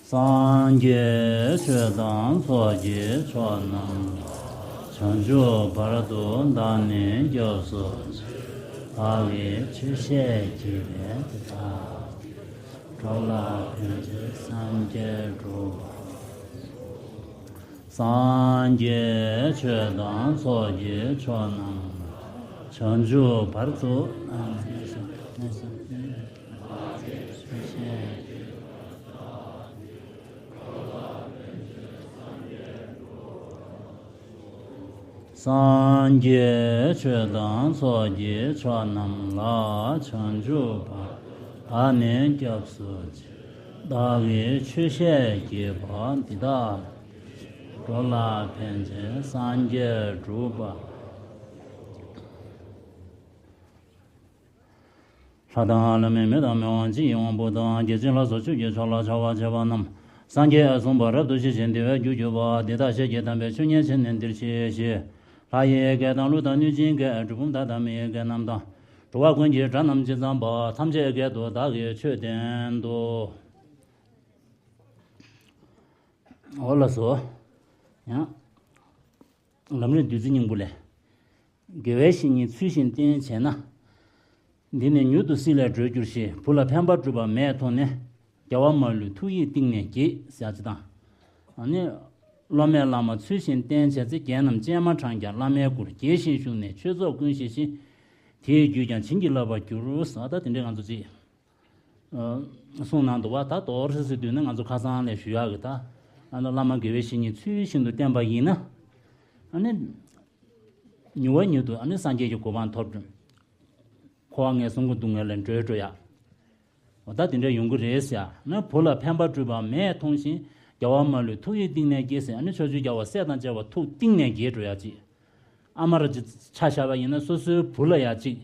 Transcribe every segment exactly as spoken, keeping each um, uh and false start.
སངས་རྒྱས་ཆོས་དང་ཚོགས་ཀྱི་མཆོག་རྣམས་ལ། བྱང་ཆུབ་བར་དུ་བདག་ནི་སྐྱབས་སུ་མཆི། བདག་གིས་ཆོས་བཤད་བགྱིས་པའི་དེ་དག་འགྲོ་ལ་ཕན་ཕྱིར་སངས་རྒྱས་འགྲུབ་པ། སངས་རྒྱས་ཆོས་དང་ཚོགས་ཀྱི་མཆོག་རྣམས་ལ། བྱང་ཆུབ་བར་དུ་བདག་ནི་སྐྱབས་སུ་མཆི། སངས་རྒྱས་ཆོས་དང་ཚོགས་ཀྱི་མཆོག་རྣམས་ལ། བྱང་ཆུབ་བར་དུ་བདག་ནི་སྐྱབས་སུ་མཆི། བདག་གིས་ཆོས་བཤད་བགྱིས་པ་འདི་དག་འགྲོ་ལ་ཕན་ཕྱིར་སངས་རྒྱས་འགྲུབ་པ། ལྷ་དང་ལྷ་མིན་མི་དང་མི་དབང་སྤྱི་ཡི་དབང་པོ་དང་། རྒྱལ་ཆེན་ལ་སོགས་ཆོས་ཀྱི་མཆོག་ལ་ཕྱག་འཚལ་བ་བྱེད་པ་རྣམས། སངས་རྒྱས་གསུངས་པ་རབ་ཏུ་ཞི་ཞིང་བདེ་བའི་རྒྱུར་གྱུར་པ། འདི་དག་ཞལ་གྱིས་བསྟན་པའི་ཆོས་ཉན་བྱས་ནས་འདིར་གཤེགས་ཤིག། ལྷ་ཡི་སྐད་དང་ཀླུ་དང་གནོད་སྦྱིན་སྐད། གྲུལ་བུམ་དག་དང་མི་ཡི་སྐད་རྣམས་དང་། འགྲོ་བ་ཀུན་གྱི་སྒྲ་རྣམས་ཇི་ཙམ་པ། ཐམས་ཅད་སྐད་དུ་བདག་གིས་ཆོས་བསྟན་ཏོ། འོ་ལགས་སོ། ཡང་། ལམ་རིམ་བདུད་རྩི་སྙིང་པོ་ལས། དགེ་བའི་བཤེས་གཉེན་ཚུལ་བཞིན་བསྟེན་བྱས་ན། འདི་ནི་མྱུར་དུ་སྲིད་ལས་སྒྲོལ་འགྱུར་ཞེས། བུ་ལ་ཕན་པ་བསྒྲུབས་པ་མས་མཐོང་ནས། རྒྱལ་བ་མ་ལུས་ཐུགས་ཡིད་གཏིང་ནས་དགྱེས་ཟེར་ཅིག་དང་། ཨ་ནི། སློབ་མས་བླ་མ་ཚུལ་བཞིན་བསྟེན་བྱས་ཚེ། རྒྱན་རྣམས་སྤྱན་མ་དྲངས་ཀྱང་བླ་མའི་སྐུར། དགྱེས་བཞིན་བཞུགས་ནས་ཆོས་ཚོགས་ཀུན་ཤེས་ཤིང་། དེའི་རྒྱུད་ཀྱང་བྱིན་གྱིས་བརླབ་པར་འགྱུར་ཟེར། ད་དེ་འདྲའི་ང་ཚོ་ཅིག་གསུངས་གནང་འདུག་བ། ད་དོར་སི་སི་དུས་ནི་ང་ཚོ་ཁ་སང་ལས་ཞུ་ཡག་གི་ད། ཨ་ནི་བླ་མ་དགེ་བའི་བཤེས་གཉེན་ཚུལ་བཞིན་དུ་བསྟེན་པ་ཡིན་ན། ཨ་ནི། མྱུར་བ་མྱུར་དུ་ཨ་ནི་སངས་རྒྱས་ཀྱི་གོ་འཕང་ཐོབ་འགྲོ། འཁོར་བ་ངན་སོང་གི་སྡུག་བསྔལ་ལས་སྒྲོལ་འགྲོ་ཡག་འོ་ད་དེ་འདྲ་ཡོང་གི་རེད་ཟེར་ཡག་ན། བུ་ལ་ཕན་པ་བསྒྲུབས་པ་མས་མཐོང་ཞིང་། རྒྱལ་བ་མ་ལུས་ཐུགས་ཡིད་གཏིང་ནས་དགྱེས་ཟེར། ཨ་ནི་ཕྱོགས་བཅུའི་རྒྱལ་བ་སྲས་དང་བཅས་པ་ཐུགས་གཏིང་ནས་དགྱེས་འགྲོ་ཡག་ཅིག་ཨ་མ་ར་ཅིག་ཆ་བཞག་པ་ཡིན་ན་སོ་སོའི་བུ་ལ་ཡག་ཅིག་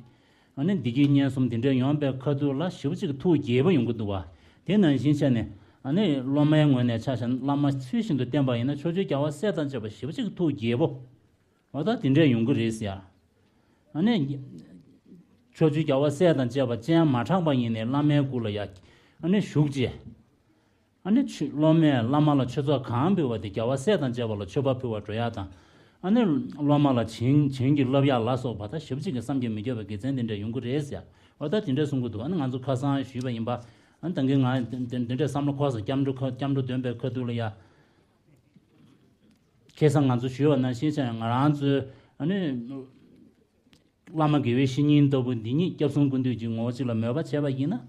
ཨ་ནི་བདེ་སྐྱིད་གཉེན་གསུམ་དེ་འདྲ་ཡོང་པའི་ཁ་ཐུག་ལ་ཞེ་པོ་ཅིག་ཐུགས་དགྱེས་པོ་ཡོང་གི་འདུག་བ། དེ་ནང་བཞིན་བྱས་ནས་ཨ་ནི་སློབ་མའི་ངོས་ནས་ཆ་བཞག་ན་བླ་མ་ཚུལ་བཞིན་དུ་བསྟེན་པ་ཡིན་ན་ཕྱོགས་བཅུའི་རྒྱལ་བ་སྲས་དང་བཅས་པ་ཞེ་པོ་ཅིག་ཐུགས་དགྱེས་པོ། འོ་ད་དེ་འདྲས་ཡོང་གི་རེད་ཟེར་ཡ། ཨ་ནི། ཕྱོགས་བཅུའི་རྒྱལ་བ་སྲས་དང་བཅས་པ་སྤྱན་མ་དྲངས་པ་ཡིན་ནའི་བླ་མའི་སྐུ་ལ་ཡ། ཨ་ནི་བཞུགས་རྗེས། ཨ་ནི་ཆོས་སློབ་མས་བླ་མ་ལ་ཆོས་ཚོགས་གང་ཕུལ་བ་དེ་རྒྱལ་བ་སྲས་དང་བཅས་པ་ལ་མཆོད་པ་ཕུལ་བར་འགྲོ་ཡ་དང་། ཨ་ནི་སློབ་མ་ལ་བྱིན་བྱིན་གྱིས་བརླབས་ཡ་ལ་སོགས་པ་ད་ཞེ་པོ་ཅིག་གི་བསམ་གྱིས་མི་ཁྱབ་པའི་དགེ་མཚན་དེ་འདྲས་ཡོང་གི་རེད་ཟེར་ཡ། འོ་ད་དེ་འདྲས་གསུང་གི་འདུག་ཨ་ནི་ང་ཚོ་ཁ་སང་ཞུས་པ་ཡིན་པ། ཨ་ནི་ད་གིན་ང་དེ་དེ་འདྲས་བསམ་བློ་འཁོར་སོང་། སྐྱབས་འགྲོ་ཁ་སྐྱབས་འགྲོ་འདོན་པའི་ཁ་ཐུག་ལ་ཡ། ཁ་སང་ང་ཚོ་ཞུས་པ་ནང་བཞིན་བྱས་ང་རང་ཚོའི་ཨ་ནི་བླ་མ་དགེ་བའི་བཤེས་གཉེན་ལྟ་བུ་འདི་ཉིད་སྐྱབས་གསུམ་ཀུན་འདུས་ཀྱི་ངོ་བོ་གཅིག་ལ་མོས་པ་བྱས་པ་ཡིན་ན།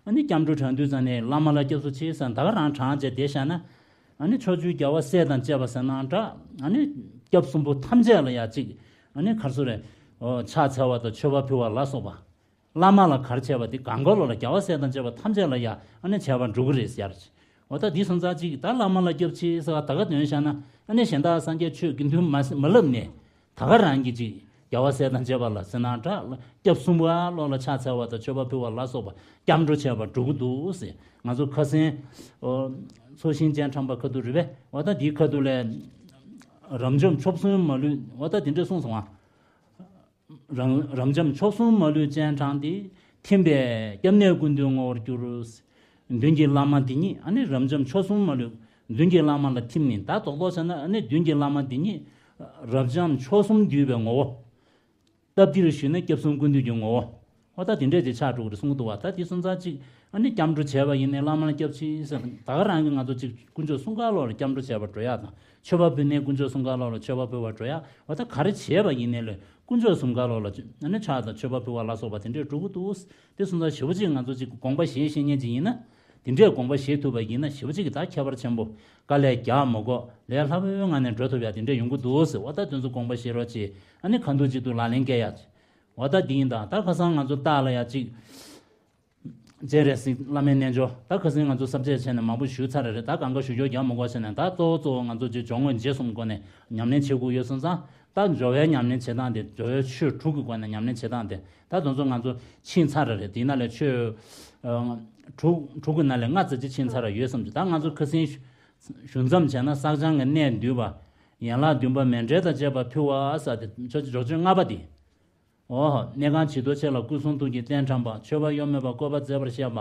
ཨ་ནི་སྐྱབས་འགྲོ་དྲངས་དུས་ཙང་ནས་བླ་མ་ལ་སྐྱབས་སུ་མཆི་ཟེར་ད་ག་རང་དྲངས་བྱས་བསྡད་བཞག་ན། ཨ་ནི་ཕྱོགས་བཅུའི་རྒྱལ་བ་སྲས་དང་བཅས་པ་ཟེར་ནའང་འདྲ། ཨ་ནི་སྐྱབས་གསུམ་པོ་ཐམས་ཅད་ལ་ཡ་གཅིག་ཨ་ནི་ག་རེ་ཟེར་རེད། ཕྱག་འཚལ་བ་དང་མཆོད་པ་ཕུལ་བ་ལ་སོགས་པ། བླ་མ་ལ་ག་རེ་བྱས་པ་དེ་གང་ག་ལོ་ལ་རྒྱལ་བ་སྲས་དང་བཅས་པ་ཐམས་ཅད་ལ་ཡ་ཨ་ནི་བྱས་པ་འགྲོ་གི་རེད་ཟེར། འོ་ད་འདི་སོང་ཙང་གཅིག་ད་བླ་མ་ལ་སྐྱབས་མཆི་ཟེར་བ་ད་ག་འདོན་བཞག་ན། ཨ་ནི་གཞན་དག་སངས་རྒྱས་ཆོས་དགེ་འདུན་མ་མ་བསླབས་ནས་ད་ག་རང་གིས་གཅིག་རྒྱལ་བ་སྲས་དང་བཅས་པ་ལ་ཟེར་ན་འདྲ། སྐྱབས་གསུམ་པོ་ལོ་ལ་ཕྱག་འཚལ་བ་དང་མཆོད་པ་ཕུལ་བ་ལ་སོགས་པ་སྐྱབས་འགྲོ་བྱས་པ་འགྲོ་གི་འདུག་ཟེར། ང་ཚོ་ཁ་སང་ཚོགས་ཞིང་སྤྱན་དྲངས་པ་ཁ་ཐུག་རེད་པས། འོ་ད་འདིའི་ཁ་ཐུག་ལས་རབ་འབྱམས་མཆོག་གསུམ་མ་ལུས་འོ་ད་དེ་འདྲས་གསུངས་སོང་ཨ། རབ་རབ་འབྱམས་མཆོག་གསུམ་མ་ལུས་སྤྱན་དྲངས་ཏེ། ཐིམ་པས་སྐྱབས་གནས་ཀུན་འདུས་ངོ་བོར་གྱུར། མདུན་གྱི་བླ་མ་འདི་ཉིད་ཨ་ནི་རབ་འབྱམས་མཆོག་གསུམ་མ་ལུས་མདུན་གྱི་བླ་མ་ལ་ཐིམ་ནས་ད་རྡོག་རྡོག་བྱས་ན་ཨ་ནི་མདུན་གྱི་བླ་མ་འདི་ཉིད་རབ་འབྱམས་མཆོག་གསུམ་འདུས་པའི་ངོ་བོ། སྟབས་བདེར་ཞུས་ན་སྐྱབས་གསུམ་ཀུན་འདུས་ཀྱི་ངོ་བོ། འོ་ད་དེ་འདྲས་དེ་ཆགས་འགྲོ་གི་རེད་གསུང་གི་འདུག་བ། ད་དེ་སོང་ཙང་གཅིག་ཨ་ནི་སྐྱབས་འགྲོ་བྱས་པ་ཡིན་ནའི་བླ་མ་ལ་སྐྱབས་མཆི་ཟེར་ད་ག་རང་གི་ང་ཚོ་གཅིག་དཀོན་མཆོག་གསུམ་ཀ་ལོག་ལ་སྐྱབས་འགྲོ་བྱས་པར་འགྲོ་ཡག་དང་མཆོད་པ་ཕུལ་ནའི་དཀོན་མཆོག་གསུམ་ཀ་ལོག་ལ་མཆོད་པ་ཕུལ་བར་འགྲོ་ཡག་འོ་ད་ག་རེ་བྱས་པ་ཡིན་ནའི་ལས། དཀོན་མཆོག་གསུམ་ཀ་ལོག་ལ་ཨ་ནི་ཕྱག་དང་མཆོད་པ་ཕུལ་བ་ལ་སོགས་པ་དེ་འདྲས་འགྲོ་གི་འདུག་དེ་སོང་ཙང་ཞེ་པོ་ཅིག་ང་ཚོ་ཅིག་དགོངས་པ་བཞེས་ཤེས་མཁན་ཅིག་ཡིན་ན། དེ་འདྲས་དགོངས་པ་བཞེས་ཐུབ་པ་ཡིན་ན་ཞེ་པོ་ཅིག་གི་ད་ཁྱད་པར་ཆེན་པོ་དཀའ་ལས་རྒྱག་མ་དགོས་ལས་སླ་པོའི་ངང་ནས་འགྲོ་ཐུབ་ཡ་དེ་འདྲས་ཡོང་གི་འདུག་ཟེར་བ། ད་དེ་ཚོ་དགོངས་པ་བཞེས་རོགས་བྱེད། ཨ་ནི་ཁ་འདུག་ཅིག་ཏུ་ལག་ལེན་བཀལ་ཡ་བྱེད། འོ་ད་འདི་ཡིན་ད། ད་ཁ་སང་ང་ཚོ་ལྟག་ལ་ཡ་ཅིག་སྤྱན་རས་གཟིགས་བླ་མའི་རྣལ་འབྱོར་ད་ཁ་སང་ང་ཚོ་ས་བཅད་བྱས་ནས་མང་པོ་ཞུས་ཚར་རེད། ད་གང་ག་ཞུ་སྐྱོར་རྒྱག་མ་དགོས་བྱས་ནས་ད་གཙོ་བོ་གཙོ་བོ་ང་ཚོ་ཅིག་སྦྱོར་དངོས་རྗེས་གསུམ་སྒོ་ནས་ཉམས་ལེན་བྱེད་དགོས་ཡོད་སོང་ཙང་། ད་སྦྱོར་བའི་ཉམས་ལེན་བྱེད་སྟངས་དེ་སྦྱོར་བའི་ཆོས་དྲུག་གི་སྒོ་ནས་ཉམས་ལེན་བྱེད་སྟངས་དེ་ད་དེ་ཚོ་ང་ཚོ་ཕྱིན་ཚར་རེད། དེའི་ནང་ལས་ཆོས་དྲུག་དྲུག་གི་ནང་ལས་ལྔ་ཙམ་ཅིག་ཕྱིན་ཚར་ཡོད་བསམ་གྱི། ད་ང་ཚོ་ཁ་སང་ཞུ་མཚམས་བྱས་ན་བསགས་སྦྱང་གི་གནད་བསྡུས་པ། ཡན་ལག་བདུན་པ་མཎྜལ་དང་བཅས་པ་ཕུལ་བ་ཟེར་དེ་ཆོས་ཀྱི་འཇོག་ཆོས་ལྔ་པ་དེ། འོ། གནས་ཁང་བྱི་དོར་ཆེ་ལ་སྐུ་གསུང་ཐུགས་ཀྱི་རྟེན་བཀྲམ་པ། མཆོད་པ་གཡོ་མེད་པ་བཀོད་པ་མཛད་པར་བཤད་པ།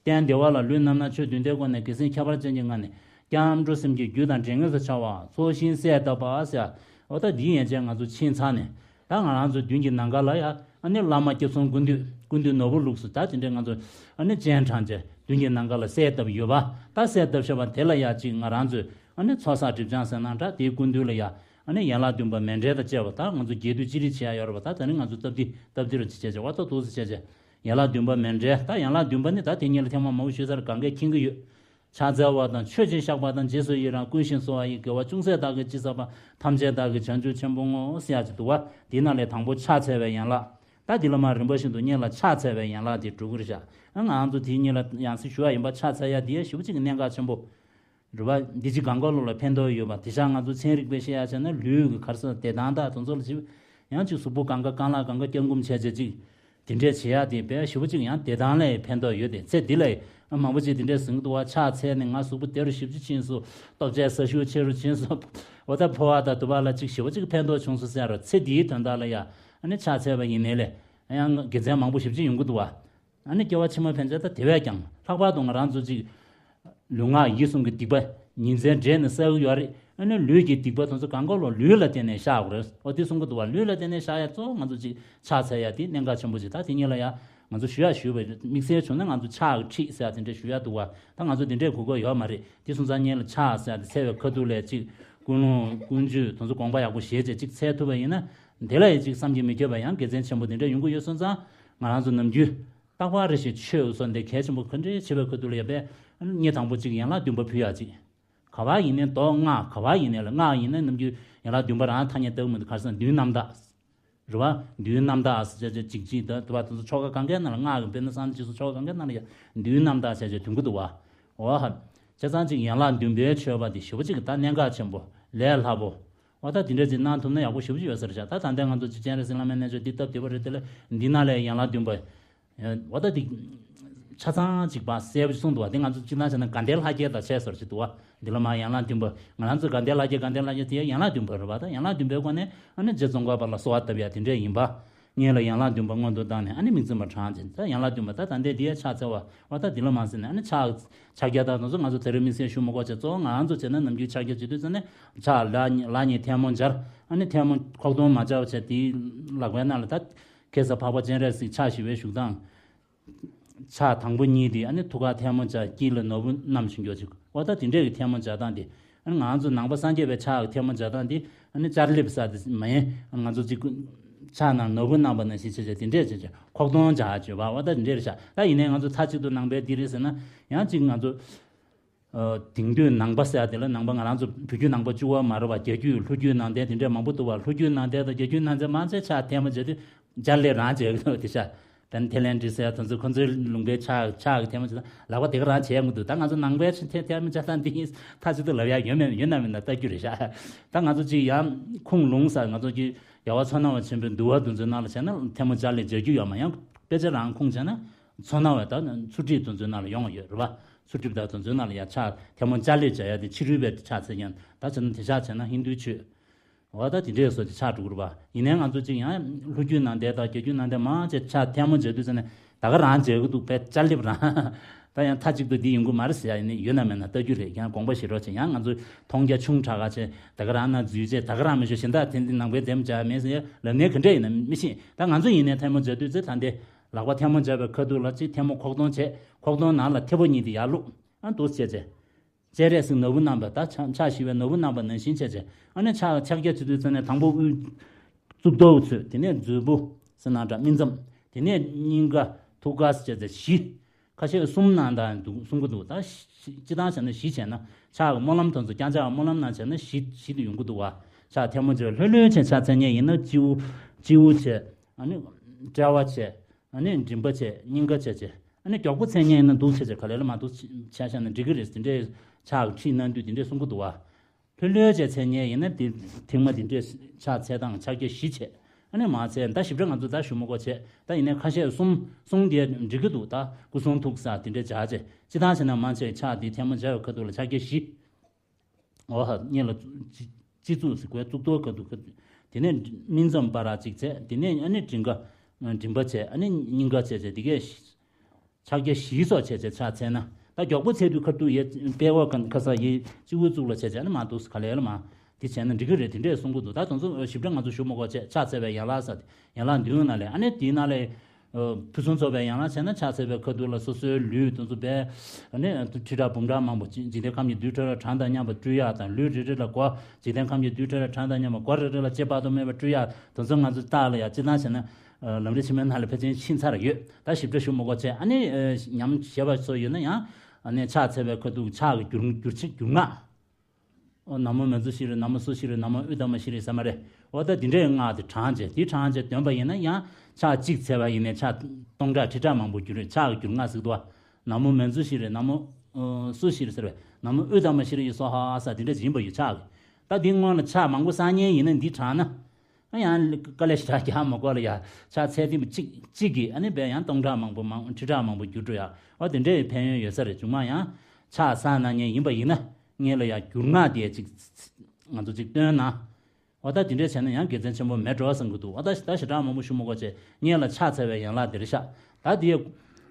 གཏན་བདེ་བ་ལ་ལུས་རྣམ་སྣང་ཆོས་བདུན་ལྡན་སྒོ་ནས་དགེ་སེམས་ཁྱད་པར་ཅན་གྱི་ངང་ནས་སྐྱབས་འགྲོ་སེམས་བསྐྱེད་རྒྱུད་དང་འབྲེལ་ངེས་སུ་འཆར་བ་ཚོགས་ཞིང་གསལ་བཏབ་པ་ཟེར། འོ་ད་འདི་ཡན་ཆད་ང་ཚོ་ཕྱིན་ཚར་ནས། ད་ང་རང་ཚོའི་མདུན་གྱི་ནམ་མཁའ་ལ་ཡ། ཨ་ནི་བླ་མ་སྐྱབས་གསུམ་ཀུན་འདུས་ཀུན་འདུས་ནོར་བུ་ལུགས་སུ་ད་དེ་འདྲའི་ང་ཚོ་ཨ་ནི་སྤྱན་དྲངས་བྱས་མདུན་གྱི་ནམ་མཁའ་ལ་གསལ་བཏབ་ཡོད་པ། ད་གསལ་བཏབ་བཞག་པ་དེ་ལ་ཡ་གཅིག་ང་རང་ཚོས་ཨ་ནི་ཚོགས་བསགས་སྒྲིབ་སྦྱང་ཟེར་ན་འདྲ། དེའི་ཀུན་འདུས་ལ་ཡ་ཨ་ནི་ཡན་ལག་བདུན་པ་མཎྜལ་དང་བཅས་པ་ད་ང་ཚོ་རྒྱས་བསྡུས་ཅི་རིགས་བྱེད་ཡ་ཡོད་རེད་པ། ད་དེ་ནི་ང་ཚོ་སྟབས་བདེ་སྟབས་བདེ་རུ་ཅིག་བྱས་བྱས་བ་ད་འདུག་སེ་བྱས་བྱས་ཡན་ལག་བདུན་པ་མཎྜལ། ད་ཡན་ལག་བདུན་པ་ནི་ད་དེ་སྔོན་ལ་ཐེངས་མ་མང་པོ་ཞུས་ཚར། གང་གས་མཁྱེན་གྱི་ཡོད། ཕྱག་འཚལ་བ་དང་མཆོད་ཅིང་བཤགས་པ་དང་། རྗེས་སུ་ཡི་རང་བསྐུལ་ཞིང་གསོལ་བ་ཡི། དགེ་བ་ཅུང་ཟད་བདག་གིས་ཅི་བསགས་པ། ཐམས་ཅད་བདག་གིས་བྱང་ཆུབ་ཆེན་པོར་བསྔོ། ཟེར་ཡག་ཅིག་འདུག་བ། འདི་ནང་ལས་དང་པོ་ཕྱག་འཚལ་བའི་ཡན་ལག་ད་འདི་ལ་མར་རིམ་པ་བཞིན་དུ་སྔོན་ལ་ཕྱག་འཚལ་བའི་ཡན་ལག་དེ་འགྲོ་གི་རེད་ཤག་ཨ་ང་ཚོ་དེའི་སྔོན་ལ་ཡང་སེ་ཞུ་བ་ཡིན་པ། ཕྱག་འཚལ་ཡག་དེ་ཞེ་པོ་ཅིག་གནད་འགག་ཆེན་པོ་རེད་བ། འདི་ཅིག་གང་ག་ལོ་ལ་ཕན་ཐོགས་ཡོད་པ། དེང་སང་ང་ཚོ་ཚན་རིག་པས་བཤད་ཡག་བྱས་ན་ལུས་ཀྱི་ག་རེ་ཟེར་བདེ་ཐང་དང་དེ་ཚོ་ལ་ཅིག་ཡང་ཅིག་གཟུགས་པོ་གང་ག་རྐང་ལག་གང་ག་བརྐྱང་བསྐུམ་བྱས་བྱས་ཅིག་དེ་འདྲས་བྱེད་ཡག་དེ་དཔེ་ཞེ་པོ་ཅིག་ཡང་བདེ་ཐང་ལ་ཕན་ཐོགས་ཡོད་དེ། ཚེ་འདི་ལ་ཡང་མང་པོ་ཅིག་དེ་འདྲས་ཟེར་གྱི་འདུག་བ། ཕྱག་འཚལ་ནས་ང་གཟུགས་པོ་བདེ་རུ་ཞེ་པོ་ཅིག་ཕྱིན་སོང་། ལྟོ་ཆས་ཟ་ཤུགས་ཆེ་རུ་ཕྱིན་སོང་། འོ་ད་ཕོ་བ་དང་དུ་བ་ལ་ཅིག་ཞེ་པོ་ཅིག་ཕན་ཐོགས་བྱུང་སོང་ཟེར་རོ། ཚེ་འདིའི་དོན་དག་ལ་ཡང་ཨ་ནི་ཕྱག་འཚལ་བ་ཡིན་ནའི་ལས་ཡང་དགེ་མཚན་མང་པོ་ཞེ་པོ་ཅིག་ཡོང་གི་འདུག་བ། ཨ་ནི་སྐྱེ་བ་ཕྱི་མ་ཕན་ཆད་ད་དེ་བས་ཀྱང་ལྷག་པར་དུ་ང་རང་ཚོ་ཅིག་ལུས་ངག་ཡིད་གསུམ་གྱི་སྡིག་པ་ཉིན་མཚན་བགྲེས་ནས་བསགས་ཀྱི་ཡོད་རེད། ཨ་ནི་ལུས་ཀྱི་སྡིག་པ་དེ་ཚོ་གང་ག་ལོ་ལུས་ལ་བརྟེན་ནས་བཤགས་དགོས་རེད། འོ་དེ་གསུང་གི་འདུག་བ། ལུས་ལ་བརྟེན་ནས་བཤགས་ཡ་གཙོ་བོ་ང་ཚོ་ཅིག་ཕྱག་འཚལ་ཡ་དེ་གནད་འགག་ཆེན་པོ་ཅིག་ད་དེ་གཉིས་ལ་ཡ་ང་ཚོ་ཞུ་ཡ་ཞུས་པ་རེད། དམིགས་བསལ་བྱུང་ན་ང་ཚོ་ཕྱག་ཁྲིད་ཟེར་ཡ་དེ་འདྲས་ཞུ་ཡ་འདུག་བ། ད་ང་ཚོ་དེ་འདྲས་གོ་དགོས་ཡོད་མ་རེད། དེ་སོང་ཙང་སྔོན་ལ་ཕྱག་ཟེར་ཡ་དེ་འཚལ་བའི་ཁ་ཐུག་ལ་ཅིག་ཀུན་སློང་ཀུན་སྤྱོད་དེ་ཚོ་དགོངས་པ་ཡག་པོ་བཞེས་བྱས་ཅིག་འཚལ་ཐུབ་པ་ཡིན་ན་དེ་ལ་ཡ་ཅིག་བསམ་གྱིས་མི་ཁྱབ་པ་ཡང་དགེ་མཚན་ཆེན་པོ་དེ་འདྲས་ཡོང་གི་ཡོད་སོང་ཙང་ང་རང་ཚོ་ནམ་རྒྱུན། རྟག་པར་རེ་ཞིག་མཆོད་སོགས་འདི་གལ་ཆེན་པོ་ག་འདྲའི་ཆེ་བའི་ཁ་ཐུག་ལ་ཡོད་པས། སྔོན་དང་པོ་གཅིག་ཡན་ལག་བདུན་པ་ཕུལ་ཡག་གཅིག་ག་བ་ཡིན་ནའི་མདོ་སྔགས་ག་བ་ཡིན་ནའི་ལ། སྔགས་ཡིན་ན་ནམ་རྒྱུན་ཡན་ལག་བདུན་པ་རང་ཐ་སྙད་བཏགས་མི་འདུག་ག་རེ་ཟེར་ན་མདུན་རྣམ་དག་རེད་བ། མདུན་རྣམ་དག་ཟེར་བྱས་བྱས་གཅིག་གཅིག་ད་དུ་བ་དུ་ཚོ་ཆོ་ག་གང་གའི་ནང་ལ་སྔགས་ཀྱི་དཔེར་ན་སངས་རྒྱས་སོགས་ཆོ་ག་གང་གའི་ནང་ལ་ཡང་མདུན་རྣམ་དག་བྱས་བྱས་འདོན་གྱི་འདུག་བ། འོ་ཧ། བྱས་ཙང་གཅིག་ཡན་ལག་བདུན་པའི་མཆོད་པ་འདི་ཞེ་པོ་གཅིག་ད་གནད་འགག་ཆེན་པོ་ལས་སླ་པོ། འོ་ད་དེ་འདྲ་ཅིག་གནང་ཐུབ་ན་ཡག་པོ་ཞེ་པོ་ཅིག་ཡོད་ས་རེད་ཤག་ད་ད་ལྟའི་ང་ཚོ་ཅིག་སྤྱན་རས་གཟིགས་བླ་མའི་རྣལ་འབྱོར་འདི་སྟབས་བདེ་པོ་རེད། དེ་ལས་འདི་ནང་ལས་ཡན་ལག་བདུན་པ། འོ་ད་འདི་ཆ་ཚང་ཅིག་པ་གསལ་པོ་ཅིག་གསུངས་འདུག་བ། འདི་ང་ཚོ་སྤྱིར་བཏང་བྱས་ན་དགའ་ལྡན་ལྷ་བརྒྱ་དང་བཅས་པ་ཅིག་འདུག་བ། འདི་ལ་མར་ཡན་ལག་བདུན་པ་ང་རང་ཚོ་དགའ་ལྡན་ལྷ་བརྒྱ་དགའ་ལྡན་ལྷ་བརྒྱ་དེ་ཡན་ལག་བདུན་པ་རེད་བ། ད་ཡན་ལག་བདུན་པའི་སྒོ་ནས་ཨ་ནི་རྗེ་ཙོང་ཁ་པ་ལ་གསོལ་བ་བཏབ་ཡ་དེ་འདྲས་ཡིན་པ། སྔོན་ལ་ཡན་ལག་བདུན་པ་སྔོན་དུ་བཏང་ནས་ཨ་ནི་དམིགས་འཛིན་པ་དྲངས་བྱས། ད་ཡན་ལག་བདུན་པ་ད་ད་ལྟའི་འདི་ཡ་ཕྱག་འཚལ་བ། འོ་ད་འདི་ལ་མ་ཟེར་ནས་ཨ་ནི་ཕྱག་ཕྱག་རྒྱ་དང་དེ་ཚོ་ང་ཚོ་དེ་རིང་དམིགས་བསལ་ཞུ་མི་དགོས་བྱས། གཙོ་བོ་ང་རང་ཚོ་བྱས་ན་ནམ་རྒྱུན་ཕྱག་རྒྱ་བྱེད་དུས་ཙམ་ནས་ཕྱག་ལག་གཉིས་ལག་གཉིས་ཐལ་མོ་སྦྱར། ཨ་ནི་ཐལ་མོ་ཁོག་སྟོང་མ་སྦྱར་བ་བྱས། དེའི་ལག་པའི་ནང་ལ་ད་ཁ་སང་འཕགས་པ་སྤྱན་རས་གཟིགས་ཕྱག་བཞི་པའི་བཞུགས་སྟངས། ཕྱག་དང་པོ་གཉིས་དེ་ཨ་ནི་ཐུགས་ཀར་ཐལ་མོ་སྦྱར། དཀྱིལ་ལ་ནོར་བུ་བསྣམས་བྱུང་ཀྱོག་ཅིག་འོ་ད་དེ་འདྲས་ཀྱི་ཐལ་མོ་སྦྱར་སྟངས་དེ། ཨ་ནི་ང་ཚོ་ནང་པ་སངས་རྒྱས་པའི་ཕྱག་གི་ཐལ་མོ་སྦྱར་སྟངས་དེ་ཨ་ནི་སྦྱར་ལེབ་ཟེར་དེ་མ་ཡིན། ང་ཚོ་ཅིག་ཕྱག་ནང་ནོར་བུ་བསྣམས་པ་ནང་བཞིན་བྱས་བྱས་དེ་འདྲས་བྱས་བྱས་ཁོག་སྟོང་སྦྱར་བྱས་པ། འོ་ད་དེ་འདྲས་རེད་ཤག་ད་ཡིན་ནའི་ང་ཚོ་མཐའ་གཅིག་ཏུ་ནང་པའི་འདི་རེད་ཟེར་ན་ཡང་ཅིག་ང་ཚོ། ཨ། དེང་དུས་ནང་པ་ཟེར་ཡ་དེ་ལ་ནང་པ་ང་རང་ཚོ་བོད་བརྒྱུད་ནང་པ་གཅིག་པོ་མ་རེད་བ། རྒྱ་བརྒྱུད་ལྷོ་བརྒྱུད་ནང་བསྟན་དེ་འདྲས་མང་པོ་འདུག་བ། ལྷོ་བརྒྱུད་ནང་བསྟན་དང་རྒྱ་བརྒྱུད་ནང་བསྟན་མང་ཆེ་ཕྱག་ཐལ་མོ་སྦྱར་དུས་སྦྱར་ལེབ་རང་བྱེད་ཀྱི་འདུག་དེ་ཤག་ད་ནི་ཐའི་ལེན་ཌི་ཟེར་ཡ་དེ་ཚོ་ཁོ་ཚོའི་ལུང་པའི་ཕྱག་ཕྱག་གི་ཐལ་མོ་སྦྱར་ལག་པ་དེ་ག་རང་བྱེད་ཡ་མི་འདུག་ད་ང་ཚོ་ནང་པའི་ཕྱག་ཐལ་ཐལ་མོ་སྦྱར་སྟངས་འདི་མཐའ་གཅིག་ཏུ་ལབ་ཡ་ཡོད་མེད་ཡོད་ན་མེད་ན་ལྟ་རྒྱུ་རེད་ཤག་ད་ང་ཚོ་ཅིག་ཡང་ཁུངས་ལུང་ཟེར་ང་ཚོ་ཅིག་རྒྱལ་བ་ཚོར་སྣང་བ་ཆེན་པོའི་འདུལ་བ་དེ་ཚོའི་ནང་ལ་བྱས་ན་ཐལ་མོ་སྦྱར་ལེབ་སྦྱར་རྒྱུ་ཡོད་མ། ཡང་དཔེ་ཆ་རང་ཁུངས་བྱས་ན། ཚོར་སྣང་བ་དང་ཚུལ་ཁྲིམས་དེ་ཚོའི་ནང་ལ་ཡོང་བ་ཡོད་རེད་པ། ཚུལ་ཁྲིམས་དང་དེ་ཚོའི་ནང་ལ་ཡང་ཕྱག་ཐལ་མོ་སྦྱར་ལེབ་སྦྱར་ཡ་དེ་ཕྱི་རོལ་པའི་ཕྱག་འཚལ་མཁན། ད་བྱས་ན་དེང་སང་བྱས་ན་ཧིན་དུའི་ཆོས། འོ་ད་དེ་འདྲས་སོགས་ཀྱི་ཕྱག་འགྲོ་གི་རེད་པ། ཡིན་ནའི་ང་ཚོ་གཅིག་ཡང་ལྷོ་བརྒྱུད་ནང་བསྟན་དང་རྒྱ་བརྒྱུད་ནང་བསྟན་མང་ཆེ་ཕྱག་ཐལ་མོ་སྦྱར་དུས་ཙམ་ནས་ད་ག་རང་སྦྱར་གི་འདུག་དཔེ་སྦྱར་ལེབ་རང་། ད་ཡང་མཐའ་གཅིག་ཏུ་འདི་ཡོང་གི་མ་རེད་ཟེར་ཡ་ཡིན་ནའི་ཡོད་ན་མེད་ན་ལྟ་རྒྱུ་རེད། ཡང་དགོངས་པ་བཞེས་རོགས་བྱེད། ཡང་ང་ཚོ་མཐོང་རྒྱ་ཆུང་དྲགས་ག་བྱས་ད་ག་རང་ན་འཛུལ་བྱས་ད་ག་རང་མི་ཤོར་གཞན་དག་དེ་འདི་ནང་པའི་འདེམས་བྱ་མེད་ཟེར་ཡ་ལབ་ནའི་ག་འདྲས་ཡིན་ན་མི་ཤེས། ད་ང་ཚོ་ཡིན་ནའི་ཐལ་མོ་སྦྱར་དུས་ཚེ་ད་འདི། ལག་པ་ཐལ་མོ་སྦྱར་བའི་ཁ་ཐུག་ལ་གཅིག་ཐལ་མོ་ཁོག་སྟོང་བྱས། ཁོག་སྟོང་ནང་ལ་མཐེ་བོ་གཉིས་དེ་ཡར་བླུགས། ཨ་འདུག་བྱས་བྱས། སྤྱན་རས་གཟིགས་ནོར་བུ་བསྣམས་པ་ད་ཕྱག་ཕྱག་བཞི་པའི་ནོར་བུ་བསྣམས་པ་ནང་བཞིན་བྱས་བྱས། ཨ་ནི་ཕྱག་ཕྱག་རྒྱ་བྱེད་དུས་ཙམ་ནས་དང་པོ་དབུས། གཙུག་ཏོར་ཚུད། དེ་ནས་མཛོད་སྤུ་ཟེར་ན་འདྲ་སྨིན་མཚམས། དེ་ནས་སྙིང་ག་ཐུགས་ཀ་ཟེར་བྱས་བྱས་བཞི། ཁ་ཤས་གསུམ་ནང་དང་འདུག་གསུང་གི་འདུག་ད་བཞི་སྤྱིར་བཏང་བྱས་ན་བཞི་བྱས་ན་ཕྱག་གི་སྨོན་ལམ་དེ་ཚོ་བརྐྱང་ཕྱག་སྨོན་ལམ་ནང་བྱས་ན་བཞི་བཞི་དུ་ཡོང་གི་འདུག་བ། ཕྱག་ཐལ་མོ་སྦྱར་ལྷོད་ལྷོད་བྱས་ཕྱག་འཚལ་མཁན་ཡིན་ན་སྤྱི་བོ་སྤྱི་བོ་བྱས། ཨ་ནི་དཔྲལ་བ་བྱས། ཨ་ནི་མགྲིན་པ་བྱས། སྙིང་ག་བྱས་བྱས། ཨ་ནི་མགྱོགས་པོ་འཚལ་མཁན་ཡིན་ན་འདུག་བྱས་བྱས་ག་ལེར་མ་འདུག་བྱས་བཞག་ན་འགྲིག་གི་རེད། དེ་འདྲས་ཕྱག་ཁྲིད་གནང་དུས་དེ་འདྲས་གསུང་གི་འདུག་བ། ལྷོད་ལྷོད་བྱས་འཚལ་མཁན་ཡིན་ན་དེ་ཐེངས་མ་དེ་འདྲས་ཕྱག་འཚལ་སྟངས་ཕྱག་རྒྱ་བཞི་བྱས། ཨ་ནི་མ་འཚལ་ད་ཞིབ་ཕྲ་ང་ཚོ་ད་ཞུ་མི་དགོས་བྱས། ད་ཡིན་ནའི་ཁ་ཤས་གསུམ་གསུང་དེ་འགྲིག་གི་འདུག་ད་སྐུ་གསུང་ཐུགས་ཟེར་དེ་འདྲས་བྱས་བྱས་སྤྱིར་བཏང་བྱས་ན་མ་འཚལ་ཕྱག་དེ་ཐལ་མོ་སྦྱར་བའི་ཁ་ཐུག་ལ་ཕྱག་རྒྱ་བཞི། འོ་ཧ། སྔོན་ལ་སྤྱི་སྤྱི་གཙུག་ཟེར་དགོས། གཙུག་ཏོར་ག་འདུག་ག་དེ་ནས་སྨིན་མཚམས་བར་གཅིག་བྱས། དེ་ནས་ཨ་ནི་མགྲིན་ཁ། མགྲིན་པ་བྱས། ཨ་ནི་སྙིང་ག་བྱས་བྱས་དེ་གས་ ཕྱག་རྒྱ་བཞི་སོགས་བྱས་བྱས་ཕྱག་འཚལ་ན། ད་མགྱོགས་པོ་འཚལ་དུས་ཁ་ཐུག་ཡེ་དཔེ་འོག་ཁ་ས་ཡེ་སྤྱི་བོའི་གཙུག་ལ་བྱས་བྱས་ནི་མ་འདུག་ག་ལེ་ལ་མ། དེ་བྱས་ན་འགྲིག་གི་རེད། དེ་འདྲས་གསུང་གི་འདུག་ད་དེ་ཚོ་ཞིབ་ཕྲ་ང་ཚོ་ཞུ་མ་དགོས་བྱས་ཕྱག་འཚལ་བའི་ཡན་ལག་ས་ཡན་ལག་མདུན་ན་ལས་ཨ་ནི་དེའི་ནང་ལས། ཕུན་སུམ་ཚོགས་པའི་ཡན་ལག་བྱས་ན་ཕྱག་འཚལ་བའི་ཁ་ཐུག་ལ་སོ་སོའི་ལུས་དེ་ཚོ་བས། ཨ་ནི་ཁྲི་ཕྲག་འབུམ་ཕྲག་མང་པོ་འཇིག་རྟེན་ཁམས་ཀྱི་རྡུལ་ཕྲན་གྲངས་དང་མཉམ་པ་སྤྲུལ་ཡག་དང་ལུས་རེ་རེ་ལ་སྒོ་འཇིག་རྟེན་ཁམས་ཀྱི་རྡུལ་ཕྲན་གྲངས་དང་མཉམ་པ་སྒོ་རེ་རེ་ལ་ལྕེ་དཔག་ཏུ་མེད་པ་སྤྲུལ་ཡག་དེ་ཚོ་ང་ཚོ་རྟགས་ལ་ཡང་སྤྱིར་བཏང་བྱས་ན། ལམ་རིམ་ཕྱི་མའི་ནང་ལ་ཕལ་ཆེར་ཕྱིན་ཚར་ཡོད། ད་ཞིབ་ཕྲ་ཞུ་མ་དགོས་བྱས་ཨ་ནི་ཉམས་ཞེ་བ་ཚོ་ཡོད་ན་ཡང་། ཨ་ནི་ཕྱག་འཚལ་བའི་ཁ་ཐུག་ཕྱག་གི་འགྱུར་འགྱུར་ཕྱིན་འགྱུར་སྔགས། ཨོ་ན་མོ་མཉྫུ་ཤྲཱི་ན་མོ་སུ་ཤྲཱི་ན་མོ་ཨུཏྟམ་ཤྲཱི་ཟེར་མ་རེད། འོ་ད་དེ་འདྲའི་སྔགས་དེ་བགྲངས་བྱས་དེ་བགྲངས་བྱས་འདོན་པ་ཡིན་ན་ཡང་ཕྱག་གཅིག་འཚལ་བ་ཡིན་ནའི་ཕྱག་སྟོང་ཕྲག་ཁྲི་ཕྲག་མང་པོ་འགྱུར་རེད། ཕྱག་གི་འགྱུར་སྔགས་ཟེར་འདུག་བ། ན་མོ་མཉྫུ་ཤྲཱི་ན་མོ་སུ་ཤྲཱི་ཟེར་བས་ན་མོ་ཨུཏྟམ་ཤྲཱི་སྭཱ་ཧཱ་ཟེར་དེ་འདྲ་ཡིན་པ་ཡོད་ཕྱག་གི། ད་དེ་སྔོན་ལ་ཕྱག་མང་པོ་བསགས་མཁན་ཡིན་ན་འདི་བགྲངས་ན། ཨ་ཡང་དཀའ་ལས་ཞེ་དྲག་རྒྱག་མ་དགོས་ལ་ཡ། ཕྱག་འཚལ་ཐེངས་གཅིག་གཅིག་གིས་ཨ་ནི་བས་ཡང་སྟོང་ཕྲག་མང་པོ་མང་ཁྲི་ཕྲག་མང་པོ་འགྱུར་འགྲོ་ཡ། འོ་དེ་འདྲའི་ཕན་ཡོན་ཡོད་ས་རེད། མཇུག་མ་ཡང་ཕྱག་བསགས་གནང་མཁན་ཡིན་པ་ཡིན་ན་ངེད་ལ་ཡང་འགྱུར་སྔགས་དེ་ཅིག་ང་ཚོ་ཅིག་སྟོན་ན། འོ་ད་དེ་འདྲས་བྱས་ན་ཡང་དགེ་མཚན་ཆེན་པོ་མེད་འགྲོ་བསམ་གྱི་འདུག་འོ་ད་ད་ཞེ་དྲག་མང་པོ་ཞུ་མ་དགོས་བྱས་ངེད་ལ་ཕྱག་འཚལ་བའི་ཡན་ལག་དེ་རེད་ཤག་ད་དེ་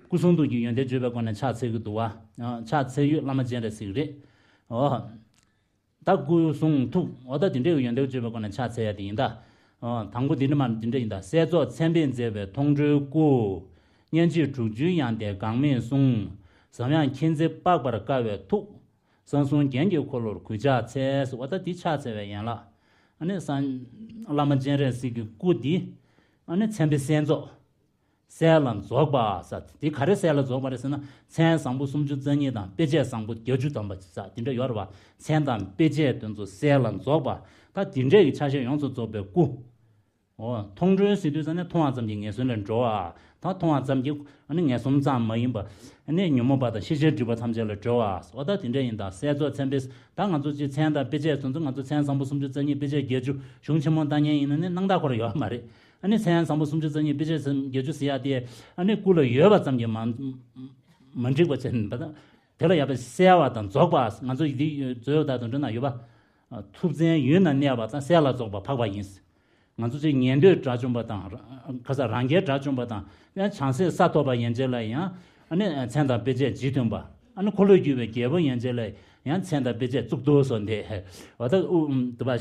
སྐུ་གསུང་ཐུགས་ཀྱི་ཡོན་ཏན་བརྗོད་པའི་སྒོ་ནས་ཕྱག་འཚལ་གྱི་འདུག་བ། ཕྱག་འཚལ་ཡུལ་བླ་མ་སྤྱན་རས་གཟིགས་རེད། འོ། ད་སྐུ་གསུང་ཐུགས་འོ་ད་དེ་འདྲའི་ཡོན་ཏན་བརྗོད་པའི་སྒོ་ནས་ཕྱག་འཚལ་ཡ་དེ་ཡིན་ད། དང་པོ་དེ་འདྲ་མ་དེ་འདྲ་ཡིན་ད། གསལ་རྫོགས་མཚན་དཔེས་མཛེས་པའི་མཐོང་གྲོལ་སྐུ། སྙན་བརྒྱུད་དྲུག་ཅུའི་ཡང་སྟེང་འགག་མེད་གསུང་། ཟབ་ཡངས་མཁྱེན་བརྩེ་དཔག་པར་དཀའ་བའི་ཐུགས། གསང་གསུམ་རྒྱན་གྱི་འཁོར་ལོར་གུས་ཕྱག་འཚལ། འོ་ད་འདི་ཕྱག་འཚལ་བའི་ཡན་ལག་ཨ་ནི་སངས་བླ་མ་སྤྱན་རས་གཟིགས་ཀྱི་སྐུ་འདི། ཨ་ནི་མཚན་དཔེ་གསལ་རྫོགས། གསལ་ལ་རྫོགས་པ་ཟེར། འདི་ག་རེ་གསལ་ལ་རྫོགས་པ་རེད་ཟེར་ན། མཚན་བཟང་པོ་སུམ་ཅུ་རྩ་གཉིས་དང་དཔེ་བྱད་བཟང་པོ་བརྒྱད་ཅུ་ཙམ་པ་ཟེར་འདི་འདྲ་ཡོད་རེད་བ། མཚན་དང་དཔེ་བྱད་དེ་ཚོ་གསལ་ལ་རྫོགས་པ། ད་འདི་འདྲའི་གི་ཆ་ཤས་ཡོངས་སུ་རྫོགས་པའི་སྐུ། འོ། མཐོང་གྲོལ་ཟེར་དུས་ཙམ་ནས་མཐོང་བ་ཙམ་གྱི་ངེས་བཟུང་ལས་འགྲོ་བ། ད་མཐོང་བ་ཙམ་གྱི་ཨ་ནི་ངེས་བཟུང་ཙམ་མ་ཡིན་པ། ཨ་ནི་ཉོན་མོངས་པ་དང་ཤེས་བྱའི་སྒྲིབ་པ་ཐམས་ཅད་ལས་གྲོལ་བ། འོ་ད་དེ་འདྲ་ཡིན་ད། གསལ་རྫོགས་མཚན་དཔེ། ད་ང་ཚོ་ཅིག་མཚན་དང་དཔེ་བྱད་སོ་སོ་ང་ཚོ་མཚན་བཟང་པོ་སུམ་ཅུ་རྩ་གཉིས་དཔེ་བྱད་བརྒྱད་ཅུ་གཞུང་ཆེན་མོ་ལྟ་མཁན་ཡིན་ན་ནི་སྣང་དག་ཁོ་ར་ཡོད་མ་རེད། ཨ་ནི་མཚན་བཟང་པོ་སུམ་ཅུ་རྩ་གཉིས་དཔེ་བྱད་བརྒྱད་ཅུ་ཟེར་ཡ་དེ། ཨ་ནི་སྐུ་ལ་ཡོད་པ་ཙམ་གྱིས་མ་མ་འགྲིག་པ་བྱས་ནས་པ་དང་། དེ་ལ་ཡང་པའི་གསལ་བ་དང་རྫོགས་པ། ང་ཚོ་ཡི་གེ་མཛོད་དག་དང་འདྲ་ན་ཡོད་པ། ཐུབ་བསྟན་ཡུལ་ན་གནས་པ་དང་གསལ་ལ་རྫོགས་པ་འཕགས་པ་ཡིན། ང་ཚོ་ཚོའི་ཉན་ཐོས་དགྲ་བཅོམ་པ་དང་། ཁ་ས་རང་རྒྱལ་དགྲ་བཅོམ་པ་དང་། ཡང་བྱང་སེམས་ས་ཐོབ་པ་ཡན་ཆད་ལ་ཡང་། ཨ་ནི་མཚན་དང་དཔེ་བྱད་ཇི་མཐུན་པ། ཨ་ནི་འཁོར་ལོས་སྒྱུར་བའི་རྒྱལ་པོ་ཡན་ཆད་ལ་ཡང་མཚན་དང་དཔེ་བྱད་གཙུག་ཏོར་སོགས་འདི། འོ་ད་དབུ་དུ་བ།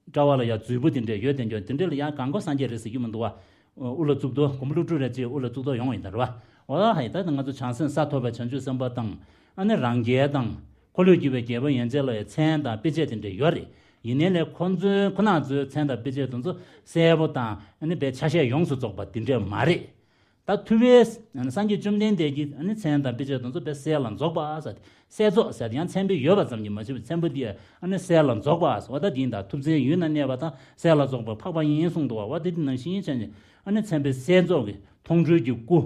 དཔྲལ་བ་ལ་ཡང་མཛོད་སྤུ་དེ་འདྲས་ཡོད་དེ་འགྱོ་དེ་འདྲས་ལ་ཡང་གང་གོ་སངས་རྒྱས་རེད་ཟེར་རྒྱུ་མི་འདུག་བ། དབུ་ལ་གཙུག་ཏོར་མགོན་པོ་ཀླུ་སྒྲུབ་རེད་ཅེས་དབུ་ལ་གཙུག་ཏོར་ཡོང་བ་ཡིན་ད་རེད་བ། འོ་ཧ་ཡིན་ད་ང་ཚོ་བྱང་སེམས་ས་ཐོབ་པའི་བྱང་ཆུབ་སེམས་དཔའ་དང་། ཨ་ནི་རང་རྒྱལ་དང་། འཁོར་ལོས་སྒྱུར་བའི་རྒྱལ་པོ་ཡན་ཆད་ལ་ཡང་མཚན་དང་དཔེ་བྱད་དེ་འདྲས་ཡོད་རེད། ཡིན་ནའི་ལས་ཁོ་ཚོའི་ཁོ་ན་ཚོའི་མཚན་དང་དཔེ་བྱད་དེ་ཚོ་གསལ་པོ་དང་ཨ་ནི་པའི་ཆ་ཤས་ཡོངས་སུ་རྫོགས་པ་དེ་འདྲས་མ་རེད། ད་ཐུབ་པའི་སངས་རྒྱས་བཅོམ་ལྡན་འདས་ཀྱིས་ཨ་ནི་མཚན་དང་དཔེ་བྱད་དེ་ཚོ་དཔེ་གསལ་ལ་རྫོགས་པ་ཟེར་ཏེ། གསལ་རྫོགས་ཟེར་ཏེ་ཡང་མཚན་དཔེ་ཡོད་པ་ཙམ་གྱིས་མ་ཆོད་པའི་མཚན་པོ་འདི་ཨ་ནི་གསལ་ལ་རྫོགས་པ་ཟེར་བ་ད་འདི་ཡིན་ད། ཐུབ་བསྟན་ཡུལ་ན་གནས་པ་དང་གསལ་ལ་རྫོགས་པ་འཕགས་པ་ཡིན་གསུངས་འདུག་བ། འོ་དེ་ནང་བཞིན་བྱས་ནས་ཨ་ནི་མཚན་དཔེ་གསལ་རྫོགས་ཀྱི་མཐོང་གྲོལ་གྱི་སྐུ།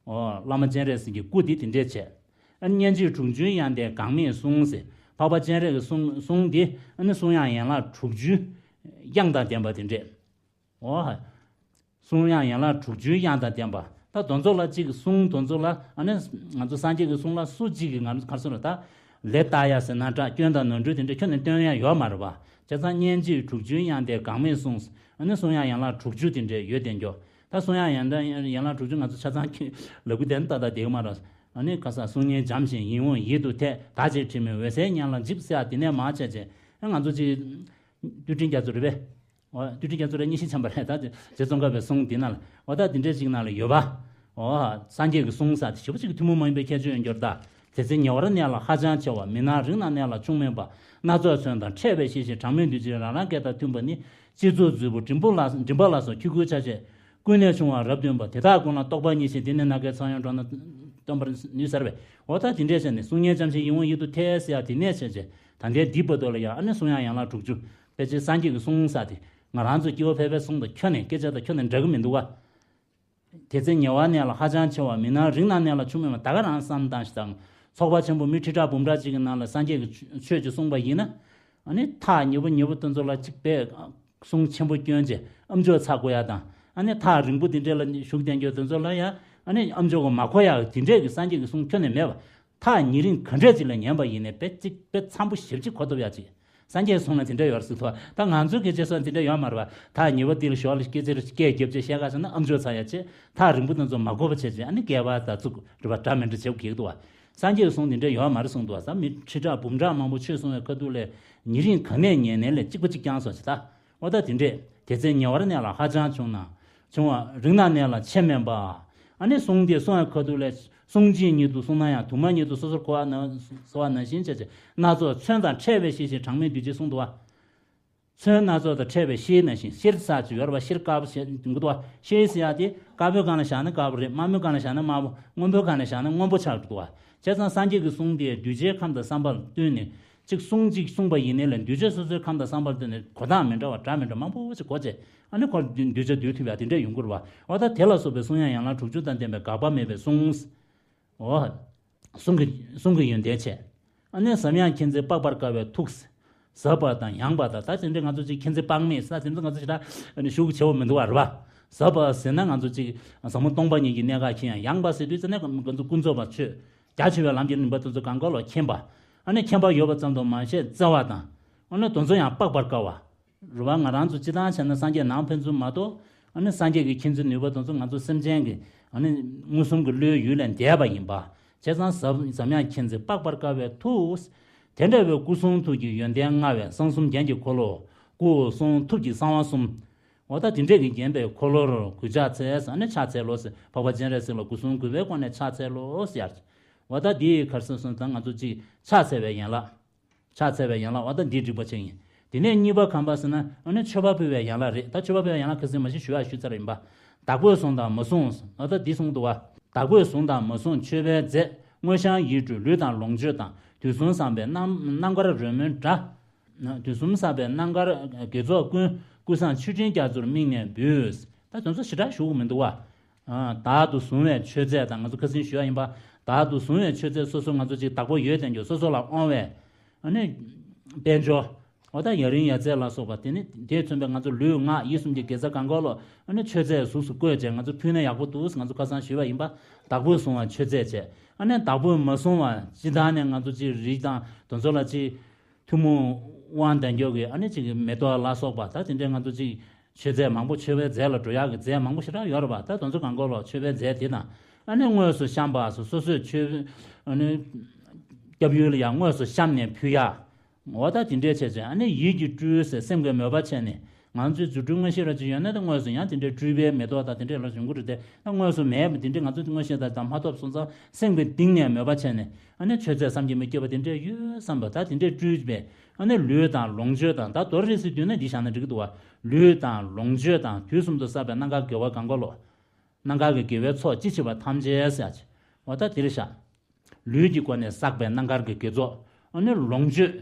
འོ་བླ་མ་སྤྱན་རས་གཟིགས་ཀྱི་སྐུ་འདི་དེ་འདྲས་བྱས། ཨ་ནི་སྙན་བརྒྱུད་དྲུག་ཅུའི་ཡང་སྟེང་འགག་མེད་གསུང་ཟེར། འཕགས་པ་སྤྱན་རས་ཀྱི་གསུང་གསུང་འདི་ཨ་ནི་གསུང་དབྱངས་ཡན་ལག་དྲུག་ཅུའི་དབྱངས་དང་ལྡན་པ་དེ་འདྲས། འོ་ཧ། གསུང་དབྱངས་ཡན་ལག་དྲུག་ཅུའི་དབྱངས་དང་ལྡན་པ། ད་དེ་ཚོ་ལ་གཅིག་གསུང་དེ་ཚོ་ལ་ཨ་ནི་ང་ཚོ་སངས་རྒྱས་ཀྱི་གསུང་ལ་སུ་གཅིག་གིས་ང་ཚོ་ག་རེ་ཟེར་ན་ད། ལན་བཏབ་ཡ་ཟེར་ན་འདྲ་སྐྱོན་དང་ནོར་འཁྲུལ་དེ་འདྲ་ཁྱོན་ནས་སྟོན་ཡ་ཡོད་མ་རེད་པ། བྱས་ཙང་སྙན་བརྒྱུད་དྲུག་ཅུའི་དབྱངས་ལྡན་འགག་མེད་གསུང་། ཨ་ནི་གསུང་དབྱངས་ཡན་ལག་དྲུག་ཅུ་དེ་འདྲས་ཡོད་དེ་འགྱོ། ད་གསུང་དབྱངས་ཡན་ལག་ཡན་ལག་དྲུག་ཅུ་ང་ཚོ་ཆ་ཚང་གི་ལབ་དགོས་དེ་ནི་ཏག་ཏག་བསྡད་ཀྱི་མ་རེད། ཨ་ནི་ཁ་སང་གསུང་སྙན་འཇམ་ཞིང་ཡིད་འོང་ཡིད་དུ་འཐད། བདག་གཅེས་དྲི་མེད་འོད་གསལ་སྙན་ལ་འཇིགས་ཟེར་ཡ་དེ་ནས་མར་བྱས་བྱས་ཨ་ང་ཚོ་ཅིག་བསྟུན་ཁྲིད་རྒྱ་མཚོ་རེད་པས། འོ་བསྟུན་ཁྲིད་རྒྱ་མཚོ་རེད། སྙན་ཤིང་འཆམ་པ་རེད། ད་རྗེ་ཙོང་ཁ་པའི་གསུང་འདི་ན་ལ་འོ་ད་འདི་འདྲས་ཅིག་ན་ལ་ཡོད་པ། འོ་སངས་རྒྱས་ཀྱི་གསུང་ཟེར་དེ་ཞེ་པོ་ཅིག་ཐུན་མོང་མ་ཡིན་པའི་ཁྱད་ཆོས་ཡོད་འགྱུར་ད། དེ་ཚེ་ཉེ་བར་གནས་ལ་ཧ་ཅང་ཆེ་བ། མི་སྣང་རིང་ན་གནས་ལ་ཆུང་མིན་པ། སྣ་ཚོགས་ཚོན་དང་འཕྲད་པའི་ཤེས་བཞིན་གྲངས་མེད་འདུས་བྱས་རང་རང་སྐད་དང་མཐུན་པ་ནི། སྤྱི་གཙུག་མཛོད་སྤུ་མགྲིན་པ་ལ་མགྲིན་པ་ལ་སོགས་ཁྱུ་གུའི་ཆ་བྱད། ཀུན་ནས་ཕྱུང་བ་རབ་སྟོན་པ། དེ་དག་ཀུན་ལ་རྟོག་པ་ཉིད་བཞིན། དེ་ནི་ནམ་མཁའི་ཚངས་དབྱངས་སྒྲོགས་ན་སྟོན་པར་ནུས་ཟེར་བས། འོ་ད་དེ་འདྲས་བྱས་ནས་གསུང་སྙན་འཇམ་ཞིང་ཡིད་འོང་ཡིད་དུ་འཐད་ཟེར་ཡ་དེ་ནས་བྱས་བྱས་ད་ལྟའི་འདི་བར་དུ་ལ་ཡང་ཨ་ནི་གསུང་དབྱངས་ཡན་ལག་དྲུག་ཅུ། ཕལ་ཆེར་སངས་རྒྱས་ཀྱི་གསུང་ཟེར་དེ་ང་རང་ཚོ་སྐྱེ་བོ་ཕལ་པའི་གསུང་དང་ཁྱོན་ནས་སྐད་ཆ་དང་ཁྱོན་ནས་འདྲ་གི་མི་འདུག་བ། དེ་ཚེ་ཉེ་བར་གནས་ལ་ཧ་ཅང་ཆེ་བ། མི་སྣང་རིང་ན་གནས་ལ་ཆུང་མིན་པ། ད་ག་རང་བསམ་བཏང་ཞིག་དང་། ཚོགས་པ་ཆེན་པོ་མི་ཁྲི་ཕྲག་འབུམ་ཕྲག་ཅིག་གི་ནང་ལ་སངས་རྒྱས་ཀྱི་ཆོས་ཅིག་གསུངས་པ་ཡིན་ན། ཨ་ནི་ཐག་ཉེ་པོ་ཉེ་པོ་དེ་ཚོ་ལ་ཅིག་པས་གསུང་ཆེན་པོ་བསྐྱོན་བྱས་ཨམ་ཅོག་ཚ་དགོས་ཡ་དང་། ཨ་ནི་ཐག་རིང་པོ་དེ་འདྲས་ལ་བཞུགས་བསྡད་རྒྱུ་དེ་ཚོ་ལ་ཡང་ཨ་ནི་ཨམ་ཅོག་གི་མ་གོ་ཡ་དེ་འདྲས་ཀྱི་སངས་རྒྱས་ཀྱི་གསུང་ཁྱོན་ནས་མེད་པ། ཐག་ཉེ་རིང་ག་འདྲས་ཅིག་ལ་ཉན་པ་ཡིན་ནའི་དཔེ་གཅིག་དཔེ་འཚམ་པོ་ཞེ་པོ་ཅིག་གོ་ཐུབ་ཡ་ཅིག་སངས་རྒྱས་གསུང་ལ་དེ་འདྲ་ཡོད་རེད་ཟེར་ཐུབ། ད་ང་ཚོའི་སྐད་ཆ་སོགས་དེ་འདྲ་ཡོད་མ་རེད་པ། ད་ཉེས་པ་འདི་ལ་ཞོར་ལ་སྐད་ཆ་སྐད་རྒྱབ་ཅེས་བཤད་ག་ཟེར་ན་ཨམ་ཅོག་ཚ་ཡ་ཆེ། ད་རིང་པོ་དེ་ཚོ་མ་གོ་བ་བྱས་བྱས་ཨ་ནི་སྐལ་བ་ད་ཚུགས་རེད་པ། འདྲ་མི་འདྲ་བྱེད་དགོས་ཀྱི་འདུག་བ། སངས་རྒྱས་གསུང་དེ་འདྲ་ཡོད་མ་རེད་གསུངས་འདུག་བ། ད་མི་ཁྲི་ཕྲག་འབུམ་ཕྲག་མང་པོ་ཆོས་གསུང་བའི་ཁ་ཐུག་ལས་ཉེ་རིང་ག་ནས་ཉན་ནས་ལས་གཅིག་པ་གཅིག་རྐྱང་སོང་ཅི་ད། འོ་ད་དེ་འདྲས་དེ་ཚེ་ཉེ་བར་གནས་ལ་ཧ་ཅང་བྱུང་ན། བྱུང་བ་རིང་ན་གནས་ལ་ཆེ་དམན་པ། ཨ་ནི་གསུང་དེ་གསུང་བའི་ཁ་ཐུག་ལས་གསུང་གཅིག་ཉིད་དུ་གསུངས་ན་ཡང་དུ་མ་ཉིད་དུ་སོ་སོར་གོ་བ་ན་གསོ་བ་ནང་བཞིན་བྱས་བྱས་སྣ་ཚོགས་མཚོན་དང་ཕྲད་པའི་ཤེས་བཞིན་གྲངས་མེད་འདུས་བྱས་གསུངས་འདུག་བ། མཚོན་སྣ་ཚོགས་དང་ཕྲད་པའི་ཤེལ་ནང་བཞིན། ཤེལ་ཟེར་ཅིག་ཡོད་རེད་བ། ཤེལ་དཀར་པོ་ཞེས་འདུག་བ། ཤེལ་ཟེར་ཡག་དེ་དཀར་པོའི་སྒང་ལ་བཞག་ན་དཀར་པོ་རེད། དམར་མོའི་སྒང་ལ་བཞག་ན་དམར་པོ། སྔོན་པོའི་སྒང་ལ་བཞག་ན་སྔོན་པོ་ཆགས་འདུག་བ། བྱས་ཙང་སངས་རྒྱས་ཀྱི་གསུང་དེ་གདུལ་བྱའི་ཁམས་དང་བསམ་པར་བསྟུན་ནས། གཅིག་གསུང་གཅིག་གསུངས་པ་ཡིན་ནའི་ལས་གདུལ་བྱ་སོ་སོའི་ཁམས་དང་བསམ་པར་བསྟུན་ནས་གོ་སྟངས་མི་འདྲ་བ་སྒྲ་མི་འདྲ་མང་པོ་ཞིག་གོ་བྱས། ཨ་ནི་ཁོ་གདུལ་བྱ་འདུལ་ཐུབ་ཡག་དེ་འདྲ་ཡོང་གི་རེད་བ། འོ་ད་དེ་ལ་སོགས་པའི་གསུང་ཡང་ཡན་ལག་དྲུག་ཅུ་དང་ལྡན་པའི་དགག་པ་མེད་པའི་གསུང་། འོ། གསུང་གི་གསུང་གི་ཡོན་ཏན་བྱས། ཨ་ནི་ཟབ་ཡངས་མཁྱེན་བརྩེ་དཔག་པར་དཀའ་བའི་ཐུགས། ཟབ་པ་དང་ཡངས་པ་དང་ད་དེ་འདྲའི་ང་ཚོ་ཅིག་མཁྱེན་བརྩེ་དཔག་མེད་ཟེར་ན་དེ་ཚོ་ང་ཚོ་ཞེ་དྲག་ཨ་ནི་ཤུགས་ཆེ་བོ་མི་འདུག་བ་རེད་བ། ཟབ་པ་ཟེར་ན་ང་ཚོ་ཅིག་ཟབ་མོ་སྟོང་པ་ཉིད་ཀྱི་གནད་འགག་མཁྱེན་ཡང་ཡངས་པ་ཟེར་དུས་ཙ་ནས་ང་ཚོ་ཀུན་རྫོབ་པ་ཆོས་རྒྱ་ཆེ་བའི་ལམ་གྱི་རིམ་པ་དེ་ཚོ་གང་ག་ལ་མཁྱེན་པ། ཨ་ནི་མཁྱེན་པ་ཡོད་པ་ཙམ་དུ་མ་ཟད་བརྩེ་བ་དང་། ཨ་ནི་དེ་ཚོ་ཡང་དཔག་པར་དཀའ་བ། རེད་བ། ང་རང་ཚོ་སྤྱི་བཏང་བྱས་ན་སངས་རྒྱས་ནང་ཕན་ཚུན་མ་གཏོགས་ཨ་ནི་སངས་རྒྱས་ཀྱི་མཁྱེན་བརྩེ་ནུས་པ་དེ་ཚོ་ང་ཚོ་སེམས་ཅན་གྱི་ཨ་ནི་མངོན་སུམ་གྱི་བློའི་ཡུལ་ལས་འདས་པ་ཡིན་པ། བྱས་ཙང་ཟབ་ཟབ་ཡངས་མཁྱེན་བརྩེ་དཔག་པར་དཀའ་བའི་ཐུགས། དེ་འདྲ་བའི་སྐུ་གསུང་ཐུགས་ཀྱི་ཡོན་ཏན་མངའ་བའི་གསང་གསུམ་རྒྱན་གྱི་འཁོར་ལོ། སྐུ་གསུང་ཐུགས་ཀྱི་གསང་བ་གསུམ། འོ་ད་དེ་འདྲས་ཀྱིས་བརྒྱན་པའི་འཁོར་ལོར་གུས་ཕྱག་འཚལ་ཟེར་ཨ་ནི་ཕྱག་འཚལ་ལོ་ཟེར། འཕགས་པ་སྤྱན་རས་གཟིགས་ལ་སྐུ་གསུང་གུས་པའི་སྒོ་ནས་ཕྱག་འཚལ་ལོ་ཟེར། འོ་ད་འདི་ག་རེ་ཟེར་སོང་ཙང་ང་ཚོ་གཅིག་ཕྱག་འཚལ་བའི་ཡན་ལག་ཕྱག་འཚལ་བའི་ཡན་ལག་འོ་ད་འདི་འགྲིག་པ་ཅིག་ཡིན། དེ་ནས་གཉིས་པ་ག་རེ་ཟེར་ན་ཨ་ནི་མཆོད་པ་ཕུལ་བའི་ཡན་ལག་རེད། ད་མཆོད་པ་ཕུལ་བའི་ཡན་ལག་ག་རེ་ཟེར་མ་གཞི་ཞུ་ཡག་ཞུ་ཚར་ཡིན་པ། བདག་པོས་བཟུང་དང་མ་བཟུང་འོ་ད་འདི་གསུངས་འདུག་བ། བདག་པོས་བཟུང་དང་མ་བཟུང་མཆོད་པའི་རྫས། དངོས་བཤམས་ཡིད་སྤྲུལ་ལུས་དང་ལོངས་སྤྱོད་དང་། དུས་གསུམ་བསམ་པའི་རྣམ་རྣམ་དཀར་རོལ་མོའི་སྒྲ། དུས་གསུམ་བསམ་པའི་རྣམ་དཀར་དགེ་ཚོགས་ཀུན། ཀུན་བཟང་མཆོད་སྤྲིན་རྒྱ་མཚོར་དམིགས་ནས་འབུལ། ད་དེ་ཚོ་ཞེ་དྲག་ཞུ་གི་མི་འདུག་བ། བདག་ཏུ་བཟུང་བའི་མཆོད་རྫས་དང་ང་ཚོ་ཁ་སང་ཞུས་ཡ་ཡིན་པ། བདག་ཏུ་བཟུང་བའི་མཆོད་རྫས་སོ་སོ་ང་ཚོ་ཅིག་བདག་པོ་ཡོད་དེ་འགྱོ་སོ་སོ་ལ་དབང་བའི། ཨ་ནི། དཔལ་འབྱོར། འོ་ད་ཡ་རིང་ཡ་རྩེ་ལ་སོགས་པ་དེ་ནི་དེས་མཚོན་པའི་ང་ཚོ་ལུས་ངག་ཡིད་གསུམ་གྱི་དགེ་རྩ་གང་ག་ལོ། ཨ་ནི་མཆོད་རྫས་གཟུགས་སུ་བཀོད་བྱས་ང་ཚོ་ཕུལ་ན་ཡག་པོ་འདུག་ང་ཚོ་ཁ་སང་ཞུས་པ་ཡིན་པ། བདག་པོས་བཟུང་བ་མཆོད་རྫས་བྱས། ཨ་ནི་བདག་པོས་མ་བཟུང་བ་སྤྱི་བཏང་ནས་ང་ཚོ་ཅིག་རིགས་དང་དེ་ཚོ་ལ་ཅིག་ཐུན་མོང་དབང་ལྡན་སྐྱོབ་ཀྱི་ཨ་ནི་ཅིག་མེ་ཏོག་ལ་སོགས་པ་ད་དེ་འདྲའི་ང་ཚོ་ཅིག་མཆོད་རྫས་མང་པོ་མཆོད་པའི་རྫས་ལ་འགྲོ་ཡག་གི་རྫས་མང་པོ་ཞེ་དྲག་ཡོད་རེད་པ། ད་དེ་ཚོ་གང་ག་ལོ་མཆོད་པའི་རྫས་དེ་དང་། ཨ་ནི་དངོས་སུ་བཤམས་པ་སོ་སོ་སོའི་མཆོད། ཨ་ནི། སྐྱབས་ཡུལ་ལ་ཡང་དངོས་སུ་བཤམས་ནས་ཕུལ་ཡག་འོ་ད་དེ་འདྲའི་བྱས་བྱས་ཨ་ནི་ཡིད་ཀྱིས་སྤྲུལ་ཟེར་སེམས་ཀྱི་མོས་པ་བྱས་ནས་ང་ཚོའི་རྫུ་འཕྲུལ་མངོན་ཤེས་ར་ཅིག་ཡོད་ན་ད་དངོས་སུ་ཡང་དེ་འདྲའི་སྤྲུལ་པའི་མེ་ཏོག་དང་དེ་འདྲའི་ལ་ཡོང་གི་རེད་དེ། ད་དངོས་སུ་མེད་པ་དེ་འདྲའི་ང་ཚོ་མངོན་ཤེས་དང་མ་ཐོབ་སོང་ཙང་སེམས་ཀྱི་གཏིང་ནས་མོས་པ་བྱས་ནས་ཨ་ནི་མཆོད་རྫས་བསམ་གྱིས་མི་ཁྱབ་པ་དེ་འདྲའི་ཡོད་བསམ་པ་ད་དེ་འདྲའི་སྤྲུལ་པས་ཨ་ནི་ལུས་དང་ལོངས་སྤྱོད་དང་ད་མདོར་རེ་ཟེར་དུས་ན་འདི་བཞག་ན་འགྲིག་གི་འདུག་བ། ལུས་དང་ལོངས་སྤྱོད་དང་དུས་གསུམ་དུ་བསགས་པའི་རྣམ་དཀར་དགེ་བ་གང་ག་ལོ། རྣམ་དཀར་གྱི་དགེ་བའི་ཚོགས་ཅི་མཆིས་པ་ཐམས་ཅད་ཟེར་ཡག་ཅིག་འོ་ད་འདིར་བཞག་ལུས་ཀྱི་སྒོ་ནས་བསགས་པའི་རྣམ་དཀར་གྱི་དགེ་ཚོགས། ཨ་ནི་ལོངས་སྤྱོད།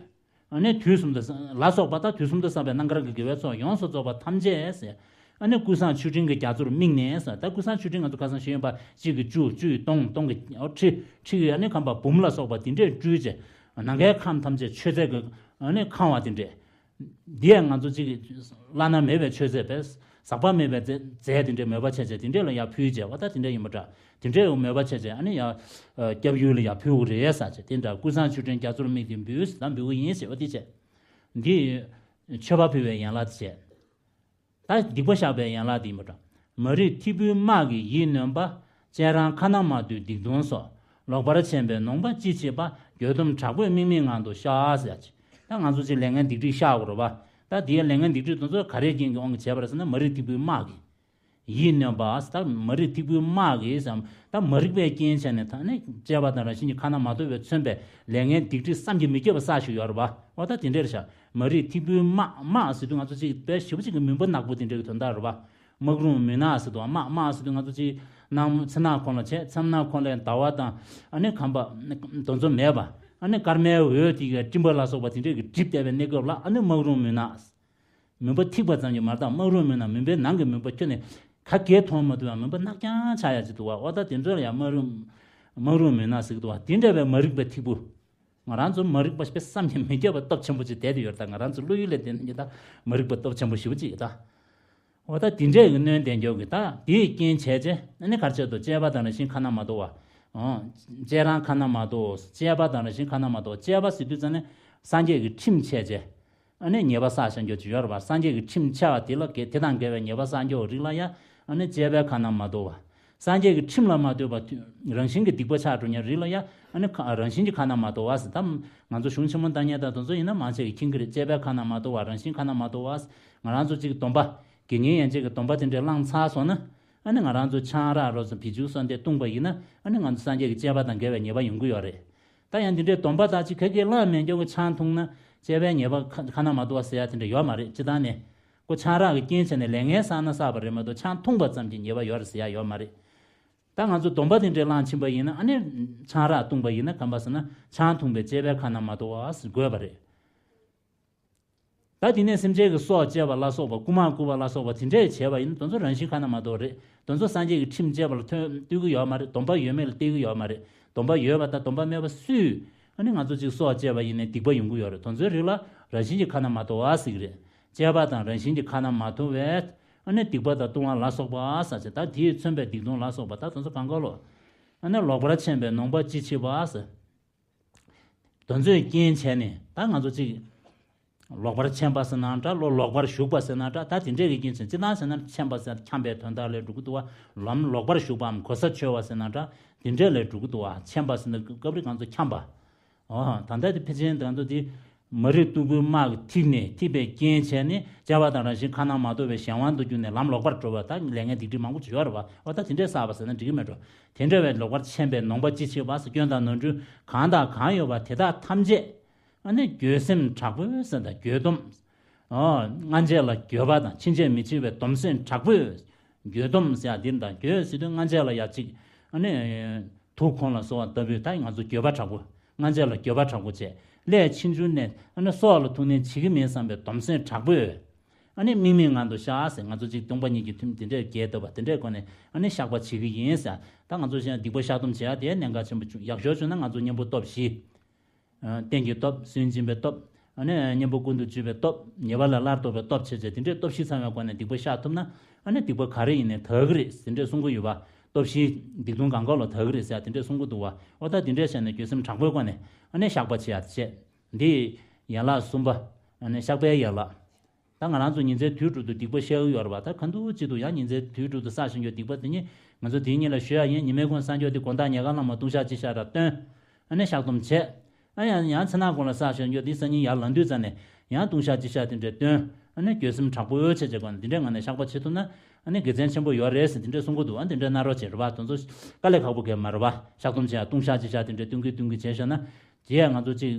ཨ་ནི་དུས་གསུམ་དུ་ལ་སོགས་པ་དང་དུས་གསུམ་དུ་བསགས་པའི་རྣམ་དཀར་གྱི་དགེ་བའི་ཚོགས་ཡོངས་སུ་རྫོགས་པ་ཐམས་ཅད་ཟེར། ཨ་ནི་ཀུན་བཟང་མཆོད་སྤྲིན་གྱི་རྒྱ་མཚོར་དམིགས་ནས་ཟེར། ད་ཀུན་བཟང་མཆོད་སྤྲིན་ང་ཚོ་ཁ་སང་ཞུས་ཡིན་པ་གཅིག་གིས་བཅུ། བཅུས་སྟོང་། སྟོང་གིས་ཁྲི། ཁྲི་ཡིས་ཨ་ནི་ཁམས་པ་འབུམ་ལ་སོགས་པ་དེ་འདྲས་སྤྲུལ་བྱས། ནམ་མཁའི་ཁམས་ཐམས་ཅད་མཆོད་རྫས་ཀྱིས་ཨ་ནི་ཁང་བ་དེ་འདྲས། འདིས་ང་ཚོ་གཅིག་བླ་ན་མེད་པའི་མཆོད་རྫས་པས་ཟག་པ་མེད་པའི་རྫས་རྫས་དེ་འདྲའི་མོས་པ་བྱས་བྱས་དེ་འདྲས་ལ་ཡར་ཕུལ་བྱས་པ་ད་དེ་འདྲས་ཡིན་པ་འདྲ། དེ་འདྲས་མོས་པ་བྱས་བྱས་ཨ་ནི་ཡར་སྐྱབས་ཡུལ་ལ་ཡར་ཕུལ་དགོས་རེད་ཟེར་བྱས་དེ་འདྲ་ཀུན་བཟང་མཆོད་སྤྲིན་རྒྱ་མཚོར་དམིགས་ཏེ་འབུལ་ཟེར་ད་འབུལ་གི་ཡིན་ཟེར་བ་དེ་བྱས། འདི་མཆོད་པ་ཕུལ་བའི་ཡན་ལག་དེ་བྱས། ད་སྡིག་པ་བཤགས་པའི་ཡན་ལག་དེ་ཡིན་པ་འདྲ། མ་རིག་ཐིགས་པོའི་དམག་གིས་ཡིད་གནོན་པ། སྤྱན་རང་ཁ་ན་མ་ཐོའི་སྡིག་ལྟུང་སོགས། ལོག་པར་འཕྱན་པའི་ནོངས་པ་ཅི་མཆིས་པ། འགྱོད་དུམ་དྲག་པོས་དམིགས་མེད་ངང་དུ་བཤགས་ཟེར་ཡག་ཅིག་ད་ང་ཚོ་ཅིག་ལས་ངན་སྡིག་སྒྲིབ་བཤགས་དགོས་རེད་པ། ད་དེའི་ལས་ངན་སྡིག་སྒྲིབ་དེ་ཚོ་ག་རེའི་རྐྱེན་གྱིས་དབང་གིས་བྱས་པ་རེད་ཟེར་ན་མ་རིག་ཐིགས་པོའི་དམག་གིས། ཡིད་གནོན་པ། ད་མ་རིག་ཐིགས་པོའི་དམག་གིས་སམ། ད་མ་རིག་པའི་རྐྱེན་བྱས་ནས་ད་ནི་དཔྱལ་བ་དང་རང་བཞིན་གྱི་ཁ་ན་མ་ཐོ་བས་མཚོན་པའི་ལས་ངན་སྡིག་སྒྲིབ་བསམ་གྱིས་མི་ཁྱབ་པ་བསགས་བཞིན་ཡོད་རེད་པ། འོ་ད་དེ་འདྲ་རེད་ཤག་མ་རིག་ཐིགས་པོའི་དམག་དམག་ཟེར་དུས་ང་ཚོ་ཅིག་དཔེ་ཞེ་པོ་ཅིག་གི་མུན་པ་ནག་པོ་དེ་འདྲ་གི་དོན་དག་རེད་པ། དམག་རུམ་མུན་ནག་ཟེར་དུས་དམག་དམག་ཟེར་དུས་ང་ཚོ་ཅིག་ནམ་མཚན་ནག་ཁོངས་ལ་བྱས་མཚན་ནག་ཁོངས་ལ་ཟླ་བ་དང་ཨ་ནི་ཁམས་པ་དེ་ཚོ་མེད་པ། ཨ་ནི་སྐར་མའི་འོད་དེ་གི་སྤྲིན་པ་ལ་སོགས་པ་དེ་འདྲ་གི་སྒྲིབ་བསྡད་པའི་གནས་སྐབས་ལ་ཨ་ནི་དམག་རུམ་མུན་ནག་མུན་པ་ཐིགས་པ་ཙམ་གྱིས་མ་རེད་ད། དམག་རུམ་མུན་ནག་མུན་པའི་ནང་གི་མུན་པ་ཁྱོན་ནས་ག་གེ་མཐོང་མ་ཐུབ་པའི་མུན་པ་ནག་རྐྱང་ཆགས་ཡག་ཅིག་འདུག་བ། འོ་ད་དེ་ཚོ་ལ་ཡང་དམག་རུམ་དམག་རུམ་མུན་ནག་ཟེར་གི་འདུག་བ། དེ་འདྲ་བའི་མ་རིག་པའི་ཐིགས་པོ། ང་རང་ཚོ་མ་རིག་པ་བསམ་གྱིས་མི་ཁྱབ་པ་སྟོབས་ཆེན་པོ་ཅིག་བསྡད་དེ་ཡོད་རེད་ད། ང་རང་ཚོ་བློ་ཡུལ་ལས་བརྟེན་ནས་ད་མ་རིག་པ་སྟོབས་ཆེན་པོ་ཞེ་པོ་ཅིག་ད། འོ་ད་དེ་འདྲས་ཀྱི་གནོན་དེ་མགྱོགས་ཀྱི་ད་དེའི་རྐྱེན་བྱས་རྗེས་ཨ་ནི་གར་ཆེད་དུ་དཔྱལ་བ་དང་རང་བཞིན་ཁ་ན་མ་ཐོ་བ། ཨོ། སྤྱན་རང་ཁ་ན་མ་ཐོ། དཔྱལ་བ་དང་རང་བཞིན་ཁ་ན་མ་ཐོ། དཔྱལ་བ་ཟེར་དུས་ཙམ་ནས་སངས་རྒྱས་ཀྱི་ཁྲིམས་བྱས་རྗེས། ཨ་ནི་ཉེས་པ་བསགས་བཞག་རྒྱུ་ཅིག་ཡོད་རེད་བ། སངས་རྒྱས་ཀྱི་ཁྲིམས་འཆལ་བ་དེ་ལ་དེ་དང་འགལ་བའི་ཉེས་པ་བསགས་རྒྱུ་རིགས་ལ་ཡ། ཨ་ནི་བཅས་པའི་ཁ་ན་མ་ཐོ་བ། སངས་རྒྱས་ཀྱི་ཁྲིམས་ལ་མ་ལྟོས་པ་རང་བཞིན་གྱི་སྡིག་པ་ཆགས་འགྲོ་མཁན་རིགས་ལ་ཡ། ཨ་ནི་ཁ་རང་བཞིན་གྱི་ཁ་ན་མ་ཐོ་བ་ཟེར། ད་ང་ཚོ་གཞུང་ཆེན་མོ་བདག་ཉིད་དང་དེ་ཚོ་ཡིན་ན་མང་ཆེ་གིས་མཁྱེན་གྱི་རེད། བཅས་པའི་ཁ་ན་མ་ཐོ་བ། རང་བཞིན་ཁ་ན་མ་ཐོ་བ་ཟེར། ང་རང་ཚོ་གཅིག་སྡོམ་པ། དགེ་བསྙེན་ཡན་ཆད་ཀྱི་སྡོམ་པ་དེ་འདྲས་བླངས་ཚར་སོང་ན། ཨ་ནི་ང་རང་ཚོ་ཆང་རག་རོ་སོ་བི་ཅུ་སོགས་འདི་བཏུངས་པ་ཡིན་ན། ཨ་ནི་ང་ཚོ་སངས་རྒྱས་ཀྱི་བཅས་པ་དང་འགལ་བའི་ཉེས་པ་ཡོང་གི་ཡོད་རེད། ད་ཡང་འདི་འདྲའི་སྡོམ་པ་དག་ཅིག་ག་གེ་བླངས་མེད་མཁན་གྱི་ཆང་འཐུང་ན་བཅས་པའི་ཉེས་པ་ཁ་ཁ་ན་མ་ཐོ་བ་ཟེར་ཡ་དེ་འདྲ་ཡོད་མ་རེད། སྤྱིར་བཏང་ནས་ཁོ་ཆང་རག་གི་རྐྱེན་བྱས་ནས་ལས་ངན་བསགས་ན་བསགས་པ་རེད་མ་གཏོགས་ཆང་འཐུང་པ་ཙམ་གྱིས་ཉེས་པ་ཡོད་རེད་ཟེར་ཡ་ཡོད་མ་རེད། ད་ང་ཚོ་སྡོམ་པ་དེ་འདྲའི་བླངས་ཕྱིན་པ་ཡིན་ན། ཨ་ནི་ཆང་རག་བཏུངས་པ་ཡིན་ན་ག་འབའ་ཟེར་ན་ཆང་འཐུང་པའི་བཅས་པའི་ཁ་ན་མ་ཐོ་བ་ཟེར་དགོས་པ་རེད། ད་དེ་ནས་སེམས་ཅན་གྱི་སྲོག་བཅད་པ་ལ་སོགས་པ། རྐུ་མ་རྐུ་བ་ལ་སོགས་པ་དེ་འདྲས་བྱས་པ་ཡིན་ན་དེ་ཚོ་རང་བཞིན་ཁ་ན་མ་ཐོ་བ་རེད། དེ་ཚོ་སངས་རྒྱས་ཀྱི་ཁྲིམས་བཅས་པ་ལ་ཐོན་ལྟོས་ཀྱི་ཡོད་མ་རེད། སྡོམ་པ་ཡོད་མེད་ལ་བལྟ་གི་ཡོད་མ་རེད། སྡོམ་པ་ཡོད་པ་དང་སྡོམ་པ་མེད་པ་སུས། ཨ་ནི་ང་ཚོ་གཅིག་སྲོག་བཅད་པ་ཡིན་ནའི་སྡིག་པ་ཡོང་གི་ཡོད་རེད། དེ་ཚོའི་རིགས་ལ་རང་བཞིན་གྱི་ཁ་ན་མ་ཐོ་བ་ཟེར་གྱི་རེད། བཅས་པ་དང་རང་བཞིན་གྱི་ཁ་ན་མ་ཐོ་བས། ཨ་ནི་སྡིག་པ་དང་ལྟུང་བ་ལ་སོགས་པ་ཟེར་བྱས། ད་དེས་མཚོན་པའི་སྡིག་ལྟུང་ལ་སོགས་པ་ད་དེ་ཚོ་གང་ག་ལོ། ཨ་ནི་ལོག་པར་འཕྱན་པའི་ནོངས་པ་ཅི་མཆིས་པ་ཟེར། དེ་ཚོའི་རྐྱེན་བྱས་ནས་ད་ང་ཚོ་གཅིག་ལོག་པར་འཕྱན་པ་ཟེར་ན་འདྲ། ལོ་ལོག་པར་ཞུགས་པ་ཟེར་ན་འདྲ། ད་དེ་འདྲས་ཀྱི་རྐྱེན་བྱས། སྤྱིར་བཏང་ཟེར་ན་འཕྱན་པ་ཟེར་འཁྱམས་པའི་དོན་དག་ལ་འགྲོ་གི་འདུག་བ། ལམ་ལོག་པར་ཞུགས་པའམ་གོལ་ས་ཆོད་པ་ཟེར་ན་འདྲ། དེ་འདྲས་ལ་འགྲོ་གི་འདུག་བ། འཕྱན་པ་ཟེར་ན་སྐབས་རེ་ང་ཚོ་འཁྱམས་པ། ཨོ། ད་ལྟ་དེ་ཕལ་ཆེར་ང་ཚོ་དེ་མ་རིག་སྟུག་པོའི་དམག་གིས་ཐིབས་ནས། ཐིབས་པའི་རྐྱེན་བྱས་ནས་བཅས་པ་དང་རང་བཞིན་ཁ་ན་མ་ཐོ་བའི་གཞན་དབང་དུ་གྱུར་ནས་ལམ་ལོག་པར་འགྲོ་བ། ད་ལས་ངན་སྡིག་སྒྲིབ་མང་པོ་ཅིག་ཡོད་རེད་བ། ཨོ། ད་དེ་འདྲས་བསགས་པ་ཟེར་ན་འགྲིག་གི་མེད་འགྲོ། དེ་འདྲ་བའི་ལོག་པར་འཕྱན་པའི་ནོངས་པ་ཅི་མཆིས་པ་ཟེར། སྐྱོན་དང་ནོར་འཁྲུལ་གང་དང་གང་ཡོད་པ་དེ་དག་ཐམས་ཅད། ཨ་ནི་འགྱོད་སེམས་དྲག་པོས་ཟེར། ད་འགྱོད་སྡོམ། ཨོ། སྔ་རྗེས་ལ་འགྱོད་པ་དང་ཕྱིན་ཆད་མི་བྱེད་པའི་སྡོམ་སེམས་དྲག་པོས། འགྱོད་སྡོམ་ཟེར་ཡ་འདི་དང་། འགྱོད་ཟེར་དུས་སྔ་རྗེས་ལ་ཡ་གཅིག་ཨ་ནི་དུག་གོང་ལ་སོགས་པ་ལྟ་བུའི། ད་ང་ཚོ་འགྱོད་པ་དྲག་པོ། སྔ་རྗེས་ལ་འགྱོད་པ་དྲག་པོ་བྱས། སླད་ཕྱིན་འགྱུར་ནས་ཨ་ནི་སྲོག་ལ་ཐུག་ནས་བྱེད་ཀྱི་མིན་བསམ་པའི་སྡོམ་སེམས་དྲག་པོས། ཨ་ནི་དམིགས་མེད་ངང་དུ་བཤགས་ཟེར། ང་ཚོ་གཅིག་སྟོང་པ་ཉིད་ཀྱི་ཐུན་དེ་འདྲས་རྒྱས་བཏབ་པ་དེ་འདྲས་སྒོ་ནས་ཨ་ནི་བཤགས་པ་བྱེད་ཀྱི་ཡིན་ཟེར། ད་ང་ཚོ་གཞན་སྡིག་པ་བཤགས་སྡོམ་བྱེད་ཡ་དེ་གནད་འགག་ཆེན་པོ་བྱུང་། ཡག་ཤོས་བྱུང་ན་ང་ཚོ་གཉེན་པོ་སྟོབས་བཞི། ཨ། རྟེན་གྱི་སྟོབས། སུན་འབྱིན་པའི་སྟོབས། ཨ་ནི་གཉེན་པོ་ཀུན་ཏུ་སྤྱོད་པའི་སྟོབས། ཉེས་པ་ལས་སླར་ལྡོག་པའི་སྟོབས་བྱས་བྱས། དེ་འདྲའི་སྟོབས་བཞི་ཚང་བའི་སྒོ་ནས་སྡིག་པ་བཤགས་ཐུབ་ན། ཨ་ནི་སྡིག་པ་ག་རེ་ཡིན་ནའི་དག་གི་རེད་ཟེར་དེ་འདྲས་གསུང་གི་ཡོད་པ། སྟོབས་བཞིའི་སྡིག་ལྟུང་གང་ག་ལ་དག་གི་རེད་ཟེར་དེ་འདྲས་གསུང་གི་འདུག་བ། ཨོ། ད་དེ་འདྲས་བྱས་ནས་འགྱོད་སེམས་དྲག་པོའི་སྒོ་ནས་ཨ་ནི་བཤགས་པ་བྱེད་ཡ་དེ་བྱས། འདི་ཡན་ལག་གསུམ་པ། ཨ་ནི་བཤགས་པའི་ཡན་ལག་ད་ང་རང་ཚོ་ཉིན་མཚན་དུས་དྲུག་ཏུ་སྡིག་པ་བཤགས་ཀྱི་ཡོད་རེད་བ། ད་ག་འདུག་ཅི་འདུག་ཡང་ཉིན་མཚན་དུས་དྲུག་ཏུ་བསགས་བཞིན་ཡོད་སྡིག་པ་དེ་ཉིད་ང་ཚོ་དེ་ཉིད་ལ་ཞུ་ཡ་ཡིན། ཉི་མའི་གུང་སངས་རྒྱས་དེ་དགོང་དག་ཉལ་ཁང་ལ་མར་ལྟུང་བཤགས་ཅིག་བཞག་ར་བཏོན། ཨ་ནི་བཤགས་སྡོམ་བྱས། ཨ་ཡང་ཡང་མཚན་ནག་གུང་ལ་བསགས་བཞིན་ཡོད་དེ་སང་ཉིན་ཡར་ལངས་དུས་ཙམ་ནས་ཡང་ལྟུང་བཤགས་ཅིག་བཞག་དེ་འདྲས་བཏོན། ཨ་ནི་འགྱོད་སེམས་དྲག་པོ་བྱས་བྱས་སྒོ་ནས་དེ་འདྲས་ངང་ནས་བཤགས་པ་བྱེད་ཐུབ་ན་ཨ་ནི་དགེ་མཚན་ཆེན་པོ་ཡོད་རེད་ཟེར་དེ་འདྲས་གསུང་གི་འདུག་ཨ་དེ་འདྲས་གནང་རོགས་བྱེད་རེད་བ། དེ་ཚོ་དཀའ་ལས་ཁག་པོ་གང་ཡང་མ་རེད་བ། བཤགས་སྡོམ་བྱས་ཡ་ལྟུང་བཤགས་ཅིག་བཞག་དེ་འདྲས་བཏོན་གི་བཏོན་གི་བྱས་བཞག་ན། དེ་ཡང་ང་ཚོ་གཅིག་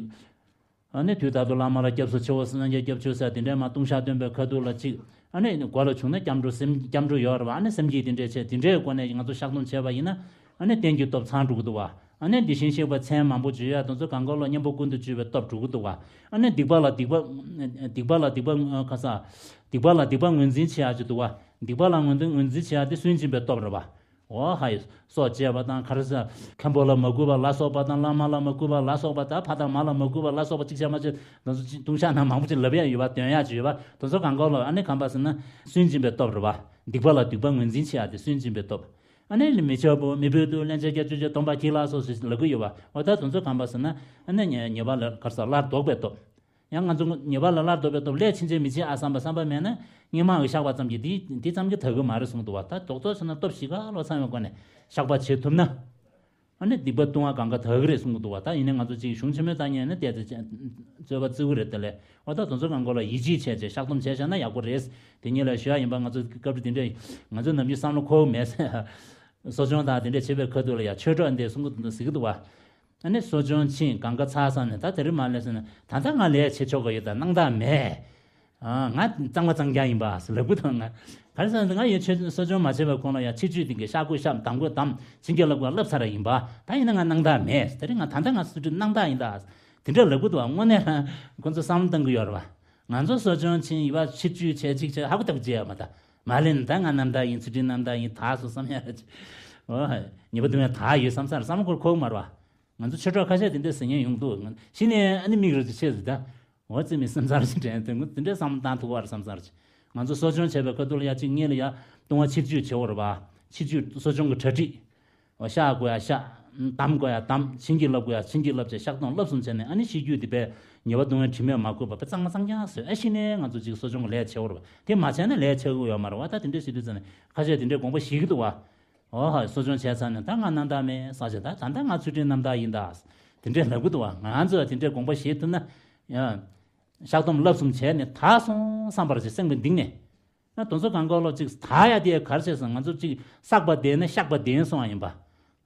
ཨ་ནི་དུས་རྟག་ཏུ་བླ་མ་ལ་སྐྱབས་སུ་མཆིའོ། སངས་རྒྱས་སྐྱབས་མཆིའོ་ཟེར་དེ་འདྲས་མར་ལྟུང་བཤགས་བཏོན་པའི་ཁ་ཐུག་ལ་གཅིག་ཨ་ནི་མགོ་ལ་བྱུང་ན་སྐྱབས་འགྲོ་སེམས། སྐྱབས་འགྲོ་ཡོད་རེད་བ། ཨ་ནི་སེམས་བསྐྱེད་དེ་འདྲས་བྱས། དེ་འདྲའི་སྒོ་ནས་ང་ཚོ་བཤགས་སྡོམ་བྱས་པ་ཡིན་ན་ཨ་ནི་རྟེན་གྱི་སྟོབས་ཚང་འགྲོ་གི་འདུག་བ། ཨ་ནི་དེ་བཞིན་གཤེགས་པ་མཚན་མང་པོ་བརྗོད་ཡ་དེ་ཚོ་གང་ག་ལ་གཉེན་པོ་ཀུན་ཏུ་སྤྱོད་པའི་སྟོབས་འགྲོ་གི་འདུག་བ། ཨ་ནི་སྡིག་པ་ལ་སྡིག་པ། སྡིག་པ་ལ་སྡིག་པ་ཁ་ས། སྡིག་པ་ལ་སྡིག་པ་ངོས་འཛིན་བྱེད་ཡ་ཅིག་འདུག་བ། སྡིག་པ་ལ་ངོས་འཛིན་ངོས་འཛིན་བྱེད་ཡ་དེ་སུན་འབྱིན་པའི་སྟོབས་རེད་བ། འོ་ཧ་ཡི། སྲོག་བཅད་པ་དང་ག་རེ་ཟེར། མཁན་པོ་ལ་མ་གུས་པ་ལ་སོགས་པ་དང་། བླ་མ་ལ་མ་གུས་པ་ལ་སོགས་པ་དང་། ཕ་དང་མ་ལ་མ་གུས་པ་ལ་སོགས་པ་གཅིག་བྱས་མ་བྱས་ང་ཚོ་གཅིག་ལྟུང་བཤགས་ནང་མང་པོ་ཅིག་ལབ་ཡ་ཡོད་པ། འདོན་ཡ་ཅིག་ཡོད་པ། དེ་ཚོ་གང་ག་ལ་ཨ་ནི་གང་པ་ཟེར་ན་སུན་འབྱིན་པའི་སྟོབས་རེད་བ། སྡིག་པ་ལ་སྡིག་པ་ངོས་འཛིན་བྱེད་ཡ་དེ་སུན་འབྱིན་པའི་སྟོབས། ཨ་ནི་མི་ཆོས་པོ་མི་ཕོད་དུ། སླན་ཆད་སྐྱབས་བཅོལ་བྱེད། སྡོམ་པ་གྱིས་ལ་སོགས་ཞེས་ལབ་ཀྱི་ཡོད་པ། འོ་ད་དེ་ཚོ་གང་པ་ཟེར་ན་ཨ་ནི་ཉེས་པ་ལ་ག་རེ་ཟེར། སླར་ལྡོག་པའི་སྟོབས། ཡང་ང་ཚོ་ཉེས་པ་ལ་སླར་ལྡོག་པའི་སྟོབས། སླད་ཕྱིན་ཆད་མི་བྱེད་ཨ་བསམ་པ་བསམ་པ་མེད་ན་སྔོན་མ་གི་བཤགས་པ་ཙམ་གྱིས་དེ་དེ་ཙམ་གྱིས་དག་གི་མ་རེད་གསུངས་འདུག་བ། ད་རྡོག་རྡོག་བྱས་ན་སྟོབས་བཞི་ཀ་ལོ་ཚང་བའི་སྒོ་ནས་བཤགས་པ་བྱེད་ཐུབ་ན། ཨ་ནི་སྡིག་པ་ལྟུང་བ་གང་ག་དག་གི་རེད་གསུངས་འདུག་བ། ད་ཡིན་ནའི་ང་ཚོ་གཅིག་གཞུང་ཆེན་མོའི་ཐ་སྙད་ནི་བལྟས་ཏེ་རྩོད་པ་བརྩི་གི་རེད་དེ་ལས། འོ་ད་དེ་ཚོ་གང་ག་ལ་ཡིད་ཆེས་བྱས་བྱས་བཤགས་སྡོམ་བྱས་བཞག་ན་ཡག་པོ་རེད། དེ་ཉིད་ལ་ཞུ་ཡ་ཡིན་པ། ང་ཚོ་སྐབས་རེ་དེ་འདྲས་ང་ཚོ་ནམ་རྒྱུན་བསམ་བློ་འཁོར་མེད། གསོ་སྦྱོང་དང་དེ་འདྲས་བྱེད་པའི་ཁ་ཐུག་ལ་ཡ་ཆོས་གྲོགས་འདི་གསུང་གི་འདུག་ཟེར་གི་འདུག་བ། ཨ་ནི་གསོ་སྦྱོང་ཕྱིན་གང་ག་ཚར་སོང་ནས་ད་དེ་རིང་མ་ལས་སོང་ན་ད་ལྟ་ང་ལས་བྱེད་ཆོག་གི་ཡོད་ད། སྣང་དག་མེད། ཨ། ང་གཙང་མ་གཙང་རྐྱང་ཡིན་པ་ཟེར་ལབ་གི་འདུག་ང་ག་རེ་ཟེར་ན་ང་ཡོད་ཆོས་གསོ་སྦྱོང་མ་བྱས་པའི་གོང་ལ་ཡང་ཆིག་བརྒྱུད་དེ་གའི་བཤགས་དགོས་བཤགས། གདམས་དགོས་གདམས། བྱིན་གྱིས་བརླབ་དགོས་བརླབས་ཚར་བ་ཡིན་པ། ད་ཡིན་ན་ང་སྣང་དག་མེད། དེ་རིང་ང་ད་ལྟ་ང་སུ་ཁྲིད་སྣང་དག་ཡིན་ད་དེ་འདྲ་ལབ་གི་འདུག་ཁོང་ཚོ་བསམ་བློ་གཏོང་གི་ཡོད་རེད་བ། ང་ཚོ་གསོ་སྦྱོང་ཕྱིན་ཡིན་པ་ཆིག་བརྒྱུད་བྱས་ཅིག་བྱས་ཧ་གོ་ཐག་བྱེད་ཡ་མ་ད། མ་ལན་ད་ང་རྣམ་དག་ཡིན། ཚུལ་ཁྲིམས་རྣམ་དག་ཡིན། ད་སོ་བསམ་ཡ་རེད། ཨོ། ཉེས་པ་ལྟུང་བ་ད་ཡོད་བསམ་སར་བསམ་བློ་འཁོར་ཁོག་མ་རེད་བ། ང་ཚོ་ཆོས་གྲོགས་ཁ་ཤས་དེ་འདྲས་ཟེར་མཁན་ཡོང་འདུག་གཞི་ནས་ཨ་ནི་མིག་རུ་ཅིག་ཕྱེས་ཟིག་ད། འོ་ཙི་མི་བསམ་ཚར་ཅིག་དྲན་དེ་ངོ་དེ་འདྲས་བསམ་བློ་བཏང་ཐུབ་པ་རེད་བསམ་ཚར་ཅིག་ང་ཚོ་གསོ་སྦྱོང་བྱས་པའི་ཁ་ཐུག་ལ་ཡ་གཅིག་གཉིས་ལ་ཡ་ལྟུང་བ་ཆིག་བརྒྱུད་བྱེད་འོ་རེད་བ། ཆིག་བརྒྱུད་གསོ་སྦྱོང་གི་གྲ་སྒྲིག་འོ། བཤགས་དགོས་ཡ་བཤགས། གདམས་དགོས་ཡ་གདམས། བྱིན་གྱིས་བརླབ་དགོས་ཡ་བྱིན་གྱིས་བརླབས་བྱས་བཤགས་སྡོམ་བརླབས་གསུམ་བྱས་ནས་ཨ་ནི་ཤེས་རྒྱུད་དེ་པས་ ཉེས་པ་ལྟུང་བའི་དྲི་མས་མ་གོས་པ་དཔེ་གཙང་མ་གཙང་རྐྱང་བཟོས། ཨ་ཤི་ནས་ང་ཚོ་ཅིག་གསོ་སྦྱོང་གི་ལས་བྱེད་འོར་བ་དེ་མ་བྱས་ན་ལས་བྱེད་དགོས་ཡོད་མ་རེད་བ། ད་དེ་འདྲས་བྱེད་དུས་ཙམ་ནས་ཁ་ཤས་དེ་འདྲས་དགོངས་པ་བཞེས་ཀྱི་འདུག་བ། ཨོ་ཧ། གསོ་སྦྱོང་བྱས་ཚར་ནས་ད་ང་རྣམ་དག་མེད་ཟེར་བྱས། ད་ད་ལྟ་ང་ཚུལ་ཁྲིམས་རྣམ་དག་ཡིན་ད། དེ་འདྲས་ལབ་ཀྱི་འདུག་བ། ང་ཚོས་དེ་འདྲས་དགོངས་པ་བཞེས་ཐུབ་ན། ཡ། བཤགས་སྡོམ་བསླབ་གསུམ་བྱས་ནས་དག་སོང་བསམ་པར་བྱས་སེམས་ཀྱི་གཏིང་ནས། ཨ་དེ་ཚོ་གང་ག་ལོ་ཅིག་དག་ཡ་དེ་ག་རེ་བྱས་སོང་། ང་ཚོ་ཅིག་བསགས་པ་བདེན་ན་བཤགས་པ་བདེན་གསུང་བ་ཡིན་པ།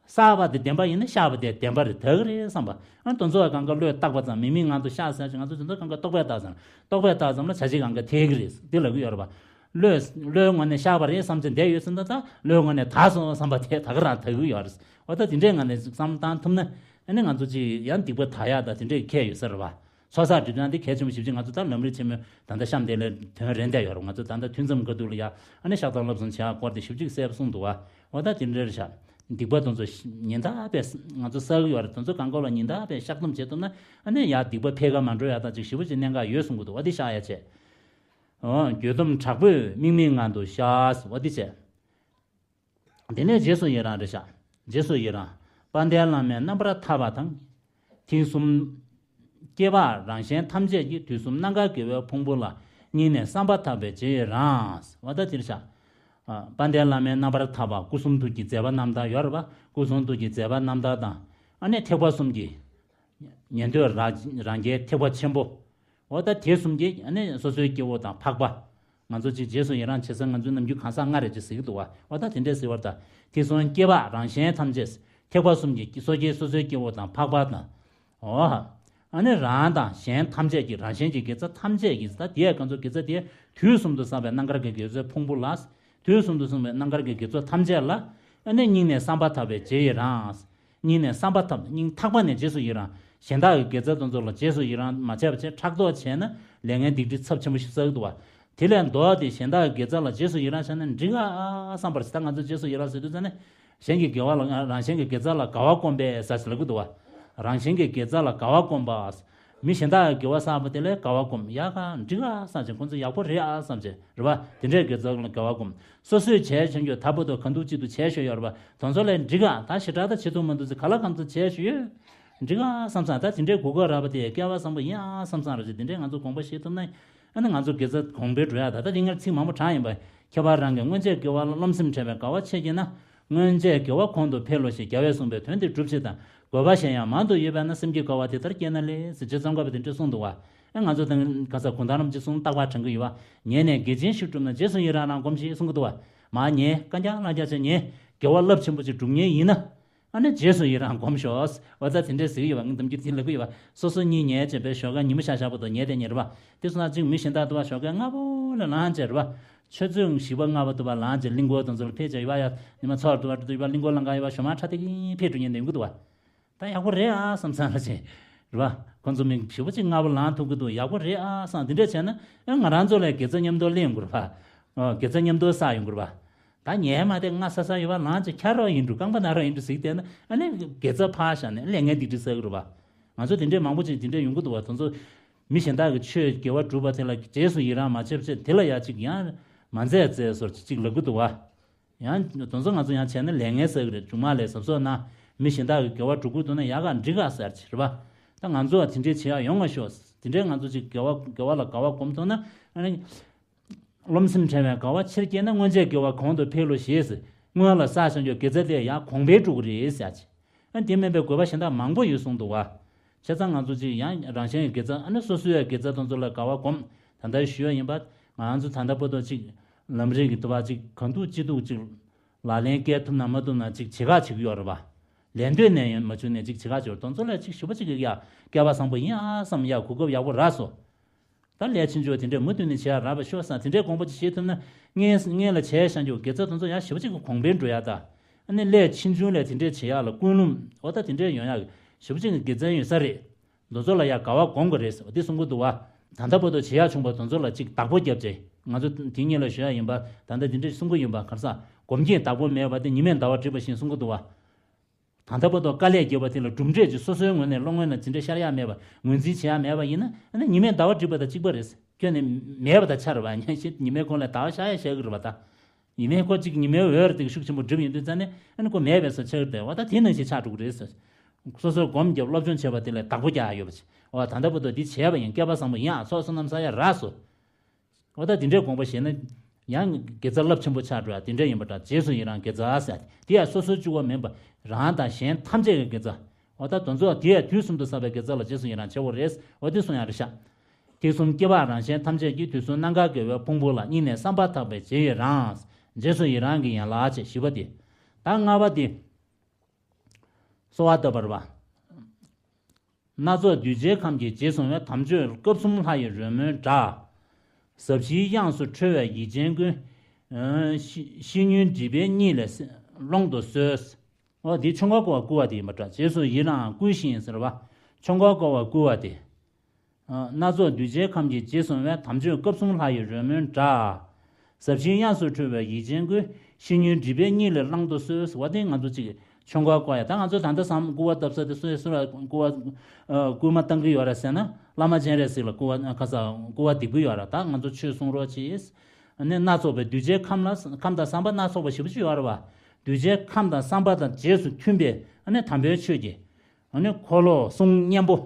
བསགས་པ་དེ་བདེན་པ་ཡིན་ན་བཤགས་པ་དེ་བདེན་པ་རེད། དག་གི་རེད་བསམ་པ། ཨ་དེ་ཚོ་གང་ག་བློས་བཏགས་པ་ཙམ་མིག་མིག་ངང་དུ་བཤགས་ཟེར་ཅིག་ང་ཚོ་དེ་ཚོ་གང་ག་རྟོག་པས་བཏགས་ཙམ། རྟོག་པས་བཏགས་ཙམ་ལ་བྱ་བྱེད་གང་ག་འཐད་ཀྱི་རེད་དེ་ལབ་ཀྱི་ཡོད་རེད་པ། བློས་བློའི་ངོས་ནས་བཤགས་པ་རེད་བསམ་ཚེ་བསྡད་ཡོད་ཟེར་ན། ད་བློའི་ངོས་ནས་དག་སོང་བསམ་པ་དེ་ད་ག་རང་དག་གི་ཡོད་རེད། འོ་ད་དེ་འདྲའི་ངང་ནས་བསམ་བློ་བཏང་ཐུབ་ན། ཨ་ནི་ང་ཚོ་ཅིག་ཡང་སྡིག་པ་དག་ཡག་དང་དེ་འདྲའི་ཁྱད་ཡོད་ས་རེད་པ། ཚོགས་བསགས་སྒྲིབ་སྦྱང་འདི་གལ་ཆེན་པོ་ཞེ་པོ་ཅིག་ང་ཚོ་ད་ལམ་རིམ་ཆེན་མོའི་ད་ལྟ་གཤམ་དེ་ལ་དོན་རན་བསྡད་ཡོད་རེད། ང་ཚོ་ད་ལྟ་ཐུན་མཚམས་ཁ་ཐུག་ལ་ཡ་ཨ་ནི་བཤགས་སྡོམ་བསླབ་གསུམ་བྱེད་ཡག་སྐོར་དེ་ཞེ་པོ་ཅིག་གསལ་པོ་གསུངས་འདུག་བ། འོ་ད་དེ་འདྲ་རེད་ཤག་སྡིག་པ་དེ་ཚོ་ཉིན་ལྟར་བས་ང་ཚོ་བསགས་ཀྱི་ཡོད་རེད། དེ་ཚོ་གང་ག་ལ་ཉིན་ལྟར་བས་བཤགས་སྡོམ་བྱེད་ཐུབ་ན། ཨ་ནི་ཡ་སྡིག་པ་འཕེལ་ཁ་མ་འགྲོ་ཡག་དང་ཅིག་ཞེ་པོ་ཅིག་གནད་འགག་ཡོད་གསུང་གི་འདུག་འོ་དེ་བཤགས་ཡ་བྱས། འོ་འགྱོད་སྡོམ་དྲག་པོས་མིག་མིག་ངང་དུ་བཤགས། འོ་དེ་བྱས། དེ་ནས་རྗེས་སུ་ཡི་རང་རེད་ཤག་རྗེས་སུ་ཡི་རང་། དཔལ་ལྡན་བླ་མས་རྣམ་པར་ཐར་པ་དང་། ཐེག་གསུམ་སྐྱེ་འཕགས་རང་གཞན་ཐམས་ཅད་ཀྱིས། དུས་གསུམ་རྣམ་དཀར་དགེ་བའི་ཕུང་པོ་ལ། སྙིང་ནས་བསམ་པ་ཐག་པས་རྗེས་ཡི་རང་། འོ་ད་དེ་རེད་ཤག་ཨ་དཔལ་ལྡན་བླ་མས་རྣམ་པར་ཐར་པ། སྐུ་གསུང་ཐུགས་ཀྱི་མཛད་པ་རྣམ་ཐར་ཡོད་རེད་པ། སྐུ་གསུང་ཐུགས་ཀྱི་མཛད་པ་རྣམ་ཐར་དང་། ཨ་ནི་ཐེག་པ་གསུམ་གྱི་ཉན་ཐོས་རང་རང་རྒྱལ་ཐེག་པ་ཆེན་པོ། འོ་ད་དེ་གསུམ་གྱིས་ཨ་ནི་སོ་སོའི་སྐྱེ་བོ་དང་འཕགས་པ། ང་ཚོ་ཅིག་རྗེས་སུ་ཡི་རང་བྱེད་ས་ང་ཚོའི་ནམ་རྒྱུན་གང་ཟག་ལྔ་རེ་ཅིག་ཟེར་གྱི་འདུག་བ། འོ་ད་དེ་འདྲས་ཟེར་བ་ད། ཐེག་གསུམ་སྐྱེ་འཕགས་རང་གཞན་ཐམས་ཅད། ཐེག་པ་གསུམ་གྱི་སོ་སྐྱེ་སོ་སོའི་སྐྱེ་བོ་དང་འཕགས་པ་དང་། འོ། ཨ་ནི་རང་དང་གཞན་ཐམས་ཅད་ཀྱི། རང་གཞན་གྱི་དགེ་རྩ་ཐམས་ཅད་ཀྱི། ད་དེ་ཡ་ང་ཚོ་དགེ་རྩ་དེ་དུས་གསུམ་དུ་བསགས་པའི་རྣམ་དཀར་གྱི་དགེ་རྩའི་ཕུང་པོ་ལ། དུས་གསུམ་དུ་བསགས་པའི་རྣམ་དཀར་གྱི་དགེ་ཚོགས་ཐམས་ཅད་ལ། ཨ་ནི་སྙིང་ནས་བསམ་པ་ཐག་པས་རྗེས་ཡི་རང་། སྙིང་ནས་བསམ་པ་ཐག་སྙིང་ཐག་པ་ནས་རྗེས་སུ་ཡི་རང་། གཞན་དག་གི་དགེ་རྩ་དེ་ཚོ་ལ་རྗེས་སུ་ཡི་རང་མ་བྱས་པ་བྱས། ཕྲག་དོག་བྱས་ན་ལས་ངན་སྡིག་སྒྲིབ་ཚབས་ཆེན་པོ་ཞིག་བསགས་འདུག་བ། དེ་ལས་ལྡོག་སྟེ་གཞན་དག་གི་དགེ་རྩ་ལ་རྗེས་སུ་ཡི་རང་བྱས་ན་འགྲིག་ག་བསམ་པར། ད་ང་ཚོ་རྗེས་སུ་ཡི་རང་ཟེར་དུས་ཙ་ནས། གཞན་གྱི་དགེ་བ་ལ་ང་རང་གཞན་གྱི་དགེ་རྩ་ལ་དགའ་བ་སྒོམ་པས་ཟེར་ཞིག་ལབ་ཀྱི་འདུག་བ། རང་གཞན་གྱི་དགེ་རྩ་ལ་དགའ་བ་སྒོམ་པ། མི་གཞན་དག་གི་དགེ་བ་བསགས་པ་དེ་ལ་དགའ་བ་སྒོམ། ཡག་ག་འགྲིག་ག་བསམ་བྱས། ཁོང་ཚོ་ཡག་པོ་རེད་ཨ་བསམ་བྱས་རེད་བ། དེ་འདྲའི་དགེ་རྩ་ལ་དགའ་བ་སྒོམ། སོ་སོས་བྱས་བྱས་རྒྱུ་ད་བར་དུ་གང་ཐུབ་ཅི་ཐུབ་བྱས་བཞག་ཡོད་རེད་བ། དེ་ཚོ་ལས་འགྲིག་ག་ད་ཞེ་དྲག་ད་བྱེད་ཐུབ་མ་འདུག་ཟེར། ག་ལ་གང་ཐུབ་བྱས་བཞག་ཡོད། འགྲིག་ག་བསམ་བསམ། ད་དེ་འདྲའི་གོ་སྐབས་རག་པ་དེ་སྐལ་བ་བཟང་པོ་ཡིན་ཨ་བསམ་བསམ་རེད་ཅེས། དེ་འདྲའི་ང་ཚོ་དགོངས་པ་བཞེས་ཐུབ་ན། ཨ་ནི་ང་ཚོ་དགེ་རྩ་གོང་འཕེལ་འགྲོ་ཡག་ད་ལྟ་དེ་སྔར་ཚིག་མང་པོ་དྲངས་ཡིན་པ། ཁྱད་པར་རང་གི་སྔོན་ཆད་དགེ་བ་ལ་རློམ་སེམས་བྲལ་བའི་དགའ་བ་ཆེ་སྐྱེས་ན། སྔོན་ཆད་དགེ་བ་གོང་དུ་འཕེལ་ལོ་ཞེས་རྒྱལ་བས་གསུངས་པའི་དོན་དེ་སྒྲུབ་ཕྱིར་དང་། དགོས་པ་གཞན་ཡང་མང་དུ་ཡོད་པས་ན། སེམས་ཀྱི་དགའ་བ་དེ་ལྟར་སྐྱེས་ན་ལེགས་ཟེར། རྗེ་ཙོང་ཁ་པ་དེ་འདྲ་གསུངས་འདུག་བ། ཨ་ང་ཚོ་དང་ག་ས་གུང་ཐང་རིན་པོ་ཆེ་གསུང་རྟག་པར་དྲན་གྱི་ཡོད་བ། ཉེ་གནས་དགེ་ཆེན་ཞིག་བསྒྲུབས་ན། རྗེས་སུ་ཡི་རང་རང་སྒོམས་ཤིག་གསུང་གི་འདུག་བ། མ་ཉེ་རྐང་རྐྱང་ལ་རྒྱ་ཆེ་ཉེ་དགེ་བ་རླབས་ཆེན་པོ་ཅིག་སྒྲུབ་མཁན་ཡིན་ན། ཨ་ནི་རྗེས་སུ་ཡི་རང་སྒོམ་ཤོག་འོ་ད་དེ་འདྲས་ཟེར་གྱི་ཡོད་པ། ངས་གཏམ་རྒྱུད་དེ་ལབ་ཀྱི་ཡོད་པ། སོ་སོ་གཉིས་ཉལ་བྱས་པའི་ཞོགས་ཀས་ཉི་མ་ཤར་ཤར་བར་དུ་ཉལ་བསྡད་ཉལ་རེད་པ། དེ་སོང་ཙང་གཅིག་མི་གཞན་དག་འདུག་པ། ཞོགས་ཀས་སྔ་པོ་ལ་ལངས་བྱས་རེད་པ། ཆུ་ཚོད་བཞི་པ་ལྔ་པ་འདུག་པ། ལངས་བྱས་གླིང་སྐོར་དེ་ཚོ་ལ་ཕེབས་བྱས་ཡོད་པ། ཡ་ཉི་མ་ཚོགས་འདུག་པ་འདུག་པ། གླིང་སྐོར་ལ་ལངས་ཡོད་པ། ཞོགས་མ་ཁྲ་ཐིག་གིས་ཕེབས་འགྲོ་མཁན་དེ་ཡོང་གི་འདུག་པ། ད་ཡག་པོ་རེད་ཨ་བསམ་བསམ་ར་ཅིག་རེད་པ། ཁོང་ཚོ་མི་ཞེ་པོ་ཅིག་སྔ་པོ་ལངས་ཐུབ་ཀྱི་འདུག་ཡག་པོ་རེད་ཨ་བསམ། དེ་འདྲས་བྱས་ན་ཨ་ང་རང་ཚོ་ལ་དགེ་རྩ་མཉམ་དུ་ལེན་དགོས་རེད་པ། ཨོ་དགེ་རྩ་མཉམ་དུ་བསགས་ཡོང་དགོས་རེད་པ། ད་ཉལ་མ་བསྡད་སྔ་ས་ས་ཡོད་པ། ལངས་ཅིག་འཁྱར་རོགས་ཡིན་འགྲོ། རྐང་པ་ན་རོགས་ཡིན་འགྲོ་ཟིག་བསྡད་ན་ཨ་ནི་དགེ་རྩ་ཕར་བཞག་ནས་ལས་ངན་སྡིག་སྒྲིབ་བསགས་ཀྱི་རེད་པ། ང་ཚོ་དེ་འདྲས་མང་པོ་ཅིག་དེ་འདྲས་ཡོང་གི་འདུག་པ། དེ་ཚོ་མི་གཞན་དག་གིས་ཆོས་དགེ་བ་སྒྲུབ་པ་དེ་ལ་རྗེས་སུ་ཡི་རང་མ་བྱས་བྱས། དེ་ལ་ཡ་ཅིག་ཡང་མ་མཛད་མཛད་ཟེར་ཅིག་ལབ་ཀྱི་འདུག་པ། ཡང་དེ་ཚོ་ང་ཚོ་ཡང་བྱས་ན་ལས་ངན་བསགས་ཀྱི་རེད། མཇུག་མ་ལ་གཟབ་གཟབ་གནང་། མི་གཞན་དག་གིས་དགེ་བ་སྒྲུབ་ཀྱི་འདུག་ན་ཡག་ག་འགྲིག་ག་ཟེར་ཅིག་རེད་པ། ད་ང་ཚོ་ཡང་དེ་འདྲས་བྱེད་ཡག་ཡོང་བ་ཤོག་དེ་འདྲས་ང་ཚོ་ཅིག་དགེ་བ་དགེ་བ་ལ་དགའ་བ་སྒོམ་ཐུབ་ན། ཨ་ནི་རློམ་སེམས་བྲལ་བའི་དགའ་བ་ཆེར་སྐྱེས་ན། སྔོན་ཆད་དགེ་བ་གོང་དུ་འཕེལ་ལོ་ཞེས། སྔོན་ལ་བསགས་བཞག་རྒྱུ་དགེ་རྩ་དེ་ཡང་གོང་འཕེལ་འགྲོ་གི་རེད་ཟེར་ཅིག་ཨ་དེ་མིན་པའི་དགོས་པ་གཞན་དག་མང་པོ་ཡོད་གསུངས་འདུག་པ། བྱས་ཙང་ང་ཚོ་ཅིག་ཡང་རང་གཞན་གྱི་དགེ་རྩ། ཨ་ནི་སོ་སོའི་དགེ་རྩ་དེ་ཚོ་ལ་དགའ་བ་སྒོམ། ད་ལྟ་ཞུ་ཡ་ཡིན་པ། ང་ཚོ་ད་ལྟ་བར་དུ་ཅིག་ལམ་རིམ་གྱི་འདུལ་བ་ཅིག་གང་ཐུབ་ཅི་ཐུབ་ཅིག་ལག་ལེན་བཀལ་ཐུབ་ན་མ་ཐུབ་ན་ཅིག་བྱེད་ཁག་བྱེད་ཀྱི་ཡོད་རེད་པ། ལེན་འདོད་ནས་ཡང་མ་བྱུང་ནས་ཅིག་བྱེད་ཁག་བྱེད་པ་དེ་ཚོ་ལ་ཅིག་ཞུ་བ་ཅིག་ཡ་སྐལ་བ་བཟང་པོ་ཡིན་ཨ་བསམ། ཡ་གོ་སྐབས་ཡག་པོ་རག་སོང་། ད་ལས་ཆུང་ཆུང་དེ་འདྲས་མུ་མཐུད་ནས་བྱེད་ཡག་རག་པ་ཤོག་བསམ། དེ་འདྲས་དགོངས་པ་ཅིག་བཞེས་ཐུབ་ན། སྔོན་སྔོན་ལ་བྱས་བཞག་རྒྱུ་དགེ་རྩ་དེ་ཚོ་ཡང་ཞེ་པོ་ཅིག་གི་གོང་འཕེལ་འགྲོ་ཡག་དང་། ཨ་ནི་ལས་ཆུང་ཆུང་ལས་དེ་འདྲས་བྱེད་ཡག་ལ་ཀུན་སློང་། འོ་ད་དེ་འདྲས་ཡོང་ཡག་ཞེ་པོ་ཅིག་གི་དགེ་མཚན་ཡོད་ས་རེད། དེ་ཚོ་ལ་ཡང་དགའ་བ་སྒོམ་དགོས་རེད་ཟེར་བ་འདི་གསུང་གི་འདུག་བ། ད་ལྟ་བར་དུ་བྱེད་ཡག་བྱུང་བ་དེ་ཚོ་ལ་ཅིག་བདག་པོ་རྒྱབ་བྱས། ང་ཚོ་དེ་སྔོན་ལ་ཞུ་ཡག་ཡིན་པ། ད་ལྟ་འདི་འདྲས་གསུང་གི་ཡིན་པ། ག་རེ་ཟ། སྒོམ་གྱིས་བདག་པོ་མེད་པ་དེ་ཉི་མས་ཟླ་བ་བསྒྲིབས་པ་བཞིན་གསུང་གི་འདུག་བ། ད་ལྟ་བར་དུ་དཀའ་ལས་བརྒྱབ་པ་དེ་ལ་གྲུབ་འབྲས་ཀྱི་སོ་སོའི་ངོས་ནས་བློ་ངོས་ནས་དེ་འདྲ་ཤར་ཡག་མེད་པ། ངོས་འཛིན་བྱེད་ཡག་མེད་པ་ཡིན་ན། ཨ་ནི་ཉི་མས་ཟླ་བ་བསྒྲིབས་པ་དང་གཅིག་པ་རེད། ཁྱོན་ནས་མེད་པ་དང་ཆ་རེད་བ། ཉི་མས་ཁོང་ལ་ཟླ་བ་ཤར་ཡག་ཤར་གི་རེད་བ་ད། ཡིན་ནའི་ཁོ་གཅིག་ཉི་མའི་འོད་རེད་དེ་ཤུགས་ཆེན་པོ་བསྒྲིབས་ཡོང་དུས་ཙ་ནས། ཨ་ནི་ཁོ་མེད་པའི་བཟོ་ཆགས་ཀྱི་རེད་བ། ད་དེ་ནང་བཞིན་ཆགས་འགྲོ་གི་རེད་ཟེར། སོ་སོའི་སྒོམ་བརྒྱབ་སློབ་སྦྱོང་བྱས་པ་དེ་ལ་བདག་པོ་རྒྱག་ཡག་ཡོད་པ་ཅིག་འོ་ད་ལྟ་བར་དུ་འདི་བྱས་པ་ཡིན། བསྐལ་པ་བཟང་པོ་ཡིན། ཨ་ཚོགས་བསོད་ནམས་བསགས་ཡ་རག་སོ། འོ་ད་དེ་འདྲའི་དགོངས་པ་བཞེས་ན་ཡང་དགེ་རྩ་རླབས་ཆེན་པོ་ཆགས་འགྲོ་ཡ་དེ་འདྲ་ཡིན་པ་འདྲ། རྗེས་སུ་ཡི་རང་དགེ་རྩ་ཟེར་དེ་ཡ་སོ་སོའི་གཅིག་པོ་མིན་པ་རང་དང་གཞན་ཐམས་ཅད་ཀྱི་དགེ་རྩ། འོ་ད་དེ་ཚོ་དེ་ཡ་དུས་གསུམ་དུ་བསགས་པའི་དགེ་རྩ་ལ་རྗེས་སུ་ཡི་རང་བྱེད་དགོས་རེད། འོ་དེ་གསུང་ཡ་རེད་ཤག་ཐེག་གསུམ་སྐྱེ་བ་རང་གཞན་ཐམས་ཅད་ཀྱི། དུས་གསུམ་རྣམ་དཀར་དགེ་བའི་ཕུང་པོ་ལ། སྙིང་ནས་བསམ་པ་ཐག་པས་རྗེས་ཡི་རང་། རྗེས་སུ་ཡི་རང་གི་ཡན་ལག་བྱས། བཞི་པ་དེ། ད་ལྔ་པ་དེ། གསོལ་བ་བཏབ་པ་རེད་པ། སྣ་ཚོགས་གདུལ་བྱའི་ཁམས་ཀྱི་རྗེས་བཟུང་བའི། དམ་ཆོས་སྐབས་གསུམ་ལྷ་ཡི་རོལ་མོའི་སྒྲ། ཟབ་ཞིའི་དབྱངས་སུ་འཁྲོལ་བས་ཡིད་ཅན་ཀུན། ཤི་ཤི་ཉོན་སྒྲིབ་པའི་གཉིད་ལས་ཀློང་དུ་གསོལ། འོ་འདི་ཆོ་ག་བསྐོར་བ་བསྐུལ་བ་དེ་ཡིན་པ་འདྲ། རྗེས་སུ་ཡི་རང་བསྐུལ་ཞིང་ཟེར་བ། ཆོ་ག་བསྐོར་བ་བསྐུལ་བ་དེ། སྣ་ཚོགས་གདུལ་བྱའི་ཁམས་ཀྱི་རྗེས་བཟུང་བའི། དམ་ཆོས་སྐབས་གསུམ་ལྷ་ཡི་རོལ་མོའི་སྒྲ། ཟབ་ཞིའི་དབྱངས་སུ་འཁྲོལ་བས་ཡིད་ཅན་ཀུན། ཤི་ཉོན་སྒྲིབ་པའི་གཉིད་ལས་བསླང་དུ་གསོལ། ཟེར་བ་དེ་ང་ཚོ་གཅིག་ཆོ་ག་བསྐོར་ཡ། ད་ང་ཚོ་ད་ལྟ་བསམ་སྐུར་བ་བཏབ་ས་དེ་སུ་སུ་ལ་སྐུར་བ་སྐུར་མ་བཏང་གི་ཡོད་ར་ཟེར་ན། བླ་མ་སྤྱན་རས་གཟིགས་ལ་སྐུར་བ་ཁ་ས་སྐུར་བ་འདེབས་ཀྱི་ཡོད་ར། ད་ང་ཚོ་ཆོས་གསུང་རོགས་གྱིས། ཨ་ནི་སྣ་ཚོགས་པའི་གདུལ་བྱའི་ཁམས་ལ། ཁམས་དང་བསམ་པ་སྣ་ཚོགས་པ་ཞེ་པོ་ཅིག་ཡོད་ར་བ། གདུལ་བྱའི་ཁམས་དང་བསམ་པ་དང་རྗེས་སུ་མཐུན་པའི་ཨ་ནི་དམ་པའི་ཆོས་ཀྱི། ཨ་ནི་འཁོར་ལོ་གསུང་གཉན་པོ།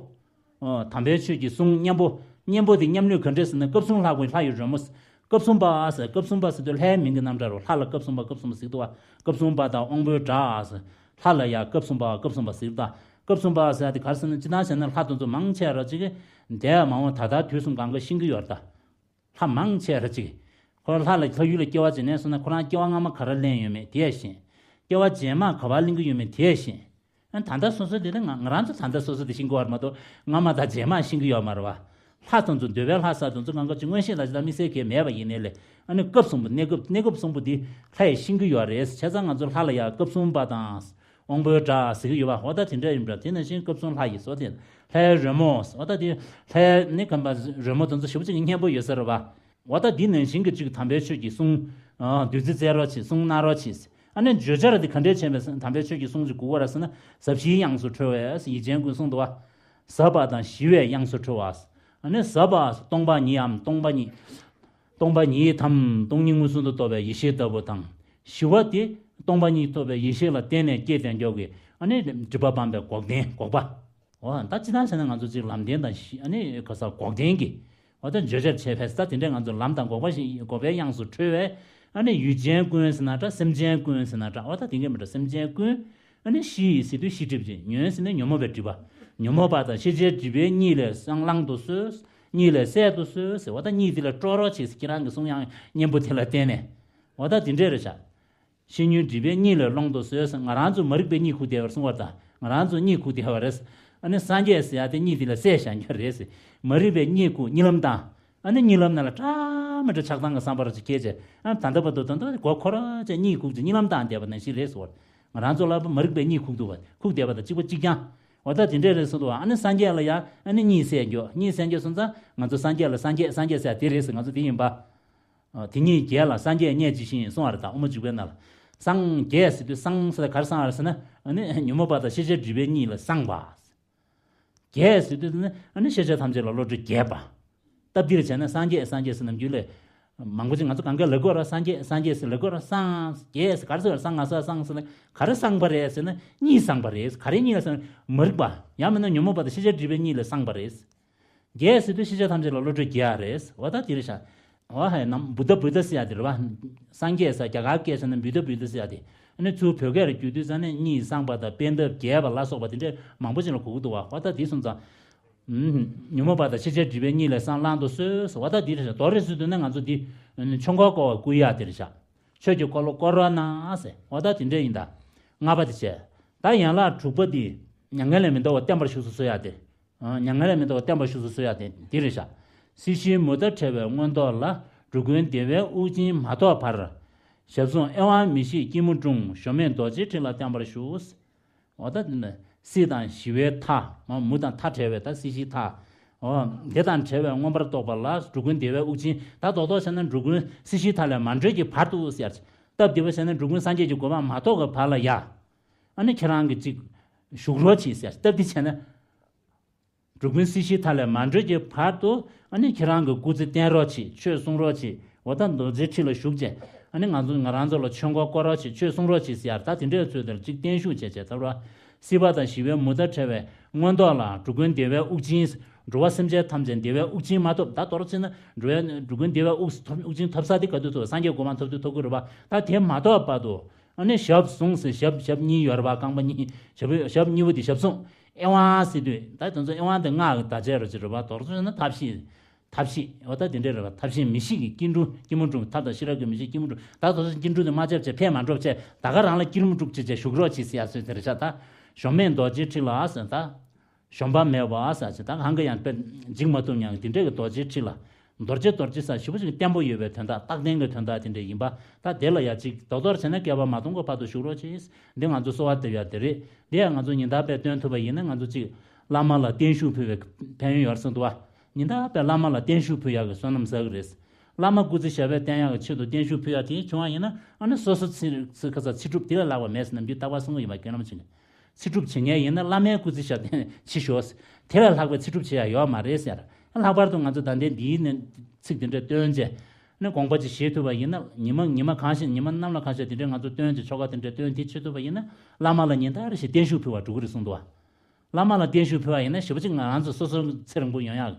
ཨ་དམ་པའི་ཆོས་ཀྱི་གསུང་གཉན་པོ། གཉན་པོ་དེ་མཉམ་ལུས་ག་འདྲས་ཟེར་ན། སྐབས་གསུམ་ལྷ་ཀུན་ལྷ་ཡི་རོལ་མོ། སྐབས་གསུམ་པ་ཟེར། སྐབས་གསུམ་པ་ཟེར་དུས་ལྷའི་མིང་གི་རྣམ་གྲངས་རོ། ལྷ་ལ་སྐབས་གསུམ་པ་སྐབས་གསུམ་པ་ཟེར་གི་འདུག་བ། སྐབས་གསུམ་པ་དང་དབང་པོའི་སྒྲ་ཟེར། ལྷ་ལ་ཡང་སྐབས་གསུམ་པ་སྐབས་གསུམ་པ་ཟེར་གི་འདུག་སྐབས་གསུམ་པ་ཟེར་ཡ་དེ་ག་རེ་ཟེར་ན། སྤྱིར་བཏང་བྱས་ན་ལྷ་དེ་ཚོ་མང་ཆེ་ར་ཅིག་གིས་འདས་མ་འོངས་ད་ལྟ་དུས་གསུམ་གང་ག་ཤེས་ཀྱི་ཡོད་རེད་ད། ལྷ་མང་ཆེ་ར་ཅིག་ཁོ་ལྷ་ལ་ལྷ་ཡུལ་ལ་སྐྱེ་བ་བྱས་ནས་སོང་ན། ཁོ་རང་སྐྱེ་བ་སྔ་མ་ག་རེ་ལེན་ཡོད་མེད་དེ་ཡང་ཤེས། སྐྱེ་བ་རྗེས་མ་ག་པར་ལེན་གྱི་ཡོད་མེད་དེ་ཡང་ཤེས། ཨ་ད་ལྟ་སོ་སོ་དེ་ནི་ང་ང་རང་ཚོ་ད་ལྟ་སོ་སོ་དེ་ཤེས་ཀྱི་ཡོད་མ་གཏོགས། སྔ་མ་དང་རྗེས་མ་ཤེས་ཀྱི་ཡོད་མ་རེད་བ། ལྷ་དང་ཚོ་འདོད་པའི་ལྷ་ས་དང་ཚོ་གང་ག་ཅིག་མངོན་ཤེས་ལ་ཅི་ལ་དམིགས་བསལ་གྱི་མེད་པ་ཡིན་ནའི་ལས། ཨ་ནི་སྐབས་གསུམ་པོ། གནས་སྐབས། གནས་སྐབས་གསུམ་པོ་དེ་ལྷ་ཡིས་ཤེས་ཀྱི་ཡོད་རེད། བྱས་ཙང་ང་ཚོ་ལྷ་ལ་ཡང་སྐབས་གསུམ་པ་དང་། དབང་པོའི་སྒྲ་ཟེར་གྱི་ཡོད་པ། འོ་ད་དེ་འདྲ་ཡིན་པ་འདྲ། དེ་ནང་བཞིན་སྐབས་གསུམ་ལྷ་ཡི་སོ་དེ། ལྷའི་རོལ་མོ། འོ་ད་དེ་ལྷའི་ནི་གམ་པ་རོལ་མོ་དེ་ཚོ་ཞེ་པོ་ཅིག་གི་སྙན་པོ་ཡོད་ས་རེད་བ། འོ་ད་དེ་ནང་བཞིན་གྱི་ཅིག་དམ་པའི་ཆོས་ཀྱི་གསུང་། ཨ་བདུད་རྩི་བསྩལ་རོགས་བྱེད། གསུང་གནང་རོགས་བྱེད། ཨ་ནི་བརྗོད་བྱ་ར་དེ་ག་འདྲས་བྱས་པའི་དམ་པའི་ཆོས་ཀྱི་གསུང་ཅིག་དགོས་པ་ར་ཟེར་ན། ཟབ་ཞིའི་དབྱངས་སུ་འཁྲོལ་བས། ཡིད་ཅན་ཀུན་གསུངས་འདུག་བ། ཟབ་པ་དང་ཞི་བའི་དབྱངས་སུ་འཁྲོལ་བ། ཨ་ནི་ཟབ་པ་སྟོང་པ་ཉིད་འམ། སྟོང་པ་ཉིད། སྟོང་པ་ཉིད་དམ། སྟོང་ཉིད་མངོན་སུམ་དུ་རྟོགས་པའི་ཡེ་ཤེས་ལྟ་བུ་དང་། ཞི་བ་དེ་སྟོང་པ་ཉིད་རྟོགས་པའི་ཡེ་ཤེས་ལ་བརྟེན་ནས་སྐྱེས་ཏེ་འགྱོ་གི། ཨ་ནི་སྒྲིབ་པ་སྤངས་པའི་འགོག་བདེན་འགོག་པ། འོ་ད་ཅི་ལྟར་བྱས་ན་ང་ཚོ་ཅིག་ལམ་བདེན་དང་ཤི། ཨ་ནི་ག་ས་འགོག་བདེན་གྱི། འོ་ད་བརྗོད་བྱར་བྱས་པས་ད་དེ་འདྲའི་ང་ཚོ་ལམ་དང་འགོག་པ་ཞིག་འགོག་པའི་དབྱངས་སུ་འཁྲོལ་བས། ཨ་ནི་ཡུལ་ཅན་ཀུན་ཟེར་ན་འདྲ། སེམས་ཅན་ཀུན་ཟེར་ན་འདྲ། འོ་ད་དེ་གས་མི་འདྲ། སེམས་ཅན་ཀུན། ཨ་ནི་ཤི་ཟེར་དུས་ཤི་སྒྲིབ་ཅན། ཉོན་ཟེར་ན་ཉོན་མོངས་པའི་སྒྲིབ་པ། ཉོན་མོངས་པ་དང་ཤེས་བྱའི་སྒྲིབ་པའི་གཉིད་ལས་སང་བླང་དུ་གསོལ། གཉིད་ལས་སད་དུ་གསོལ་ཟེར། འོ་ད་གཉིད་དེ་ལས་སྤྲོ་རོགས་བྱེད་ཟེར། ཁྱེད་རང་གི་གསུང་དབྱངས་སྙན་པོ་དེ་ལ་བརྟེན་ནས། འོ་ད་དེ་འདྲས་རེད་ཤག་ཤི་ཉོན་སྒྲིབ་པའི་གཉིད་ལས་སློང་དུ་གསོལ་ཟེར། ང་རང་ཚོ་མ་རིག་པའི་གཉིད་ཁུག་བསྡད་པར་གསུངས་པ་དང་། ང་རང་ཚོ་གཉིད་ཁུག་བསྡད་པ་རེད། ཨ་ནི་སངས་རྒྱས་ཟེར་ཡ་དེ་གཉིད་དེ་ལ་སད་བཞག་རྒྱུ་རེད་ཟེར། མ་རིག་པའི་གཉིད་ཁུག་གཉིད་ལམ་བཏང་། ཨ་ནི་གཉིད་ལམ་ནང་ལ་འདྲ་མི་འདྲ་ཆགས་སྡང་གི་བསམ་པ་ར་ཅིག་སྐྱེས་བྱས། ཨ་ད་ལྟ་བར་དུ་ད་ལྟ་མགོ་འཁོར་བྱས་གཉིད་ཁུག་བྱས་གཉིད་ལམ་བཏང་བསྡད་པ་ནང་བཞིན་རེད་ཟེར། ང་རང་ཚོ་ལ་མ་རིག་པའི་གཉིད་ཁུག་འདུག་བ། ཁུག་བསྡད་པ་དང་གཅིག་པ་གཅིག་རྐྱང་། འོ་ད་དེ་འདྲས་རེད་གསུངས་འདུག་བ། ཨ་ནི་སངས་རྒྱས་ལ་ཡ་ཨ་ནི་གཉིད་སད་འགྱོ། གཉིད་སད་འགྱོ་སོང་ཙང་ང་ཚོ་སངས་རྒྱས་ལ་སངས་རྒྱས་སངས་རྒྱས་ཟེར་ཡ་དེ་རེད་ཟེར། ང་ཚོ་དེ་ཡིན་པ། ཨ་དེ་ཉིད་རྒྱལ་ལ་སངས་རྒྱས་བརྙས་ཇི་བཞིན་གསུངས་པ་རེད། ད་དབུ་མ་འཇུག་པའི་ནང་ལ། སངས་རྒྱས་ཟེར་དུས་སངས་ཟེར་ད་ག་རེ་སངས་པ་རེད་ཟེར་ན། ཨ་ནི་ཉོན་མོངས་པ་དང་ཤེས་བྱའི་སྒྲིབ་པའི་གཉིད་ལས་སངས་པ། རྒྱས་ཟེར་དུས་ནི་ཨ་ནི་ཤེས་བྱ་ཐམས་ཅད་ལ་བློ་གྲོས་རྒྱས་པ། སྟབས་བདེར་བྱས་ན་སངས་རྒྱས་སངས་རྒྱས་ཟེར་ནམ་རྒྱུན་ལས། མང་པོ་ཅིག་ང་ཚོ་གང་ག་ལབ་དགོས་ར། སངས་རྒྱས་སངས་རྒྱས་ཟེར་ལབ་དགོས་ར། སངས་རྒྱས་ཟེར་ག་རེ་ཟེར་བ། སངས་ང་ས་སངས་ཟེར་ན་ག་རེ་སངས་པ་རེད་ཟེར་ན། གཉིད་སངས་པ་རེད། ག་རེ་གཉིད་ལ་སངས། མ་རིག་པ། ཡང་མིན་ན་ཉོན་མོངས་པ་དང་ཤེས་བྱའི་སྒྲིབ་པའི་གཉིད་ལས་སངས་པ་རེད། རྒྱས་ཟེར་དུས་ཤེས་བྱ་ཐམས་ཅད་ལ་བློ་གྲོས་རྒྱས་པ་རེད། འོ་ད་དེ་རེད་ཤག་འོ་ཧའི་ནམ་བུདྡྷ་བུདྡྷ་ཟེར་ཡ་དེ་རེད་བ། སངས་རྒྱས་ཟེར་རྒྱ་གར་སྐད་ཟེར་ན་བུདྡྷ་བུདྡྷ་ཟེར་ཡ་དེ། ཨ་ནི་ཚུར་བོད་སྐད་ལ་བསྒྱུར་དུས་ཙང་ནས་གཉིད་སངས་པ་དང་པད་འདབ་རྒྱས་པ་ལ་སོགས་པ་དེ་འདྲས་མང་པོ་ཅིག་ལ་གོ་གི་འདུག་བ། འོ་ད་དེ་སོང་ཙང་། ཉོན་མོངས་པ་དང་ཤེས་བྱའི་སྒྲིབ་པའི་གཉིད་ལས་སངས་བླང་དུ་གསོལ་ཟེར། འོ་ད་དེ་རེད་ཤག་རྡོ་རེད་ཟེར་དུས་ནས་ང་ཚོ་འདི་ཆོ་ག་བསྐོར་བ་བསྐུལ་ཡ་དེ་རེད་ཤག་ཆོས་ཀྱི་འཁོར་ལོ་བསྐོར་རོགས་གནང་ཟེར། འོ་ད་དེ་འདྲས་ཡིན་ད། ལྔ་པ་དེ་བྱས། ད་ཡན་ལག་དྲུག་པ་འདི་མྱ་ངན་ལས་མི་འདའ་བར་བརྟན་པར་བཞུགས་སུ་གསོལ་ཡ་དེ། མྱ་ངན་ལས་མི་འདའ་བར་བརྟན་པར་བཞུགས་སུ་གསོལ་ཡ་དེ་འདི་རེད་ཤག་སྲིད་ཞིའི་མུ་མཐའ་བྲལ་བའི་མངོན་རྟོགས་ལ། འགྲོ་ཀུན་བདེ་བའི་དབུགས་འབྱིན་མ་ཐོགས་བར། ཞབས་ཟུང་ཨེ་དབང་མི་ཤིགས་སྐྱིལ་མོ་ཀྲུང་། གཞོམ་མེད་རྡོ་རྗེའི་ཁྲི་ལ་བརྟན་པར་བཞུགས། འོ་ད་དེ་ནི་སྲིད་དང་ཞི་བའི་མཐའ། མ་མུ་དང་མཐའ་བྲལ་བའི་ད་སྲིད་ཞིའི་མཐའ། འོ་དེ་དང་བྲལ་བའི་མངོན་པར་རྟོགས་པ་ལ། འགྲོ་ཀུན་བདེ་བའི་དབུགས་འབྱིན། ད་རྡོག་རྡོག་བྱས་ན་འགྲོ་ཀུན་སྲིད་ཞིའི་མཐའ་ལས་མ་གྲོལ་གྱི་བར་དུ་ཟེར། སྟབས་བདེ་བ་བྱས་ན་འགྲོ་ཀུན་སངས་རྒྱས་ཀྱི་གོ་འཕང་མ་ཐོབ་ཀྱི་བར་ལ་ཡ། ཨ་ནི་ཁྱེད་རང་གི་ཅིག་བཞུགས་རོགས་གྱིས་ཟེར། སྟབས་བདེ་བྱས་ན། འགྲོ་ཀུན་སྲིད་ཞིའི་མཐའ་ལས་མ་གྲོལ་གྱི་བར་དུ། ཨ་ནི་ཁྱེད་རང་གི་སྐུ་ཚེ་བརྟན་རོགས་གྱིས། ཆོས་གསུང་རོགས་གྱིས། འོ་ད་རྡོ་རྗེའི་ཁྲི་ལ་བཞུགས་བྱས། ཨ་ནི་ང་ཚོ་ང་རང་ཚོ་ལ་ཆོས་འཁོར་བསྐོར་རོགས་གྱིས། ཆོས་གསུང་རོགས་གྱིས་ཟེར་ཡ། ད་དེ་འདྲའི་ཚུལ་དེར་ཅིག་བརྟན་བཞུགས་བྱས་བྱས་ད་ར། སྲིད་པ་དང་ཞི་བའི་མུ་མཐའ་བྲལ་བའི་མངོན་རྟོགས་ལ། འགྲོ་ཀུན་བདེ་བའི་དབུགས་འབྱིན། འགྲོ་བ་སེམས་ཅན་ཐམས་ཅད་བདེ་བའི་དབུགས་འབྱིན་མ་ཐོབ། ད་མདོར་བྱས་ན་འགྲོ་བའི་འགྲོ་ཀུན་བདེ་བའི་དབུགས་ཐོབ། དབུགས་འབྱིན་ཐོབ་ས་དེ་ག་དུས་ཐོབ། སངས་རྒྱས་གོ་འཕང་ཐོབ་དུས་ཐོབ་ཀྱི་རེད་པ། ད་དེ་མ་ཐོབ་བར་དུ་ཨ་ནི་ཞབས་ཟུང་ཟེར། ཞབས་ཞབས་གཉིས་ཡོད་རེད་པ། རྐང་པ་གཉིས། ཞབས་ཞབས་གཉིས་པོ་དེ་ཞབས་ཟུང་། ཨེ་ཝང་ཟེར་དུས་ད་དེ་ཚོ་ཨེ་ཝང་དེ་སྔགས་ཀྱི་བརྡ་ཆད་རོ་ཅིག་རེད་པ། མདོར་བྱས་ན་ཐབས་ཤེས། ཐབས་ཤེས། འོ་ད་དེ་འདྲ་རེད་པ། ཐབས་ཤེས་མི་ཤེས་ཀྱི་སྐྱིལ་ཀྲུང་། སྐྱིལ་མོ་ཀྲུང་། ཐབས་དང་ཤེས་རབ་ཀྱི་མི་ཤེས་སྐྱིལ་མོ་ཀྲུང་། ད་དེ་ཚོ་སྐྱིལ་ཀྲུང་དེ་མ་བྱས་བྱས་ཕན་མ་འགྲོ་བྱས། ད་ག་རང་ལ་སྐྱིལ་མོ་ཀྲུང་ཅིག་བྱས་བཞུགས་རོགས་གྱིས་ཟེར་ཡ་སོ་དེ་རེད་ཤག། ད་གཞོམ་མེད་རྡོ་རྗེའི་ཁྲི་ལ་ཟེར། ད་གཞོམ་པ་མེད་པ་ཟེར་ཅིག། ད་གང་གི་ཡང་དཔེ་འཇིགས་མ་ཐུབ་མྱང་དེ་འདྲ་གི་རྡོ་རྗེའི་ཁྲི་ལ། རྡོ་རྗེ་རྡོ་རྗེ་ཟེར་ཞེ་པོ་ཅིག་བརྟན་པོ་ཡོད་པའི་དོན་དག། རྟག་བརྟན་གྱི་དོན་དག་དེ་འདྲ་ཡིན་པ། ད་དེ་ལ་ཡ་ཅིག་རྡོག་རྡོག་བྱས་ན་བསྐལ་པ་མ་སྟོང་གི་བར་དུ་བཞུགས་རོགས་གྱིས། འདི་ང་ཚོ་གསོལ་བ་འདེབས་ཡ་དེ་རེད། འདི་ཡང་ང་ཚོ་ཉིན་ལྟར་དཔེ་སྟོན་ཐུབ་པ་ཡིན་ན་ང་ཚོ་ཅིག་བླ་མ་ལ་བརྟན་བཞུགས་ཕུལ་བའི་ཕན་ཡོན་ཡོད་རེད་བསམ་འདུག་བ། ཉིན་ལྟར་དཔེ་བླ་མ་ལ་བརྟན་བཞུགས་ཕུལ་ཡག་གི་བསོད་ནམས་བསགས་ཀྱི་རེད། བླ་མ་སྐུ་ཚེ་ཞབས་པད་བརྟན་ཡག་གི་ཆེད་དུ་བརྟན་བཞུགས་ཕུལ་ཡག་དེ་བྱུང་བ་ཡིན་ན། ཨ་ནི་སོ་སོ་ཚེ་ཚེ་ག་ས་ཚེ་སྒྲུབ་དེ་ལས་ལྷག་པ་མེད་ཟེར་ནམ་རྒྱུན་རྟག་པར་གསུང་གི་ཡོད་པ། རྒན་རབས་ཅིག་ནས། ཚེ་སྒྲུབ་བྱེད་མཁན་ཡིན་ན་བླ་མའི་སྐུ་ཚེ་ཞབས་བརྟན་བྱེད་ཤོག། དེ་ལས་ལྷག་པའི་ཚེ་སྒྲུབ་བྱེད་ཡག་ཡོད་མ་རེད་ཟེར། ལྷག་པར་དུ་ང་ཚོ་ད་ལྟའི་འདིའི་ནས་ཚིག་དེ་འདྲ་བཏོན་བྱས། ནས་དགོངས་པ་ཅིག་བཞེས་ཐུབ་པ་ཡིན་ན། ཉི་མ་ཉི་མ་གང་ཤེས། ཉི་མ་གནམ་ལ་གང་ཤེས་དེ་འདྲའི་ང་ཚོ་བཏོན་བྱས། ཆོ་ག་དེ་འདྲ་བཏོན་དེ་བྱེད་ཐུབ་པ་ཡིན་ན། བླ་མ་ལ་ཉིན་ལྟར་བཞིན་བརྟན་བཞུགས་ཕུལ་བ་འགྲོ་གི་རེད་གསུངས་འདུག་བ། བླ་མ་ལ་བརྟན་བཞུགས་ཕུལ་བ་ཡིན་ན་ཞེ་པོ་ཅིག་ང་རང་ཚོ་སོ་སོ་ཚེ་རིང་པོ་ཡོང་ཡག་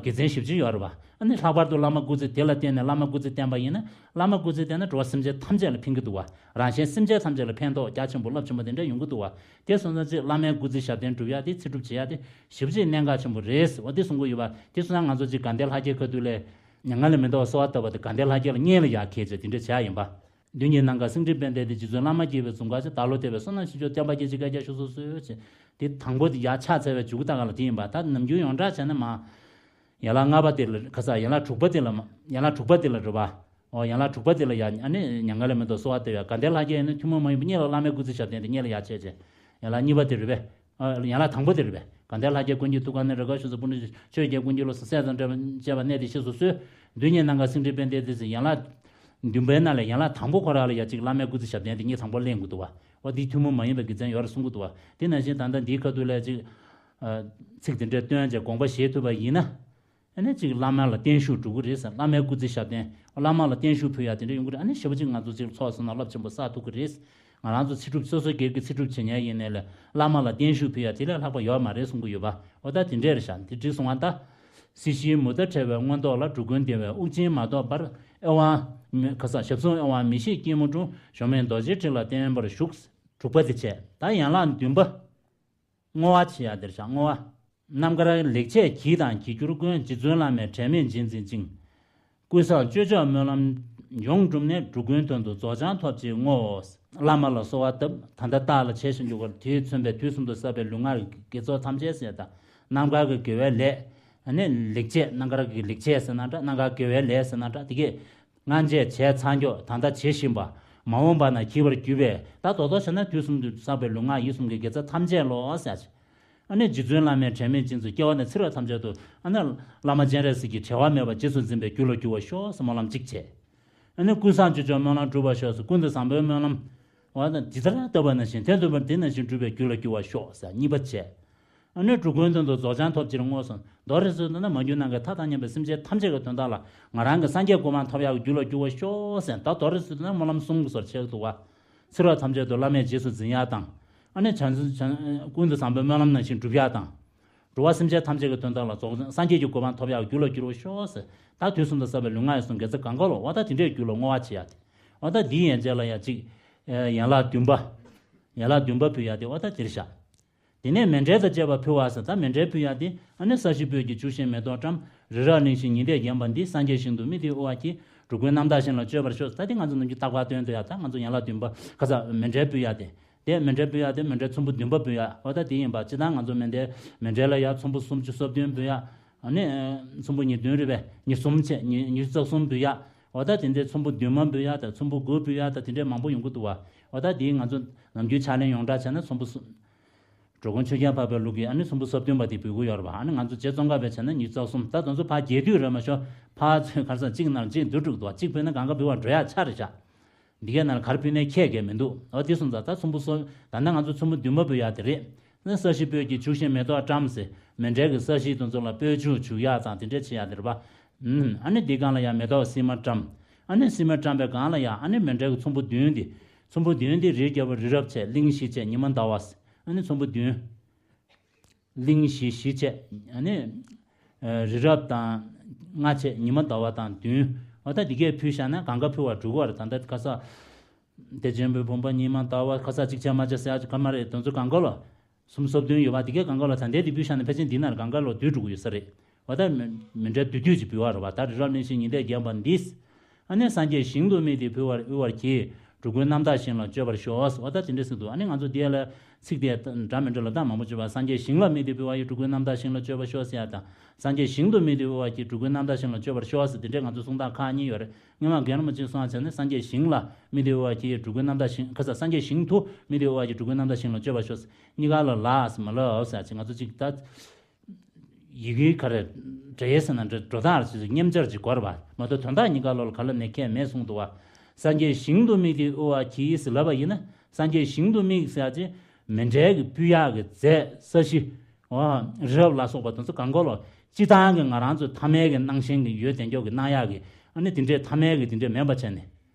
དགེ་མཚན་ཞེ་པོ་ཅིག་ཡོད་རེད་པ། ཨ་ནི་ལྷག་པར་དུ་བླ་མ་སྐུ་ཚེ་དེ་ལ་བརྟེན་ནས། བླ་མ་སྐུ་ཚེ་བརྟན་པ་ཡིན་ན། བླ་མ་སྐུ་ཚེ་བརྟན་ན་འགྲོ་བ་སེམས་ཅན་ཐམས་ཅད་ལ་ཕན་གྱི་འདུག་བ། རང་གཞན་སེམས་ཅན་ཐམས་ཅད་ལ་ཕན་ཐོགས་རྒྱ་ཆེན་པོ་རླབས་ཆེན་པོ་དེ་འདྲ་ཡོང་གི་འདུག་བ། དེ་སོང་ཙང་ཅིག་བླ་མའི་སྐུ་ཚེ་ཞབས་བརྟན་སྒྲུབ་ཡག་དེ། ཚེ་སྒྲུབ་བྱེད་ཡག་དེ་ཞེ་པོ་ཅིག་གནད་འགག་ཆེན་པོ་རེད་ཟེར་བ་དེ་གསུང་གི་ཡོད་པ། དེ་སོང་ཙང་ང་ཚོ་ཅིག་དགའ་ལྡན་ལྷ་བརྒྱའི་ཁ་ཐུག་ལས། མྱ་ངན་ལས་མི་འདའ་བར་གསོལ་བ་བཏབ་པ་དེ་དགའ་ལྡན་ལྷ་བརྒྱ་ལ་བསྙེན་ལ་ཡག་ཁེལ་བྱས་དེ་འདྲ་བྱེད་ཡག་ཡིན་པ། མདུན་གྱི་ནམ་མཁར་སེང་ཕྲེང་པད་ཟླའི་སྟེང་། རྗེ་བཙུན་བླ་མ་དགྱེས་པའི་འཛུམ་དཀར་ཆེ། བདག་བློ་གཏད་པའི་བསོད་ནམས་ཆེ་མཆོག། བསྟན་པ་རྒྱས་ཤིང་བསྐལ་བརྒྱར་བཞུགས་སུ་གསོལ་ཞེས། དེ་དང་པོ་དེ་ཡར་ཕྱག་འཚལ་བའི་མཇུག་ལྟ་ག་ལ་དེ་ཡིན་པ། ད་ནམ་རྒྱུན་ཡོངས་གྲགས་བྱས་ན་མར་ཡན་ལག་ལྔ་པ་དེ་ལ་ག་ས། ཡན་ལག་དྲུག་པ་དེ་ལ་མ། ཡན་ལག་དྲུག་པ་དེ་ལ་རེད་པ། ཨོ། ཡན་ལག་དྲུག་པ་དེ་ལ་ཡ། ཨ་ནི་མྱ་ངན་ལས་མི་འདའ་བར་གསོལ་བ་བཏབ་ཡག། དགའ་ལྡན་ལྷ་བརྒྱ་ཡིན་ན་ཐུན་མོང་མ་ཡིན་པ་བསྙེན་ལ། བླ་མའི་སྐུ་ཚེ་ཞབས་བརྟན་དེ་བསྙེན་ལ་ཡག་བྱས་བྱས། ཡན་ལག་གཉིས་པ་དེ་རེད་པས། ཨ། ཡན་ལག་དང་པོ་དེ་རེད་པས། དགའ་ལྡན་ལྷ་བརྒྱའི་སྐུ་མཆེད་ཐུགས་ཀར་གནས། རེས་འགའ་གཞུ་ཚོགས་སྤུ་ནུ་ཆོས་རྒྱལ་ཀུན་གྱི་བློ་གསལ། སྲས་དང་བཅས་པ་གནས་དེར་གཤེགས་སུ་གསོལ། མདུན་གྱི་ནམ་མཁར་སེང་ཕྲེང་པད་ཟླའི་སྟེང་ཟེར། ཡན་ལག་བདུན་པའི་ནང་ལས་ཡན་ལག་དང་པོ་ཁོ་རང་ལ་ཡ་ཅིག་བླ་མའི་སྐུ་ཚེ་ཞབས་བརྟན་དེ་བསྙེན་དང་པོ་ལེན་དགོས་འདུག་བ། འོ་འདི་ཐུན་མོང་མ་ཡིན་པའི་དགེ་མཚན་ཡོད་རེད་གསུང་གི་འདུག་བ། དེ་ནང་བཞིན་ད་ལྟ་འདིའི་ཁ་ཐུག་ལ་ཅིག་ཨ། ཚིག་དེ་འདྲ་བཏོན་བྱས་དགོངས་པ་བཞེས་ཐུབ་པ་ཡིན་ན། ཨ་ནི་ཅིག་བླ་མ་ལ་བརྟན་བཞུགས་འགྲོ་གི་རེད་ཟེར། བླ་མའི་སྐུ་ཚེ་ཞབས་བརྟན། བླ་མ་ལ་བརྟན་བཞུགས་ཕུལ་ཡག་དེ་འདྲ་ཡོང་གི་རེད། ཨ་ནི་ཞེ་པོ་ཅིག་ང་ཚོ་ཅིག་ཚོགས་བསོད་ནམས་རླབས་ཆེན་པོ་བསགས་ཐུབ་ཀྱི་རེད། ང་རང་ཚོ་ཚེ་སྒྲུབ་སོ་སོ་སྒེར་གྱི་ཚེ་སྒྲུབ་བྱེད་མཁན་ཡིན་ནའི་ལས། བླ་མ་ལ་བརྟན་བཞུགས་ཕུལ་ཡག་དེ་ལས་ལྷག་པ་ཡོད་མ་རེད་གསུང་གི་ཡོད་པ། འོ་ད་དེ་འདྲ་རེད་ཤག། དེ་འགྲིག་སོང་བ་ད། སྲིད་ཞིའི་མུ་མཐའ་བྲལ་བའི་མངོན་རྟོགས་ལ། འགྲོ་ཀུན་བདེ་བའི་དབུགས་འབྱིན་མ་ཐོབ་བར། ཨེ་ཝང་མི་ག་ས། ཞབས་ཟུང་ཨེ་ཝང་མི་ཤེས་སྐྱིལ་མོ་ཀྲུང་། གཞོམ་མེད་རྡོ་རྗེའི་ཁྲི་ལ་བརྟན་པར་བཞུགས། དྲུག་པ་དེ་བྱས། ད་ཡན་ལག་བདུན་པ། བསྔོ་བ་བྱེད་ཡག་དེ་རེད་ཤག། བསྔོ་བ། རྣམ་དཀར་ལེགས་བྱས་གྱིས་དང་གྱིས་གྱུར་ཀུན། རྗེ་བཙུན་བླ་མའི་དྲན་མེད་རྗེས་འཛིན་ཅིང་། ཀུན་བཟང་སྤྱོད་མཆོག་སྨོན་ལམ་ཡོངས་གྲུབ་ནས། འགྲོ་ཀུན་དོན་དུ་རྫོགས་བྱང་ཐོབ་ཕྱིར་བསྔོའོ། བླ་མ་ལ་གསོལ་བ་བཏབ། ད་ལྟ་རྟགས་ལ་བྱས་ཤིང་འཇུག་པར། དུས་མཚོན་པའི་དུས་གསུམ་དུ་བསགས་པའི་ལུས་ངག་གི་དགེ་ཚོགས་ཐམས་ཅད་ཟེར། ད་རྣམ་དཀར་གྱི་དགེ་བའི་ལས། ཨ་ནི་ལེགས་བྱས། རྣམ་དཀར་གྱི་ལེགས་བྱས་ཟེར་ན་འདྲ། རྣམ་དཀར་དགེ་བའི་ལས་ཟེར་ན་འདྲ། དེ་གས། སྔ་རྗེས་བྱས་ཚར་མགྱོགས། ད་ལྟ་བྱེད་བཞིན་པ། མ་འོངས་པ་ན་བགྱིས་པར་གྱུར་པའི། ད་རྡོག་རྡོག་བྱས་ན་དུས་གསུམ་དུ་བསགས་པའི་ལུས་ངག་ཡིད་གསུམ་གྱི་དགེ་རྩ་ཐམས་ཅད་ལོ་ཟེར། ཨ་ནི་རྗེ་བཙུན་བླ་མའི་དྲན་མེད་རྗེས་སུ། སྐྱེ་བ་ནས་ཚེ་རབས་ཐམས་ཅད་དུ། ཨ་ནི་བླ་མ་སྤྱན་རས་གཟིགས་ཀྱི་བྲལ་བ་མེད་པར་རྗེས་སུ་འཛིན་པའི་རྒྱུ་ལ་འགྱུར་བར་ཤོག་ཟེར་སྨོན་ལམ་གཅིག་བྱས། ཨ་ནི་ཀུན་བཟང་སྤྱོད་མཆོག་སྨོན་ལམ་འགྲུབ་པར་ཤོག་ཟེར། ཀུན་ཏུ་བཟང་པོའི་སྨོན་ལམ། འོ་ན་ཇི་ལྟར་བཏབ་པ་ནང་བཞིན་དེ་འདུན་པར། དེ་ནང་བཞིན་འགྲུབ་པའི་རྒྱུ་ལ་འགྱུར་བར་ཤོག་ཟེར་གཉིས་པ་བྱས། ཨ་ནི་འགྲོ་ཀུན་དོན་དུ་རྫོགས་བྱང་ཐོབ་ཕྱིར་བསྔོ་ཟེར། མདོར་ཟེར་དུས་ན་མ་གྱུར་ནམ་མཁའི་མཐའ་དང་མཉམ་པའི་སེམས་ཅན་ཐམས་ཅད་ཀྱི་དོན་དག་ལ། ང་རང་གི་སངས་རྒྱས་གོ་འཕང་ཐོབ་ཡག་གི་རྒྱུ་ལ་འགྱུར་བར་ཤོག་ཟེར། ད་མདོར་ཟེར་དུས་ན་སྨོན་ལམ་གསུམ་གྱི་བཟོ་འདྲ་བྱེད་ཀྱི་འདུག་བ། ཚེ་རབས་ཐམས་ཅད་དུ་བླ་མས་རྗེས་སུ་འཛིན་ཡག་དང་། ཨ་ནི་བྱང་ཆུབ་བྱང་། ཀུན་ཏུ་བཟང་པོའི་སྨོན་ལམ་ནང་བཞིན་འགྲུབ་ཡག་དང་། འགྲོ་བ་སེམས་ཅན་ཐམས་ཅད་ཀྱི་དོན་དག་ལ་རྫོགས། སངས་རྒྱས་ཀྱི་གོ་འཕང་ཐོབ་ཡག་རྒྱུ་ལ་འགྱུར་བར་ཤོག་ཟེར། ད་དུས་གསུམ་དུ་བསགས་པའི་ལུས་ངག་ཡིད་གསུམ་དགེ་རྩ་གང་དགོས་ལོ། འོ་ད་དེ་འདྲའི་རྒྱུ་ལ་བསྔོ་བ་བྱེད་ཡག་དེ། འོ་ད་འདིའི་ཡན་ཆད་ལ་ཡ་གཅིག། ཡན་ལག་བདུན་པ། ཡན་ལག་བདུན་པ་ཕུལ་ཡག་དེ་འོ་ད་དེ་རེད་ཤག། དེ་ནས་མཎྜལ་དང་བཅས་པ་ཕུལ་བ་ཟེར། ད་མཎྜལ་ཕུལ་ཡག་དེ་ཨ་ནི་ས་གཞི་སྤོས་ཀྱིས་བྱུགས་ཤིང་མེ་ཏོག་བཀྲམ། རི་རབ་གླིང་བཞི་ཉི་ཟླས་བརྒྱན་པ་འདི། སངས་རྒྱས་ཞིང་དུ་སྨིན་དེའི་དབུ་བར་བསྐྱེད། འགྲོ་ཀུན་རྣམ་དག་ཞིང་ལ་སྤྱོད་པར་ཤོག། ད་དེ་ང་ཚོ་ནམ་རྒྱུན་རྟག་པར་སྟོན་འདུག་ཡ། ད་ང་ཚོ་ཡན་ལག་བདུན་པ་ག་ས་མཎྜལ་ཕུལ་ཡག་དེ། དེ་མཎྜལ་ཕུལ་ཡག་དེ་མཎྜལ་ཚོམ་བུ་བདུན་པ་ཕུལ་ཡག། འོ་ད་དེ་ཡིན་པ། སྤྱིར་བཏང་ང་ཚོ་མཎྜལ་མཎྜལ་ལ་ཡ་ཚོམ་བུ་སུམ་ཅུ་སོ་བདུན་ཕུལ་ཡག། ཨ་ནི་ཚོམ་བུ་ཉིས་བདུན་རེད་པས། ཉི་གསུམ་བྱས། ཉི་ཉི་ཤུ་རྩ་གསུམ་ཕུལ་ཡག། འོ་ད་དེ་འདྲའི་ཚོམ་བུ་བདུན་མ་ཕུལ་ཡག་དང་། ཚོམ་བུ་དགུ་ཕུལ་ཡག་དང་། དེ་འདྲའི་མང་པོ་ཡོང་གི་འདུག་བ། འོ་ད་དེ་ང་ཚོ་ནམ་རྒྱུན་ཕྱག་ལེན་ཡོངས་གྲགས་བྱས་ན་ཚོམ་བུ་སུམ། འགྲོ་མགོན་ཆོས་རྒྱལ་འཕགས་པའི་ལུགས་ཀྱི་ཨ་ནི་ཚོམ་བུ་སོ་བདུན་པ་དེ་འབུལ་གྱི་ཡོད་རེད་པ། ཨ་ནི་ང་ཚོ་རྗེ་ཙོང་ཁ་པས་བྱས་ན་ཉི་ཤུ་རྩ་གསུམ། ད་དེ་ཚོ་ཕར་རྒྱས་བསྡུས་རེད་མ་ཤོག། ཕར་ཚུར་ག་རེ་ཟེར། གཅིག་ནང་གཅིག་བསྡུ་འགྲོ་གི་འདུག་བ། གཅིག་ཕུལ་ན་གང་ག་འབུལ་བར་འགྲོ་ཡག་ཆགས་རེད་ཤག། འདི་གའི་ནང་ལ་ག་རེ་ཕུལ་ནའི་ཁྱད་གས་མི་འདུག། འོ་དེ་སོང་ཙང་ད་ཚོམ་བུ་སོ། ད་ལྟ་ང་ཚོ་ཚོམ་བུ་བདུན་པ་འབུལ་ཡག་དེ་རེད། ཨ་ནི་ས་གཞི་སྤོས་ཀྱིས་བྱུགས་ཤིང་མེ་ཏོག་བཀྲམ་ཟེར། མཎྜལ་གྱི་ས་གཞི་དེ་ཚོ་ལ་སྤོས་ཆུ་བྱུག་ཡག་དང་དེ་འདྲ་བྱེད་ཡག་དེ་རེད་པ། ཨུམ། ཨ་ནི་འདི་སྒང་ལ་ཡང་མེ་ཏོག་སིལ་མ་བཀྲམ། ཨ་ནི་སིལ་མ་བཀྲམ་པའི་སྒང་ལ་ཡང་ཨ་ནི་མཎྜལ་གྱི་ཚོམ་བུ་བདུན་དེ། ཚོམ་བུ་བདུན་དེ་རིའི་རྒྱལ་པོ་རི་རབ་བྱས། གླིང་བཞི་བྱས། ཉི་མ་ཟླ་བ། ཨ་ནི་ཚོམ་བུ་བདུན། གླིང་བཞི་བཞི་བྱས། ཨ་ནི་ རི་རབ་དང་ལྔ་བྱས། ཉི་མ་ཟླ་བ་དང་བདུན། འོ་ད་འདི་གས་ཕུལ་བཞག་ན་གང་ག་ཕུལ་བར་འགྲུབ་ཀྱི་རེད། ད་ལྟ་ཁ་སང་དེ་ཆེན་པོའི་བུམ་པ་ཉི་མ་ཟླ་བ་ཁ་སང་གཅིག་བྱས་མ་བྱས་ཟེར་ཡག་ག་མ་རེད། དེ་ཚོ་གང་ག་ལ་གསུམ་སོ་བདུན་ཡོད་པ། དེ་གས་གང་ག་ལ་ད་ལྟའི་དེ་ཕུལ་བཞག་ན་ཕལ་ཆེར་འདི་ན་གང་ག་ལ་བསྡུས་འགྲོ་གི་ཡོད་ས་རེད། འོ་ད་མི་མི་འདྲ་བསྡུས་བསྡུས་ཅིག་ཕུལ་བ་རེད་པ། ད་རི་རབ་གླིང་བཞི་ཉི་ཟླས་བརྒྱན་པ་འདི། ཨ་ནི་སངས་རྒྱས་ཞིང་དུ་དམིགས་ཏེ་ཕུལ་བར་དབུལ་བར་གྱིས། འགྲོ་ཀུན་རྣམ་དག་ཞིང་ལ་སྤྱོད་པར་ཤོག། འོ་ད་དེ་འདྲ་ཟེར་འདུག། ཨ་ནི་ང་ཚོ་འདི་ལ་ཚིག་དེ་འདྲ་མི་འདྲ་ལབ་སྟངས་མང་པོ་བྱེད་པ། སངས་རྒྱས་ཞིང་ལ་དམིགས་ཏེ་ཕུལ་བ་ཡིས། འགྲོ་ཀུན་རྣམ་དག་ཞིང་ལ་སྤྱོད་པར་ཤོག་ཟེར་ཡག་དང་། སངས་རྒྱས་ཞིང་དུ་དམིགས་ཏེ་དབུལ་བར་གྱིས། འགྲོ་ཀུན་རྣམ་དག་ཞིང་ལ་སྤྱོད་པར་ཤོག་ཟེར། དེ་འདྲས་ང་ཚོ་གསུང་སྟངས་ཁག་གཉིས་ཡོད་རེད། སྔོན་མ་རྒན་རིན་པོ་ཆེས་གསུངས་པ་བྱས་ན། སངས་རྒྱས་ཞིང་ལ་དམིགས་ཏེ་དབུལ་བར་གྱིས། འགྲོ་ཀུན་རྣམ་དག་ཞིང་། ཁ་སང་སངས་རྒྱས་ཞིང་དུ་དམིགས་ཏེ་དབུལ་བར་གྱིས། འགྲོ་ཀུན་རྣམ་དག་ཞིང་ལ་སྤྱོད་པར་ཤོག་ཟེར། གཉིས་ཀ་ལ་ལགས་ཟེར་མ་ལབ་ཟེར་ཡག་ཅིག་ང་ཚོ་གཅིག་ད། ཡི་གེའི་ག་རེ། འགྲེལ་ཟེར་ན་འགྲེལ་འགྲོ་སྟངས་རེ་ཅིག་མཉམ་སྦྱར་ཅིག་དགོས་རེད་པ། མ་གཏོགས་དོན་དག་གཉིས་ཀ་ལོགས་ལ་ག་ལ་ནས་ཁྱད་མེད་གསུངས་འདུག་པ། སངས་རྒྱས་ཞིང་དུ་དམིགས་ཏེ་དབུལ་བར་གྱིས་ཟེར་ལབ་པ་ཡིན་ན། སངས་རྒྱས་ཞིང་དུ་དམིགས་ཟེར་ཡག་ཅིག་མཎྜལ་གྱི་ཕུལ་ཡག་གི་རྫས་ས་གཞི། འོ། རི་རབ་ལ་སོགས་པ་དེ་ཚོ་གང་ག་ལོགས་སྤྱིར་བཏང་གི་ང་རང་ཚོ་ཐ་མལ་གྱི་སྣང་ཞེན་གྱི་ཡོད་དེ་མགྱོགས་ཀྱི་སྣང་ཡག་གི། ཨ་ནི་དེ་འདྲས་ཐ་མལ་གྱི་དེ་འདྲས་མེད་པ་བྱས་ནས།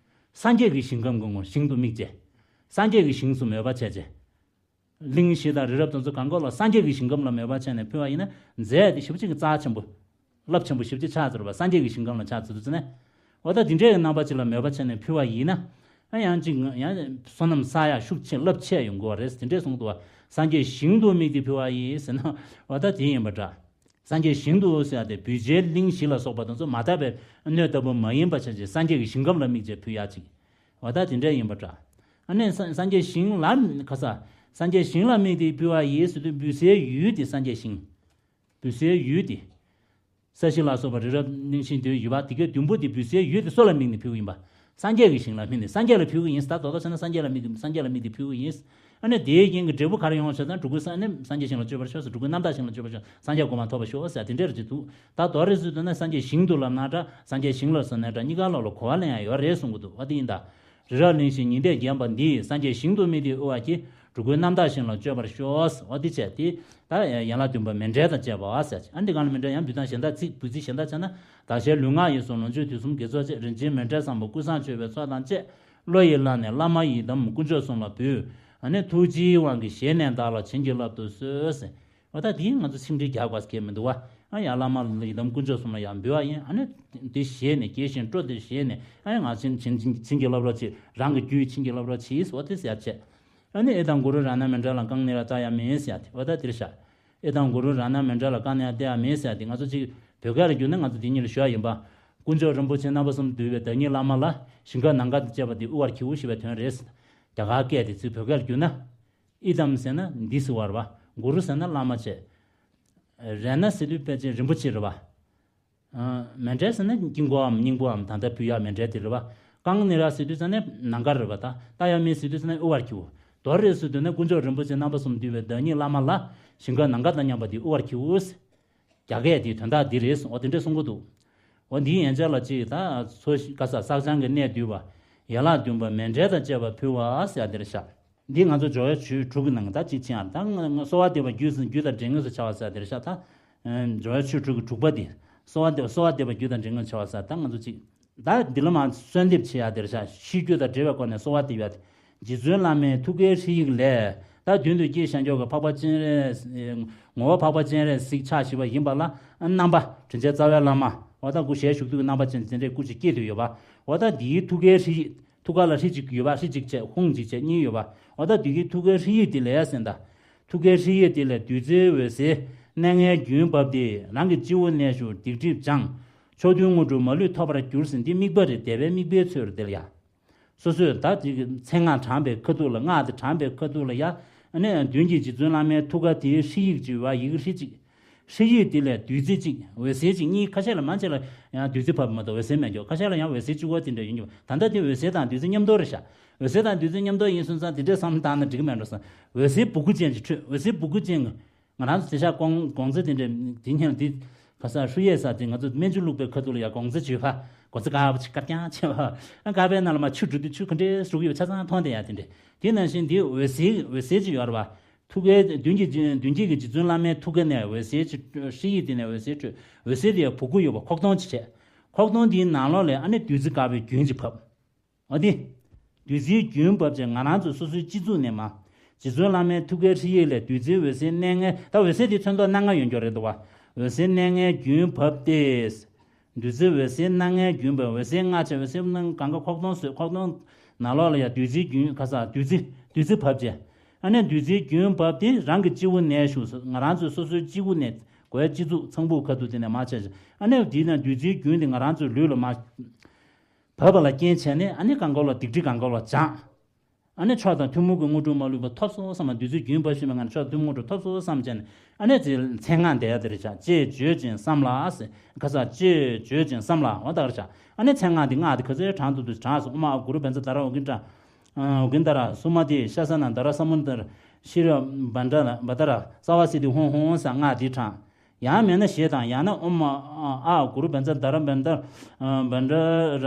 སངས་རྒྱས་ཀྱི་ཞིང་ཁམས་ཀྱི་ངོར་ཞིང་དུ་དམིགས་བྱས། སངས་རྒྱས་ཀྱི་ཞིང་གསུམ་འོས་པ་བྱས་བྱས། གླིང་བཞི་དང་རི་རབ་དེ་ཚོ་གང་ག་ལོགས་སངས་རྒྱས་ཀྱི་ཞིང་ཁམས་ལ་མོས་པ་བྱས་ནས་ཕུལ་བ་ཡིན་ན། རྫས་དེ་ཞེ་པོ་ཅིག་གི་རྩ་ཆེན་པོ། རླབས་ཆེན་པོ་ཞེ་པོ་ཅིག་ཆགས་ཚར་བ། སངས་རྒྱས་ཀྱི་ཞིང་ཁམས་ལ་ཆགས་ཚར་དུས་ཙ་ནས། འོ་ད་འདི་འདྲའི་རྣམ་པ་ཅིག་ལ་མོས་པ་བྱས་ནས་ཕུལ་བ་ཡིན་ན། ཨ་ཡང་ཅིག་ཡང་བསོད་ནམས་བསགས་ཡག་ཤུགས་ཆེ་རླབས་ཆེ་ཡོང་དགོས་པ་རེད། དེ་འདྲས་གསུངས་འདུག་པ། སངས་རྒྱས་ཞིང་དུ་དམིགས་ཏེ་ཕུལ་བ་ཡིས་ཟེར་ན། འོ་ད་དེ་ཡིན་པ་འདྲ། སངས་རྒྱས་ཞིང་དུ་ཟེར་ཡག་དེ་བུ་བྱའི་གླིང་བཞི་ལ་སོགས་པ་དེ་ཚོ་མ་དག་པའི་སྣོད་ལྟ་བུ་མ་ཡིན་པ་བྱས་བྱས། སངས་རྒྱས་ཀྱི་ཞིང་ཁམས་ལ་དམིགས་བྱས་ཕུལ་ཡག་ཅིག། འོ་ད་དེ་འདྲ་ཡིན་པ་འདྲ། ཨ་ནི་སངས་སངས་རྒྱས་ཞིང་ལ་ཁ་ས། སངས་རྒྱས་ཞིང་ལ་དམིགས་ཏེ་ཕུལ་བ་ཡིས་ཟེར་དུས། བུ་བྱའི་ཡུལ་དེ་སངས་རྒྱས་ཞིང་། བུ་བྱའི་ཡུལ་དེ། ས་གཞི་ལ་སོགས་པ་རི་རབ་གླིང་བཞི་དེ་ཡོད་པ། དེ་གའི་བདུན་པོ་དེ། བུ་བྱའི་ཡུལ་དེ་སུ་ལ་དམིགས་ནས་ཕུལ་བ་ཡིན་པ། སངས་རྒྱས་ཀྱི་ཞིང་ལ་དམིགས་ནས་སངས་རྒྱས་ལ་ཕུལ་གྱི་ཡིན། ད་རྡོག་རྡོག་བྱས་ན་སངས་རྒྱས་ལ་དམིགས། སངས་རྒྱས་ལ་དམིགས་ཏེ་ཕུལ་གྱི་ཡིན། ཨ་ནི་དེའི་རྐྱེན་གྱིས་འབྲས་བུ་ག་རེ་ཡོང་བ་ཟེར་ན། འགྲོ་ཀུན་སངས་ནི་སངས་རྒྱས་ཞིང་ལ་སྤྱོད་པར་ཤོག་ཟེར། འགྲོ་ཀུན་རྣམ་དག་ཞིང་ལ་སྤྱོད་པར་ཤོག། སངས་རྒྱས་གོ་འཕང་ཐོབ་པར་ཤོག་ཟེར། དེ་འདྲ་རེད་ཅེས་འདུག། ད་རྡོག་རེ་བཟོས་འདུག་ན། སངས་རྒྱས་ཞིང་དུ་ལབ་ན་འདྲ། སངས་རྒྱས་ཞིང་ལ་ཟེར་ན་འདྲ། གཉིས་ཀ་ལོགས་ལ་གོ་བ་ལེན་ཡག་ཡོད་རེད་གསུང་གི་འདུག། འོ་དེ་ཡིན་ད། རི་རབ་གླིང་བཞི་ཉི་ཟླས་བརྒྱན་པ་འདི། སངས་རྒྱས་ཞིང་དུ་དམིགས་ཏེ་དབུལ་བར་གྱིས། འགྲོ་ཀུན་རྣམ་དག་ཞིང་ལ་སྤྱོད་པར་ཤོག། འོ་དེ་བྱས་ཏེ། ད་ཡན་ལག་བདུན་པ་མཎྜལ་དང་བཅས་པ་ཟེར། ཨ་འདི་གང་ལ་མཎྜལ་ཡང་འབུལ་སྟངས་གཞན་དག་ཚིག་འབུལ་ཚིག་གཞན་དག་བྱས་ན། བདག་གཞན་ལུས་ངག་ཡིད་གསུམ་ལོངས་སྤྱོད་དུས་གསུམ་དགེ་ཚོགས་བཅས། རིན་ཆེན་མཎྜལ་བཟང་པོ་ཀུན་བཟང་མཆོད་པའི་ཚོགས་དང་བཅས། བློ་ཡིས་བླངས་ནས་བླ་མ་ཡི་དམ་དཀོན་མཆོག་གསུམ་ལ་འབུལ། ཨ་ནི་ཐུགས་རྗེའི་དབང་གིས་བཞེས་ནས་བདག་ལ་བྱིན་གྱིས་བརླབ་ཏུ་གསོལ་ཟེར། འོ་ད་དེ་ང་ཚོ་ཆིངས་འགྲིག་རྒྱག་དགོས་ཀྱི་མི་འདུག་པ། ཨ་ཡ་བླ་མ་ཡི་དམ་དཀོན་མཆོག་གསུམ་ལ་ཡང་འབུལ་བ་ཡིན། ཨ་ནི་དེ་བཞེས་ནས། དགྱེས་ཤིང་སྤྲོ་སྟེ་བཞེས་ནས། ཨ་ཡ་ང་བྱིན་བྱིན་བྱིན་བྱིན་གྱིས་བརླབ་རོགས་གྱིས། རང་གི་རྒྱུད་བྱིན་གྱིས་བརླབ་རོགས་གྱིས། འོ་དེ་ཟེར་བྱས། ཨ་ནི་ཨེ་དཾ་གུ་རུ་རཏྣ་མཎྜལ་ལ་རྐང་ནི་ར་ཏ་ཡ་མེ་ཟེར་ཡག་དེ། འོ་ད་དེར་བཞག། ཨེ་དཾ་གུ་རུ་རཏྣ་མཎྜལ་ལ་རྐང་ནི་ར་ཏ་ཡ་མེ་ཟེར་ཡག་དེ་ང་ཚོ་གཅིག་བོད་སྐད་ལ་བསྒྱུར་ན། ང་ཚོ་དེ་གཉིས་ལ་ཞུ་ཡག་ཡིན་པ། དཀོན་མཆོག་རིན་པོ་ཆེ་རྣམ་པ་གསུམ་འདུས་པའི་བདག་ཉིད་བླ་མ་ལ། ཞིང་ཁམས་ནམ་མཁའ་དང་བཅས་པ་དེ་དབུལ་བར་བགྱིའོ་ཞེས་པའི་དོན་རེད། རྒྱ་གར་སྐད་དེ་ཚུར་བོད་སྐད་ལ་བསྒྱུར་ན། ཨེ་དཾ་ཟེར་ན་འདི་ཟེར་བ་རེད་པ། གུ་རུ་ཟེར་ན་བླ་མ་བྱས། རཏྣ་ཟེར་དུས་ཕལ་ཆེར་རིན་པོ་ཆེ་རེད་པ། ཨ། མཎྜལ་ཟེར་ན་དཀྱིལ་འཁོར་འམ་སྙིང་པོའམ་ད་ལྟ་ཕུལ་ཡག་མཎྜལ་དེ་རེད་པ། རྐང་ནི་ར་ཟེར་དུས་ཙ་ན་ནམ་མཁའ་རེད་པ། ད་ཏ་ཡ་མེ་ཟེར་དུས་ཙ་ན་དབུལ་བར་བགྱིའོ། རྡོག་རེ་ཟེར་དུས་ན་དཀོན་མཆོག་རིན་པོ་ཆེ་རྣམ་པ་གསུམ་འདུས་པའི་བདག་ཉིད་བླ་མ་ལ། ཞིང་ཁམས་ནམ་མཁའ་དང་མཉམ་པ་དེ་དབུལ་བར་བགྱིའོ། རྒྱ་སྐད་དེའི་དོན་དག་འདི་རེད་གསུངས། འོ་དེ་འདྲས་གསུང་གི་འདུག། འོ་འདིའི་ཡན་ཆད་ལ་གཅིག་ད་ཚོ་ཤི་ག་ས་བསགས་སྦྱང་གི་གནས་བསྡུས་པ། ཡན་ལག་བདུན་པ་མཎྜལ་དང་བཅས་པ་ཕུལ་བ་ཟེར་ཡག་དེར་བཞག། འདི་ང་ཚོ་སྦྱོར་བའི་ཆོས་དྲུག་གི་ནང་གི་ད་གཅིག་ཕྱིན་ཡག་རེད། ད་ང་ང་གསོལ་བ་འདེབས་པ་རྒྱུད་ཟེར་རྒྱུད་དང་འབྲེལ་ངེས་སུ་བྱ་བ་ཟེར་ཡག་དེར་བཞག། ད་ཨ་སྦྱོར་བའི་ཆོས་དྲུག་གི་དྲུག་པ་འདི། གསོལ་བ་འདེབས་གསོལ་བ་འདེབས་པ་རྒྱུད་དང་འབྲེལ་ངེས་སུ་བྱ་བ་ཟེར། ད་ང་ཚོ་གཅིག། ད་འདི་ལ་མར་གསོལ་འདེབས་བྱེད་ཡག་དེར་བཞག། ཤིས་བརྗོད་དང་འབྲེལ་བའི་སྒོ་ནས་གསོལ་བ་འདེབས་ཡག་དེ། རྗེ་བཙུན་བླ་མའི་ཐུགས་ཀའི་ཧྲཱིཿཡིག་ལས། ད་མདུན་དུ་སྐྱེས་ཤར་ཕྱོགས་ཀྱི་འཕགས་པ་སྤྱན་རས། ངོ་བོ་འཕགས་པ་སྤྱན་རས་གཟིགས་ཕྱག་བཞི་པ་ཡིན་པ་ལ། རྣམ་པ་དྲིན་ཅན་རྩ་བའི་བླ་མ། འོ་ད་སྐུ་ཞལ་བཞུགས་དུས་ཀྱི་རྣམ་པ་ཅན་དེ་འདྲའི་སྐུ་ཅིག་སྐྱེས་དུས་ཡོད་པ། འོ་ད་འདིའི་ཐུགས་ཀའི་ཧྲཱིཿཡིག། ཐུགས་ཀ་ལ་ཧྲཱིཿཅིག་ཡོད་པ། ཧྲཱིཿཅིག་བྱས། ཧཱུྃ་གཅིག་བྱས། གཉིས་ཡོད་པ། འོ་ད་འདི་གི་ཐུགས་ཀའི་ཧྲཱིཿཡིག་དེ་ལ་ཡ་ཟེར་ད། ཐུགས་ཀའི་ཧྲཱིཿཡིག་དེ་ལས་བདུད་རྩིའི་འོད་ཟེར་གནས་ལྔའི་རྒྱུན་བབས་ཏེ། རང་གི་སྤྱི་བོ་གནས་བཞུགས་སྡིག་སྒྲིབ་སྦྱངས། ཕྱོགས་དུས་དངོས་གྲུབ་མ་ལུས་ཐོབ་པར་འགྱུར་ཟེར། འདི་དམིགས་པ་རེད། དད་པའི་དམིགས་པའི་ཚུལ་རེད། དེ་ལ་ཡ། སོ་སོས་ད་དེ་གི་མཚན་སྔགས་བགྲངས་པའི་ཁ་ཐུག་ལ། སྔགས་དེ་བགྲངས་པའི་ཁ་ཐུག་ལ་ཡ། ཨ་ནི་མདུན་གྱི་རྗེ་བཙུན་བླ་མའི་ཐུགས་ཀ་དེའི་ཧྲཱིཿཡིག་ཅིག་ཡོད་པ། ཡི་གེ་ཧྲཱིཿཅིག། ཧྲཱིཿཡིག་དེ་ལས་བདུད་རྩི་གཅིག། འོད་ཟེར་གཅིག། གཉིས། ཁ་ཤས་ལ། མང་ཆེ་ལ་ཡང་བདུད་རྩི་ཕབ་མ་གཏོགས་འོད་ཟེར་མེད་ཀྱོག། ཁ་ཤས་ལ་ཡང་འོད་ཟེར་གཅིག་པོ་དེ་འདྲ་ཡོད་ཀྱོག། ད་ལྟ་དེ་འོད་ཟེར་དང་བདུད་རྩི་མཉམ་དུ་རེད་ཤག། འོད་ཟེར་དང་བདུད་རྩི་མཉམ་དུ་ཡིན་སོང་ཙང་དེ་འདྲས་བསམ་བློ་བཏང་ན་འགྲིག་གི་མེད་འགྲོ་བསམ། འོད་ཟེར་སྦུ་གུ་ཅན་གྱི་འཕྲོས། འོད་ཟེར་སྦུ་གུ་ཅན་གྱི། ང་རང་ཚོ་དེང་སང་གོང་གོང་ཚད་དེ་འདྲས་དེ་སྔོན་དེ་ག་ས་ཧྲུའུ་ཡེ་ས་དེ་ང་ཚོ་སྨན་ཆུ་བླུགས་པའི་ཁ་ཐུག་ལ་ཡ་གོང་ཚད་བྱུས་པ། གོང་ཚད་དཀར་པོ་ཅིག་དཀར་རྐྱང་བྱས་པ། ཨ་དཀར་པོའི་ནང་ལ་མར་ཆུ་འགྲོ་དུས་ཆུ་ག་འདྲས་ཟུག་ཡོད་ཆ་ཚང་མཐོང་བསྡད་ཡ་དེ་འདྲས། དེ་ནང་བཞིན་དེ་འོད་ཟེར་འོད་ཟེར་ཅིག་ཡོད་རེད་པ། ཐུགས་ཀའི་མདུན་གྱི་རྗེ་མདུན་གྱི་རྗེ་བཙུན་བླ་མའི་ཐུགས་ཀ་ནས་འོད་ཟེར་ཅིག་འཕྲོས། ཧྲཱིཿཡིག་དེ་ནས་འོད་ཟེར་འཕྲོས། འོད་ཟེར་དེ་ཡང་སྦུ་གུ་ཡོད་པ། ཁོག་སྟོང་ཅིག་བྱས། ཁོག་སྟོང་དེའི་ནང་ལོགས་ལ་ཨ་ནི་བདུད་རྩི་དཀར་པོའི་རྒྱུན་ཅིག་བབས། འོ་དེ། བདུད་རྩིའི་རྒྱུན་བབས་བྱས། ང་རང་ཚོ་སོ་སོའི་སྤྱི་གཙུག་ནས་མར། རྗེ་བཙུན་བླ་མའི་ཐུགས་ཀའི་ཧྲཱིཿཡིག་ལས་བདུད་རྩིའི་འོད་ཟེར་གནས་ལྔའི། ད་འོད་ཟེར་དེ་ཚོན་མདོག་སྣ་ལྔ་ཡོད་ཀྱོག་རེད་འདུག་པ། འོད་གསལ་གནས་ལྔའི་རྒྱུན་བབས་ཏེ། བདུད་རྩི་འོད་གསལ་སྣ་ལྔའི་རྒྱུན་བབས། འོད་གསལ་ལྔ་བྱས། འོད་གསལ་སྣ་གང་ག་ཁོག་སྟོང་བཟོས། ཁོག་སྟོང་ནང་ལོགས་ལ་ཡང་བདུད་རྩིའི་རྒྱུན་ཁ་ས་བདུད་རྩི་བདུད་རྩི་བབས་བྱས། ཨ་ནི་བདུད་རྩིའི་རྒྱུན་བབས་ཏེ་རང་གི་སྤྱི་བོ་ནས་ཞུགས་སོ། ང་རང་ཚོའི་སོ་སོའི་སྤྱི་བོ་ནས་གོས་སྤྱི་གཙུག་ཚངས་བུག་ཁ་ཐུག་དེ་ནས་མར་བྱས་བྱས། ཨ་ནི་དེའི་ནང་བདུད་རྩིའི་རྒྱུན་དེ་ང་རང་ཚོའི་ལུས་ལ་མར་བབས་པ་ལ་རྐྱེན་བྱས་ནས། ཨ་ནི་གང་ག་ལ་སྡིག་སྒྲིབ་གང་ག་ལ་སྦྱངས། ཨ་ནི་མཆོག་དང་ཐུན་མོང་གི་དངོས་གྲུབ་མ་ལུས་པ་ཐོབ་སོང་བསམ་པ། བདུད་རྩིའི་རྒྱུན་བབས་ཤིང་བའི་ངང་ནས་མཆོག་དང་ཐུན་མོང་དངོས་གྲུབ་ཐོབ་སོང་བསམ་བྱས་ནས། ཨ་ནི་དེ་མཚན་སྔགས་བཟླ་ཡག་དེ་རེད་བྱ། ཅེས་བརྗོད་ཅིང་བསམ་ལ་ཟེར། ཁ་ས་ཅེས་བརྗོད་ཅིང་བསམ་ལ། འོ་ད་ག་རེད་བྱ། ཨ་ནི་མཚན་སྔགས་འདི་སྔགས་འདི་ག་ཚོད་བགྲང་ཐུབ་ཐུབ་བགྲང་སོང་། ཨོཾ་ཨཱཿ་གུ་རུ་བཛྲ་དྷ་ར་ཨོ་གི་ཌཱ། ཨོ་གི་ཎྡྷ་ར་སུ་མ་ཏི་ཤ་ས་ན་དྷ་ར་ས་མུ་དྷ་ར་ཤྲཱི་བྷ་དྲ་བྷ་དྲ་ར་སརྦ་སིདྡྷི་ཧཱུྃ་ཧཱུྃ་ཟེར་སྔགས་འདི་བགྲང་། ཡང་མེད་ན་ཞེས་དང་། ཡང་ན་ཨོཾ་ཨཱཿ་གུ་རུ་བཛྲ་དྷ་ར་བྷ་དྲ་བྷ་དྲ་ར་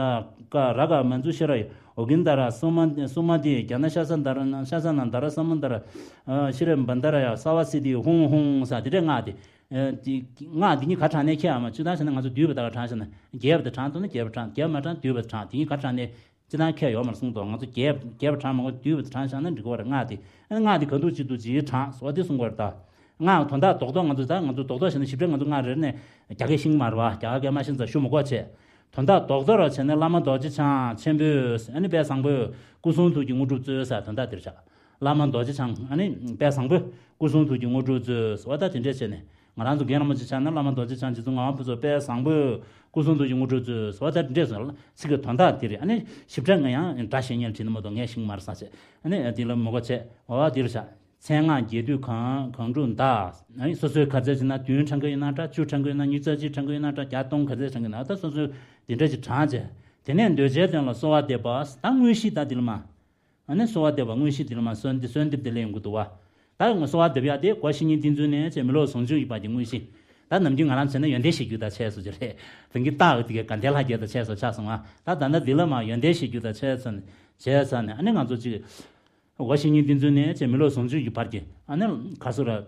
ཀ་ར་ཀ་མཉྫུ་ཤྲཱི་ཨོ་གི་ཎྡྷ་ར་སུ་མ་སུ་མ་ཏི་ཛྙཱ་ན་ཤ་ས་དྷ་ར་ཤ་ས་ན་དྷ་ར་ས་མུ་དྷ་ར་ཤྲཱི་བྷ་དྲ་ར་ཡ་སརྦ་སིདྡྷི་ཧཱུྃ་ཧཱུྃ་ཟེར་དེ་འདྲའི་སྔགས་དེ། སྔགས་འདི་གཉིས་ག་བགྲང་ནས་ཁྱད་ཨ་མ་སྤྱིར་བཏང་བྱས་ན་ང་ཚོ་བསྡུས་པ་དག་བགྲང་བྱས་ན། རྒྱས་པ་དེ་བགྲང་ཐུབ་ན་རྒྱས་པ་བགྲང་། རྒྱས་པ་མ་བགྲང་བསྡུས་པ་དེ་བགྲང་། དེ་གཉིས་ག་བགྲང་ནས་སྤྱིར་བཏང་ཁྱད་ཡོད་མ་རེད་གསུངས་འདུག་ང་ཚོ་རྒྱས་རྒྱས་པ་བགྲང་མ་དགོས། བསྡུས་པ་དེ་བགྲང་བཞག་ན་འགྲིག་གི་རེད། སྔགས་དེ་ཨ་ནི་སྔགས་དེ་ག་འདུག་ཅི་འདུག་ཅིག་བགྲང་ཟེར་བ་དེ་གསུང་གི་རེད་ད། སྔགས་དོན་དག་རྡོག་རྡོག་ང་ཚོ་ད་ང་ཚོ་རྡོག་རྡོག་བྱས་ན་ཞིབ་ཕྲ་ང་ཚོ་སྔགས་རེ་རེ་ནས་རྒྱ་སྐད་ཤེས་ཀྱི་མ་རེད་བ། རྒྱ་གར་སྐད་མ་ཤེས་ཙང་ཞུ་མི་དགོས་བྱས། དོན་དག་རྡོག་རྡོག་ར་བྱས་ན་བླ་མ་རྡོ་རྗེ་འཆང་ཆེན་པོས་ཨ་ནི་དཔལ་བཟང་པོས་སྐུ་གསུང་ཐུགས་ཀྱི་དངོས་གྲུབ་སྩོལ་ཟེར་དོན་དག་དེ་རེད་བཞག་བླ་མ་རྡོ་རྗེ་འཆང་ཨ་ནི་དཔལ་བཟང་པོས་སྐུ་གསུང་ཐུགས་ཀྱི་དངོས་གྲུབ་སྩོལ་ཟེར་བ་ད་དེ་འདྲས་བྱས་ནས། ང་རང་ཚོ་རྒན་རིན་པོ་ཆེ་ཆགས་ན་བླ་མ་རྡོ་རྗེ་འཆང་རྗེ་བཙུན་ངག་དབང་ཕུན་ཚོགས་དཔལ་བཟང་པོས་སྐུ་གསུང་ཐུགས་ཀྱི་དངོས་གྲུབ་སྩོལ་ཟེར་བ་ད་དེ་འདྲས་སོ། ཚིག་གི་དོན་དག་དེ་རེད། ཨ་ནི་ཞིབ་ཕྲ་ང་ཡང་སྒྲ་བཤད་མཁན་བྲིས་ན་མ་གཏོགས་ངས་ཤེས་ཀྱི་མ་རེད་ས་བྱས། ཨ་ནི་དེ་ལ་མི་གོ་བྱས་འོ་དེ་རེད་བཞག་མཚན་སྔགས་རྒྱས་བསྡུས་གང་གང་དྲུག་འདའ། ཨ་ནི་སོ་སོའི་ག་ཚད་ཅིག་ན་བདུན་བགྲང་གི་ཡོད་ན་འདྲ། བཅུ་བགྲང་གི་ཡོད་ན། ཉི་ཤུ་རྩ་གཅིག་བགྲང་གི་ཡོད་ན་འདྲ། བརྒྱ་སྟོང་ག་ཚད་བགྲང་གི་ཡོད་ན། ད་སོ་སོའི་དེ་འདྲ་ཅིག་བགྲང་བྱས། དེ་ནས་འདོད་བྱའི་དོན་ལ་གསོལ་བ་འདེབས་པ། ད་དངོས་གཞི་ད་དེ་ལ་མ། ཨ་ནི་གསོལ་བ་འདེབས་པ་དངོས་གཞི་དེ་ལ་མ་གསོལ་འདེབས་གསོལ་འདེབས་དེ་ལ་ཡོང་གི་འདུག་བ། ད་གསོལ་བ་འདེབས་ཡག་དེ་སྒོ་བཤེས་གཉེན་བསྟེན་ཚུལ་ནས་བྱས་མི་སློབ་ཟུང་འཇུག་གི་བར་གྱི་དངོས་གཞི། ད་ནམ་རྒྱུན་ང་རང་བྱས་ན་ཡོན་ཏན་ཞེ་རྒྱུད་དང་ཕྱད་སོ་ཅི་རེད། དེང་གི་རྟགས་དེ་གའི་དགའ་ལྡན་ལྷ་བརྒྱ་དང་ཕྱད་སོ་ཆགས་སོང་ང་། ད་ད་ལྟ་འདི་ལ་མ་ཡོན་ཏན་ཞེ་རྒྱུད་དང་ཕྱད་སོ་ནས་བྱས་ཚར་ནས། ཨ་ནི་ང་ཚོ་ཅིག་སྒོ་བཤེས་གཉེན་བསྟེན་ཚུལ་ནས་བྱས་མི་སློབ་ཟུང་འཇུག་གི་བར་གྱི་ཨ་ནི་ག་སོ་ར།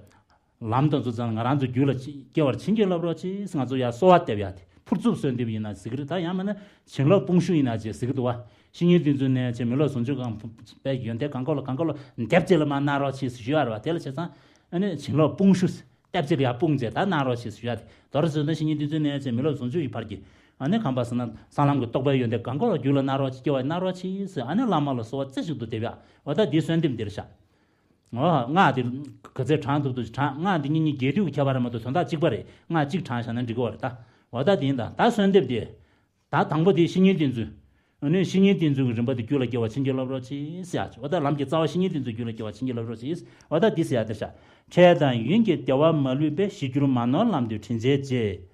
ལམ་དང་ཚུལ་ཙམ་ང་རང་ཚོ་རྒྱུད་ལ་སྐྱེ་བར་བྱིན་གྱིས་བརླབ་རོགས་གྱིས། ང་ཚོ་ཡར་གསོལ་བ་འདེབས་ཡག་དེ་ཕུར་ཚུགས་གསོལ་འདེབས་ཡིན་ན་ཟེར་གི་རེད། ད་ཡང་མིན་ན་བྱིན་རླབས་དཔུང་ཤུགས་ཡིན་ན་ཅིག་ཟེར་གི་འདུག་བ། བཤེས་གཉེན་བསྟེན་ཚུལ་ནས་བྱས་མི་སློབ་ཟུང་འཇུག་གང་དཔེ་ཡོན་ཏན་གང་གོ་ལ་གང་གོ་ལ་འདེབས་བྱས་ལ་མ་གནང་རོགས་གྱིས་ཞུ་ཡ་རེད་བ། དེ་ལ་བྱས་ཙང་ཨ་ནི་བྱིན་རླབས་དཔུང་ཤུགས་སྟེབས་བྱས་ལ་ཡར་དཔུང་བྱས་ད་གནང་རོགས་གྱིས་ཞུ་ཡ་དེ། མདོར་བསྡུས་ན་བཤེས་གཉེན་བསྟེན་ཚུལ་ནས་བྱས་མི་སློབ་ཟུང་འཇུག་གི་བར་གྱི་ཨ་ནི་གང་པ་ཟེར་ན་གསང་ལམ་གྱི་རྟོགས་པའི་ཡོན་ཏན་གང་གོ་ལ་རྒྱུད་ལ་གནང་རོགས་གྱིས། སྐྱེ་བ་གནང་རོགས་གྱིས་ཟེར་ཨ་ནི་བླ་མ་ལ་གསོལ་བ་རྩེ་གཅིག་ཏུ་འདེབས་ཡ། འོ་ད་འདི་གསོལ་འདེབས་འདིར་བཞག་འོ་སྔགས་འདི་ག་ཚད་བགྲང་ཐུབ་ཐུབ་ཅིག་བགྲང་། སྔགས་འདི་གཉིས་གཉིས་རྒྱས་བསྡུས་ཀྱི་ཁྱད་པར་རེད་མ་གཏོགས་དོན་དག་གཅིག་པ་རེད། སྔགས་གཅིག་བགྲང་བཞག་ན་འགྲིག་གི་རེད་ད། འོ་ད་འདི་ཡིན་ད། ད་གསོལ་འདེབས་འདི། ད་དང་པོ་འདི་བཤེས་གཉེན་བསྟེན་ཚུལ། ཨ་ནི་བཤེས་གཉེན་བསྟེན་ཚུལ་གྱི་རིམ་པ་འདི་རྒྱུད་ལ་སྐྱེ་བར་བྱིན་གྱིས་བརླབ་རོགས་གྱིས་ཟེར་ཡག་ཅིག་འོ་ད་ལམ་གྱི་རྩ་བ་བཤེས་གཉེན་བསྟེན་ཚུལ་རྒྱུད་ལ་སྐྱེ་བར་བྱིན་གྱིས་བརླབ་རོགས་གྱིས། འོ་ད་འདི་ཟེར་ཡག་འདིར་བཞག་འཕྲལ་དང་ཡུན་གྱི་བདེ་བ་མ་ལུས་པའི། གཞི་གྱུར་མ་ནོར་ལམ་དུ་དྲིན་ཅན་རྗེ།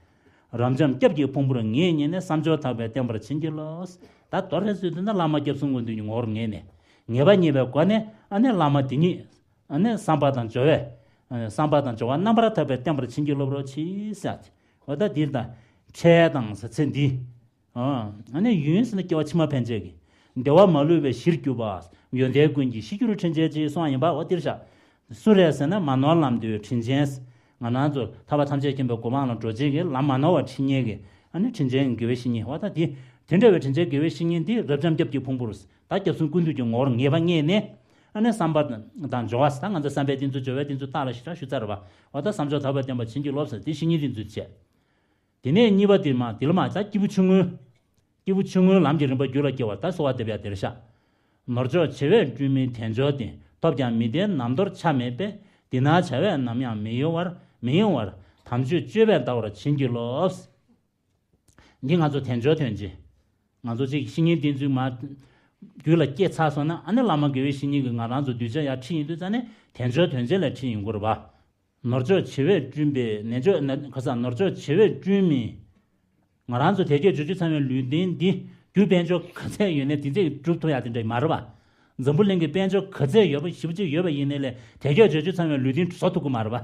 རབ་འབྱམས་སྐྱབས་ཀྱི་ཕུང་པོར་ངེས་རྙེད་ནས། བསམ་སྦྱོར་དག་པས་བསྟེན་པར་བྱིན་གྱིས་རློབས། ད་མདོར་ན་ཟེར་དུས་ན་བླ་མ་སྐྱབས་གསུམ་མགོན་དུ་ངོ་བོར་ངེས་ནས། ངེས་པ་རྙེད་པའི་སྒོ་ནས་ཨ་ནི་བླ་མ་འདི་ཉིད་ཨ་ནི་བསམ་པ་དང་སྦྱོར་བས། བསམ་པ་དང་སྦྱོར་བ་རྣམ་པར་དག་པས་བསྟེན་པར་བྱིན་གྱིས་རློབ་རོགས་གྱིས་ཟེར། འོ་ད་འདིར་ད་འཕྲལ་དང་ཟེར་ཚེ་འདི། ཨ་ནི་ཡུན་ཟེར་ན་སྐྱེ་བ་ཕྱི་མ་ཕན་ཆད་ཀྱི། བདེ་བ་མ་ལུས་པའི་གཞིར་གྱུར་པ། ཡོན་ཏན་ཀུན་གྱི་གཞི་གྱུར་དྲིན་ཅན་རྗེ་གསུངས་པ་ཡིན་པ་འོ་འདིར་བཞག་སུ་རེད་ཟེར་ན་མ་ནོར་ལམ་དུ་དྲིན་ཅན། ང་རང་ཚོ་ཐར་པ་ཐམས་ཅད་མཁྱེན་པའི་གོ་འཕང་ལ་འགྲོ་བྱེད་ཀྱི་ལམ་མ་ནོར་བ་ཁྲིད་མཁན་གྱི་ཨ་ནི་དྲིན་ཅན་དགེ་བའི་བཤེས་གཉེན། འོ་ད་དེ་དེ་འདྲ་བའི་དྲིན་ཅན་དགེ་བའི་བཤེས་གཉེན་འདི་རབ་འབྱམས་སྐྱབས་ཀྱི་ཕུང་པོར་ད་སྐྱབས་གསུམ་ཀུན་འདུས་ཀྱི་ངོ་བོར་ངེས་པ་རྙེད་ནས། ཨ་ནི་བསམ་པ་དང་སྦྱོར་བ་ཟེར་ད་ང་ཚོ་བསམ་པའི་བསྟེན་ཚུལ་སྦྱོར་བའི་བསྟེན་ཚུལ་རྟགས་ལ་ཞེ་དྲག་ཞུ་ཚར་བ། འོ་ད་བསམ་སྦྱོར་དག་པས་བསྟེན་པར་བྱིན་གྱིས་རློབས་ཟེར་དེ་བཤེས་གཉེན་བསྟེན་ཚུལ་བྱས། དེ་ནས་གཉིས་པ་དེ་མ་དེ་ལ་མ་ད་སྐྱེས་བུ་ཆུང་ངུའི། སྐྱེས་བུ་ཆུང་ངུའི་ལམ་གྱི་རིམ་པ་རྒྱུད་ལ་སྐྱེ་བ་ད་གསོལ་བ་འདེབས་ཡ་དེར་བཞག་ནོར་མཆོག་བྱེ་བས་བསྐྲུན་མིན་དལ་འབྱོར་ལྡན། ཐོབ་ཀྱང་མི་ལྡན་ནམ་དོར་ཆ་མེད་པས། འདི་ན་བྱ་བས་ནམ་ཡང་མི་གཡོ་བར་མི་གཡེང་བར། དམ་ཆོས་སྤྱོད་པས་འདའ་བར་བྱིན་གྱིས་རློབས། འདི་ང་ཚོ་དལ་འབྱོར་དོན་ཆེན། ང་ཚོ་གཅིག་བཤེས་གཉེན་བསྟེན་ཚུལ་མ་རྒྱུད་ལ་སྐྱེས་ཚར་སོང་ན་ཨ་ནི་བླ་མ་དགེ་བའི་བཤེས་གཉེན་གྱིས་ང་རང་ཚོ་གདུལ་བྱ་ཡར་ཁྲིད་ཡིན་དུས་ཙ་ནས་དལ་འབྱོར་དོན་ཆེན་ལ་ཁྲིད་ཡོང་གི་རེད་པ། ནོར་མཆོག་བྱེ་བས་བསྐྲུན་པའི་ནས་འཇོག་ན་ཁ་སང་ནོར་མཆོག་བྱེ་བས་བསྐྲུན་མིན། ང་རང་ཚོ་དལ་བརྒྱད་འབྱོར་བཅུ་ཚང་བའི་ལུས་རྟེན་འདི་རྒྱུ་དཔལ་འབྱོར་ག་ཚད་ཡོད་ནའི་དེ་ཚད་སྒྲུབ་ཐུབ་ཡ་དེ་འདྲ་མ་རེད་པ། འཛམ་བུ་གླིང་གི་དཔལ་འབྱོར་ག་ཚད་ཡོད་པ་ཞེ་པོ་ཅིག་ཡོད་པ་ཡིན་ནའི་ལས་དལ་བརྒྱད་འབྱོར་བཅུ་ཚང་བའི་ལུས་རྟེན་བཟོ་ཐུབ་ཀྱི་མ་རེད་པ།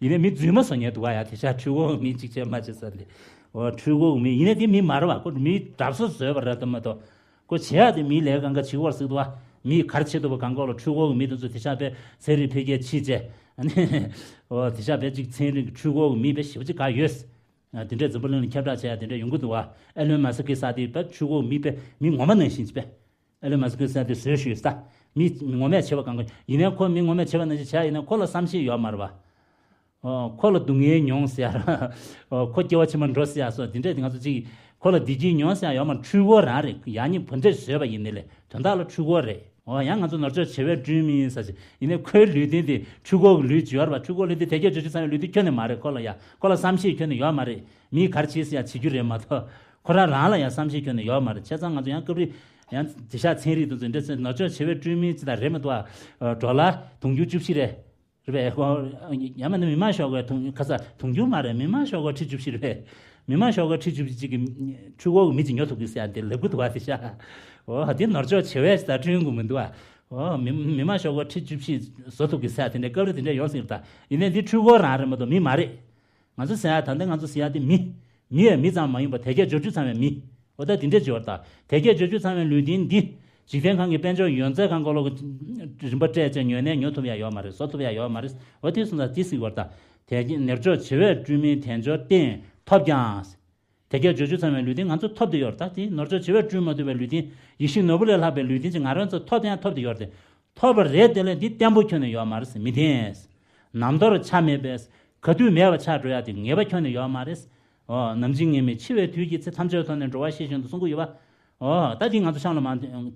ཡིན་ནའི་མི་རྫུན་མ་བཟོ་མཁན་འདུག་ག་ཡ། དེ་ཤ་འཕྲུལ་འཁོར་གྱི་མི་གཅིག་བྱས་མ་བྱས་ས་ལས། འོ་འཕྲུལ་འཁོར་གྱི་མི་ཡིན་ནའི་དེ་མི་མ་རེད་པ། ཁོ་མི་གྲབས་གསོག་བཟོས་པ་རེད་དམ་མ་གཏོགས། ཁོ་བྱེད་ཡག་དེ་མིའི་ལས་ཀ་གང་ག་བྱེད་ཀྱི་ཡོད་རེད་ཟེར་གི་འདུག་པ། མིའི་ག་རེ་བྱེད་ཐུབ་པ་གང་ག་ལ་འཕྲུལ་འཁོར་གྱི་མི་དེ་ཚོ་དེ་ཤ་དཔེ་ཚན་རིག་འཕེལ་རྒྱས་ཕྱིན་བྱས། ཨ་ནི། འོ་དེ་ཤ་དཔེ་གཅིག་ཚན་རིག་གི་འཕྲུལ་འཁོར་གྱི་མི་དཔེ་ཞེ་པོ་ཅིག་ག་ཡོད། ཨ་དེ་འདྲས་འཛམ་བུ་གླིང་ལ་ཁྱབ་བསྒྲགས་བྱེད་ཡག་དེ་འདྲས་ཡོང་གི་འདུག་པ། ཨེ་ལོན་མ་སི་ཀི་ཟེར་དེ་དཔེ་འཕྲུལ་འཁོར་གྱི་མི་དཔེ་མི་ངོ་མ་ནང་བཞིན་ཅིག་དཔེ། ཨེ་ལོན་མ་སི་ཀི་ཟེར་དེ་བཟོས་ཞུས་ས། མི་མི་ངོ་མས་བྱེད་པ་གང་ག་ཡིན་ནའི་ཁོ་མི་ངོ་མས་བྱེད་པ་ནང་བཞིན་བྱེད་ཡག་ཡིན་ན་ཁོ་ལ་བསམ་ཤེས་ཡོད་མ་རེད་པ། ཨོ། ཁོ་ལ་སྡུག་བསྔལ་མྱོང་ཟེར་ཡ། ཨོ། ཁོ་སྐྱེ་བ་ཕྱི་མ་འགྲོ་ཟེར་ཡ་སོགས་དེ་འདྲས་དེ་ང་ཚོ་གཅིག་ཁོ་ལ་བདེ་སྐྱིད་མྱོང་ཟེར་ཡ་ཡོད་མ་རེད། འཁྲུལ་འཁོར་རང་རེད། ཡང་སྙིང་བུ་འདྲེ་བཟོས་པ་ཡིན་ནི་ལས་དོན་དག་ལ་འཁྲུལ་འཁོར་རེད། ཨོ། ཡང་ང་ཚོ་ནོར་བཅོས་བྱེ་བས་བསྐྲུན་མིན་ཟེར་ཞིག་ཡིན་ནའི་ཁོའི་ལུས་རྟེན་དེ་འཁྲུལ་འཁོར་གྱི་ལུས་ཅིག་ཡོད་རེད་པ། འཁྲུལ་འཁོར་ལུས་རྟེན་དལ་བརྒྱད་འབྱོར་བཅུ་ཚང་བའི་ལུས་རྟེན་ཁྱོན་ནས་མ་རེད། ཁོ་ལ་ཡ་ཁོ་ལ་བསམ་ཤེས་ཁྱོན་ནས་ཡོད་མ་རེད། མིས་ག་རེ་བྱེད་ཟེར་ཡ་བྱེད་རྒྱུ་རེད་མ་གཏོགས། ཁོ་རང་རང་ལ་ཡང་བསམ་ཤེས་ཁྱོན་ནས་ཡོད་མ་རེད། བྱས་ཙང་ང་ཚོ་ཡང་སྐབས་རེ་ཡང་དེང་སང་ཚན་རིག་དང་ཚོ་འདྲ་ཚན་ནོར་བཅོས་བྱེ་བས་བསྐྲུན་མིན་ཅི་དང་རེད་མ་གཏོགས། ཌོ་ལར་དུང་ཕྱུར་བཅུ་བཞི་རེད། རེད་པས། ཁོ་ཡང་མིན་ན་མི་དམངས་ཤོག་ཁག་དུང་ཁ་ས་དུང་ཕྱུར་མ་རེད། མི་དམངས་ཤོག་ཁག་ཁྲི་བཅུ་བཞི་རེད་པས། མི་དམངས་ཤོག་ཁག་ཁྲི་བཅུ་བཞི་གཅིག་གི་འཕྲུལ་འཁོར་གྱི་མི་གཅིག་ཉོ་ཐུབ་ཀྱི་ཟེར་ཡ་དེ་ལབ་གི་འདུག་བ། དེ་ཤ། འོ། དེ་ནོར་བཅོས་བྱེ་བས་ད་བསྐྲུན་དགོས་མི་འདུག་བ། འོ། མི་མི་དམངས་ཤོག་ཁག་ཁྲི་བཅུ་བཞི་བཟོ་ཐུབ་ཀྱི་ཟེར་ཡ་དེ་འདྲའི་སྐབས་རེ་དེ་འདྲ་ཡོང་སྲིད་ད། ཡིན་ནའི་འདི་འཕྲུལ་འཁོར་རང་རེད་མ་གཏོགས་མི་མ་རེད། ང་ཚོ་ཟེར་ཡ་ད་ལྟ་ང་ཚོ་ཟེར་ཡ་དེ་མི། མི་ཡ་མི་ཙམ་མ་ཡིན་པ་དལ་བརྒྱད་འབྱོར་བཅུ་ཚང་བའི་མི། འོ་ད་དེ་འདྲས་བྱེད་པར་ད། དལ་བརྒྱད་འབྱོར་བཅུ་ཚང་བའི་ལུས་རྟེན་འདི། འཇིག་རྟེན་ཁམས་ཀྱི་དཔལ་འབྱོར་ཡོན་ཚད་གང་ག་ལོག་གི་རིན་པ་སྤྲད་བྱས་ཉོས་ནས་ཉོ་ཐུབ་ཡ་ཡོད་མ་རེད། བཟོ་ཐུབ་ཡ་ཡོད་མ་རེད། འོ་དེ་སོང་ཙང་དེ་སྲིད་པར་ད། དལ་བརྒྱད་ནོར་བཅོས་བྱེ་བས་བསྐྲུན་མིན་དལ་འབྱོར་བརྟེན་ཐོབ་ཀྱང་། དལ་བརྒྱད་འབྱོར་བཅུ་ཚང་བའི་ལུས་རྟེན་ང་ཚོ་ཐོབ་བསྡད་ཡོད་རེད། ད་དེ་ནོར་བཅོས་བྱེ་བས་བསྐྲུན་མ་ཐུབ་པའི་ལུས་རྟེན། ཡིད་བཞིན་ནོར་བུ་ལས་ལྷག་པའི་ལུས་རྟེན་ཅིག་ང་རང་ཚོ་ཐོབ་ཡང་ཐོབ་བསྡད་ཡོད་རེད་དེ། ཐོབ་པ་རེད་དེ་ལས་འདི་བརྟན་པོ་ཁྱོན་ནས་ཡོད་མ་རེད། མི་བརྟན། ནམ་དུ་ཆ་མེད་པས། ག་དུས་མེད་པ་ཆགས་འགྲོ་ཡ་དེ་ངེས་པ་ཁྱོན་ནས་ཡོད་མ་རེད། ཨོ། ནམ་འཆི་ངེས་མེད་འཆི་བའི་དུས་ཀྱི་ཚེ་ཐམས་ཅད་ཐོག་ནས་འགྲོ་བ་ཞེས་བཞིན་དུ་གསུང་གི་ཡོད་པ། ཨོ། ད་འདི་ང་ཚོ་གཤམ་ལ་མ་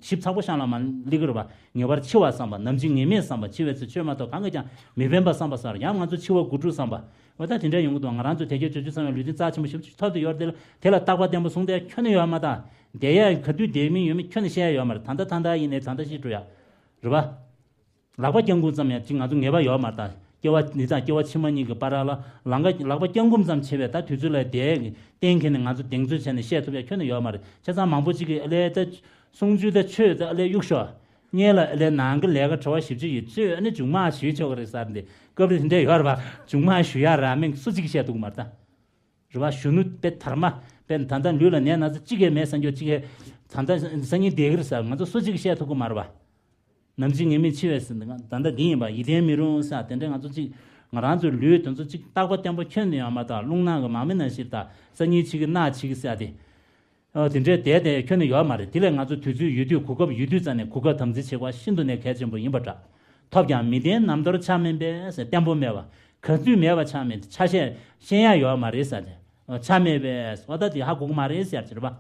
ཞིབ་ཚགས་པོ་གཤམ་ལ་མ་སླེབས་ཀྱི་རེད་པ། ངེས་པར་འཆི་བ་བསམ་པ། ནམ་འཆི་ངེས་མེད་བསམ་པ། འཆི་བའི་ཚེ་ཆོས་མ་གཏོགས་གང་གིས་ཀྱང་མི་ཕན་པ་བསམ་པ་ཟེར། ཡང་ང་ཚོ་འཆི་བ་དགུ་ཕྲུགས་བསམ་པ། འོ་ད་དེ་འདྲ་ཡོང་གི་འདུག་ང་རང་ཚོ་དལ་བརྒྱད་འབྱོར་བཅུ་ཚང་བའི་ལུས་རྟེན་རྩ་ཆེན་པོ་ཞེ་པོ་ཅིག་ཐོབ་བསྡད་ཡོད་རེད་དེ། དེ་ལ་རྟག་པ་བརྟན་པོ་བཟུང་བསྡད་ཁྱོན་ནས་ཡོད་མ་ད། བསྡད་ཡ་ག་དུས་བསྡད་མིན་ཡོད་མེད་ཁྱོན་ནས་བཤད་ཡ་ཡོད་མ་རེད། ད་ལྟ་ད་ལྟ་ཡིན་ནའི་ད་ལྟ་ཤི་འགྲོ་ཡ། རེད་པ། ལག་པ་བརྐྱང་བསྐུམ་ཙམ་ཡང་ཅིག་ང་ཚོ་ངེས་པ་ཡོད་མ་རེད་ད། སྐྱེ་བ་འདི་དང་སྐྱེ་བ་ཕྱི་མ་གཉིས་ཀྱི་བར་ལ་ལང་ཀ་ལག་པ་བརྐྱང་བསྐུམ་ཙམ་བྱས་པས་ད་དུས་ཚོད་ལ་བསྡད་གཏན་འཁེལ་ནས་ང་ཚོ་གདེང་ཚོད་བྱས་ནས་བཤད་ཐུབ་ཡ་ཁྱོན་ནས་ཡོད་མ་རེད། བྱས་ཙང་མང་པོ་ཅིག་གིས་ཨ་ལས་ད་གསུང་ཆོས་ད་ཆོས་ད་ཨ་ལས་གཡུག་ཤོག་གཉེན་ལ་ཨ་ལས་ནང་གི་ལས་ཀ་བྲོ་བ་ཞིབ་ཅིག་ཡོད་ཚོད་ཨ་ནི་མཇུག་མ་ཞུས་ཆོག་གི་རེད་ཟེར་ཏེ། སྐབས་རེ་དེ་འདྲ་ཡོད་རེད་པ། མཇུག་མ་ཞུ་ཡ་ར་མིང་སུ་གཅིག་བཤད་ཐུབ་ཀྱི་མ་རེད་ད། རེད་པ། གཞོན་ནུ་དཔེ་དར་མ་དཔེ་ད་ལྟ་ལུས་ལ་ནད་ན་ཚ་གཅིག་ཀྱང་མེད་བསམ་རྒྱུ་གཅིག་གིས་ད་ལྟ་སང་ཉིན་བསྡད་ཀྱི་རེད་ཟེར། ང་ཚོ་སུ་གཅིག་གིས་བཤད་ཐུབ་ཀྱི་མ་རེད་པ། ནམ་འཆི་ངེས་མེད་འཆི་བས་ཟིན། ད་ལྟ་འདི་ཡིན་པ་ཡིད་བརྟན་མི་རུང་ཟེར་དེ་འདྲ་ང་ཚོ་གཅིག་ང་རང་ཚོའི་ལུས་དེ་ཚོ་གཅིག་རྟག་པ་བརྟན་པོ་ཁྱོན་ནས་ཡོད་མ་ད། རླུང་ནག་གི་མ་མི་ནང་བཞིན་ད་སང་ཉིན་འཆི་གི་གནངས་འཆི་གི་ཟེར་དེ། ཨོ། དེ་འདྲའི་བསྡད་དེ་ཁྱོན་ནས་ཡོད་མ་རེད། དེ་ལས་ང་ཚོ་དུས་ཚོད་ཡོད་དུས་གོ་སྐབས་ཡོད་དུས་རྩ་ནས་གོ་སྐབས་དམ་འཛིན་བྱེད་དགོས་པ་ཤིན་ཏུ་ནས་གལ་ཆེན་པོ་ཡིན་པ་འདྲ། ཐོབ་ཀྱང་མི་བརྟན་ནམ་དུ་ཆ་མེད་པས་བརྟན་པོ་མེད་པ། ག་དུས་མེད་པ་ཆ་མེད་ཆ་ཤས་ཤེས་ཡ་ཡོད་མ་རེད་ཟེར་ཏེ། ཆ་མེད་པས་འོ་ད་དེ་ཧ་གོ་གི་མ་རེད་ཟེར་གྱི་རེད་པ།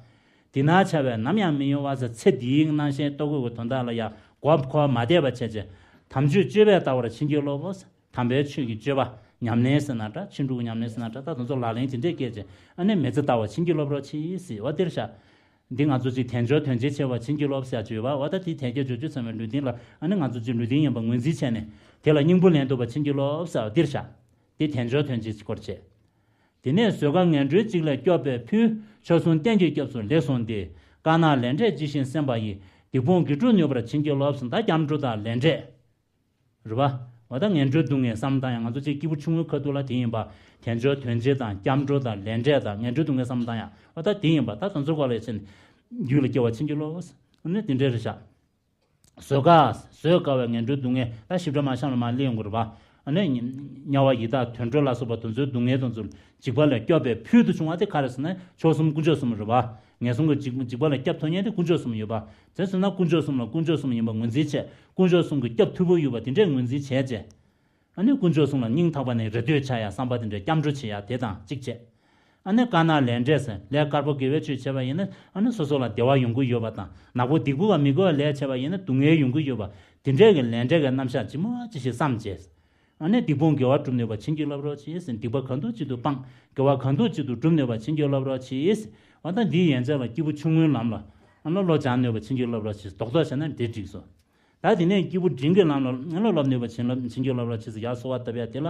དེ་ན་ཆ་བས་ནམ་ཡང་མི་གཡོ་བ་ཟེར། ཚེ་འདིའི་སྣང་ཞེན་རྟོག་གེ་གི་དོན་དག་ལ་ཡང་གོ་འཕང་མ་འདེབས་པ་བྱས་བྱས། དམ་ཆོས་སྤྱོད་པས་ལྟ་བར་བྱིན་གྱིས་རློབས། དམ་པའི་ཆོས་ཀྱི་སྤྱོད་པ་ཉམས་ལེན་ཟེར་ན་འདྲ། ཕྱིན་དྲུག་གི་ཉམས་ལེན་ཟེར་ན་འདྲ། ད་དེ་ཚོ་ལག་ལེན་དེ་འདྲས་བཀལ་བྱས་ཨ་ནི་མི་ཚེ་ལྟ་བར་བྱིན་གྱིས་རློབ་རོགས་གྱིས་ཟེར་བ་འདིར་བཞག་འདི་ང་ཚོ་ཅིག་དལ་འབྱོར་དོན་ཆེན་ཆེ་བ་བྱིན་གྱིས་རློབས་ཟེར་ཡ་ཅིག་ཡོད་པ། འོ་ད་དེ་དལ་བརྒྱད་འབྱོར་བཅུ་ཚང་བའི་ལུས་རྟེན་ལ་ཨ་ནི་ང་ཚོ་ཅིག་ལུས་རྟེན་ཡིན་པ་ངོས་འཛིན་བྱས་ནས་དེ་ལ་སྙིང་པོ་ལེན་ཐུབ་པ་བྱིན་གྱིས་རློབས་ཟེར་བ་འདིར་བཞག་འདི་དལ་འབྱོར་དོན་ཆེན་སྐོར་བྱས། དེ་ནས་བཟོད་དཀའ་ངན་འགྲོའི་འཇིགས་ལས་སྐྱོབ་པའི་ཕུལ། མཆོག་གསུམ་རྟེན་གྱི་སྐྱབས་སུ་ལེགས་སོང་སྟེ། དཀར་ནག་ལས་འབྲས་ཇི་བཞིན་སེམས་དཔའ་ཡི། སྡིག་སྤོང་དགེ་སྒྲུབ་ནུས་པར་བྱིན་གྱིས་རློབས་ཟེར། ད་སྐྱབས་འགྲོ་དང་ལས་འབྲས། རེད་པ། འོ་ད་ངན་འགྲོའི་སྡུག་བསྔལ་བསམ་བློ་བཏང་ཡ་ང་ཚོ་གཅིག་སྐྱེས་བུ་ཆུང་ངུའི་ཁ་ཐུག་ལ་དེ་ཡིན་པ། དལ་འབྱོར་དོན་ཆེན་དང་སྐྱབས་འགྲོ་དང་ལས་འབྲས་དང་ངན་འགྲོའི་སྡུག་བསྔལ་བསམ་བློ་བཏང་ཡ་འོ་ད་དེ་ཡིན་པ། ད་དེ་ཚོའི་སྐོར་ལ་ཕྱིན། རྒྱུད་ལ་སྐྱེ་བ་བྱིན་གྱིས་རློབས། ཨ་ནི་དེ་འདྲ་རེད་ཤག་བཟོད་དཀའ། བཟོད་དཀའ་བའི་ངན་འགྲོའི་སྡུག་བསྔལ་ད་ཞིབ་ཕྲ་མ་གཤམ་ལ་མ་གླེང་དགོས་རེད་པ། ཨ་ནི་དམྱལ་བ་ཡི་དྭགས་དུད་འགྲོ་ལ་སོགས་པ་དེ་ཚོའི་སྡུག་བསྔལ་དེ་ཚོ་འཇིགས་པ་ལས་སྐྱོབ་པའི་ཕུལ་དུ་བྱུང་བ་དེ་ག་རེ་ཟེར་ན་མཆོག་གསུམ་དཀོན་མཆོག་གསུམ་རེད་པ། ངན་སོང་གི་འཇིགས་འཇིགས་པ་ལས་སྐྱོབ་ཐུབ་མཁན་དེ་དཀོན་མཆོག་གསུམ་ཡོད་པ། དེ་ཟེར་ན་དཀོན་མཆོག་གསུམ་ལ་དཀོན་མཆོག་གསུམ་ཡིན་པ་ངོས་འཛིན་བྱས། དཀོན་མཆོག་གསུམ་གྱི་སྐྱབས་མཐུ་བོ་ཡོད་པ་དེ་འདྲས་ངོས་འཛིན་བྱས་རྗེས། ཨ་ནི་དཀོན་མཆོག་གསུམ་ལ་སྙིང་ཐག་པ་ནས་རེ་ལྟོས་བྱ་ཡ་བསམ་པ་དེ་འདྲས་སྐྱབས་འགྲོ་བྱེད་ཡ་དེ་དང་གཅིག་བྱས། ཨ་ནི་དཀར་ནག་ལས་འབྲས་ཟེར་ལས་དཀར་པོ་དགེ་བའི་ཆོས་བྱས་པ་ཡིན་ན་ཨ་ནི་སོ་སོ་ལ་བདེ་བ་ཡོང་གི་ཡོད་པ་དང་། ནག་པོ་སྡིག་པོ་བ་མི་དགེ་བ་ལས་བྱས་པ་ཡིན་ན་སྡུག་བསྔལ་ཡོང་གི་ཡོད་པ། དེ་འདྲས་ཀྱི་ལས་འབྲས་ཀྱི་རྣམ་གཞག་ཇི་མ་ཇི་བཞིན་བསམ་བྱས། ཨ་ནི་སྡིག་སྤོང་དགེ་བ་སྒྲུབ་ནུས་པ་བྱིན་གྱིས་རློབས་རོགས་གྱིས། སྡིག་པ་གང་ཐུབ་ཅི་ཐུབ་སྤང་། དགེ་བ་གང་ཐུབ་ཅི་ཐུབ་སྒྲུབ་ནུས་པ་བྱིན་གྱིས་རློབས་རོགས་གྱིས། འོ་ད་འདིའི་ཡན་ཆད་ལ་སྐྱེས་བུ་ཆུང་ངུའི་ལམ་ལ་ཨ་ནི་བློ་སྦྱང་ནུས་པ་བྱིན་གྱིས་རློབས་རོགས་གྱིས། རྡོག་རྡོག་བྱས་ན་འདི་འགྲིག་སོང་། ད་དེ་ནས་སྐྱེས་བུ་འབྲིང་གི་ལམ་ལ་ཨ་ནི་སློབ་ནུས་པ་བྱིན་རློབས་བྱིན་གྱིས་རློབས་རོགས་གྱིས་ཟེར་ཡར་གསོལ་བ་བཏབ་ཡ་དེ་ལ།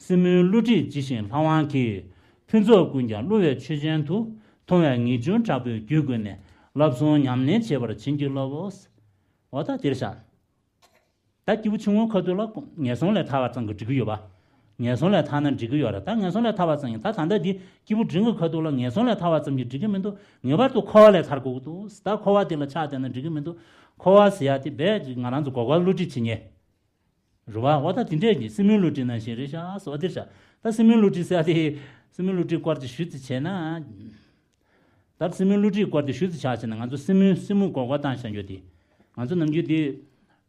སྲིན་མོའི་བསླུ་བྲིད་ཇི་བཞིན་ལྷ་དབང་གིས། ཕུན་ཚོགས་ཀུན་ཀྱང་བསླུ་བའི་ཆོས་ཅན་དུ། མཐོང་བས་ངེས་འབྱུང་དྲག་པོས་རྒྱུད་བསྐུལ་ནས། བསླབ་གསུམ་ཉམས་ལེན་བྱེད་པར་བྱིན་གྱིས་རློབས། འོ་ད་འདིར་བཞག་ད་སྐྱེས་བུ་ཆུང་ངུའི་ཁ་ཐུག་ལ་ངན་སོང་ལས་ཐར་བ་ཙམ་གྱིས་འགྲིག་གི་ཡོད་པ། ངན་སོང་ལས་ཐར་ན་འགྲིག་གི་ཡོད་རེད། ད་ངན་སོང་ལས་ཐར་བ་ཙམ་ཡིན། ད་ད་ལྟ་འདི་སྐྱེས་བུ་འབྲིང་གི་ཁ་ཐུག་ལ་ངན་སོང་ལས་ཐར་བ་ཙམ་གྱིས་འགྲིག་གི་མི་འདུག་ངེས་པར་དུ་འཁོར་བ་ལས་ཐར་དགོས་ཀྱི་འདུག་ད་འཁོར་བ་འདི་ལ་ཆགས་བསྡད་ན་འགྲིག་གི་མི་འདུག་འཁོར་བ་ཟེར་ཡ་དེ་རྦད་ང་རང་ཚོ་མགོ་སྐོར་བསླུ་བྲིད་བྱེད་མཁན། རེད་བ། འོ་ད་དེ་འདྲས་ཀྱི་སྲིན་མོའི་བསླུ་བྲིད་ནང་བཞིན་རེད་ཤག་ཟེར་བ་འདིར་བཞག་ད་སྲིན་མོའི་བསླུ་བྲིད་ཟེར་ཡ་དེ་སྲིན་མོའི་བསླུ་བྲིད་སྐོར་གྱི་ཞུས་ཏེ་བྱས་ན། ད་སྲིན་མོའི་བསླུ་བྲིད་སྐོར་དེ་ཞུས་ཏེ་ཆགས་བྱས་ན་ང་ཚོ་སྲིན་མོའི་སྲིན་མོ་མགོ་སྐོར་བཏང་བཞག་རྒྱུ་དེ། ང་ཚོ་ནམ་རྒྱུན་དེ།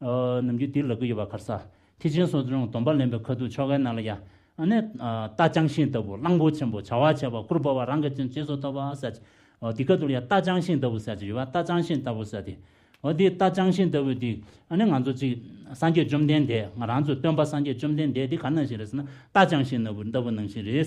ཨ། ནམ་རྒྱུན་དེ་ལབ་གི་ཡོད་པ། ག་རེ་ཟ། ཐེག་ཆེན་སྲོང་བཙན་སྒྲོལ་དམ་པ་ལེན་པའི་ཁ་ཐུག་ཆོ་གའི་ནང་ལ་ཡ། ཨ་ནི་རྟ་ལྕང་ཤིང་ལྟ་བུ་གླང་པོ་ཆེན་པོ་བྱ་བ་བྱས་པ་སྐུར་བ་བ་རང་གི་རྗེས་སུ་ཐོབ་པ་ཟེར་གྱི། འདི་ག་དུ་ལ་ཡང་རྟ་ལྕང་ཤིང་ལྟ་བུ་ཟེར་གྱི་ཡོད་པ། རྟ་ལྕང་ཤིང་ལྟ་བུ་ཟེར་ཏེ། འོ་དེ་རྟ་ལྕང་ཤིང་ལྟ་བུ་དེ་ཨ་ནི་ང་ཚོ་གཅིག་སངས་རྒྱས་བཅོམ་ལྡན་འདས། ང་རང་ཚོ་སྟོན་པ་སངས་རྒྱས་བཅོམ་ལྡན་འདས་དེ་ག་ནང་བཞིན་རེད་ཟེར་ན། རྟ་ལྕང་ཤིང་ལྟ་བུ་ལྟ་བུ་ནང་བཞིན་རེད།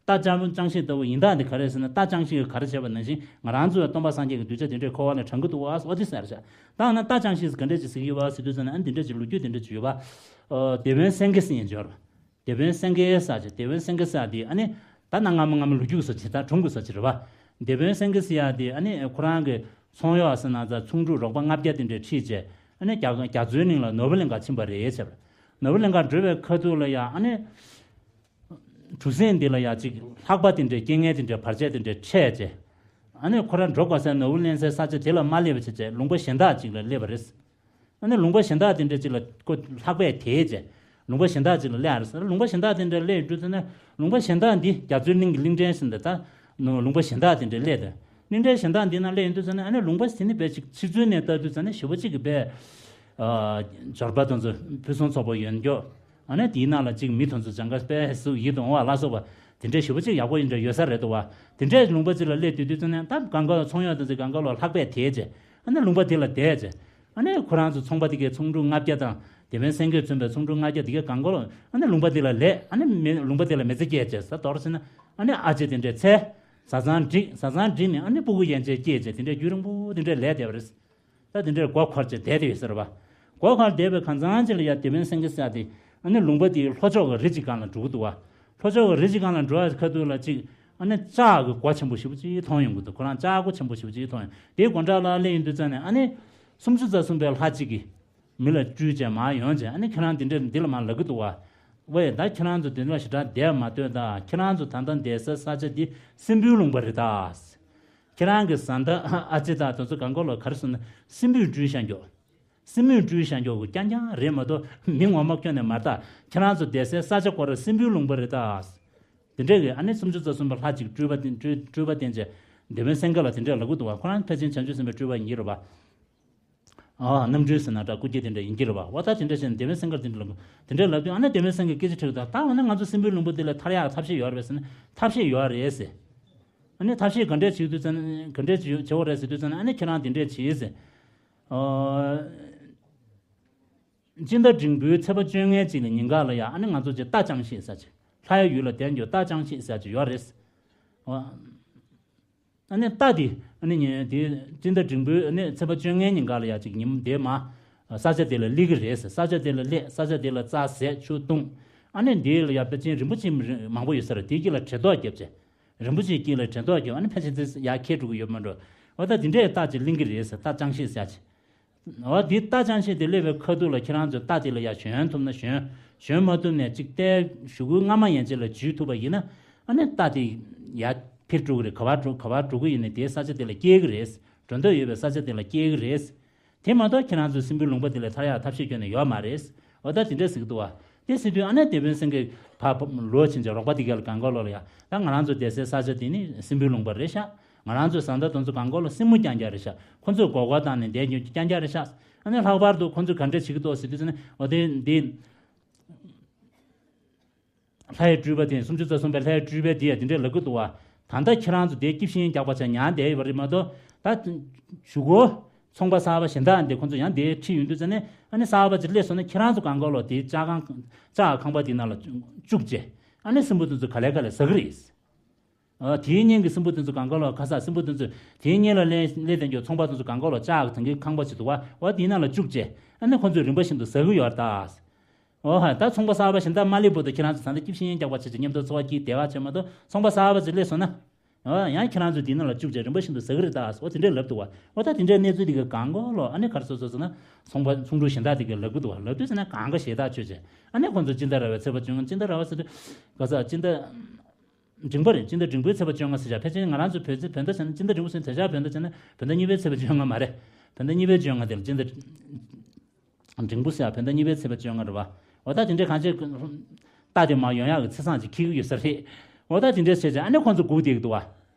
རྟ་ལྕང་ལྕང་ཤིང་ལྟ་བུ་ཡིན་སྟངས་དེ་ག་རེ་ཟེར་ན། རྟ་ལྕང་ཤིང་གིས་ག་རེ་བྱས་པ་ནང་བཞིན་ང་རང་ཚོ་ཡང་སྟོན་པ་སངས་རྒྱས་ཀྱི་གདུལ་བྱ་དེ་འདྲའི་འཁོར་བ་ལ་དྲངས་ཀྱི་འདུག་བ། འོ་དེ་ཟེར་བྱ། ད་ན་རྟ་ལྕང་ཤིང་ག་འདྲས་ཅིག་ཟེར་གྱི་ཡོད་པ་ཟེར་དུས་ཙམ་ནས། ཨ་ནི་དེ་འདྲས་ཅིག་ལོ་རྒྱུས་དེ་འདྲས་ཅིག་ཡོད་པ། ཨ། དེད་དཔོན་སེང་གེ་ཟེར་མཁན་ཅིག་ཡོད་རེད་པ། དེད་དཔོན་སེང་གེ་ཟེར་ཅིག་དེད་དཔོན་སེང་གེ་ཟེར་དེ་ཨ་ནི་ད་ནང་སྔ་མོ་སྔ་མོ་ལོ་རྒྱུས་སུ་ཅིག་ད་གྲུང་གི་སུ་ཅིག་རེད་པ། དེད་དཔོན་སེང་གེ་ཟེར་ཡ་དེ་ཨ་ནི་ཁོ་རང་གི་ཚོང་གཡོག་ཟེར་ན་ཚ་ཆུང་ཕྲུག་རོགས་པ་ལྔ་བརྒྱ་དེ་འདྲས་ཁྲིད་བྱས། ཨ་ནི་རྒྱ་རྒྱ་མཚོའི་གླིང་ལ་ནོར་བུ་གླིང་ག་ཕྱིན་པ་རེད་བྱས་པ། ནོར་བུ་གླིང་ག་འགྲོ་བའི་ཁ་ཐུག་ལ་ཡ་ཨ་ནི་གྲུ་གཟིངས་འདི་ལ་ཡ་ཅིག་ལྷགས་པ་དེ་འདྲས་རྐྱེན་ངན་དེ་འདྲས་བར་ཆད་དེ་འདྲས་འཕྲད་བྱས། ཨ་ནི་ཁོ་རང་འགྲོ་དགོས་སའི་ནོར་བུ་ལེན་སའི་ས་ཆ་དེ་ལ་མ་སླེབས་པ་བྱས་བྱས་ལུང་པ་གཞན་དག་ཅིག་ལ་སླེབས་པ་རེད། ཨ་ནི་ལུང་པ་གཞན་དག་དེ་འདྲ་ཅིག་ལ་ཁོ་ལྷགས་པས་དེད་བྱས། ལུང་པ་གཞན་དག་ཅིག་ལ་སླེབས་རེད་ཟེར། ལུང་པ་གཞན་དག་དེ་འདྲ་སླེབས་ཡོང་དུས་ཙམ་ནས། ལུང་པ་གཞན་དག་འདི་རྒྱ་མཚོའི་གླིང་གི་གླིང་ཕྲན་ཟེར་འདི་ད་ནོ་ལུང་པ་གཞན་དག་དེ་འདྲ་སླེབས་ཏེ། གླིང་ཕྲན་གཞན་དག་འདི་ན་སླེབས་ཡོང་དུས་ཙམ་ནས། ཨ་ནི་ལུང་པ་དེ་ནི་དཔེ་ཅིག་ཕྱི་ཚུལ་ནས་ལྟ་དུས་ཙམ་ནས་ཞེ་པོ་ཅིག་གི་དཔེ། ཨ། འབྱོར་པ་དེ་ཚོ་ཕུན་སུམ་ཚོགས་པོ་ཡོད་མགྱོགས། ཨ་ནི་དེའི་ནང་ལ་ཅིག་མི་དེ་ཚོ་སྦྱང་ག་དཔེ་གཟུགས་ཡིད་དུ་འོང་བ་ལ་སོགས་པ་དེ་འདྲ་ཞེ་པོ་ཅིག་ཡག་པོ་ཡིན་འདྲ་ཡོད་ས་རེད་འདུག་བ། དེ་འདྲའི་ལུང་པ་ཅིག་ལ་སླེབས་དུས་དུས་ཙམ་ནས། ད་གང་ག་ཚོང་གཡོག་དེ་ཚོ་གང་ག་ལ་ལྷགས་པས་དེད་བྱས། ཨ་ནི་ལུང་པ་དེ་ལ་བསྡད་བྱས། ཨ་ནི་ཁོ་རང་ཚོ་ཚོང་པ་དེ་གའི་ཚོང་ཕྲུག་ལྔ་བརྒྱ་དང་། དེད་དཔོན་སེང་གེས་མཚོན་པའི་ཚོང་ཕྲུག་ལྔ་བརྒྱ་དེ་གའི་གང་ག་ལ་ཨ་ནི་ལུང་པ་དེ་ལ་སླེབས། ཨ་ནི་མི་ལུང་པ་དེ་ལ་མི་ཚེ་སྐྱེལ་བྱས་ཟ་དོར་ཟེར་ན། ཨ་ནི་ཨ་ཅེ་དེ་འདྲས་འཚལ། བཟའ་ཚང་བསྒྲིགས། བཟའ་ཚང་བསྒྲིགས་ནས་ཨ་ནི་སྤུ་གུ་ཡན་ཆད་སྐྱེས་བྱས་དེ་འདྲས་རྒྱུན་རིང་པོ་དེ་འདྲས་ལས་བསྡད་པ་རེད། ད་དེ་འདྲས་མགོ་འཁོར་བྱས་བསྡད་དེ་ཡོད་ཟེར་བ། མགོ་འཁོར་བསྡད་པའི་གང་ཚང་ཅིག་ལ་ཡ་དེད་དཔོན་སེང་གེ་ཟེར་དེ་ཨ་ནི་ལུང་པ་དེའི་ལྷོ་ཕྱོགས་ཀྱི་རི་གཅིག་སྒང་ལ་འགྲོ་གི་འདུག་བ། ལྷོ་ཕྱོགས་ཀྱི་རི་གཅིག་སྒང་ལ་འགྲོ་བའི་ཁ་ཐུག་ལ་ཅིག་ཨ་ནི་ལྕགས་ཀྱི་སྒོ་ཆེན་པོ་ཞེ་པོ་ཅིག་མཐོང་ཡོང་གི་འདུག་ཁོ་རང་ལྕགས་སྒོ་ཆེན་པོ་ཞེ་པོ་ཅིག་མཐོང་ཡོང་། དེའི་སྒོ་འགྲམ་ལ་སླེབས་ཡོང་དུས་ཙམ་ནས། ཨ་ནི་སུམ་ཅུ་རྩ་གསུམ་པའི་ལྷ་གཅིག་གིས་མི་ལ་སྤྲུལ་བྱས་མར་ཡོང་བྱས། ཨ་ནི་ཁྱེད་རང་དེ་འདྲས་འདི་ལ་མར་ལབ་ཀྱི་འདུག་བ། ཝེ། ད་ཁྱེད་རང་ཚོ་དེ་འདྲ་ཞེ་དྲག་བསྡད་མ་སྡོད་ད། ཁྱེད་རང་ཚོ་ད་ལྟ་བསྡད་སའི་ས་ཆ་འདི་སྲིན་པོའི་ལུང་པ་རེད་ད། ཁྱེད་རང་གི་བཟའ་ཟླ་ཨ་ཅེ་དང་དེ་ཚོ་གང་ག་ལ་ག་རེ་ཟེར་ན། སྲིན་པོས་སྤྲུལ་བཞག་མགྱོགས། སྲིན་མོས་སྤྲུལ་བཞག་མགྱོགས་ཀྱི་རྐྱང་རྐྱང་རེད་མ་གཏོགས་མི་ངོ་མ་ཁྱོན་ནས་མ་རེད་ད། ཁྱེད་རང་ཚོ་བསྡད་སའི་ས་ཆ་ཁོ་རང་སྲིན་པོའི་ལུང་པ་རེད་ད། དེ་འདྲས་ཀྱི་ཨ་ནི་སུམ་ཅུ་རྩ་གསུམ་པ་ལྷ་གཅིག་སྤྲུལ་པ་བསྟན། སྤྲུལ་སྤྲུལ་པ་བསྟན་བྱས། དེད་དཔོན་སེང་གེ་ལ་དེ་འདྲས་ལབ་ཀྱི་འདུག་བ། ཁོ་རང་ཕལ་ཆེར་བྱང་ཆུབ་སེམས་དཔའི་སྤྲུལ་པ་ཡིན་གྱི་རེད་པ། ཨ། རྣམ་སྤྲུལ་ཟེར་ན་འདྲ། སྐུ་སྐྱེ་དེ་འདྲ་ཡིན་གྱི་རེད་པ། འོ་ད་དེ་འདྲ་བྱས་ནས་དེད་དཔོན་སེང་གེར་དེ་འདྲ་ལབ་དུས། ཨ་ནི་དེད་དཔོན་སེང་གེས་སྐད་ཆ་དྲིས་ད། ད་འོ་ན་ང་ཚོ་སྲིན་པོའི་ལུང་པ་འདི་ལས་ཐར་ཡག་ཐབས་ཤེས་ཡོད་རེད་ཟེར་ན། ཐབས་ཤེས་ཡོད་རེད་ཟེར། ཨ་ནི་ཐབས་ཤེས་ག་འདྲས་བྱེད་དུས་ཙམ་ནས། ག་འདྲས་བྱེད་དགོས་རེད་ཟེར་དུས་ཙམ་ནས། ཨ་ནི་ཁྱེད་རང་དེ་འདྲས་བྱེད་ཟེར། ཨ། སྤྱི་ཟླ་འབྲིང་པོའི་ཚེས་པ་བཅོ་ལྔའི་ཉིན་ཀ་ལ་ཡ། ཨ་ནི་ང་ཚོ་ཅིག་རྟ་ལྕང་ཤིང་ཟེར་ཅིག་ལྷ་ཡི་ཡུལ་ལ་བསྡད་མགྱོགས་རྟ་ལྕང་ཤིང་ཟེར་ཅིག་ཡོད་རེད། ཨོ། ཨ་ནི་རྟ་དེ་ཨ་ནི་ཉིན་དེ་སྤྱི་ཟླ་འབྲིང་པོའི་ཨ་ནི་ཚེས་པ་བཅོ་ལྔའི་ཉིན་ཀ་ལ་ཡ་ཅིག་ཉིན་དེ་མ་ས་ཆ་དེ་ལ་སླེབས་ཀྱི་རེད་ཟེར། ས་ཆ་དེ་ལ་སླེབས། ས་ཆ་དེ་ལ་རྩྭ་ཟས་ཆུ་བཏུང་། ཨ་ནི་དེ་ལ་ཡ་ཕལ་ཆེར་རིན་པོ་ཆེ་མང་པོ་ཡོད་ས་རེད། དེའི་དཀྱིལ་ལ་དྲན་ཐོ་བརྒྱབ་བྱས། རིན་པོ་ཆེའི་དཀྱིལ་ལ་དྲན་ཐོ་བརྒྱབ། ཨ་ནི་ཕལ་ཆེར་དེ་ཡར་འཁྱེར་འགྲོ་གི་ཡོད་མ་འགྲོ། འོ་ད་དེ་འདྲའི་རྟ་ཅིག་ལེན་གྱི་རེད་ཟེར། རྟ་ལྕང་ཤིང་ཟེར་ཅིག་འོ་དེ་རྟ་ལྕང་ཤིང་དེ་སླེབས་པའི་ཁ་ཐུག་ལ་ཁྱེད་རང་ཚོས་རྟ་དེ་ལ་ཡར་ཞོན་ཐུབ་ན་ཞོན། ཞོན་མ་ཐུབ་ནས་ཅིག་རྟའི་གཞུག་གུ་སྔ་མ་ཡན་ཆད་ལ་འཇུས་ཐུབ་པ་ཡིན་ན། ཨ་ནི་རྟ་དེ་ཡར་འཁྱེར་འགྲོ་གི་རེད། ག་པར་འགྲོ། ག་པར་འགྲོ་གི་ཡིན་ནའི་དེའི་ས་ཆ་དེ་ལ་སྐྱེལ་གྱི་རེད། འགྲོ་འདོད་ཡོད་པའི་ས་ཆ་དེ་ལ་སྐྱེལ་གྱི་རེད། དེ་མ་གཏོགས་ཁྱེད་རང་ཚོའི་སྲིན་པོའི་ལུང་པ་དེ་ལས་ཐར་ཡག་ཐབས་ཤེས་ཁྱོན་ནས་ཡོད་མ་རེད། འོ་ད་དེ་འདྲས་ཟེར་གྱི་འདུག་བ། དེ་ཟེར་དུས་ཨ་ནི་དེད་དཔོན་སེང་གེ་ཕར་ལོག་ཕྱིན་བྱས་རོགས་པ་དེ་ག་ལ་གང་ག་ལོག་ལ་ཡ། ད་ང་རང་ཚོ་བསྡད་སའི་ས་ཆ་དེ་ནི་སྲིན་པོའི་ལུང་པ་རེད་ཤག་ང་རང་ཚོའི་བཟའ་ཟླ་དེ་ཚོ་གང་ག་ལོག་སྲིན་མོ་རྐྱང་རྐྱང་རེད་ཤག་ཁོ་ཚོས་མགོ་སྐོར་བཏང་ནས་བསྡད་རྒྱུ་རྐྱང་རྐྱང་རེད་ཤག་ཨ་ནི་ལྷག་པར་དུ་ཁོ་ཚོས་ག་འདྲས་བྱེད་ཀྱི་འདུག་ཟེར་དུས་ཙམ་ནས། འོ་དེ་འདི། ལྷའི་སྤྲུལ་པ་དེ། སུམ་ཅུ་རྩ་གསུམ་པའི་ལྷའི་སྤྲུལ་པ་དེ་ཡ་དེ་འདྲས་ལབ་ཀྱི་འདུག་བ། ད་ལྟ་ཁྱེད་རང་ཚོ་དེ་སྐྱིད་ཤིང་རྒྱག་པ་བྱས་ཉར་བསྡད་ཡོད་པ་རེད་མ་གཏོགས། ད་གཞུག་གུ་ཚོང་པ་གསར་པ་གཞན་དག་འདི་ཁོ་ཚོ་ཡང་དེ་ཁྲིད་ཡོང་དུས་ཙམ་ནས། ཨ་ནི་གསར་པ་ཅིག་སླེབས་སོང་ན་ཁྱེད་རང་ཚོ་གང་ག་ལོག་དེའི་ལྕགས་ཁང་། ལྕགས་ཁང་པ་དེ་ནང་ལ་བཅུག་བྱས། ཨ་ནི་སྲིན་པོ་དེ་ཚོ་ག་ལེ་ག་ལེ་ཟ་གི་རེད། ཨ། དེའི་གཉེན་གྱི་སྲིན་པོ་དེ་ཚོ་གང་ག་ལོག་ཁ་ས། སྲིན་པོ་དེ་ཚོ་དེའི་གཉེན་ལ་སླེབས་སླེབས་བསྡད་མགྱོགས་ཚོང་པ་དེ་ཚོ་གང་ག་ལོག་ལྕགས་ཀྱི་དེ་འདྲའི་ཁང་པ་ཞིག་འདུག་བ། འོ་དེའི་ནང་ལ་བཅུག་བྱས། ཨ་ནི་ཁོ་ཚོས་རིམ་པ་བཞིན་དུ་ཟ་གི་ཡོད་རེད་ད། འོ་ཧ། ད་ཚོང་པ་གསར་པ་གཞན་དག་མ་སླེབས་བར་དུ་ཁྱེད་རང་ཚོ་ད་ལྟ་སྐྱིད་ཤིང་རྒྱག་པ་བྱས་བྱས་མཉམ་དུ་འཚོ་བ་སྐྱེལ་བསྡད་པ་བྱས་མ་གཏོགས། ཚོང་པ་གསར་པ་ཅིག་སླེབས་སོང་ན། འོ་ཡང་ཁྱེད་རང་ཚོ་དེའི་ནང་ལ་བཅུག་བྱས་རིམ་པ་བཞིན་དུ་ཟ་གི་རེད་ད། འོ་དེ་འདྲས་ལབ་འདུག་བ། འོ་ད་དེ་འདྲའི་གནས་ཚུལ་དེ་ག་གང་ག་ལོག་ཨ་ནི་ག་རེ་ཟེར་ཟེར་ཟེར་ན། ཚོང་པ་ཚོང་ཕྲུག་གཞན་དག་དེ་གས་ལབ་ཀྱི་འདུག་བ། ལབ་དུས་ཙམ་ན་གང་ག་ཞེ་ཐག་ཆོད་བྱས། ཨ་ནི་ཁོང་ཚོ་སྤྱི་ཟླ་ར་བའི་ཚེས་པ་བཅོ་ལྔ། སྤྱི་ཟླ་ར་བ་ཟེར་དུས་ག་ས། སྤྱི་ཟླ་འབྲིང་པ་རེད། སྤྱི་ཟླ་འབྲིང་པོའི་ཚེས་པ་བཅོ་ལྔ་ཟེར་བྱ། ཕལ་ཆེར་ང་རང་ཚོ་བོད་ཚེས། བོད་ཟླ་བྱས་ན་སྤྱི་ཟླ་འབྲིང་པོ་ཟེར་དེ་བྱ། བོད་ཟླ་བྱས་ན་བོད་ཟླ་གཉིས་པའི་ཚེས་པ་བཅོ་ལྔ་མ་རེད། བོད་ཟླ་གཉིས་པའི་བཅོ་ལྔ་དེ་ལ་སྤྱི་ཟླ་འབྲིང་པོ་ཟེར་ཡ། བོད་ཟླ་གཉིས་པའི་ཚེས་པ་བཅོ་ལྔ་རེད་བ། འོ་ད་དེ་འདྲའི་གང་ཅི་རྟ་དེ་མར་ཡོང་ཡག་གི་ཚེས་བཟང་ཅིག་འཁེལ་གྱི་ཡོད་ས་རེད། འོ་ད་དེ་འདྲའི་བྱས་བྱས་ཨ་ནི་ཁོང་ཚོ་སྒུག་བསྡད་ཀྱི་འདུག་བ།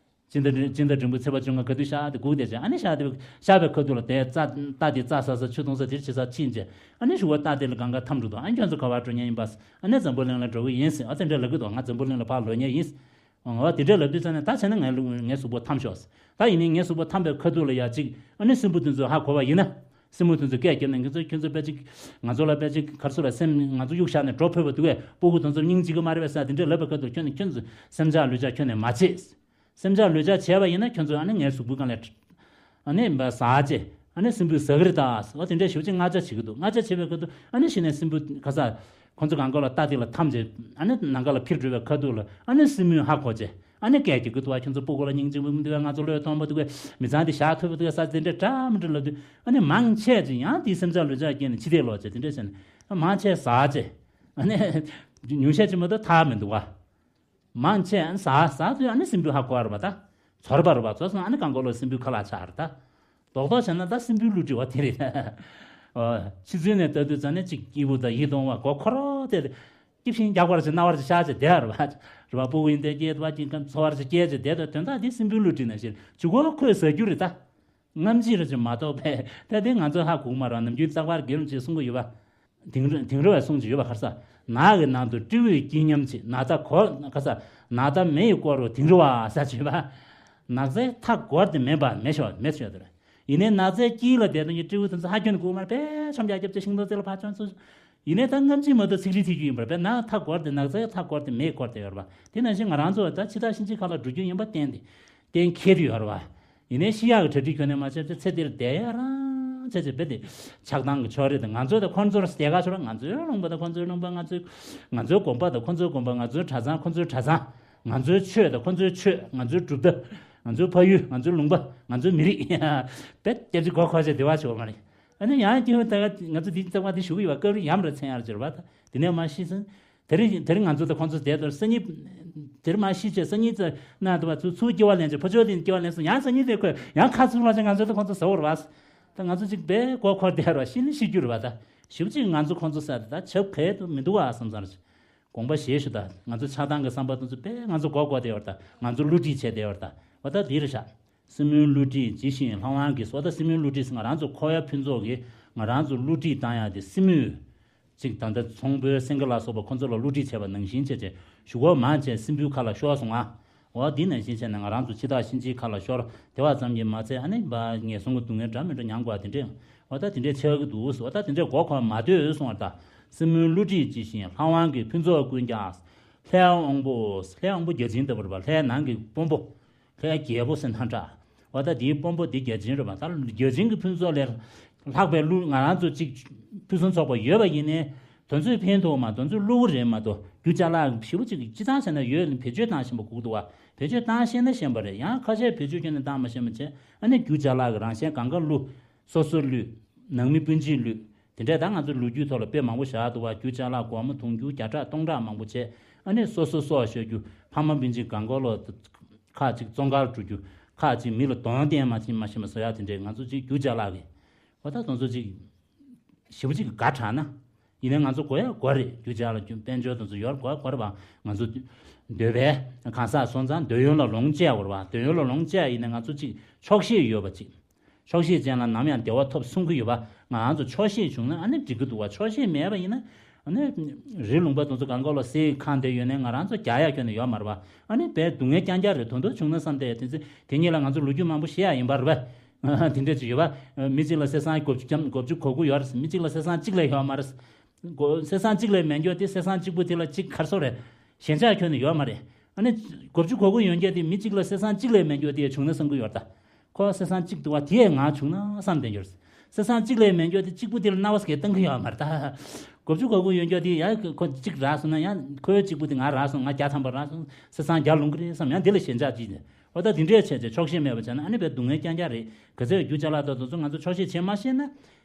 སྤྱི་ཟླ་སྤྱི་ཟླ་འབྲིང་པོའི་ཚེས་པ་བཅོ་ལྔ་ག་དུས་ཤར་དེ་སྒུག་བསྡད་བྱས། ཨ་ནི་ཤར་དེ་ཤར་བའི་ཁ་ཐུག་ལ་དེ་རྩྭ་རྟ་དེ་རྩྭ་ཟ་ས་ཆུ་འཐུང་ས་དེར་ཕྱིན་ས་ཕྱིན་བྱས། ཨ་ནི་གཞུག་གུ་རྟ་དེ་ལ་སྒང་ག་འཐམ་འགྲོ་འདུག་ཨ་ནི་ཁྱོད་ཚོ་ག་པར་འགྲོ་མཁན་ཡིན་པ། ཨ་ནི་འཛམ་བུ་གླིང་ལ་འགྲོ་གི་ཡིན་ཟེར། ཨ་དེ་འདྲ་ལབ་ཀྱི་འདུག་ང་འཛམ་བུ་གླིང་ལ་ཕར་ལོག་མཁན་ཡིན། འོ་དེ་འདྲ་ལབ་དུས་ཙ་ནས་ད་བྱས་ན་ངའི་ལུ་ངའི་གཟུགས་པོ་འཐམ་ཤོག་ད་ཡིན་ནའི་ངའི་གཟུགས་པོ་འཐམ་པའི་ཁ་ཐུག་ལ་ཡ་གཅིག་ཨ་ནི་སྲིན་པོ་དེ་ཚོས་ཧ་གོ་བ་ཡིན་ན། སྲིན་པོ་དེ་ཚོས་སྐད་རྒྱབ་ནས་ཁྱོད་ཚོ་ཁྱོད་ཚོ་དཔེ་ཅིག་ང་ཚོ་ལ་དཔེ་ཅིག་ག་རེ་ཟེར་ར། སེམས་ང་ཚོ་གཡུག་བཞག་ནས་འགྲོ་ཕོད་པ་འདུག་གས། སྤུ་གུ་དེ་ཚོ་སྙིང་རྗེ་གི་མ་རེད་པས་ཟེར། དེ་འདྲ་ལབ་པའི་ཁ་ཐུག་ཁྱོད་ནས་ཁྱོད་ཚོ་སེམས་ཆགས་ལུས་ཆགས་ཁྱོད་ནས་མ་བྱེད། སེམས་ཆགས་ལུས་ཆགས་བྱས་པ་ཡིན་ན་ཁྱོད་ཚོ་ཨ་ནི་ངའི་གཟུགས་པོའི་སྒང་ལ་ཨ་ནི་ཟ་བྱས། ཨ་ནི་སྲིན་པོས་ཟ་གི་རེད་ད། འོ་དེ་འདྲ་ཞེ་པོ་ཅིག་ང་རྒྱལ་བྱེད་ཀྱི་འདུག་ང་རྒྱལ་བྱེད་པའི་ཁ་ཐུག་ཨ་ནི་གཞི་ནས་སྲིན་པོ་ག་ས། ཁོ་ཚོ་གང་ག་ལ་རྟ་དེ་ལ་འཐམ་བྱས། ཨ་ནི་ནམ་མཁའ་ལ་འཕུར་འགྲོ་བའི་ཁ་ཐུག་ལ་ཨ་ནི་སྲིན་མོས་ཧ་གོ་བྱས། ཨ་ནི་སྐད་རྒྱག་གི་འདུག་བ། ཁྱོད་ཚོ་སྤུ་གུ་ལ་སྙིང་རྗེ་མི་འདུག་གས། ང་ཚོ་བློས་གཏོང་མི་འདུག་གས། མི་ཚང་དེ་བཞག་ཐུབ་པ་འདུག་གས་ཟེར། དེ་འདྲ་འདྲ་མི་འདྲ་ལབ་དུས་ཨ་ནི་མང་ཆེ་ཅིག་ཡང་དེའི་སེམས་ཆགས་ལུས་ཆགས་སྐྱེས་ནས་ཕྱི་བལྟས་ལོག་བྱས། དེ་འདྲ་བྱས་ནས་མང་ཆེ་ཟ་བྱས། ཨ་ནི་ཉུང་ཤས་ཅིག་མ་གཏོགས་ཐར་མི་འདུག་བ། མང་ཆེ་ཨ་ནི་ཟ་ཟ་དུས་ཨ་ནི་སྲིན་པོས་ཧ་གོ་བ་རེད་པ། ད་ཚོར་བ་རེད་པ། ཚོར་སོང་ཨ་ནི་གང་ག་ལ་སྲིན་པོའི་ཁ་ལག་ཆགས་རེད་ད། རྡོག་རྡོག་བྱས་ན་ད་སྲིན་པོའི་བསླུ་བྲིད་པ་དེ་རེད། ཨོ། ཕྱི་ཚུལ་ནས་ལྟ་དུས་ཙ་ནས་ཅིག་སྐྱིད་པོ་དང་ཡིད་དུ་འོང་བ། མགོ་འཁོར་རོ་དེ་སྐྱིད་ཤིང་རྒྱགས་པར་བྱས་རྣ་བར་བྱས་ཤར་བྱས་བསྡད་རེད་པ། རེད་པ། སྤུ་གུ་ཡིན་དེ་སྐྱེས་པ་ཅིག་གམ་འཚོ་བར་བྱས་སྐྱེས་བྱས་བསྡད་དུས་དོན་དག་དེ་སྲིན་པོའི་བསླུ་བྲིད་ནང་བཞིན་མཇུག་གུ་ཁོས་ཟ་རྒྱུ་རེད་ད། རྔམ་བརྗིད་རེད་ཅེས་མ་གཏོགས་པས་ད་དེ་ང་ཚོ་ཧ་གོ་གི་མ་རེད། ནམ་རྒྱུན་རྩག་པར་རྒྱལ་ལུང་ཅེས་གསུང་གི་ཡོད་པ། དིང་རི་དིང་རི་བས་གསུངས་ཀྱི་ཡོད་པ། ག་རེ་ཟེར། ནགས་ཀྱི་ནང་དུ་སྤྲེའུས་སྐྱིད་སྙམ་བྱེད། ནགས་ཚལ་གོ་ག་རེ་ཟེར། ནགས་ཚལ་མེ་ཡིས་བསྐོར་རོ་དིང་རི་བ་ཟེར་བྱས་པ། ནགས་ཚལ་མཐའ་བསྐོར་ཏེ་མེད་པ་མེ་ཤོར་མེ་ཤོར་དེ་རེད། ཡིན་ནའི་ནགས་ཚལ་དཀྱིལ་ལ་བསྡད་མཁན་གྱི་སྤྲེའུ་དེ་ཚོ་ཧ་ཁྱོན་ནས་གོ་མ་རེད་པས། ཆམ་རྒྱག་རྒྱབ་ཅིག་ཤིང་སྡོང་རྩེ་ལ་ཕར་བྱོན་ཚུལ། ཡིན་ནའི་ད་རྔམ་བརྗིད་མ་གཏོགས་ཚིག་རིས་ཐེབས་རྒྱུ་ཡིན་པ་རེད་པས། ནགས་མཐའ་བསྐོར་ཏེ་ནགས་ཚལ་མཐའ་བསྐོར་ཏེ་མེ་བསྐོར་ཏེ་ཡོད་རེད་པ། དེ་ནང་བཞིན་ང་རང་ཚོ་ད་འཆི་བདག་གཤིན་རྗེའི་ཁ་ལ་འགྲོ་རྒྱུ་ཡིན་པ་གཏན་ཏེ། གཏན་འཁེལ་ཡོད་རེད་པ། ཡིན་ནའི་ཤི་ཡག་གི་གྲ་སྒྲིག་ཁྱོན་ནས་མ་བྱས་ཚེ་འདིར་བསྡད་ཡ་རང་བྱས་བྱས་བྱས་ཏེ་ཆགས་སྡང་གི་ཕྱོགས་རིས་དང་། ང་ཚོ་དང་ཁོ་ཚོར་ཟློས་གར་ཕྱོགས་རིས། ང་ཚོའི་ལུང་པ་དང་ཁོ་ཚོའི་ལུང་པ། ང་ཚོའི་ང་ཚོའི་དགོན་པ་དང་ཁོ་ཚོའི་དགོན་པ། ང་ཚོའི་གྲྭ་ཚང་ཁོ་ཚོའི་གྲྭ་ཚང་། ང་ཚོའི་ཆོས་དང་ཁོ་ཚོའི་ཆོས། ང་ཚོའི་གྲུབ་མཐའ། ང་ཚོའི་ཕ་ཡུལ། ང་ཚོའི་ལུང་པ། ང་ཚོའི་མི་རིགས། དཔེ་སྐད་ཆ་མགོ་འཁོར་བྱས་བསྡད་པ་ཞིག་ཡོད་མ་རེད། ཨ་ནི་ཡང་སྐྱེ་བོ་ད་ག་ང་ཚོ་འདི་རྩ་བ་འདི་ཞུ་གི་ཡོད་པ། སྐབས་རེ་ཡམ་ར་མཚན་ཡར་གྱུར་པ། དེ་ནས་མ་ཤི་ཟིན། དེ་རིང་དེ་རིང་ང་ཚོ་དང་ཁོང་ཚོ་བསྡད་དོར་སང་ཉིན། དེར་མ་ཤི་བྱས་སང་ཉིན་ཙམ་ན་དུ་བ་ཚུར་ཚུར་སྐྱེ་བ་ལེན་བྱས། ཕོ་ཆོས་དེ་སྐྱེ་བ་ལེན་སོང་། ཡང་སང་ཉིན་དེ་ཁོས་ཡང་ཁ་ཚུར་ལ་བྱས་ང་ཚོ་དང་ཁོང་ཚོ་ཟ་བར་བ། ད་ང་ཚོ་གཅིག་པས་མགོ་འཁོར་བསྡད་ར་ཤི་ནི་ཤི་རྒྱུ་རེད་བ། ད་ཞིབ་ཅིག་ང་ཚོ་ཁོང་ཚོ་ཟ་དེ་ད་ཆབ་གས་དུ་མི་འདུག་བ་བསམ་ཚར། དགོངས་པ་བཞེས་ཞུ་ད། ང་ཚོ་ཆགས་སྡང་གི་བསམ་པ་དེ་ཚོ་དཔེ་ང་ཚོ་མགོ་སྐོར་བསྡད་ཡོད་རེད་ད། ང་ཚོ་བསླུ་བྲིད་བྱས་བསྡད་ཡོད་རེད་ད། འོ་ད་འདི་རེད་ཤག་སྲིན་མོའི་བསླུ་བྲིད་ཇི་བཞིན་ལྷ་དབང་གིས། སོ་ད་སྲིན་མོའི་བསླུ་བྲིད་ཟེར་ང་རང་ཚོ་འཁོར་བ་ཕུན་ཚོགས་ཀྱིས་ང་རང་ཚོ་བསླུ་བྲིད་བཏང་ཡག་དེ་སྲིན་མོས་ཅིག་ད་ལྟ་ཚོང་དཔོན་སེང་གེ་ལ་སོགས་པ་ཁོ་ཚོ་ལ་བསླུ་བྲིད་བྱས་པ་ནང་བཞིན་བྱས་བྱས་གཞུག་གུ་མང་ཆེ་སྲིན་པོའི་ཁ་ལ་ཤོར་སོང་ང་། འོ་འདི་ནང་བཞིན་བྱས་ནས་ང་རང་ཚོ་འཆི་བདག་གཤིན་རྗེའི་ཁ་ལ་ཤོར་བསྡད་པ་ཙམ་གྱིས་མ་ཚད་ཨ་ནི་བ་ངན་སོང་གི་སྡུག་བསྔལ་འདྲ་མི་འདྲ་མྱང་དགོས་པ་དེ་འདྲས། འོ་ད་དེ་འདྲས་ཆགས་ཀྱི་འདུག་འོ་ད་དེ་འདྲས་མགོ་འཁོར་མ་སྡོད་གསུངས་པ་རེད་ད། སྲིན་མོའི་བསླུ་བྲིད་ཇི་བཞིན་ལྷ་དབང་གིས། ཕུན་ཚོགས་ཀུན་ཀྱང་ལྷའི་དབང་པོ། ལྷའི་དབང་པོ་བརྒྱ་བྱིན་ལྟ་བུ་རེད་པ། ལྷའི་ནང་གི་དཔོན་པོ། ལྷའི་རྒྱལ་པོ་ཟེར་ན་འདྲ། འོ་ད་དེའི་དཔོན་པོ་འདི་བརྒྱ་བྱིན་རེད་པ། ད་བརྒྱ་བྱིན་གྱི་ཕུན་ཚོགས་ལས་ལྷག་པའི་བསླུ་ང་རང་ཚོ་གཅིག་ཕུན་སུམ་ཚོགས་པ་ཡོད་པ་ཡིན་ནའི་དོན་ཚོད་ཕན་ཐོགས་མ་གཏོགས་དོན་ཚོད་བསླུ་བ་རེད་མ་གཏོགས། རྒྱུ་ཅ་ལག་ཞེ་པོ་ཅིག་སྤྱི་བཏང་བྱས་ན་ཡོད། བེད་སྤྱོད་བཏང་ཤེས་པ་དགོས་འདུག་བ། བེད་སྤྱོད་བཏང་ཤེས་ན་ཤེས་པ་རེད། ཡང་ཁ་ཤས་བེད་སྤྱོད་ཁྱོན་ནས་བཏང་མ་ཤེས་པ་བྱས་ཨ་ནི་རྒྱུ་ཅ་ལག་གི་རང་བཞིན་གང་ག་བསླུ། སོ་སོ་བསླུས། ནང་མི་སྤུན་མཆེད་བསླུས། དེ་འདྲས་ད་ང་ཚོ་ལོ་རྒྱུས་ཐོག་ལ་དཔེ་མང་པོ་བཞག་འདུག་བ། རྒྱུ་ཅ་ལག་སྒོར་མོ་དུང་ཕྱུར་བརྒྱ་ཕྲག་སྟོང་ཕྲག་མང་པོ་བྱས་ཨ་ནི་སོ་སོ་སྲོག་ཤོར་རྒྱུ། ཕ་མ་སྤུན་མཆེད་གང་ག་ལོ་ཁག་ཅིག་བཙོན་ཁང་འགྲོ་རྒྱུ། ཁག་ཅིག་མི་ལ་གདོང་བསྟན་མ་ཤེས་མ་ཤེས་པ་བཟོ་ཡག་དེ་འདྲས་ང་ཚོ་ཅིག་རྒྱུ་ཅ་ལག་གི། འོ་ད་དེ་ཚོ་ཅིག་ཞེ་པོ་ཅིག་གི་དགའ་དྲགས་ན། ཡིན་ནའི་ང་ཚོ་དགོས་ཡ་དགོས་རེད། རྒྱུ་ཅ་ལག་རྒྱུ་དཔལ་འབྱོར་དེ་ཚོ་ཡོད་དགོས་དགོས་རེད་པ། ང་ཚོ་འདོད་པའི་གང་ཟག་སོང་ཙང་འདོད་ཡོན་ལ་ལོངས་སྤྱད་དགོས་རེད་པ། འདོད་ཡོན་ལ་ལོངས་སྤྱད་ཡིན་ན་ང་ཚོ་ཅིག་ཆོག་ཤེས་ཡོད་པ་ཅིག་ཆོག་ཤེས་ཅན་ལ་ནམ་ཡང་བདེ་བ་ཐོབ་གསུང་གི་ཡོད་པ། ང་རང་ཚོ་ཆོག་ཤེས་བྱུང་ན་ཨ་ནི་འགྲིག་གི་འདུག་བ། ཆོག་ཤེས་མེད་པ་ཡིན་ན་ཨ་ནི་རི་ལུང་པ་དེ་ཚོ་གང་ག་ལ་སའི་ཁང་དེ་ཡོད་ནའི་ང་རང་ཚོ་རྒྱག་ཡ་ཁྱོན་ནས་ཡོད་མ་རེད་པ། ཨ་ནི་དཔེ་སྡུག་བསྔལ་རྐྱང་རྐྱང་རེད། དོན་དུ་བྱུང་ན་བསམ་སྟེ་དེ་ཚེ་དེ་གཉིས་ལ་ང་ཚོ་ལོ་རྒྱུས་མང་པོ་བཤད་ཡ་ཡིན་པ་རེད་པ། དེ་འདྲས་ཅིག་ཡོད་པ། མི་གཅིག་ལ་གསེར་སྲང་དགུ་བཅུ་གྱ་དགུ་བཅུ་གོ་དགུ་ཡོད་རེད། མི་གཅིག་ལ་གསེར་སྲང་གཅིག་ལས་ཡོད་མ་རེད། གོ་གསེར་སྲང་གཅིག་ལས་མེད་མཁན་དེ་གསེར་སྲང་གཅིག་པོ་དེ་ལ་གཅིག་ག་རེ་ཟེར་རེད། ཞེན་ཆགས་ཁྱོན་ནས་ཡོད་མ་རེད། ཨ་ནི་དགུ་བཅུ་གོ་དགུ་ཡོད་མཁན་དེ་མི་གཅིག་ལ་གསེར་སྲང་གཅིག་ལས་མེད་མཁན་དེ་བྱུང་ན་བསམ་གྱི་ཡོད་རེད་ད། ཁོ་གསེར་སྲང་གཅིག་འདུག་བ། དེས་ང་བྱུང་ན་བསམ་བསྡད་ཡོད་རེད། གསེར་སྲང་གཅིག་ལས་མེད་མཁན་དེ་གཅིག་པོ་དེ་ལ་རྣ་བ་ཟེར་བཏང་གི་ཡོད་མ་རེད་ད། དགུ་བཅུ་གོ་དགུ་ཡོད་མཁན་དེ་ཡ་ཁོ་གཅིག་རག་སོང་ན་ཡང་ཁོའི་གཅིག་པོ་དེ་ང་རག་སོང་། ང་བརྒྱ་ཐམ་པ་རག་སོང་། གསེར་སྲང་བརྒྱ་ལོངས་ཀྱི་རེད་བསམ་ཡང་དེ་ལ་ཞེན་ཆགས་ཅིག་ནས། འོ་ད་དེ་འདྲས་བྱས་བྱས་ཆོག་ཤེས་མེད་པ་བྱས་ན་ཨ་ནི་དཔེ་སྡུག་བསྔལ་རྐྱང་རྐྱང་རེད། ག་ཚོད་རྒྱུ་ཅ་ལག་དང་དེ་ཚོ་ང་ཚོ་ཆོག་ཤེས་བྱེད་མ་ཤེས་ན་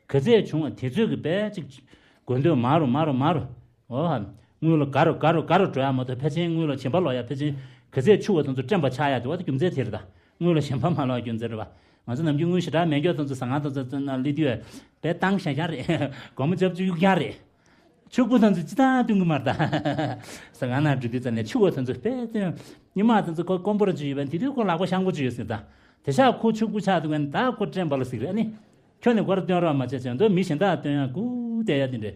ག་ཚད་བྱུང་བ་དེ་ཚོད་ཀྱི་དཔེ་ཅིག་དགོས་འདོད་མང་རུ་མང་རུ་མང་རུ། འོ་ཧ། དངུལ་ལ་དགའ་རུ་དགའ་རུ་འགྲོ་ཡ་མ་གཏོགས་ཕལ་ཆེར་དངུལ་ལ་ཞེན་པ་ལོག་ཡ་ཕལ་ཆེར་ག་ཚད་ཕྱུག་པ་དེ་ཚོ་བཀྲེན་པ་ཆགས་ཡ་དེ་བ་དེ་རྒྱུ་མཚན་དེ་རེད་ད། དངུལ་ལ་ཞེན་པ་མ་ལོག་རྒྱུ་མཚན་རེད་པ། ང་ཚོ་ནམ་རྒྱུན་དངུལ་ཞེ་དྲག་མེད་མཁན་དེ་ཚོ་ཟ་ཁང་དེ་ཚོ་ན་སླེབས་དུས་དཔེ་བཏང་ཤ་རྐྱང་རེད། སྒོར་མོ་བརྒྱད་ཅུ་གཡུག་རྐྱང་རེད། ཕྱུག་པོ་དེ་ཚོ་སྤྱིར་བཏང་སྟོན་གྱི་མ་རེད་ད། ཟ་ཁང་ནང་འགྲོ་དུས་ཙམ་ནས་ཕྱུག་པོ་དེ་ཚོ་དཔེ་སྟོན། ཉི་མ་དེ་ཚོ་ཁོ་དཀོན་པོ་ར་ཅིག་ཡོད་པ་དེ་དུས་ཁོ་ལག་པ་ཤང་པོ་ཅིག་ཡོད་ཟེར་ད། དེ་ཤག་ཁོ་ཕྱུག་པོ་ཆགས་འདུག་ག་ནི་ད་ཁོ་ཀྲན་པ་ལ་ཟིག་རེད། ཨ་ནི། ཁྱོད་ནི་སྐོར་སྟོན་རོགས་མ་བྱས་ཟེར་འདུག་མི་གཞན་དག་སྟོན་ཡ་སྒུག་བསྡད་ཡ་དེ་འདྲས།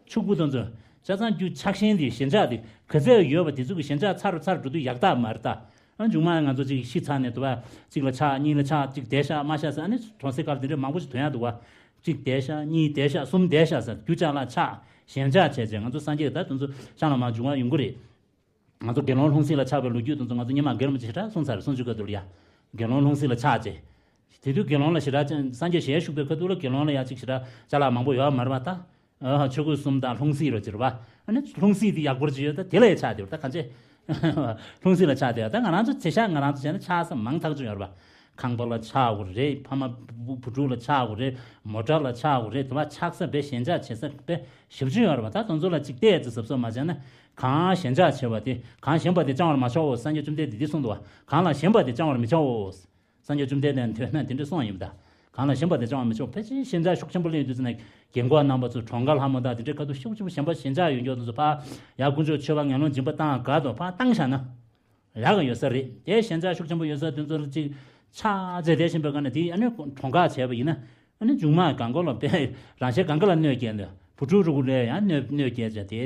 ཕྱུག་པོ་དེ་ཚོ། ཆ་ཚང་རྒྱུ་ཆགས་ཞེན་དེ་ཞེན་ཆགས་དེ་ག་ཚད་ཡོད་པ་དེ་ཚོ་གི་ཞེན་ཆགས་ཚ་རུ་ཚ་རུ་འགྲོ་དུས་ཡག་རྟགས་མ་རེད་ད། ཨ་མཇུག་མ་ང་ཚོ་གཅིག་ཤི་ཚར་ནས་འདུག་བ། གཅིག་ལ་ཆགས། གཉིས་ལ་ཆགས། གཅིག་བསྡད་ཤག་མ་ཤག་ཟེར། ཨ་ནི་གྲོང་གསེབ་ཁག་དེ་འདྲས་མང་པོ་ཞིག་ཐོན་ཡག་འདུག་བ། གཅིག་བསྡད་ཤག་གཉིས་བསྡད་ཤག་གསུམ་བསྡད་ཤག་ཟེར། རྒྱུ་ཅག་ལ་ཆགས། ཞེན་ཆགས་བྱས་བྱས་ང་ཚོ་སངས་རྒྱས་ད་དེ་ཚོ་ཤང་ལ་མ་འབྱུང་བ་ཡོང་གི་རེད། ང་ཚོ་དགེ་སློང་ལྷུང་བཟེད་ལ་ཆགས་པའི་ལོ་རྒྱུས་དེ་ཚོ་ང་ཚོ་སྔོན་མ་རྒན་རིན་པོ་ཆེ་ཞེ་དྲག་གསུངས་ཚར་རེད། སུམ་ཅུ་པ་དེ་ལ་ཡ། དགེ་སློང་ལྷུང་བཟེད་ལ་ཆགས་བྱས། དེ་དུས་དགེ་སློང་ལ་ཞེ་དྲག་སངས་རྒྱས་ཞལ་བཞུགས་པའི་ཁ་ཐུག་ལ་དགེ་སློང་ལ་ཡ་གཅིག་ཞེ་དྲག་ཅ་ལག་མང་པོ་ཡོད་མ་རེད་པ་ད། ཨ་ཆོས་གོས་གསུམ་དང་ལྷུང་བཟེད་རོ་ཅིག་རེད་པ། ཨ་ནི་ལྷུང་བཟེད་དེ་ཡག་པོ་ཅིག་ཡོད་ད་དེ་ལ་ཡ་ཆགས་བསྡད་པ་ད་གང་བྱས། ལྷུང་བཟེད་ལ་ཆགས་བསྡད་པ་ད་ང་རང་ཚོ་བྱེད་ཤག་ང་རང་ཚོ་བྱས་ན་ཆགས་ས་མང་ཐག་ཆོད་ཡོད་རེད་པ། ཁང་པ་ལ་ཆགས་དགོས་རེད། ཕ་མ་བུ་བུ་ཕྲུག་ལ་ཆགས་དགོས་རེད། མོ་ཊ་ལ་ཆགས་དགོས་རེད། དེ་བ་ཆགས་ས་དཔེ་ཞེན་ཆགས་བྱེད་ས་དཔེ་ཞེ་པོ་ཅིག་ཡོད་རེད་པ། ད་དེ་ཚོ་ལ་ཅིག་བལྟས་ཚེ་གཟབ་གཟབ་མ་བྱས་ན། གང་ཞེན་ཆགས་བྱེད་པ་དེ། གང་ཞེན་པ་དེ་བཅང་བར་མ་བྱའོ། སངས་རྒྱས་བཅོམ་ལྡན་འདས་འདི་གསུངས་འདུག་བ། གང་ལ་ཞེན་པ་དེ་བཅང་བར་མི་བྱའོ། སངས་རྒྱས་བཅོམ་ལྡན་འདས་ཐོས་ན་དེ་འདྲ་གསུངས་ཡིན་པ་ད། གང་ལ་ཞེན་པ་དེ་བཅང་བར་མི་བྱའོ། ཕལ་ཆེར་ཞེན་ཆགས་ཤུགས་ཆེན་པོ་སླེབས་ཡོང་དུས་ཙམ་ནས་རྒན་གོག་རྣམ་པ་ཚོ་གྲོངས་ཁ་ལྷ་མོ་དང་དེ་འདྲའི་ཁ་ཐུག་ཤུགས་ཆེན་པོ་ཞེན་པ་ཞེན་ཆགས་ཡོད་མཁན་དེ་ཚོ་ཕར་ཡར་དཀོན་མཆོག་མཆོད་པ་ངན་སློང་སྦྱིན་པ་བཏང་དགའ་དང་ཕར་བཏང་བཞག་ན། ཡག་ག་ཡོད་ས་རེད། དེ་ཞེན་ཆགས་ཤུགས་ཆེན་པོ་ཡོད་ས་དེ་ཚོ་ལ་ཅིག་ཆགས་བྱས་བསྡད་བཞིན་པའི་སྒང་ནས་དེ་ཨ་ནི་གྲོངས་ཁ་བྱས་པ་ཡིན་ན། ཨ་ནི་མཇུག་མ་གང་ག་ལ་དཔེ་རང་གཞན་གང་ག་ལ་གནོད་སྐྱེལ་འདོད། བུ་ཕྲུག་རུ་གུ་ལ་ཡང་གནོད་གནོད་སྐྱེལ་བྱས་དེ་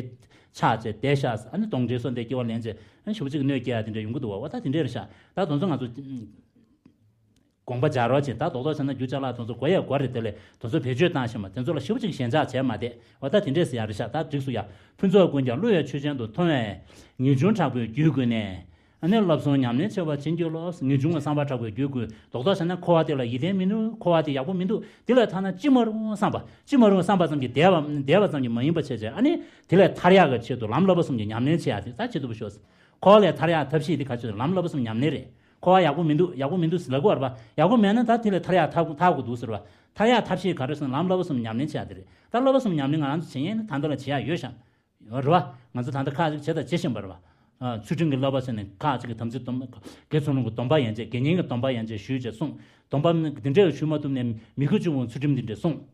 ཆགས་བྱས་བསྡད་ཤག་ཨ་ནི་གདོན་འདྲེ་སོགས་འདི་སྐྱེ་བ་ལེན་བྱས་ཨ་ནི་ཞེ་པོ་ཅིག་གནོད་སྐྱེལ་ཡ་དེ་འདྲ་ཡོང་གི་འདུག་བ། འོ་ད་དེ་འདྲ་རེད་ཤག་ད་དེ་ཚོ་ང་ཚོ་དགོངས་པ་འཇགས་རོགས་བྱེད། ད་རྡོག་རྡོག་བྱས་ན་རྒྱུ་ཅ་ལག་དེ་ཚོ་དགོས་ཡ་དགོས་རེད། དེ་ལས་དེ་ཚོ་བེད་སྤྱོད་བཏང་བཞིན་པ་དེ་ཚོ་ལ་ཞེ་པོ་ཅིག་ཞེན་ཆགས་བྱས་མ་བསྡད། འོ་ད་དེ་འདྲས་ཟེར་ཡ་རེད་ཤག་ད་འགྲིགས་སོང་ཡ། ཕུན་ཚོགས་ཀུན་ཀྱང་བསླུ་བའི་ཆོས་ཅན་དུ། མཐོང་བས་ངེས་འབྱུང་དྲག་པོས་རྒྱུད་བསྐུལ་ནས། ཨ་ནི་བསླབ་གསུམ་ཉམས་ལེན་བྱེད་པར་བྱིན་གྱིས་རློབས། ངེས་འབྱུང་གི་བསམ་པ་དྲག་པོས་རྒྱུད་བསྐུལ། རྡོག་རྡོག་བྱས་ན་འཁོར་བ་དེ་ལ་ཡིད་བརྟན་མི་འདུག་འཁོར་བ་དེ་ཡག་པོ་མི་འདུག་དེ་ལས་ཐ་ན་ཅི་མ་རུང་བསམ་པ་ཅི་མ་རུང་བསམ་པ་ཙམ་གྱིས་བསྡད་པ་བསྡད་པ་ཙམ་གྱིས་མ་ཡིན་པ་བྱས་བྱས། ཨ་ནི་དེ་ལས་ཐར་ཡག་གི་ཆེད་དུ་ལམ་བསླབ་པ་གསུམ་གྱི་ཉམས་ལེན་བྱེད་ཡག་དེ་ད་བྱེད་ཐུབ་པ་ཤོག་འཁོར་བ་ལས་ཐར་ཡག་ཐབས་ཤེས་དེ་ག་ཚོད་ལམ་བསླབ་པ་གསུམ་ཉམས་ལེན་རེད། འཁོར་བ་ཡག་པོ་མི་འདུག་ཡག་པོ་མི་འདུག་ཟེར་ལབ་དགོས་རེད་པ། ཡག་པོ་མེད་ན་ད་དེ་ལས་ཐར་ཡག་ཐབས་ཐབས་དགོས་འདུག་ཟེར་བ། ཐར་ཡག་ཐབས་ཤེས་ག་རེ་ཟེར་ན་ལམ་བསླབ་པ་གསུམ་ཉམས་ལེན་བྱེད་ཡག་དེ་རེད། ད་བསླབ་པ་གསུམ་ཉམས་ལེན་ང་རང་ཚོ་བྱེད་ཡས་ནི་ད་ལྟ་ལ་བྱེད་ཡག་ཡོད་ཤག་རེད་བ། ང་ཚོ་ད་ལྟ་ཁག་ཅིག་བྱེད་དང་བྱེད་བཞིན་པ་རེད་བ། ཨ། ཚུལ་ཁྲིམས་ཀྱི་བསླབ་པ་ཟེར་ནས་ཁག་ཅིག་གི་དམ་ཚིག་སྡོམ། དགེ་ཚུལ་སློང་གི་སྡོམ་པ་ཡན་ཆད། དགེ་བསྙེན་གྱི་སྡོམ་པ་ཡན་ཆད་ཞུས་བྱས་སྲུང་། སྡོམ་པ་འདི་འདྲ་ཞུ་མ་ཐུབ་ནས་མི་དགེ་བཅུ་སྤོང་ཚུལ་ཁྲིམས་འདི་འདྲ་སྲུང་།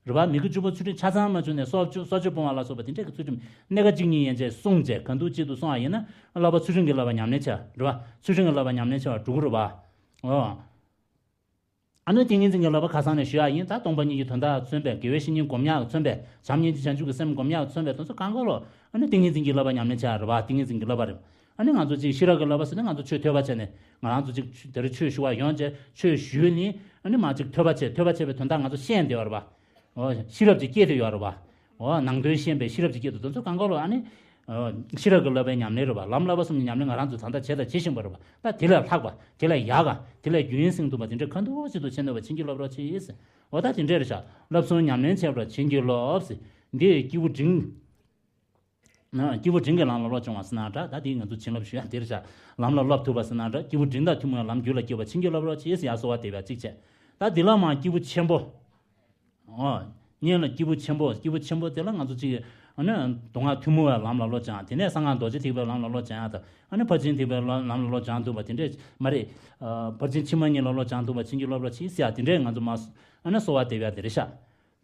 རེད་བ། མི་དགེ་བཅུ་སྤོང་ཚུལ་ཁྲིམས་ཆ་ཚང་མ་བྱུང་ནས་སྲོག་གཅོད་སྲོག་གཅོད་སྤོང་བ་ལ་སོགས་པ་འདི་འདྲ་གི་ཚུལ་ཁྲིམས་སྣ་ཁ་གཅིག་གཉིས་ཡན་ཆད་སྲུང་བྱས་གང་ཐུབ་ཅི་ཐུབ་སྲུང་བ་ཡིན་ན་བསླབ་པ་ཚུལ་ཁྲིམས་ཀྱི་བསླབ་པ་ཉམས་ལེན་བྱ། རེད་བ། ཚུལ་ཁྲིམས་ཀྱི་བསླབ་པ་ཉམས་ལེན་བྱ་བ་འགྲོ་གི་རེད་བ། ཨོ། ཨ་ནི་ཏིང་ངེ་འཛིན་གྱི་བསླབ་པ་ཁ་སང་ནས་ཞུ་ཡག་ཡིན། ད་སྟོང་པ་ཉིད་ཀྱི་དོན་དག་མཚོན་པའི་དགེ་བའི་བཤེས་གཉེན་སྒོམ་ཡག་མཚོན་པའི་བྱམས་སྙིང་རྗེ་བྱང་ཆུབ་ཀྱི་སེམས་སྒོམ་ཡག་མཚོན་པའི་དེ་ཚོ་གང་ག་ལོ། ཨ་ནི་ཏིང་ངེ་འཛིན་གྱི་བསླབ་པ་ཉམས་ལེན་བྱ་རེད་བ། ཏིང་ངེ་འཛིན་གྱི་བསླབ་པ་རེད། ཨ་ནི་ང་ཚོ་ཅིག་ཤེས་རབ་ཀྱི་བསླབ་པ་ཟེར་ན་ང་ཚོ་ཆོས་ཐོས་པ་བྱས་ནས་ང་རང་ཚོ་ཅིག་དེ་རིང་ཆོས་ཞུ་བ་ཡོང་བྱས་ཆོས་ཞུས་ནས་ཨ་ནི་མ་ཅིག་ཐོས་པ་བྱས། ཐོས་པ་བྱས་པའི་དོན་དག་ང་ཚོ་ཤེས་བསྡད་པ་རེད་བ། ཨོ། ཤེས་རབ་ཅིག་སྐྱེས་བསྡད་ཡོད་རེད་བ། ཨོ། ནང་དོན་ཤེས་པའི་ཤེས་རབ་ཅིག་སྐྱེས་འདུག་དེ་ཚོ་གང་ག་ལོ་ཨ་ནི། ཨོ། ཤེས་རབ་ཀྱི་བསླབ་པའི་ཉམས་ལེན་རེད་བ། ལམ་བསླབ་པ་གསུམ་གྱི་ཉམས་ལེན་ང་རང་ཚོས་ད་ལྟ་བྱས་དང་བྱེད་བཞིན་པ་རེད་བ། ད་དེ་ལས་ལྷག་པ། དེ་ལས་ཡག་ག། དེ་ལས་རྒྱུན་སྲིང་ཐུབ་པ་དེ་འདྲ་གང་ཐུབ་ཅི་ཐུབ་བྱེད་ནུས་པ་བྱིན་གྱིས་རློབས་རོགས་གྱིས། ཨོ་ད་དེ་འདྲ་རེད་ཤག་བསླབ་གསུམ་ཉམས་ལེན་བྱེད་པར་བྱིན་གྱིས་རློབས། འདི་སྐྱེས་བུ་འབྲིང་། ན་སྐྱེས་བུ་འབྲིང་གི་ལམ་ལ་བློ་སྦྱོང་བ་ཟེར་ན་འདྲ། ད་དེ་ང་ཚོ་བྱིན་རླབས་ཞུ་ཡ་དེ་རེད་ཤག་ལམ་ལ་བསླབ་ཐུབ་པ་ཟེར་ན་འདྲ། སྐྱེས་བུ་འབྲིང་དང་ཐུན་མོང་བའི་ལམ་རྒྱུད་ལ་སྐྱེ་བ་བྱིན་གྱིས་རློབས་རོགས་གྱིས་ཟེར་ཡ་གསོལ་བ་འདེབས་ཡ་གཅིག་བྱས། ད་འདི་ལ་མ་སྐྱེས་བུ་ཆེན་པོ། ཨོ། སྔོན་ལ་སྐྱེས་བུ་ཆེན་པོ། སྐྱེས་བུ་ཆེན་པོ་དེ་ལ་ང་ཚོ་གཅིག་ཨ་ནི་མདོ་སྔགས་ཐུན་མོང་བའི་ལམ་ལ་བློ་སྦྱང་། དེ་ནས་གསང་སྔགས་རྡོ་རྗེ་ཐེག་པའི་ལམ་ལ་བློ་སྦྱང་ཡ་དང་། ཨ་ནི་ཕར་ཕྱིན་ཐེག་པའི་ལམ་ལམ་ལ་བློ་སྦྱང་ཐུབ་པ་དེ་འདྲས་མ་རེད། ཨ། ཕར་ཕྱིན་ཕྱི་མ་གཉིས་ལ་བློ་སྦྱང་ཐུབ་པ་བྱིན་གྱིས་རློབས་རོགས་གྱིས་ཟེར་ཡ་དེ་འདྲས་ང་ཚོ་མ་སོ། ཨ་ནི་གསོལ་བ་འདེབས་ཡ་དེ་རེད་ཤག་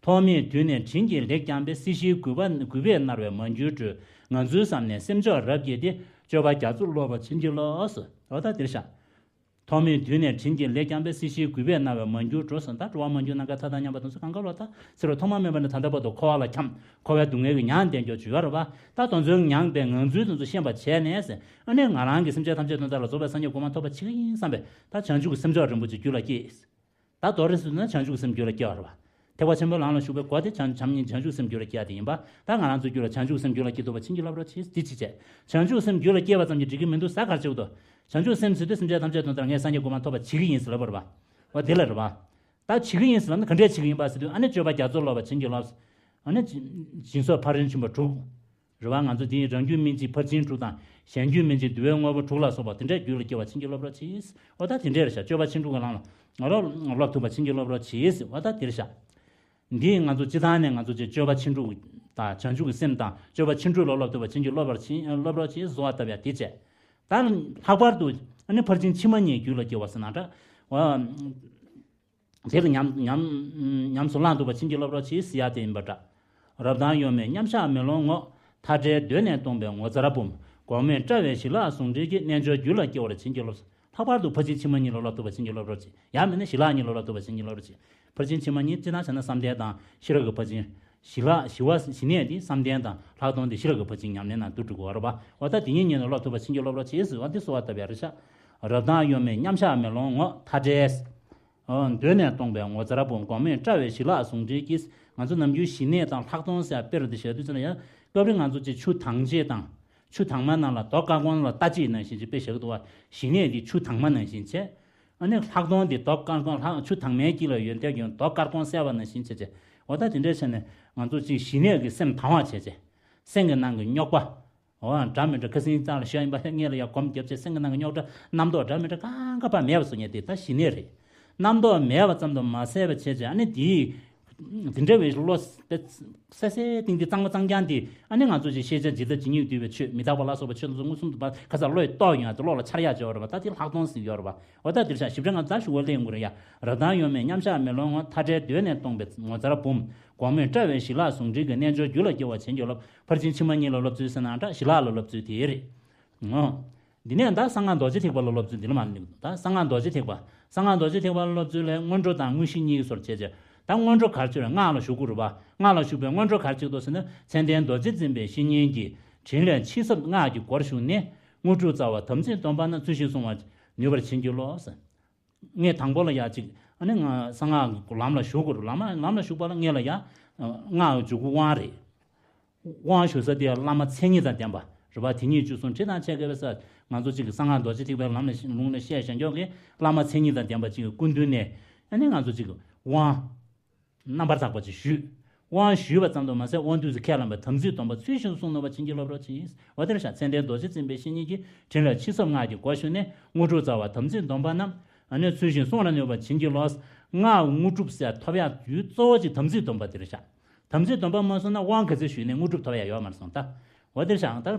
ཐོག་མེད་དུས་ནས་དྲིན་གྱིས་ལེགས་བསྐྱངས་པའི། སྲིད་ཞིའི་རྒུད་པ་རྒུད་པས་མནར་བའི་མ་གྱུར་སྤྲུལ། ང་ཚོའི་བསམ་ནས་སེམས་མཆོག་རབ་བསྐྱེད་དེ། སྤྱོད་པ་རྒྱ་མཚོར་སློབ་པར་བྱིན་གྱིས་རློབས། འོ་ད་དེ་རེད་ཤག་ཐོག་མེད་དུས་ནས་དྲིན་གྱིས་ལེགས་བསྐྱངས་པའི། སྲིད་ཞིའི་རྒུད་པས་མནར་བའི་མ་གྱུར་སྤྲུལ་ཟེར། ད་འགྲོ་བ་མ་གྱུར་ནམ་མཁའི་མཐའ་དང་མཉམ་པ་དེ་ཚོ་གང་ག་ལོ་ད་ཚེ་རབས་ཐོག་མ་མེད་པ་ནས་ད་ལྟ་བར་དུ་འཁོར་བ་ལ་འཁྱམས། འཁོར་བའི་སྡུག་བསྔལ་གྱིས་མྱངས་བསྡད་མཁན་ཅིག་ཡོད་རེད་པ། ད་དེ་ཚོའི་མྱངས་པའི་ངང་ཚུལ་དེ་ཚོ་ཤེས་པ་བྱས་ནས་ཟེར། ཨ་ནི་ང་རང་གིས་སེམས་ཅན་ཐམས་ཅད་དོན་དག་ལ་རྫོགས་པའི་སངས་རྒྱས་གོ་འཕང་ཐོབ་པ་བྱེད་ཀྱི་ཡིན་བསམ་པའི་ད་བྱང་ཆུབ་ཀྱི་སེམས་མཆོག་རིན་པོ་ཆེ་རྒྱུད་ལ་སྐྱེས། ད་མདོར་ཙམ་ཞུས་ན་བྱང་ཆུབ་ཀྱི་སེམས་རྒྱུད་ལ་སྐྱེ་བ་རེད་པ། ཐེག་པ་ཆེན་པོའི་ལམ་ལ་ཞུགས་པའི་སྒོ་དེ་བྱང་བྱམས་སྙིང་བྱང་ཆུབ་སེམས་རྒྱུད་ལ་སྐྱེ་བ་དེ་ཡིན་པ། ད་ང་རང་ཚོའི་རྒྱུད་ལ་བྱང་ཆུབ་སེམས་རྒྱུད་ལ་སྐྱེ་ཐུབ་པ་བྱིན་གྱིས་བརླབས་རོགས་གྱིས། འདི་གཅིག་བྱས། བྱང་ཆུབ་སེམས་རྒྱུད་ལ་སྐྱེས་པ་ཙམ་གྱིས་འགྲིག་གི་མི་འདུག་ཟེར་ག་རེ་བྱེད་དགོས་འདུག་བྱང་ཆུབ་སེམས་ཟེར་དུས་སེམས་ཅན་ཐམས་ཅད་དོན་དག་ངས་སངས་རྒྱས་གོ་འཕང་ཐོབ་པ་བྱེད་ཀྱི་ཡིན་ཟེར་ལབ་པ་རེད་པ། འོ་དེ་ལ་རེད་པ། ད་བྱེད་ཀྱི་ཡིན་ཟེར་ལབ་ན་ག་འདྲས་བྱེད་ཀྱི་ཡིན་པ་ཟེར་དུས། ཨ་ནི་སྤྱོད་པ་རྒྱ་མཚོར་སློབ་པར་བྱིན་གྱིས་རློབས། ཨ་ནི་སྦྱིན་སོགས་ཕ་རོལ་ཕྱིན་པ་དྲུག་རེད་པ། ང་ཚོ་འདིའི་རང་རྒྱུད་སྨིན་བྱེད་ཕར་ཕྱིན་དྲུག་དང་། གཞན་རྒྱུད་སྨིན་བྱེད་བསྡུ་བའི་དངོས་པོ་དྲུག་ལ་སོགས་པ་དེ་འདྲས་རྒྱུད་ལ་སྐྱེ་བ་བྱིན་གྱིས་རློབས་རོགས་གྱིས། འོ་ད་དེ་འདྲས་རེད་ཤག་སྤྱོད་པ་ཕྱིན་དྲུག་གི་ལམ་ལ་ང་རང་སློབ་ཐུབ་པ་བྱིན་གྱིས་རློབས་རོགས་གྱིས། འོ་ད་དེ་རེད་ཤག་འདིས་ང་ཚོ་སྤྱིར་བཏང་ནས་ང་ཚོ་ཅིག་སྤྱོད་པ་ཕྱིན་དྲུག་དང་བྱང་ཆུབ་ཀྱི་སེམས་དང་། སྤྱོད་པ་ཕྱིན་དྲུག་ལ་སློབ་ཐུབ་པ་བྱིན་གྱིས་རློབས་པར་བྱིན་རློབས་རོགས་གྱིས་གསོལ་བ་བཏབ་ཡ་དེ་བྱས། ད་ལྷག་པར་དུ་ཨ་ནི་ཕར་ཕྱིན་ཕྱི་མ་གཉིས་རྒྱུད་ལ་སྐྱེ་བ་ཟེར་ན་འདྲ། འོ། དེ་ལ་ཉམས་ཉམས་ཉམས་སུ་བླང་ཐུབ་པ་བྱིན་གྱིས་རློབས་རོགས་གྱིས་ཟེར་ཡ་དེ་ཡིན་པ་འདྲ། རབ་དང་གཡོ་མེད་མཉམ་གཞག་མེ་ལོང་ངོ་། མཐའ་བྲལ་གདོད་ནས་སྟོང་པའི་ངོ་མཚར་བུམ། འགོག་མེད་དཔྲལ་བའི་ཞི་ལྷག་ཟུང་འབྲེལ་གྱི། རྣལ་འབྱོར་རྒྱུད་ལ་སྐྱེ་བར་བྱིན་གྱིས་རློབས། ལྷག་པར་དུ་ཕར་ཕྱིན་ཕྱི་མ་གཉིས་ལ་སློབ་ཐུབ་པ་བྱིན་གྱིས་རློབས་རོགས་གྱིས། ཡང་མིན་ན་ཞི་ལྷག་གཉིས་ལ་སློབ་ཐུབ་པ་བྱིན་གྱིས་རློབས་རོགས་གྱིས། ཕར་ཕྱིན་ཕྱི་མ་གཉིས་སྤྱིར་བཏང་བྱས་ན་བསམ་གཏན་དང་ཤེས་རབ་ཀྱི་ཕར་ཕྱིན། ཞི་ལྷག་ཞི་བ་ཞི་གནས་དེ་བསམ་གཏན་དང་ལྷག་མཐོང་དེ་ཤེས་རབ་ཀྱི་ཕར་ཕྱིན་ཉམས་ལེན་ནང་བསྡུ་འགྲོ་དགོས་པ་རེད་པ། འོ་ད་དེ་གཉིས་གཉིས་ལ་སློབ་ཐུབ་པ་བྱིན་གྱིས་རློབས་རོགས་གྱིས་ཟེར་བ་འདི་གསོལ་བ་བཏབ་ཡ་རེད་ཤག་རབ་དང་གཡོ་མེད་མཉམ་གཞག་མེ་ལོང་ངོ་། མཐའ་བྲལ། འོ། གདོད་ནས་སྟོང་པའི་ངོ་མཚར་བུམ། འགོག་མེད་དཔྲལ་བའི་ཞི་ལྷག་ཟུང་འབྲེལ་གྱིས། ང་ཚོ་ནམ་རྒྱུན་ཞི་གནས་དང་ལྷག་མཐོང་ཟེར་དཔེ་རུ་འདི་བཞག་དུས་ཙམ་ལ་ཡང་སྐབས་རེ་ང་ཚོ་ཅིག་ཆུ་དྭངས་བྱེད་དང་། ཆུ་དྭངས་མ་ནང་ལ་རྡོ་དཀར་ཀོང་ལ་ལྟ་བྱེད་ནང་བཞིན་ཅིག་དཔེ་བཞག་གི་འདུག་བ། ཞི་གནས་འདི་ཆུ་དྭངས་མ་ནང་བཞིན་བྱས། ཨ་ནི་ལྷག་མཐོང་འདི་རྡོ་དཀར་ཀོང་ལྷག་ཆུ་དྭངས་མའི་དཀྱིལ་ལ་ཡོད་བསྡད་ཀྱང་རྡོ་དཀར་ཀོང་གསལ་བ་ནང་བཞིན་བྱས་བྱས། འོ་ད་དེ་འདྲས་བྱས་ནས་ང་ཚོ་ཅིག་ཞི་གནས་ཀྱི་སེམས་དྭངས་བ་བྱས་བྱས། སེམས་ཀྱི་ནང་གི་རྙོག་པ། འོ་འདྲ་མི་འདྲ་ཁ་སང་ཙང་ལ་ཤོད་ཡིན་པ་སྔས་ལ་ཡ་གོམ་བརྒྱབ་བྱས་སེམས་ཀྱི་ནང་གི་རྙོག་དྲ་རྣམ་རྟོག་འདྲ་མི་འདྲ་གང་ག་པ་མེད་པ་བཟོ་མཁན་དེ་ད་ཞི་གནས་རེད། རྣམ་རྟོག་མེད་པ་ཙམ་དུ་མ་ཟད་པ་བྱས་བྱས་ཨ་ནི་དེའི། དེ་འདྲ་བའི་བློ་སད་སད་གཏིང་དེ་གཙང་མ་གཙང་རྐྱང་དེ་ཨ་ནི་ང་ཚོ་ཅིག་ཤེས་བྱ་ཇི་ལྟ་ཇི་སྙེད་འདུས་པའི་ཆོས་མི་རྟག་པ་ལ་སོགས་པ་ཆོས་དེ་ཚོ་མངོན་སུམ་དུ་བ་ཁ་ཚ་བློས་རྟོགས་ཡོང་ཡ་དེ་བློ་ལ་འཆར་ཡག་ཅིག་ཡོད་རེད་པ། ད་དེ་ལྷག་མཐོང་ཟེར་ཡོད་རེད་པ། འོ་ད་དེར་ཤག་ཞིབ་ཕྲ་ང་ཚོ་ད་ཞུ་བ་ལེན་དགོས་རེད་ཡ། རབ་དང་གཡོ་མེད་མཉམ་གཞག་མེ་ལོང་ངོ་། མཐའ་བྲལ་གདོད་ནས་སྟོང་པའི་ངོ་མཚར་བུམ། འགོག་མེད་དཔྲལ་བའི་ཞི་ལྷག་ཟུང་འབྲེལ་གྱི། རྣལ་འབྱོར་རྒྱུད་ལ་སྐྱེ་བར་བྱིན་གྱིས་རློབས། ཕར་ཕྱིན་ཕྱི་མ་གཉིས་ལ་སློབ་ཚུལ་ཟེར་ན་འདྲ་ཞི་ལྷག་ལ་སློབ་ཚུལ་དེ་རེད། ངོ་། འདི་ནས་ད་གསང་སྔགས་རྡོ་རྗེ་ཐེག་པ་ལ་སློབ་ཚུལ་འདི་ལ་མ་ནི་ད་གསང་སྔགས་རྡོ་རྗེ་ཐེག་པ། གསང་སྔགས་རྡོ་རྗེ་ཐེག་པ་ལ་སློབ་ཚུལ་ལས་སྔོན་འགྲོ་དང་དངོས་གཞི་གཉིས་ཀྱི་སོར་བྱེད་བྱེད། ད་སྔོན་འགྲོ་ག་རེ་བྱེད་རེད། སྔགས་ལ་ཞུགས་དགོས་རེད་པ། སྔགས་ལ་ཞུགས་པའི་སྔོན་འགྲོ་ག་རེ་བྱེད་དགོས་ཟེར་ན་མཚན་ལྡན་རྡོ་རྗེ་འཛིན་པའི་བཤེས་གཉེན་གྱིས་དྲིན་ལས་ཕྱིས་གཟབ་སྔགས་ཀྱི་སྒོར་ཞུགས་ནས་དངོས་གྲུབ་སྩལ་བ་དམ་ཚིག་སྡོམ་པ་རྣམས་ཚུལ་བཞིན་བསྲུང་བར་ནུས་པར་བྱིན་གྱིས་རློབས། ངས་དང་པོ་ལ་ཡ་གཅིག་ཨ་ནི་ང་གསང་སྔགས་ལམ་ལ་ཞུགས་དགོས་རེད། ལམ་ལམ་ལ་ཞུགས་པ་ལ་ངས་ལ་ཡ་སྔགས་འཇུག་སྒོ་དབང་རེད། དབང་ཞུ་ས་དེ་བླ་མ་མཚན་ཉིད་དང་ལྡན་པ་རེད་པ། དེ་ཉིད་བཅུ་གསུམ་དྲི་དང་ཕྱེད་ཀ་བས་ས། ང་ཚོ་གཅིག་གི་གསང་སྔགས་རྡོ་རྗེ་ཐེག་པའི་ལམ་ལ་ལུང་ལ་བཤད་བཞག་མགྱོགས་ཀྱི་བླ་མ་མཚན་ཉིད་དང་ལྡན་པ་གཅིག་གི་སྐུ་མདུན་ནས་ཨ་ནི་ང་ཚོ་གཅིག་གི་དབང་རྣམ་པར་དག་པ་ཅིག་ཞུས། དབང་ཞུས་པ་ཙམ་དུ་མ་ཟད་དབང་སྡུད་ཀྱིས་ཁས་བླངས་པའི་དམ་ཚིག་སྡོམ་པ་ཚུལ་བཞིན་བསྲུང་ནུས་པ་བྱིན་གྱིས་རློབས་རོགས་གྱིས། འོ་དེར་ཤག་མཚན་ལྡན་རྡོ་རྗེ་འཛིན་པའི་བཤེས་གཉེན་གྱིས་དྲིན་ལ་ཕྱིས་གཟབ་སྔགས་ཀྱི་སྒོ་ཞུགས་ནས་དངོས་གྲུབ་སྩལ་བ་དམ་ཚིག་སྡོམ་པ་རྣམས་ཨ་ནི་ཚུལ་བཞིན་བསྲུང་བར་ནུས་པ་བྱིན་གྱིས་རློབས། སྔགས་དངོས་གྲུབ་ཟེར་ཐོབ་ཡག་རྒྱུའི་གཙོ་བོ་གཅིག་དམ་ཚིག་སྡོམ་པ་དེ་རེད་ཤག་དམ་ཚིག་སྡོམ་པ་མ་བསྲུངས་ན་དབང་ག་ཚོད་ཞུས་ནས་དངོས་གྲུབ་ཐོབ་ཡ་ཡོད་མ་རེད་སོང་ད། འོ་དེར་བཞག་ད།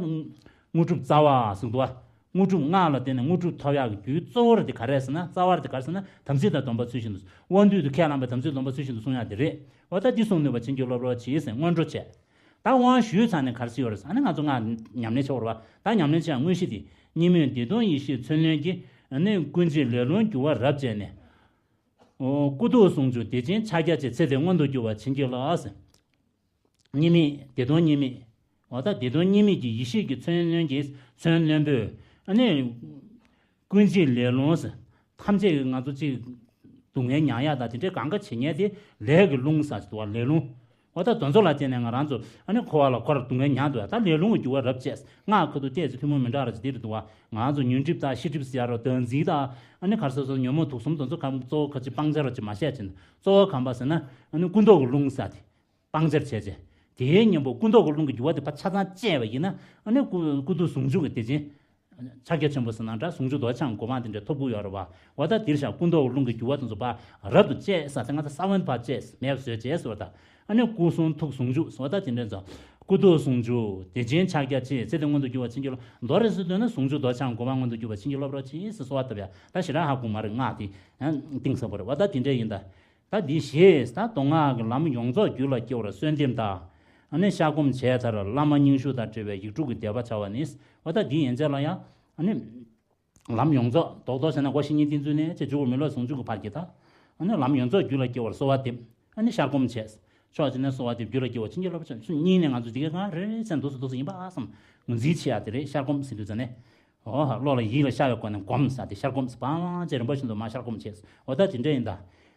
དངོས་གྲུབ་རྩ་བ་ཟེར་འདུག་བ། དངོས་གྲུབ་སྔགས་ལ་བརྟེན་ནས་དངོས་གྲུབ་ཐོབ་ཡག་གི་རྒྱུའི་གཙོ་བོ་རེད་དེ་ག་རེ་ཟེར་ན་རྩ་བ་རེད་དེ་ག་རེ་ཟེར་ན་དམ་ཚིག་དང་སྡོམ་པ་ཚུལ་བཞིན་དུ་དབང་སྡུད་དུ་ཁས་བླངས་པའི་དམ་ཚིག་སྡོམ་པ་ཚུལ་བཞིན་དུ་བསྲུང་ཡག་དེ་རེད། འོ་ད་འདི་བསྲུང་ནུས་པ་བྱིན་གྱིས་རློབས་རོགས་གྱིས་ཟེར་སྔོན་འགྲོ་བྱས། ད་དབང་ཞུས་ཚར་ནས་ག་རེ་ཟེར་ཡོད་རེད་ཟེར་ཨ་ནི་ང་ཚོ་སྔགས་ཉམས་ལེན་བྱེད་དགོས་རེད་བ། ད་ཉམས་ལེན་བྱེད་ཡག་དངོས་གཞི་དེ་གཉིས་མེད་བདེ་སྟོང་ཡེ་ཤེས་མཚོན་ལེན་གྱིས་ཨ་ནི་ཀུན་བྱེད་ལས་རླུང་རྒྱུ་བ་རབ་བཅས་ནས། ཨོ། སྐུ་མདོག་ཟུང་འཇུག་བདེ་ཆེན་ཕྱག་རྒྱ་ཆེ། ཚེ་འདིར་མངོན་དུ་གྱུར་པ་བྱིན་གྱིས་རློབས། གཉིས་མེད་བདེ་སྟོང་གཉིས་མེད། འོ་ད་བདེ་སྟོང་གཉིས་མེད་ཀྱི་ཡེ་ཤེས་ཀྱི་མཚོན་རློན་གྱིས་མཚོན་རློན་པོས་ཨ་ནི། ཀུན་བྱེད་ལས་རླུང་ཟེར། ཐམས་ཅད་ཀྱི་ང་ཚོ་གཅིག་སྡུག་བསྔལ་མྱང་ཡག་དང་དེ་འདྲའི་གང་ག་བྱེད་མཁན་དེ་ལས་ཀྱི་རླུང་ཟེར་གྱི་འདུག་བ། ལས་རླུང་། འོ་ད་དེ་ཚོ་ལ་བརྟེན་ནས་ང་རང་ཚོ་ཨ་ནི་འཁོར་བ་ལ་འཁོར་སྡུག་བསྔལ་མྱངས་འདུག་ད་ལས་རླུང་གི་རྒྱུ་བ་རབ་བཅས་སྔགས་ཁ་ཐུག་བལྟས་ཚེ་ཐུན་མོང་མི་འདྲ་ར་ཅིག་འདི་རེད་འདུག་བ། ང་ཚོ་ཉོན་སྒྲིབ་དང་ཤེས་སྒྲིབ་ཟེར་ཡ་རོ་བདག་འཛིན་དང་ཨ་ནི་ག་རེ་ཟེར་སོ་ཉོན་མོངས་དུག་གསུམ་དེ་ཚོ་གང་གཙོ་བོ་ག་ཅིག་སྤང་བྱ་རོ་ཅིག་མ་བཤད་ཅིང་གཙོ་བོ་གང་པ་ཟེར་ན་ཨ་ནི་སྐུ་མདོག་གི་རླུང་ཟེར་དེ་སྤང་བྱར་བྱས་བྱས། དེའི་གཉེན་པོ་སྐུ་མདོག་གི་རླུང་གི་རྒྱུ་བ་དེ་ཕར་ཆ་ཚང་བཅད་པ་ཡིན་ན་ཨ་ནི་སྐུ་སྐུ་མདོག་ཟུང་འཇུག་གི་བདེ་ཆེན། ཕྱག་རྒྱ་ཆེན་པོ་ཟེར་ན་འདྲ་ཟུང་འཇུག་རྡོ་རྗེ་འཆང་གི་གོ་འཕང་དེ་འདྲ་ཐོབ་ཀྱི་ཡོད་རེད་བ། འོ་ད་འདིར་བཞག་སྐུ་མདོག་རླུང་གི་རྒྱུ་བ་དེ་ཚོ་ཕར་རབ་ཏུ་བཅད་ས་དེ་ང་ཚོ་ས་བོན་ཕར་བཅད་མེད་པ་བཟོས་བྱས་ཟེར་བ་དང་ཨ་ནི་སྐུ་གསུང་ཐུགས་ཟུང་འཇུག་ཟེར་བ་ད་དེ་འདྲ་ཚོ། སྐུ་མདོག་ཟུང་འཇུག་བདེ་ཆེན་ཕྱག་རྒྱ་ཆེ། ཚེ་འདིར་མངོན་དུ་གྱུར་པ་བྱིན་གྱིས་རློབས། མདོར་ཟེར་འདོད་ན་ཟུང་འཇུག་རྡོ་རྗེ་འཆང་གི་གོ་འཕང་མངོན་དུ་གྱུར་པ་བྱིན་གྱིས་རློབས་རོགས་གྱིས་ཟེར་གསོལ་བ་བཏབ་ཡ་ད་ཞེ་དྲག་ཧ་གོ་མ་རེད། སྔགས་དེ་གཏིང་ཟབ་པོ་རེད་བ། ད་དེ་འདྲ་ཡིན་ད། ད་འདི་ཞེས་ད་མདོ་སྔགས་ཀྱི་ལམ་ཡོངས་རྫོགས་རྒྱུད་ལ་སྐྱེ་བར་གསོལ་འདེབས་དང་། ཨ་ནི་ཤར་སྒོམ་བྱས་མཐར་བླ་མ་རྙིང་ཤུལ་དང་འབྲེལ་བའི་ཡིག་དྲུག་གི་བཟླས་པ་བྱ་བ་ནི། འོ་ད་འདི་ཡན་ཆད་ལ་ཡང་ཨ་ནི། ལམ་ཡོངས་རྫོགས་རྡོག་རྡོག་བྱས་ན་སྒོ་བཞི་གཉིས་ཏིང་འཛུལ་ནས་ཅེས་འཇུག་པ་མི་སློབ་ཟུང་འཇུག་གི་བར་གྱི་ད། ཨ་ནི་ལམ་ཡོངས་རྫོགས་རྒྱུད་ལ་སྐྱེ་བར་གསོལ་བ་འདེབས། ཨ་ནི་ཤར་སྒོམ་བྱས། ཕྱོགས་གཅིག་ནས་གསོལ་བ་འདེབས། རྒྱུད་ལ་སྐྱེ་བར་བྱིན་གྱིས་རློབས་པ་བྱ་ཚུལ་གཉིས་ནས་ང་ཚོ་འདི་གའི་སྒང་རེ་རེ་བྱས་འདུག་སེ་འདུག་སེ་ཡིན་པ་བསམ། ངོས་འཛིན་བྱེད་ཡ་དེ་རེད། ཤར་སྒོམ་ཟེར་དུས་ཙ་ནས། འོ་ཧ། བློ་ལ་ཡིད་ལ་ཤར་བའི་སྒོ་ནས་སྒོམ་ཟེར་ཏེ་ཤར་སྒོམ་ཟེར་བང་བང་བྱས་རིམ་པ་བཞིན་དུ་མར་ཤར་སྒོམ་བྱས། འོ་ད་དེ་འདྲ་ཡིན་ད།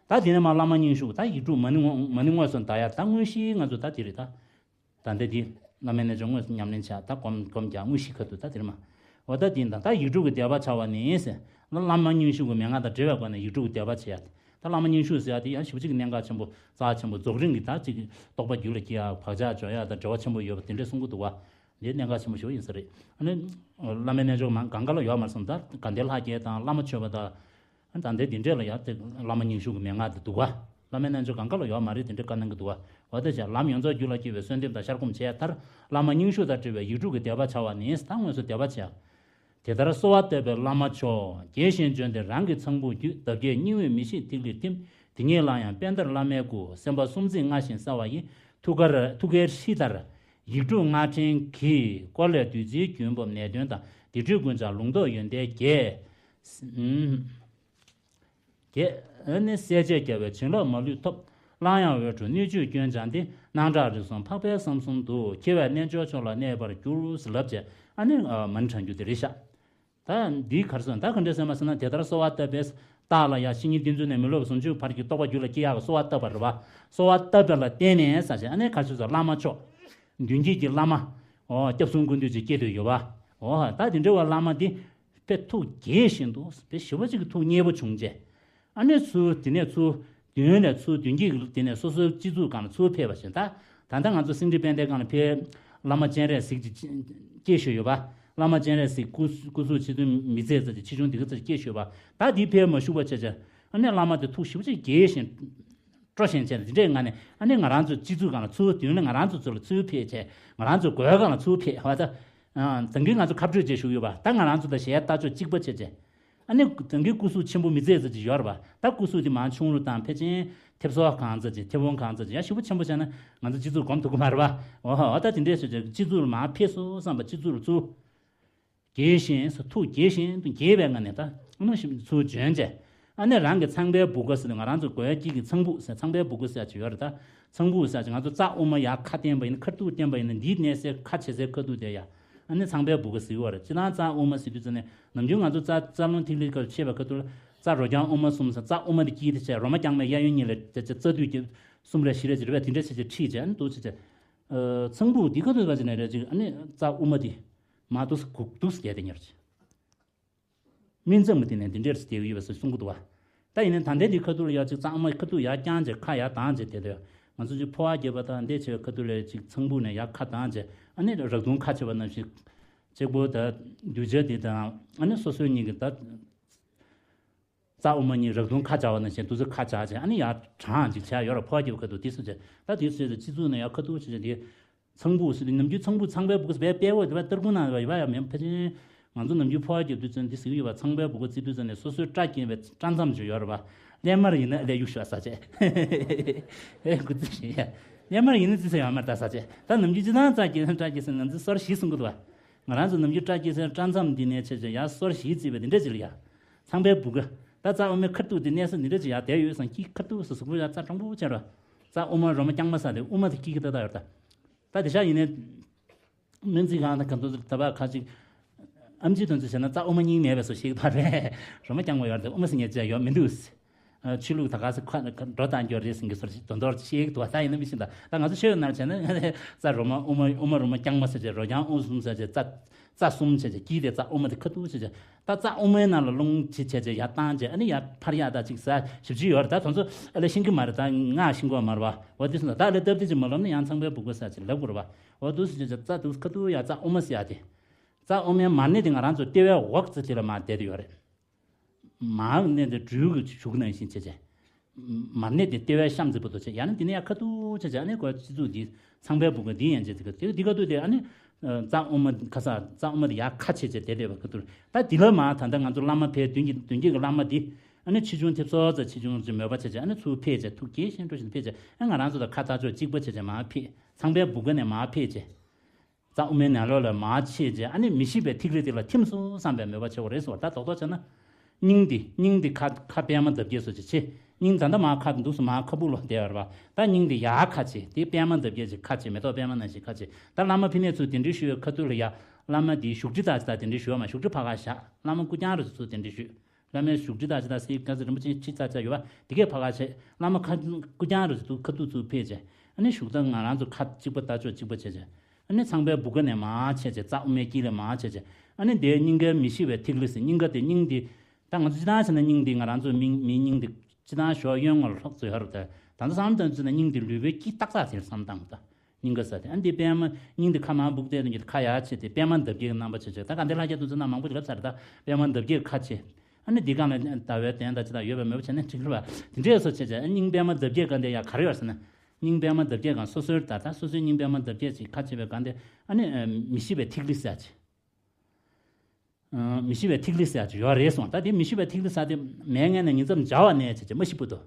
ད་དེ་ནས་མར་བླ་མ་རྙིང་ཤུལ་ད་ཡིག་དྲུག་མ་ཎི་དངོས་མ་ཎི་དངོས་སུ་བཟླ་ཡ་ད་དངོས་གཞི་ང་ཚོ་ད་དེ་རེད་ད། ད་ལྟ་འདི་བླ་མའི་རྣལ་འབྱོར་དངོས་སུ་ཉམས་ལེན་བྱ་ད་སྒོམ་སྒོམ་རྒྱག་དངོས་གཞི་ཁ་ཐུག་ད་དེ་རེད་མ། འོ་ད་དེ་ཡིན་ད། ད་ཡིག་དྲུག་གི་བཟླས་པ་བྱ་བ་ནི་ཟེར། བླ་མ་རྙིང་ཤུལ་གྱི་མན་ངག་དང་འབྲེལ་བའི་སྒོ་ནས་ཡིག་དྲུག་གི་བཟླས་པ་བྱེད་ཡ་དེ། ད་བླ་མ་རྙིང་ཤུལ་ཟེར་ཡ་དེ་ཡང་ཞེ་པོ་ཅིག་གནད་འགག་ཆེན་པོ་རྩ་ཆེན་པོ་རྫོགས་རིམ་གྱི་ད་ཅིག་རྟོགས་པ་རྒྱུད་ལ་སྐྱེ་ཡ་བག་ཆགས་འཇོམས་ཡ་དང་འབྲེལ་བ་ཆེན་པོ་ཡོད་པ་དེ་འདྲས་གསུང་གི་འདུག་བ། འདི་གནད་འགག་ཆེན་པོ་ཞིག་ཡིན་ས་རེད། ཨ་ནི། བླ་མའི་རྣལ་འབྱོར་མང་གང་ག་ལ་ཡོད་མ་རེད་སོང་ད་དགའ་ལྡན་ལྷ་བརྒྱ་དང་བླ་མ་མཆོད་པ་དང་། ཨ་ད་འདི་འདི་འདྲས་ལ་ཡ་དེ་བླ་མ་རྙིང་ཤུལ་གྱི་མན་ངག་དེ་འདུག་བ། བླ་མའི་རྣལ་འབྱོར་གང་ག་ལ་ཡོད་མ་རེད་དེ་འདྲས་བཀའ་གནང་གི་འདུག་བ། འོ་ད་བྱས་ལམ་ཡོངས་རྫོགས་རྒྱུད་ལ་སྐྱེ་བའི་གསོལ་འདེབས་དང་ཤར་སྒོམ་བྱས་མཐར་བླ་མ་རྙིང་ཤུལ་དང་འབྲེལ་བའི་ཡིག་དྲུག་གི་བཟླས་པ་བྱ་བ་ནི་ད་དངོས་སུ་བཟླས་པ་བྱས། དེ་ལྟར་གསོལ་བ་བཏབ་པའི་བླ་མ་མཆོག་དགྱེས་བཞིན་བྱོན་ཏེ་རང་གི་ཚངས་བུག་བརྒྱུད། འདབ་བརྒྱད་སྙིང་དབུས་མི་ཤིགས་ཐིག་ལེར་ཐིམ། དེ་ཉིད་ལ་ཡང་དཔལ་ལྡན་བླ་མའི་སྐུ། སེམས་དཔའ་སུམ་བརྩེགས་རྔ་བཞིན་གསལ་བ་ཡིས། ཐུགས་ཀར་ཐུགས་ཀའི་ཧྲཱིཿལྟར། ཡིག་དྲུག་སྔགས་ཕྲེང་གི། སྐོར་ལས་བདུད་རྩིའི་རྒྱུན་བབས་ནད་གདོན་དང་། སྡིག་སྒྲིབ་ཀུན་བྱང་ལུང་རྟོགས་ཡོན་ཏན་རྒྱས། རྒྱས་ནི་སྲས་བཅས་རྒྱལ་བའི་བྱིན་རླབས་མ་ལུས་ཐོབ། གླང་ཡང་འོད་འཕྲོ་སྣོད་བཅུད་སྐྱོན་སྦྱངས་ཏེ། སྣང་གྲགས་རིགས་གསུམ་འཕགས་པའི་ས་གསུམ་དུ། འཁྱིལ་བས་རྣལ་འབྱོར་མཆོག་ལ་གནས་པར་འགྱུར། ཟེར་ལབ་བྱས་ཨ་ནི་མ་ཎི་བགྲང་རྒྱུ་དེ་རེད་ཤག་ད་འདིའི་གར་སོང་ད་ག་འདྲ་སེམས་མ་ཟེར་ན་དེ་ལྟར་གསོལ་བ་བཏབ་པས་རྟགས་ལ་ཡང་བཤེས་གཉེན་བསྟེན་ཚུལ་ནས་མི་སློབ་ཟུང་འཇུག་བར་གྱི་རྟོགས་པ་རྒྱུད་ལ་སྐྱེ་ཡག་གི་གསོལ་བ་བཏབ་པ་རེད་བ། གསོལ་བ་བཏབ་པ་ལ་བརྟེན་ནས་ཟེར་བྱས་ཨ་ནི་ག་ཚོད་ཟེར་བླ་མ་མཆོག་མདུན་བསྐྱེད་ཀྱི་བླ་མ། ཨོ་སྐྱབས་གསུམ་ཀུན་འདུས་ཅིག་སྐྱེས་དུ་ཡོད་པ། ཨོ་ད་དེ་འདྲ་བ་བླ་མ་འདི་དཔེ་ཐུགས་དགྱེས་བཞིན་དུ་དཔེ་ཞེ་པོ་ཅིག་གི་ཐུགས་མཉེས་པོ་བྱུང་བྱས། ཨ་ནི་ཚུར་དེ་ནས་ཚུར་མདུན་ལས་ཚུར་མདུན་བསྐྱེད་དེ་ནས་སོ་སོའི་སྤྱི་གཙུག་སྒང་ལ་ཚུར་ཕེབས་པ་བཞིན་ད། ད་ལྟ་ང་ཚོ་སེང་ཁྲི་དཔལ་ལྡན་སྒང་ལ་ཕེབས། བླ་མ་སྤྱན་རས་གཟིགས་ཀྱི་སྐྱེས་བཞུགས་ཡོད་པ། བླ་མ་སྤྱན་རས་གཟིགས་སྐུ་སྐུ་གཟུགས་ཆེ་བཙུན་མི་ཚད་ཙམ་གྱི་ཆེ་ཆུང་དེ་ག་ཙམ་སྐྱེས་བཞུགས་པ། ད་འདི་ཕེབས་མ་བཞུགས་པ་བྱས་བྱས་ཨ་ནི་བླ་མ་དེ་ཐུགས་ཞེ་པོ་ཅིག་དགྱེས་བཞིན། སྤྲོ་ཞིང་བྱས་ནས་འདི་འདྲའི་ངང་ནས་ཨ་ནི་ང་རང་ཚོའི་སྤྱི་གཙུག་སྒང་ལ་ཚུར་མདུན་ལ་ང་རང་ཚོ་ཚུར་ལ་ཚུར་ཕེབས་བྱས་ང་རང་ཚོའི་སྒོའི་སྒང་ལ་ཚུར་ཕེབས་བ་ད། ད་གིན་ང་ཚོ་ཁ་སྤྲོད་བྱས་བཞུགས་ཡོད་པ་ད་ང་རང་ཚོ་དང་ཞལ་ལྟ་ཕྱོགས་གཅིག་པ་བྱས་བྱས། ཨ་ནི་ད་གིན་སྐུ་གཟུགས་ཆེན་པོ་མི་ཚད་ཙམ་ཅིག་ཡོད་རེད་པ། ད་སྐུ་གཟུགས་དེ་མང་ཆུང་རུ་དང་ཕལ་ཆེར་ཐེབས་སོ་གང་ཙམ་ཅིག་ཐེབས་འོང་གང་ཙམ་ཅིག་ཡ་ཞེ་པོ་ཆེན་པོ་བྱས་ན་ང་ཚོ་སྤྱི་གཙུག་སྒོམ་ཐུབ་ཀྱི་མ་རེད་པ། འོ་ཧོ་ད་དེ་འདྲས་བྱས་བྱས་སྤྱི་གཙུག་ལ་མར་ཕེབས་སོང་བསམ་པ་སྤྱི་གཙུག་ལ་ཚུར། དགྱེས་བཞིན་སོ་ཐུགས་དགྱེས་བཞིན་དུ་དགྱེས་པའི་ངང་ནས་ད་ཨ་ནི་ཞིག་ཚུར་བྱོན་བྱས། ཨ་ནི་རང་གི་ཚངས་པའི་བུ་ག་ཟེར་ནས་ང་རང་ཚོ་སྒོའི་དཀྱིལ་གྱི་ཚངས་བུག་ཟེར་ཚངས་པའི་བུ་ག་ཟེར་ཡ་ཅིག་ཡོད་རེད་ད། ཚངས་བུག་ཟེར་ཡ་ཅིག་ང་ཚོ་རྩ་དབུ་མ་ཡར་ཁ་བསྟན་པ་ཡིན་ན་ཁ་ཐུག་བསྟན་པ་ཡིན་ན་འདིའི་གནས་སའི་ཁ་བྱེ་སའི་ཁ་ཐུག་དེ་ཡ། ཨ་ནི་ཚངས་པའི་བུ་ག་ཟེར་གྱི་ཡོད་རེད་སྤྱིར་བཏང་རྩ་དབུ་མ་ཟེར་དུས་ཙམ་ནས་ནམ་རྒྱུན་ང་ཚོ་རྩ་རྩ་རླུང་ཐིག་ལེ་སྐབས་ཕྱེ་བའི་ཁ་ཐུག་ལ་རྩ་རོ་རྐྱང་དབུ་མ་གསུམ་ཟེར་རྩ་དབུ་མ་དེ་དཀྱིལ་དེ་བྱས་རོ་མ་རྐྱང་མའི་གཡས་གཡོན་གཉིས་ལ་རྩ་རྩ་མདུད་ཀྱི་གསུམ་རེ་བཞི་རེ་ཅིག་རེད་པས་དེ་འདྲ་བྱས་བྱས་ཁྲིད་བྱས་ཨ་ནི་འདུག་བྱས་བྱས། ཚངས་བུག་འདི་ཁ་ཐུག་པ་ཅིག་ནས་རེད་ཅིག་ཨ་ནི་རྩ་དབུ་མ་འདི། མ་འདུག་སེ་གུག་འདུག་སེ་བསྡད་དེ་ཉར་ཅིག་སྨིན་མཚམས་མ་དེ་ནས་འདི་འདྲས་སེ་བསྡད་ཡོད་པ་སེ་གསུང་གི་འདུག་བ། ད་ཡིན་ནའི་ད་ལྟའི་འདི་ཁ་ཐུག་ལ་ཡར་ཅིག་རྩ་དབུ་མ་ཁ་ཐུག་ཡར་བརྐྱངས་བྱས་ཁ་ཡར་གདངས་བྱས་བསྡད་དེ། ང་ཚོ་ཅིག་འཕོ་བ་བརྒྱབ་པ་དང་འདི་བྱས་པའི་ཁ་ཐུག་ལ་ཅིག་ཚངས་བུག་ནས་ཡར་ཁ་གདངས་བྱས་ཨ་ནི་རག་དུང་ཁ་ཕྱེ་བ་ནང་བཞིན། གཅིག་པོ་ད་གདུལ་བྱ་འདི་དང་ཨ་ནི་སོ་སོའི་གཉིས་ཀྱི་ད། རྩ་དབུ་མ་གཉིས་རག་དུང་ཁ་སྦྱར་བ་ནང་བཞིན་དུས་ཚོད་ཁ་སྦྱར་བྱས་ཨ་ནི་ཡར་གྲངས་ཅིག་བྱས་ཡོད་ར་ཕོ་བ་སྐྱེ་བོ་ཁ་ཐུག་དེ་སུ་བྱས་ད་དེ་སུ་བྱས་སྤྱི་གཙུག་ནས་ཡར་ཁ་ཐུག་བྱས་བྱས་དེ། ཚངས་བུག་ཟེར་དུས་ནམ་རྒྱུན་ཚངས་བུག་ཚངས་པའི་བུ་ག་ཟེར་བའི་དཔེ་བོ་དེ་བ་སྟར་ཁུང་ནང་ཡོད་པ་ཡ་མེད་ཕལ་ཆེར། ང་ཚོ་ནམ་རྒྱུན་ཕོ་བ་སྐྱེ་བོ་དུས་ཚོད་འདི་ཟེར་གྱི་ཡོད་པ་ཚངས་པའི་བུ་ག་བརྩི་དུས་ཚོད་ནས་སོ་སོའི་སྐྲ་སྐྱེས་པའི་སྐྲ་མཚམས་ཅིག་ཡོད་ར་བ། ཀླད་མར་ཡིན་ན་ཀླད་གཡུག་ཤོག་ས་བྱས། ཨེ་འགུ་ཙི་ཞིག་ཡ། ཀླད་མར་ཡིན་ན་ཙི་ས་ཡོད་མ་རེད་ད་ས་བྱས་ད་ནམ་རྒྱུན་ཅི་ཐང་རྩ་སྐྱེས་སྐྲ་སྐྱེས་ཟེར་ང་ཚོ་སོར་བཞི་གསུང་གི་འདུག་བ། ང་རང་ཚོ་ནམ་རྒྱུན་སྐྲ་སྐྱེ་སའི་སྐྲ་མཚམས་འདི་ནས་བྱས་བྱས་ཡར་སོར་བཞི་བརྩིས་པའི་འདི་འདྲ་ཅིག་ལ་ཡ། ཚངས་པའི་བུ་ག་ད་རྩ་དབུ་མའི་ཁ་ཐུག་འདི་གནས་ས་འདི་འདྲ་ཅིག་ཡར་བསྡད་ཡོད་སང་དཀྱིལ་ཁ་ཐུག་སུ་གཟུགས་པོ་ཡར་རྩ་དྲང་པོ་བྱས་ར། རྩ་དབུ་མ་རོ་མ་རྐྱང་མ་ས་དེ་དབུ་མ་དེ་དཀྱིལ་གྱི་ཏག་ཏག་ཡོད་ད། ད་དེ་ཤག་ཡིན་ནའི། སྨན་རྩིས་ཁང་དང་ག་ཚོད་ད་བར་ཁ་ཅིག་ཨེམ་ཆི་དོན་ཚོད་བྱས་ན་རྩ་དབུ་མ་གཉིས་མེད་པའི་བཟོ་ཞིག་ད་རེད། རོ་མ་རྐྱང་མ་ཡོད་རེད་དབུ་མ་ཟེར་མཁན་ཅིག་ཡོད་མི་འདུག་ཆོས་ལུགས་ད་ག་ས་ཁ་འགྲོ་བཏང་རྒྱུ་རེད་ཟེར་གྱི་བཟོ་ཞིག་དོན་དོར་ཞིག་ད་ད་ཡིན་ན་མི་ཤེས་ད་ད་ང་ཚོ་ཆོས་ཡོད་ན་བྱས་ན་རྩ་རོ་མ་དབུ་མ་དབུ་མ་རོ་མ་རྐྱང་མ་ཟེར་བྱས་རོ་རྐྱང་དབུ་གསུམ་ཟེར་བྱས་རྩ་རྩ་གསུམ་བྱས་བྱས་དཀྱིལ་དེ་རྩ་དབུ་མ་དེ་ཁ་ཐུག་བྱས་བྱས་ད་རྩ་དབུ་མའི་ནང་ལ་རླུང་ཅིག་བྱས་བྱས་ཡར་བཏང་བྱས་ཨ་ནི་ཡར་འཕར་ཡག་ད་ཅིག་ཟ་ཞིབ་ཅིག་ཡོད་རེད་ད་དོན་ཚོ་ཨ་ལས་ཤེས་ཀྱི་མ་རེད་ད་ང་ཤེས་ཀྱི་མ་རེད་བ་འོ་དེ་སོང་ད་ད་ལས་སྟབས་བདེ་ཅིག་མ་ལབ་ན་ཡང་ཚངས་པའི་བུ་ག་ཟེར་ཅིག་ལབ་དགོས་རེད་བ་འོ་དུ་ཟེར་བྱས་བྱས་རྩ་དུ་ཁ་ཐུག་ཡར་རྩ་དབུ་མ་ཟེར་ཡག་དེ། རྩ་དབུ་མའི་མར་གནས་དེ་ང་རང་ཚོ་ལྟེ་བའི་འོག་ཙི་དེ་ལ་མར་བསྡད་དེ་ཡོད་རེད། མར་གནས་དེ་སྦྲུལ་གྱི་གཞུག་ནང་བཞིན་བྱས་བྱས། མར་གནས་དེ་ལྟེ་བའི་གཤམ་ཙི་པོ་དུ་བྱས་ཡང་ན་དེ་ནས་ཡར་ཁ་ཐུག་བྱས་བྱས་ཨ་ནི་གོ་སྤྱི་གཙུག་འདི་ཚངས་པའི་བུ་ག་འདི་ཡན་ཆད་དེ་ག་དེ་འདི་ག་ཐུག་དེ་ཨ་ནི། རྩ་དབུ་མ་ཁ་ས་རྩ་དབུ་མ་དེ་ཡར་ཁ་ཕྱེ་བྱས་བསྡད་བསྡད་པ་ག་ཐུག་ད་འདི་ལ་མར་ད་ལྟ་ང་ཚོ་བླ་མ་ཕའི་མདུན་གྱི་མདུན་གྱི་བླ་མ་འདི་ཨ་ནི་ཆེ་ཆུང་ཐེབས་སོ་ཙམ་ཆེ་ཆུང་ཅིག་མོས་པ་བྱས་བྱས་ཨ་ནི་ཚུར་ཕེབས་བྱས་ཐུགས་དགྱེས་བཞིན་འགྲོ་བཞིན་ཕེབས་བྱས་ཨ་ང་རང་ཚོ་དང་ཁ་ཐག་ཆོད་གཅིག་པ་བྱས་བྱས་མར་ཕེབས་ཚངས་པའི་བུ་ག་ནས་མར་ཕེབས་བྱས། རྩ་དབུ་མའི་ནང་ལོགས་ལ་མར་ཕྱིན་རྗེས་ཨ་ནི་མི་ཤིགས་པའི་ཐིག་ལེ་དེ་ལ་ཐིམ་སོང་བསམ་པའི་མོས་པ་བྱེད་དགོས་རེད་ཟེར་བ་ད་རྡོག་རྡོག་བྱས་ན། སྙིང་འདི་སྙིང་འདི་ཁ་ཁ་པདྨ་འདབ་བརྒྱད་སོགས་ཀྱི་ཆེ། སྙིང་ད་ལྟ་མར་ཁ་འདུག་སེ་མར་ཁ་སྦུག་ལོག་བསྡད་ཡོད་རེད་པ། ད་སྙིང་འདི་ཡར་ཁ་ཕྱེ་དེ་པདྨ་འདབ་བརྒྱད་ཀྱི་ཁ་ཕྱེ་མེ་ཏོག་པདྨ་ནང་བཞིན་ཁ་ཕྱེ། ད་བླ་མ་ཕི་ནས་ཚུར་གདན་འདྲེན་ཞུ་བའི་ཁ་ཐུག་ལ་ཡ། བླ་མ་འདིའི་བཞུགས་ཁྲི་དང་ཅི་དང་གདན་འདྲེན་ཞུ་བ་མ་བཞུགས་ཁྲི་ཕར་ཁ་བཞག་བླ་མ་སྐུ་རྐྱང་རུ་ཚུར་གདན་འདྲེན་ཞུས། བླ་མའི་བཞུགས་ཁྲི་དང་ཅི་དང་སྲིད་དཀར་རྩེ་རིན་པོ་ཆེ་ཁྲི་ཙག་ཙག་ཡོད་པ་དེ་གས་ཕར་ཁ་ཕྱེ། བླ་མ་ཁ་སྐུ་རྐྱང་རུ་ཚུར་ཁ་ཐུག་ཚུར་ཕེབས་བྱས། ཨ་ནི་བཞུགས་ད་ང་རང་ཚོ་ཁ་གཅིག་པ་ལྟ་ཕྱོགས་གཅིག་པ་བྱས་བྱས། ཨ་ནི་ཚངས་པའི་བུ་ག་ནས་མར་ཕྱེ་བྱས་རྩ་དབུ་མའི་དཀྱིལ་ལ་མར་ཕྱེ་བྱས། ཨ་ནི་དེའི་སྙིང་གའི་མི་ཤིགས་པའི་ཐིག་ལེ་ཟེར་སྙིང་ག་དེ་སྙིང་འདི། ད་ང་ཚོ་སྤྱིར་བཏང་བྱས་ན་སྙིང་འདི་ང་རང་ཚོའི་མིའི་མིའི་སྙིང་འདི་སྤྱིར་བཏང་ཞོགས་གཡོན་ངོ་ལ་ལྷོག་ཚུལ་ཡོད་རེད་དེ། ད་ཚོ་བསམ་བློ་བཏང་ཚུལ་ན་སྙིང་འདི་ལུས་པོའི་དཀྱིལ་ཏག་ཏག་དེར་བསམ་བཏང་ད། སྙིང་ག་ཟེར་དེ་ཨ་འདི་པདྨ་སྙིང་འདི་ཁ་མར་སྦུག་བལྟས་དུས་ཁ་ཡར་ཕྱེ་སྟེ་པདྨ་འདབ་བརྒྱད་ཀྱི་རྣམ་པ་བྱས་བྱས་ད་ག་འདི་ལྷ་རྒྱ་ཐུགས་ཚོད་ན་མང་པོ་ཞིག་ལབ་ཚར་རེད་ད་པདྨ་འདབ་བརྒྱད་ཁ་ཕྱེ། ཨ་ནི་འདི་སྒང་ལ་ཟླ་བའི་གདན་དང་ཅི་དང་ཡོད་པའི་མོས་པ་བྱས་ན་འགྲིག་གི་རེད་བ། དེ་འདྲས་སོ་བྱས་བྱས་ཨ་སྙིང་པདྨ་འདབ་བརྒྱད་སྒང་དེ་ཡང་ག་རེ་ཡོད་ཟེར་ན། སྙིང་པདྨ་འདབ་བརྒྱད་སྒང་སོ་སོའི་ད་ལྟ་སོ་སོའི་སྙིང་པདྨ་འདབ་བརྒྱད་ཅིག་ཁ་ཕྱེ་བའི་སྒང་དེ་ཨ་ནི་མི་ཤིགས་པའི་ཐིག་ལེ་ཟེར་ཅིག་མི་ཤིགས་པའི་ཐིག་ལེ་ཟེར་ཅིག་ཡོད་རེད་གསུངས། ད་དེ་མི་ཤིགས་པའི་ཐིག་ལེ་ཟེར་དེ་མའི་མངལ་ནས་ཉིང་མཚམས་སྦྱར་བ་ནས་བྱས་བྱས་མ་ཤི་བར་དུ།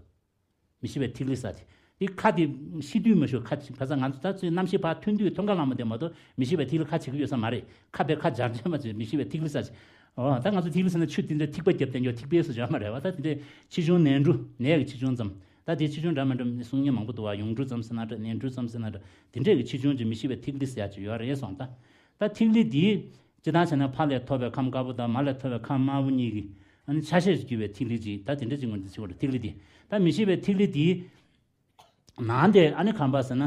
མི་ཤིགས་པའི་ཐིག་ལེ་ཟེར་དེ། དེ་ཁ་དེ་ཤི་དུས་མ་ཞུ་ཁ་ཅིག་ཕ་ས་ང་ཚོ་ད་ཚོའི་རྣམ་ཤེས་ཕར་ཐོན་དུས་ཐོན་ཁ་ལ་མ་དེ་མ་གཏོགས་མི་ཤི་བའི་ཐིག་ལེ་ཁ་བྱེད་ཀྱི་ཡོད་ས་མ་རེད། ཁ་བའི་ཁ་སྦྱར་བྱས་མ་བྱེད་མི་ཤི་བའི་ཐིག་ལེ་ས་བྱེད། ཨོ་ད་ང་ཚོ་ཐིག་ལེ་ཟེར་ན་ཆུ་དེ་འདྲ་ཐིགས་པ་བརྒྱབ་བསྡད་ཀྱི་ཐིགས་པའི་སུ་བྱ་མ་རེད་བ། ད་དེ་འདྲའི་ཆེ་ཆུང་ནས་འབྲུ་ནས་ཀྱི་ཆེ་ཆུང་ཙམ། ད་དེ་ཆེ་ཆུང་འདྲ་མི་འདྲ་གསུང་མཁན་མང་པོ་འདུག་བ། ཡོངས་འབྲུ་ཙམ་ཟེར་ན་འདྲ་ནས་འབྲུ་ཙམ་ཟེར་ན་འདྲ། དེ་འདྲས་ཀྱི་ཆེ་ཆུང་ཅིག་མི་ཤི་བའི་ཐིག་ལེ་ཟེར་ཡ་ཅིག་ཡོད་རེད་སོང་ད། ད་ཐིག་ལེ་འདིའི་སྤྱི་བཏང་བྱས་ན་ཕ་ལས་ཐོབ་པའི་ཁམས་དཀར་པོ་དང་མ་ལས་ཐོབ་པའི་ཁམས་དམར་པོ་གཉིས་ཀྱི་ཨ་ནི་ཆ་ཤས་སུ་གྱུར་པའི་ཐིག་ལེ་ཅིག་ད་དེ་འདྲ་ཅིག་ངོས་འཛིན་བྱེད་དགོས་རེད། ཐིག་ལེ་འདི་ད་མི་ཤི་བའི་ཐིག་ལེ་འདིའི་ནང་དེ་ཨ་ནི་གང་པ་ཟེར་ན།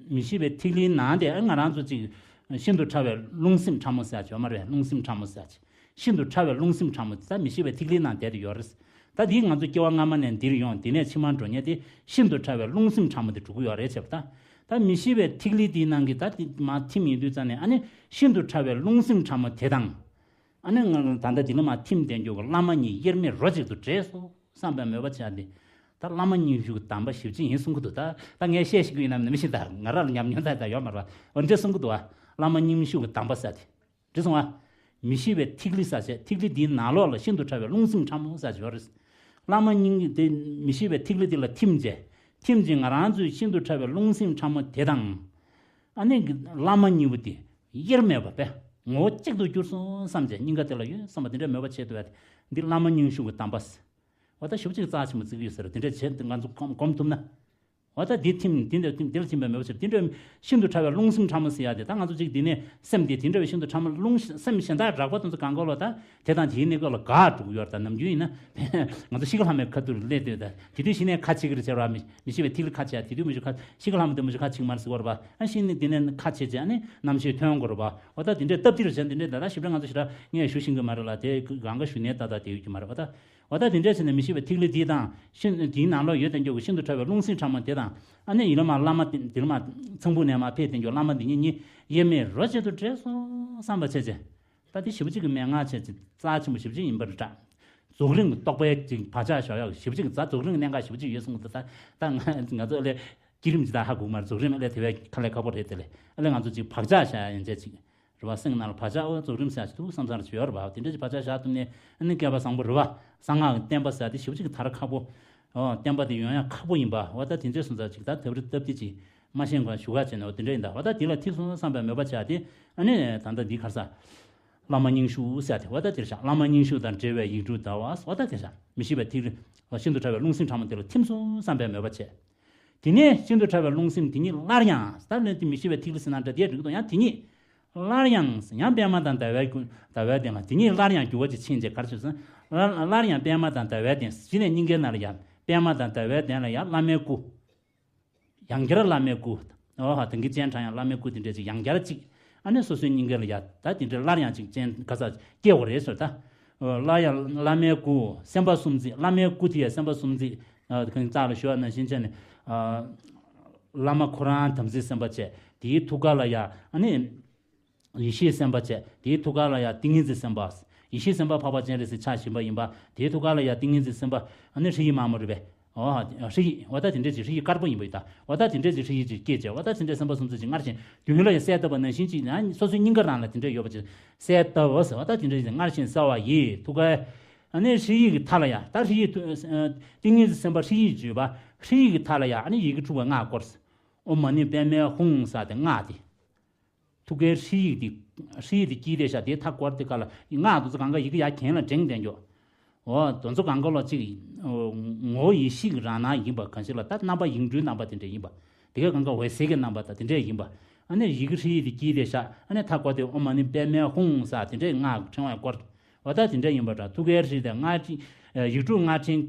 མི་ཤི་བའི་ཐིག་ལེའི་ནང་དེ་ཨ་ང་རང་ཚོ་ཅིག་ཤིན་ཏུ་ཕྲ་བའི་རླུང་སེམས་ཕྲ་མོ་ཟེར་ཡ་ཅིག་ཡོད་མ་རེད། རླུང་སེམས་ཕྲ་མོ་ཟེར་ཡ་ཅིག་ཤིན་ཏུ་ཕྲ་བའི་རླུང་སེམས་ཕྲ་མོ་དེ་ད་མི་ཤི་བའི་ཐིག་ལེའི་ནང་བསྡད་དེ་ཡོད་རེད། ད་འདིས་ང་ཚོ་སྐྱེ་བ་སྔ་མ་ནས་འདིར་ཡོང་དེ་ནས་ཕྱི་མར་འགྲོ་མཁན་དེ་ཤིན་ཏུ་ཕྲ་བའི་རླུང་སེམས་ཕྲ་མོ་དེ་འགྲོ་གི་ཡོད་རེད་བྱས་པ་ད། ད་མི་ཤི་བའི་ཐིག་ལེ་དེའི་ནང་གི་ད་དེ་མར་ཐིམ་ཡིན་དུས་ཙང་ནས་ཨ་ནི་ཤིན་ཏུ་ཕྲ་བའི་རླུང་སེམས་ཕྲ་མོ་དེ་དང་། ཨ་ནི་ང་ད་ལྟ་འདི་ལ་མར་ཐིམ་བསྡད་རྒྱུ་གི་བླ་མ་གཉིས་དབྱེར་མེད་རོ་གཅིག་ཏུ་འདྲེས་སོ་བསམ་པའི་མོས་པ་བྱས་ཏེ། ད་བླ་མ་རྙིང་ཤོས་ཀྱི་གདམས་པ་ཞེ་པོ་ཅིག་ཡིན་གསུང་གི་འདུག་ད་ད་ངས་བཤད་ཤེས་ཀྱི་ཡིན་ནམ་མི་ཤེས། ད་ང་རང་ལ་ཉམས་མྱོང་ད་ད་ཡོད་མ་རེད་པ། འོ་འདྲས་གསུང་གི་འདུག་བ། བླ་མ་རྙིང་ཤོས་ཀྱི་གདམས་པ་ཟེར་ཏེ། འདྲི་སོང་བ། མི་ཤི་བའི་ཐིག་ལེ་ཟེར་བྱས་ཐིག་ལེ་འདིའི་ནང་ལོགས་ལ་ཤིན་ཏུ་ཕྲ་བའི་རླུང་སེམས་ཕྲ་མོ་ཟེར་བྱས་ཡོད་རེད། བླ་མ་རྙིང་དེ་མི་ཤི་བའི་ཐིག་ལེ་དེ་ལ་ཐིམ་བྱས། ཐིམ་བྱས་ང་རང་ཚོའི་ཤིན་ཏུ་ཕྲ་བའི་རླུང་སེམས་ཕྲ་མོ་དེ་དང་། ཨ་ནི་བླ་མ་གཉིས་པོ་དེ་དབྱེར་མེད་པ་པས་ངོ་བོ་གཅིག་ཏུ་གྱུར་སོང་བསམ་བྱས་སྙིང་ག་དེ་ལ་ཡོད་བསམ་པ་དེ་འདྲའི་མོས་པ་བྱས་འདུག་བས། འདི་བླ་མ་རྙིང་ཤོས་ཀྱི་གདམས་པ་ཟེར། འོ་ད་ཞེ་པོ་ཅིག་རྩ་ཆེན་པོ་བརྩི་གི་ཡོད་ཟེར། དེ་འདྲ་བྱས་ཏེ་ང་ཚོ་སྒོམ་སྒོམ་ཐུབ་ན། འོ་ད་འདི་ཐིམ་འདི་འདྲ་ཐིམ་འདི་ལ་ཐིམ་པའི་མོས་པ་བྱེད་དེ་འདྲ་ཤིན་ཏུ་ཕྲ་བའི་རླུང་སེམས་ཕྲ་མོ་ཟེར་ཡ་དེ་ད་ང་ཚོ་ཅིག་འདི་ནས་སེམས་དེ་དེ་འདྲ་བའི་ཤིན་ཏུ་ཕྲ་མོ་རླུང་སེམས་གཞན་དག་གྲགས་པ་དེ་ཚོ་གང་ག་ལོ་ད་དེ་དང་དེའི་གནས་སྐབས་ལ་དགག་འགྲོ་གི་ཡོད་རེད། ད་ནམ་རྒྱུན་ཡིན་ན་ང་ཚོ་ཤི་ཁ་ལྷ་མོའི་ཁ་ཐུག་སླེབས་དུས་ད་དེ་དུས་ཤི་ནས་ཁ་ཕྱེ་གི་རེད་ཟེར་བ། མི་མི་ཤི་བའི་ཐིག་ལེ་ཁ་ཕྱེ་ཡ་དེ་དུས་མི་ཤི་ཁ་ཤི་ཁ་ལྷ་མོ་དེ་མི་ཤི་ཁ་ཕྱེ་གི་མ་རེད་ཟེར་བ་རེད་པ། ཨ་ཤི་ནས་དེ་ནས་ཁ་ཕྱེ་བྱས་ཨ་ནི་རྣམ་ཤེས་ཐོན་དགོས་རེད་པ། འོ་ད་དེ་འདྲའི་སྟབས་བདེ་རེད་བྱས་དེ་འདྲའི་ད་ད་ཞིབ་ཕྲ་ང་ཚོ་ཞེ་དྲག་ངས་ཞུ་ཤེས་ཀྱི་མ་རེད་ལ། དེ་གང་ག་ཞུ་ནས་ད་ད་དེ་ཡོད་ཀྱི་མ་རེད་པ་ད། འོ་ད་དེ་འདྲ་བྱས་ནས་མི་ཤི་བའི་ཐིག་ལེ་འདི་དང་ཤིན་དེའི་ནང་ལོགས་ཡོད་དེ་མགྱོགས་ཀྱི་ཤིན་ཏུ་ཕྲ་བའི་རླུང་སེམས་ཕྲ་མོ་དེ་དང་། ཨ་ནི་ཡིན་ལ་མ་བླ་མ་དེ་འདིར་མ་ཚངས་བུག་ནས་མ་ཕེབས་དེ་མགྱོགས་བླ་མ་འདི་གཉིས་གཉིས་དབྱེར་མེད་རོ་གཅིག་ཏུ་འདྲེས་སོང་བསམ་པ་བྱས་བྱས། ད་དེ་ཞེ་པོ་ཅིག་གི་མན་ངག་བྱས་ཅིག་རྩ་ཆེན་པོ་ཞེ་པོ་ཅིག་ཡིན་པ་རེད་དྲ། རྫོགས་རིམ་གྱི་རྟོགས་པའི་ཅིག་བག་ཆགས་བཞག་ཡག་ཞེ་པོ་ཅིག་གི་རྩ་རྫོགས་རིམ་གྱི་གནད་འགག་ཞེ་པོ་ཅིག་ཡོད་གསུངས་འདུག་ད་ད་ང་ང་ཚོ་ཨ་ལས་བསྐྱེད་རིམ་ཅིག་ད་ཧ་གོ་གི་མ་རེད། རྫོགས་རིམ་ཨ་ལས་དེ་བས་དཀའ་ལས་ཁག་པོ་རེད། དེ་ལས་ཨ་ལས་ང་ཚོ་ཅིག་བག་ཆགས་བཞག་ཡ་ཡན་ཆད་ཅིག་རེད་བ། སེམས་ནང་ལ་བག་ཆགས་འོ་རྫོགས་རིམ་ཟེར་ཡ་ཞིག་འདུག་བསམ་བསམ་རེ་ཞིག་ཡོད་རེད་བ། དེ་འདྲ་ཞིག་བག་ཆགས་བཞག་ཐུབ་ནས་ཨ་ནི་བསྐལ་པ་བཟང་པོ་རེད་བ། གསང་སྔགས་ཀྱི་བསྟན་པ་ཟེར་ཡ་དེ་ཞེ་པོ་ཅིག་གི་ད་ར་ཁག་པོ། འོ་བསྟན་པ་དེ་ཡོང་ཡ་ཁག་པོ་ཡིན་པ། འོ་ད་དེ་འདྲའི་སོང་ཙང་ཅིག་ད་ཐབས་རེ་སྟབས་བདེ་ཅིག་མ་ཤེས་མཁན་ཞུ་ག་བྱས་ནས་འོ་དེ་འདྲ་ཡིན་ད། འོ་ད་དེ་ལ་ཐིག་སོང་བསམ་པའི་མོས་པ་བྱས་ཏེ་ཨ་ནི་ད་ལྟ་འདི་ག་རེ་ཟ། བླ་མ་རྙིང་ཤོས་ཟེར་ཡ་དེ་འོ་ད་དེ་རེད་ཤག་བླ་མ་རྙིང་ཤོས་དང་འབྲེལ་བའི་ཡིག་འབྲུ་ཟླ་བ་འོ་ད་དེ་རེད་ཤག་མི་ཤི་བའི་ཐིག་ལེ་ཤིན་ཏུ་ཕྲ་བའི་རླུང་སེམས་ཕྲ་མོ་དེ་ལ་ཐིམ་སོང་བསམ་པའི་མོས་པ་བྱས། དེ་ནས་ཤིན་ཏུ་ཕྲ་བའི་རླུང་སེམས་དེ་ཉིད་སླར་ཡང་ད་ལན་དེ་མི་ཤི་བའི་ཐིག་ལེ་ཟེར་ན་འདྲ་དེ་འགྲིག་གི་འདུག་ཡང་དེ་ཉིད་སླར་ཡང་ཡང་པདྨ་དང་ཟླ་བའི་སྐུ་ཟླ་བའི་གདན་ལ་དེ་ཉིད་སླར་ཡང་འགྱུར་བ་ཅིག་ཕྱིན་རྗེས་གར་བྱོས་སོང་། སླར་སླར་ཡང་པདྨ་དང་ཟླ་བའི་གདན་གཞི་ནས་སྙིང་གའི་ནང་ལ་ཡང་པདྨ་དང་ཟླ་བའི་གདན་ལ་ཡང་བླ་མའི་སྐུ། ཡང་བསྐྱར་བླ་མའི་སྐུ། འོ་ཧ་དེང་གི་སྤྱན་དྲངས་ཡང་བླ་མའི་སྐུ་དེ་འདྲས་ཅིག་ཡང་བསྐྱར་ཅིག་ཨ་ནི་སོ་སོའི་སྙིང་ག་ལ་ཡ་ད་དེ་འདྲས་སླར་ཡང་ཅིག་སྤྱན་ག་ས་སྐྱེ་བ་རེད་ཟེར་ད། འོ་སླར་ཡང་བླ་མའི་སྐུ་སེམས་དཔའ་སུམ་བརྩེགས། བླ་མའི་སྐུ་དེ་ཡ་སེམས་དཔའ་སུམ་བརྩེགས། ཨ་ཁང་ཙག་ལ་ཞུ་བ་ནང་བཞིན་བྱས་ནས། ཨ་བླ་མ་ཁོ་རང་དམ་ཚིག་སེམས་དཔའ་བྱས་དེའི་ཐུགས་ཀ་ལ་ཡ་ཨ་ནི། ཡེ་ཤེས་སེམས་དཔའ་བྱས་དེའི་ཐུགས་ཀ་ལ་ཡ་ཏིང་ངེ་འཛིན་སེམས་དཔའ། ཡེ་ཤེས་སེམས་དཔའ་འཕགས་པ་སྤྱན་རས་གཟིགས་ཕྱག་བཞི་པ་ཡིན་པ་དེའི་ཐུགས་ཀ་ལ་ཡ་ཏིང་ངེ་འཛིན་སེམས་དཔའ་ཨ་ནི་ཧྲཱི་ཡིག་དམར་མོ་རེད་པས། འོ་ཧྲཱི་ཡིག་འོ་ད་དེ་འདྲས་ཅིག་ཧྲཱི་ཡིག་དཀར་པོ་ཡིན་པ་ཡིན་ད། འོ་ད་དེ་འདྲས་ཅིག་ཧྲཱི་ཡིག་ཅིག་སྐྱེས་བྱས་འོ་ད་དེ་འདྲས་སེམས་དཔའ་སུམ་བརྩེགས་ཅིག་སྔར་བཞིན་དུས་ཡུན་ལ་ཡ་གསལ་བཏབ་པ་ནང་བཞིན་ཅིག་ཡང་སོ་སོའི་སྙིང་ག་རང་ལ་དེ་འདྲས་ཡོད་པ་ཅིག་གསལ་བཏབ་པ་ཟེར། འོ་ད་དེ་འདྲས་ཅིག་སྔར་བཞིན་གསལ་བ་ཡི་ཐུགས་ཀའི་ཨ་ནི་ཧྲཱི་ཡིག་གི་མཐའ་ལ་ཡ་ད་ཧྲཱི་ཡིག་ཏིང་ངེ་འཛིན་སེམས་དཔའ་ཧྲཱི་ཡིག་བརྗོད་པ་ཧྲཱི་ཡིག་གི་མཐའ་ལ་ཡ་ཨ་ནི་ཡི་གེ་དྲུག་པ་སྔགས་བསྐོར། ཨོཾ་མ་ཎི་པདྨེ་ཧཱུྃ་ཟེར་ཏེ་སྔགས་དེ། ཐུགས་ཀའི་ཧྲཱི་ཡིག་དེ་ཧྲཱི་ཡིག་དེ་དཀྱིལ་དེ་ཤར་དེའི་མཐའ་བསྐོར་དེ་ག་ལ་སྔགས་དེ་ཚོ་གང་ག་ཡི་གེ་ཡར་གྱེན་ལ་བསྒྲེངས་བསྡད་འགྱོ། འོ་དེ་ཚོ་གང་ག་ལ་གཅིག་ངོ་བོ་ཡེ་ཤེས་ཀྱི་རང་སྣང་ཡིན་པ་གང་ཞིག་ལ་ད་རྣམ་པ་ཡིག་འབྲུའི་རྣམ་པ་དེ་འདྲ་ཡིན་པ། དེ་ག་གང་ག་འོད་ཟེར་གྱི་རྣམ་པ་དང་དེ་འདྲ་ཡིན་པ། ཨ་ནི་ཡི་གེ་ཧྲཱི་ཡིག་དེ་དཀྱིལ་དེ་ཤར་ཨ་ནི་མཐའ་བསྐོར་དེ་ཨོཾ་མ་ཎི་པདྨེ་ཧཱུྃ་ཟེར་དེ་འདྲའི་སྔགས་ཕྲེང་བ་བསྐོར། འོ་ད་དེ་འདྲ་ཡིན་པ་འདྲ་ཐུགས་ཀའི་ཧྲཱི་དེ་སྔགས་ཡིག་དྲུག་སྔགས་ཕྲེང་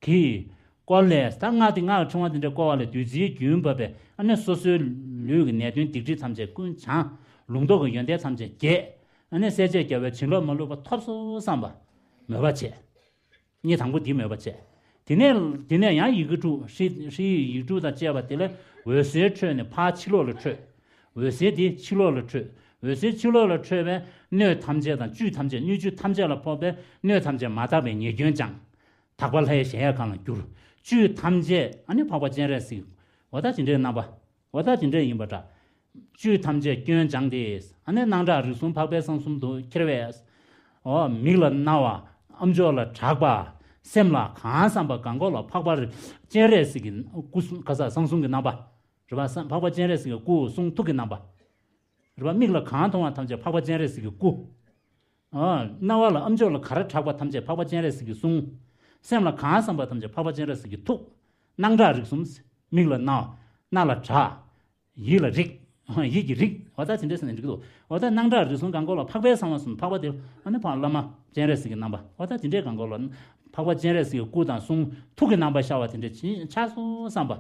གིས། བསྐོར་ལས་ད་སྔགས་དེ་སྔགས་ཕྲེང་བ་དེ་འདྲ་བསྐོར་བ་ལས་བདུད་རྩིའི་རྒྱུན་བབས་པས་ཨ་ནི་སོ་སོའི་ལུས་ཀྱི་ནད་གདོན་སྡིག་སྒྲིབ་ཐམས་ཅད་ཀུན་བྱང་། ལུང་རྟོགས་ཀྱི་ཡོན་ཏན་ཐམས་ཅད་རྒྱས། ཨ་ནི་སྲས་བཅས་རྒྱལ་བའི་བྱིན་རླབས་མ་ལུས་པ་ཐོབ་སོང་བསམ་པ་མོས་པ་བྱས། ངས་དང་པོ་འདི་མོས་པ་བྱས། དེ་ནས་དེ་ནས་ཡང་ཡི་གེ་དྲུག་ཧྲཱི་ཧྲཱི་ཡིག་དྲུག་དང་བཅས་པ་དེ་ལས་འོད་ཟེར་འཕྲོས་ནས་ཕར་ཕྱི་ལོགས་ལ་འཕྲོས། འོད་ཟེར་དེ་ཕྱི་ལོགས་ལ་འཕྲོས། འོད་ཟེར་ཕྱི་ལོགས་ལ་འཕྲོས་པས་སྣོད་ཐམས་ཅད་དང་བཅུད་ཐམས་ཅད་སྣོད་བཅུད་ཐམས་ཅད་ལ་ཕོག་པས་སྣོད་ཐམས་ཅད་མ་དག་པའི་ཉེས་སྐྱོན་སྦྱངས། དག་པ་ལྷའི་གཞལ་ཡས་ཁང་ལ་གྱུར། བཅུད་ཐམས་ཅད་ཨ་ནི་འཕགས་པ་སྤྱན་རས་གཟིགས། འོ་ད་ཇི་འདྲའི་རྣམ་པ། འོ་ད་ཇི་འདྲའི་ཡིན་པ་འདྲ། བཅུད་ཐམས་ཅད་སྐྱོན་སྦྱངས་ཏེ། ཨ་ནི་སྣང་གྲགས་རིག་གསུམ་འཕགས་པའི་གསང་གསུམ་དུ་ཁྱེར་བས། འོ་མིག་ལ་རྣ་བ། ཨ་མཆོག་ལ་གྲགས་པ། སེམས་ལ་གང་བསམ་པ་གང་གོ་ལ་འཕགས་པ་སྤྱན་རས་གཟིགས་ཀྱི་སྐུ་གསུང་ག་ས་གསང་གསུང་གི་རྣམ་པ། རེད་པ། སམ་འཕགས་པ་སྤྱན་རས་གཟིགས་ཀྱི་སྐུ་གསུང་ཐུགས་ཀྱི་རྣམ་པ། རེད་པ། མིག་ལ་གང་མཐོང་བ་ཐམས་ཅད་འཕགས་པ་སྤྱན་རས་གཟིགས་ཀྱི་སྐུ། ཨ། རྣ་བ་ལ་ཨམ་ཅོག་ལ་ག་རེ་གྲགས་པ་ཐམས་ཅད་འཕགས་པ་སྤྱན་རས་གཟིགས་ཀྱི་གསུང་། སེམས་ལ་གང་བསམ་པ་ཐམས་ཅད་འཕགས་པ་སྤྱན་རས་གཟིགས་ཀྱི་ཐུགས། སྣང་གྲགས་རིག་གསུམ། མིག་ལ་རྣ་བ། རྣ་ལ་གྲགས། ཡིད་ལ་རིག་ཡིད་ཀྱི་རིག་འོ་ད་དེ་འདྲས་ཟེར་ནས་འགྲིག་གི་འདུག་འོ་ད་སྣང་གྲགས་རིག་གསུམ་གང་གོ་ལ་འཕགས་པའི་གསང་བ་གསུམ། འཕགས་པ་དེ་ཨ་ནི་འཕགས་བླ་མ་སྤྱན་རས་གཟིགས་ཀྱི་རྣམ་པ། འོ་ད་དེ་འདྲས་གང་གོ་ལ་འཕགས་པ་སྤྱན་རས་གཟིགས་ཀྱི་སྐུ་དང་གསུང་ཐུགས་ཀྱི་རྣམ་པ་ཤར་བ་དེ་འདྲས་ཆགས་སོང་བསམ་པ།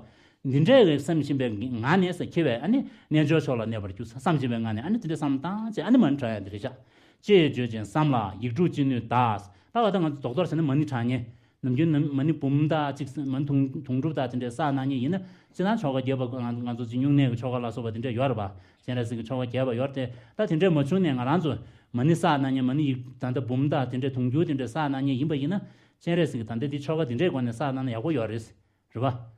འདི་འདྲའི་སེམས་ཤིང་པའི་ངང་ནས་ས་འཁྱེར་བས་ཨ་ནི་རྣལ་འབྱོར་མཆོག་ལ་གནས་པར་གྱུར་བསམ་བཞིན་པའི་ངང་ནས་ཨ་ནི་དེ་འདྲའི་བསམ་བཏང་བྱས་ཨ་ནི་མ་ཎི་བགྲང་ཡག་འདི་རེད་ཤག་ཅེས་བརྗོད་ཅིང་བསམ་ལ་ཡིག་དྲུག་ཅི་ནུས་བཟླས། ད་བ་ད་ང་ཚོ་རྡོག་རྡོག་བྱས་ན་མ་ཎི་བགྲང་མཁན། ནམ་རྒྱུན་ནམ་མ་ཎི་འབུམ་དང་གཅིག་མ་ཎི་དུང་དུང་སྒྲུབ་དང་དེ་འདྲའི་བསགས་གནང་མཁན་ཡིན་ན་སྤྱིར་བཏང་ཆོ་ག་རྒྱས་པ་ང་ང་ཚོ་གཅིག་སྨྱུང་གནས་ཀྱི་ཆོ་ག་ལ་སོགས་པ་དེ་འདྲ་ཡོད་རེད་པ། སྤྱན་རས་གཟིགས་ཀྱི་ཆོ་ག་རྒྱས་པ་ཡོད་རེད་དེ། ད་དེ་འདྲ་མ་བྱུང་ནས་ང་རང་ཚོ་མ་ཎི་བསགས་གནང་མཁན་མ་ཎི་ཡིག་ད་ལྟ་འབུམ་དང་དེ་འདྲའི་དུང་སྒྲུབ་དེ་འདྲ་བསགས་གནང་མཁན་ཡིན་པ་ཡིན་ན་སྤྱན་རས་གཟིགས་ཀྱི་ད་ལྟ་འདི་ཆོ་ག་དེ་འདྲའི་སྒོ་ནས་བསགས་གནང་ན་ཡག་པོ་ཡོད་རེད། རེད་པ།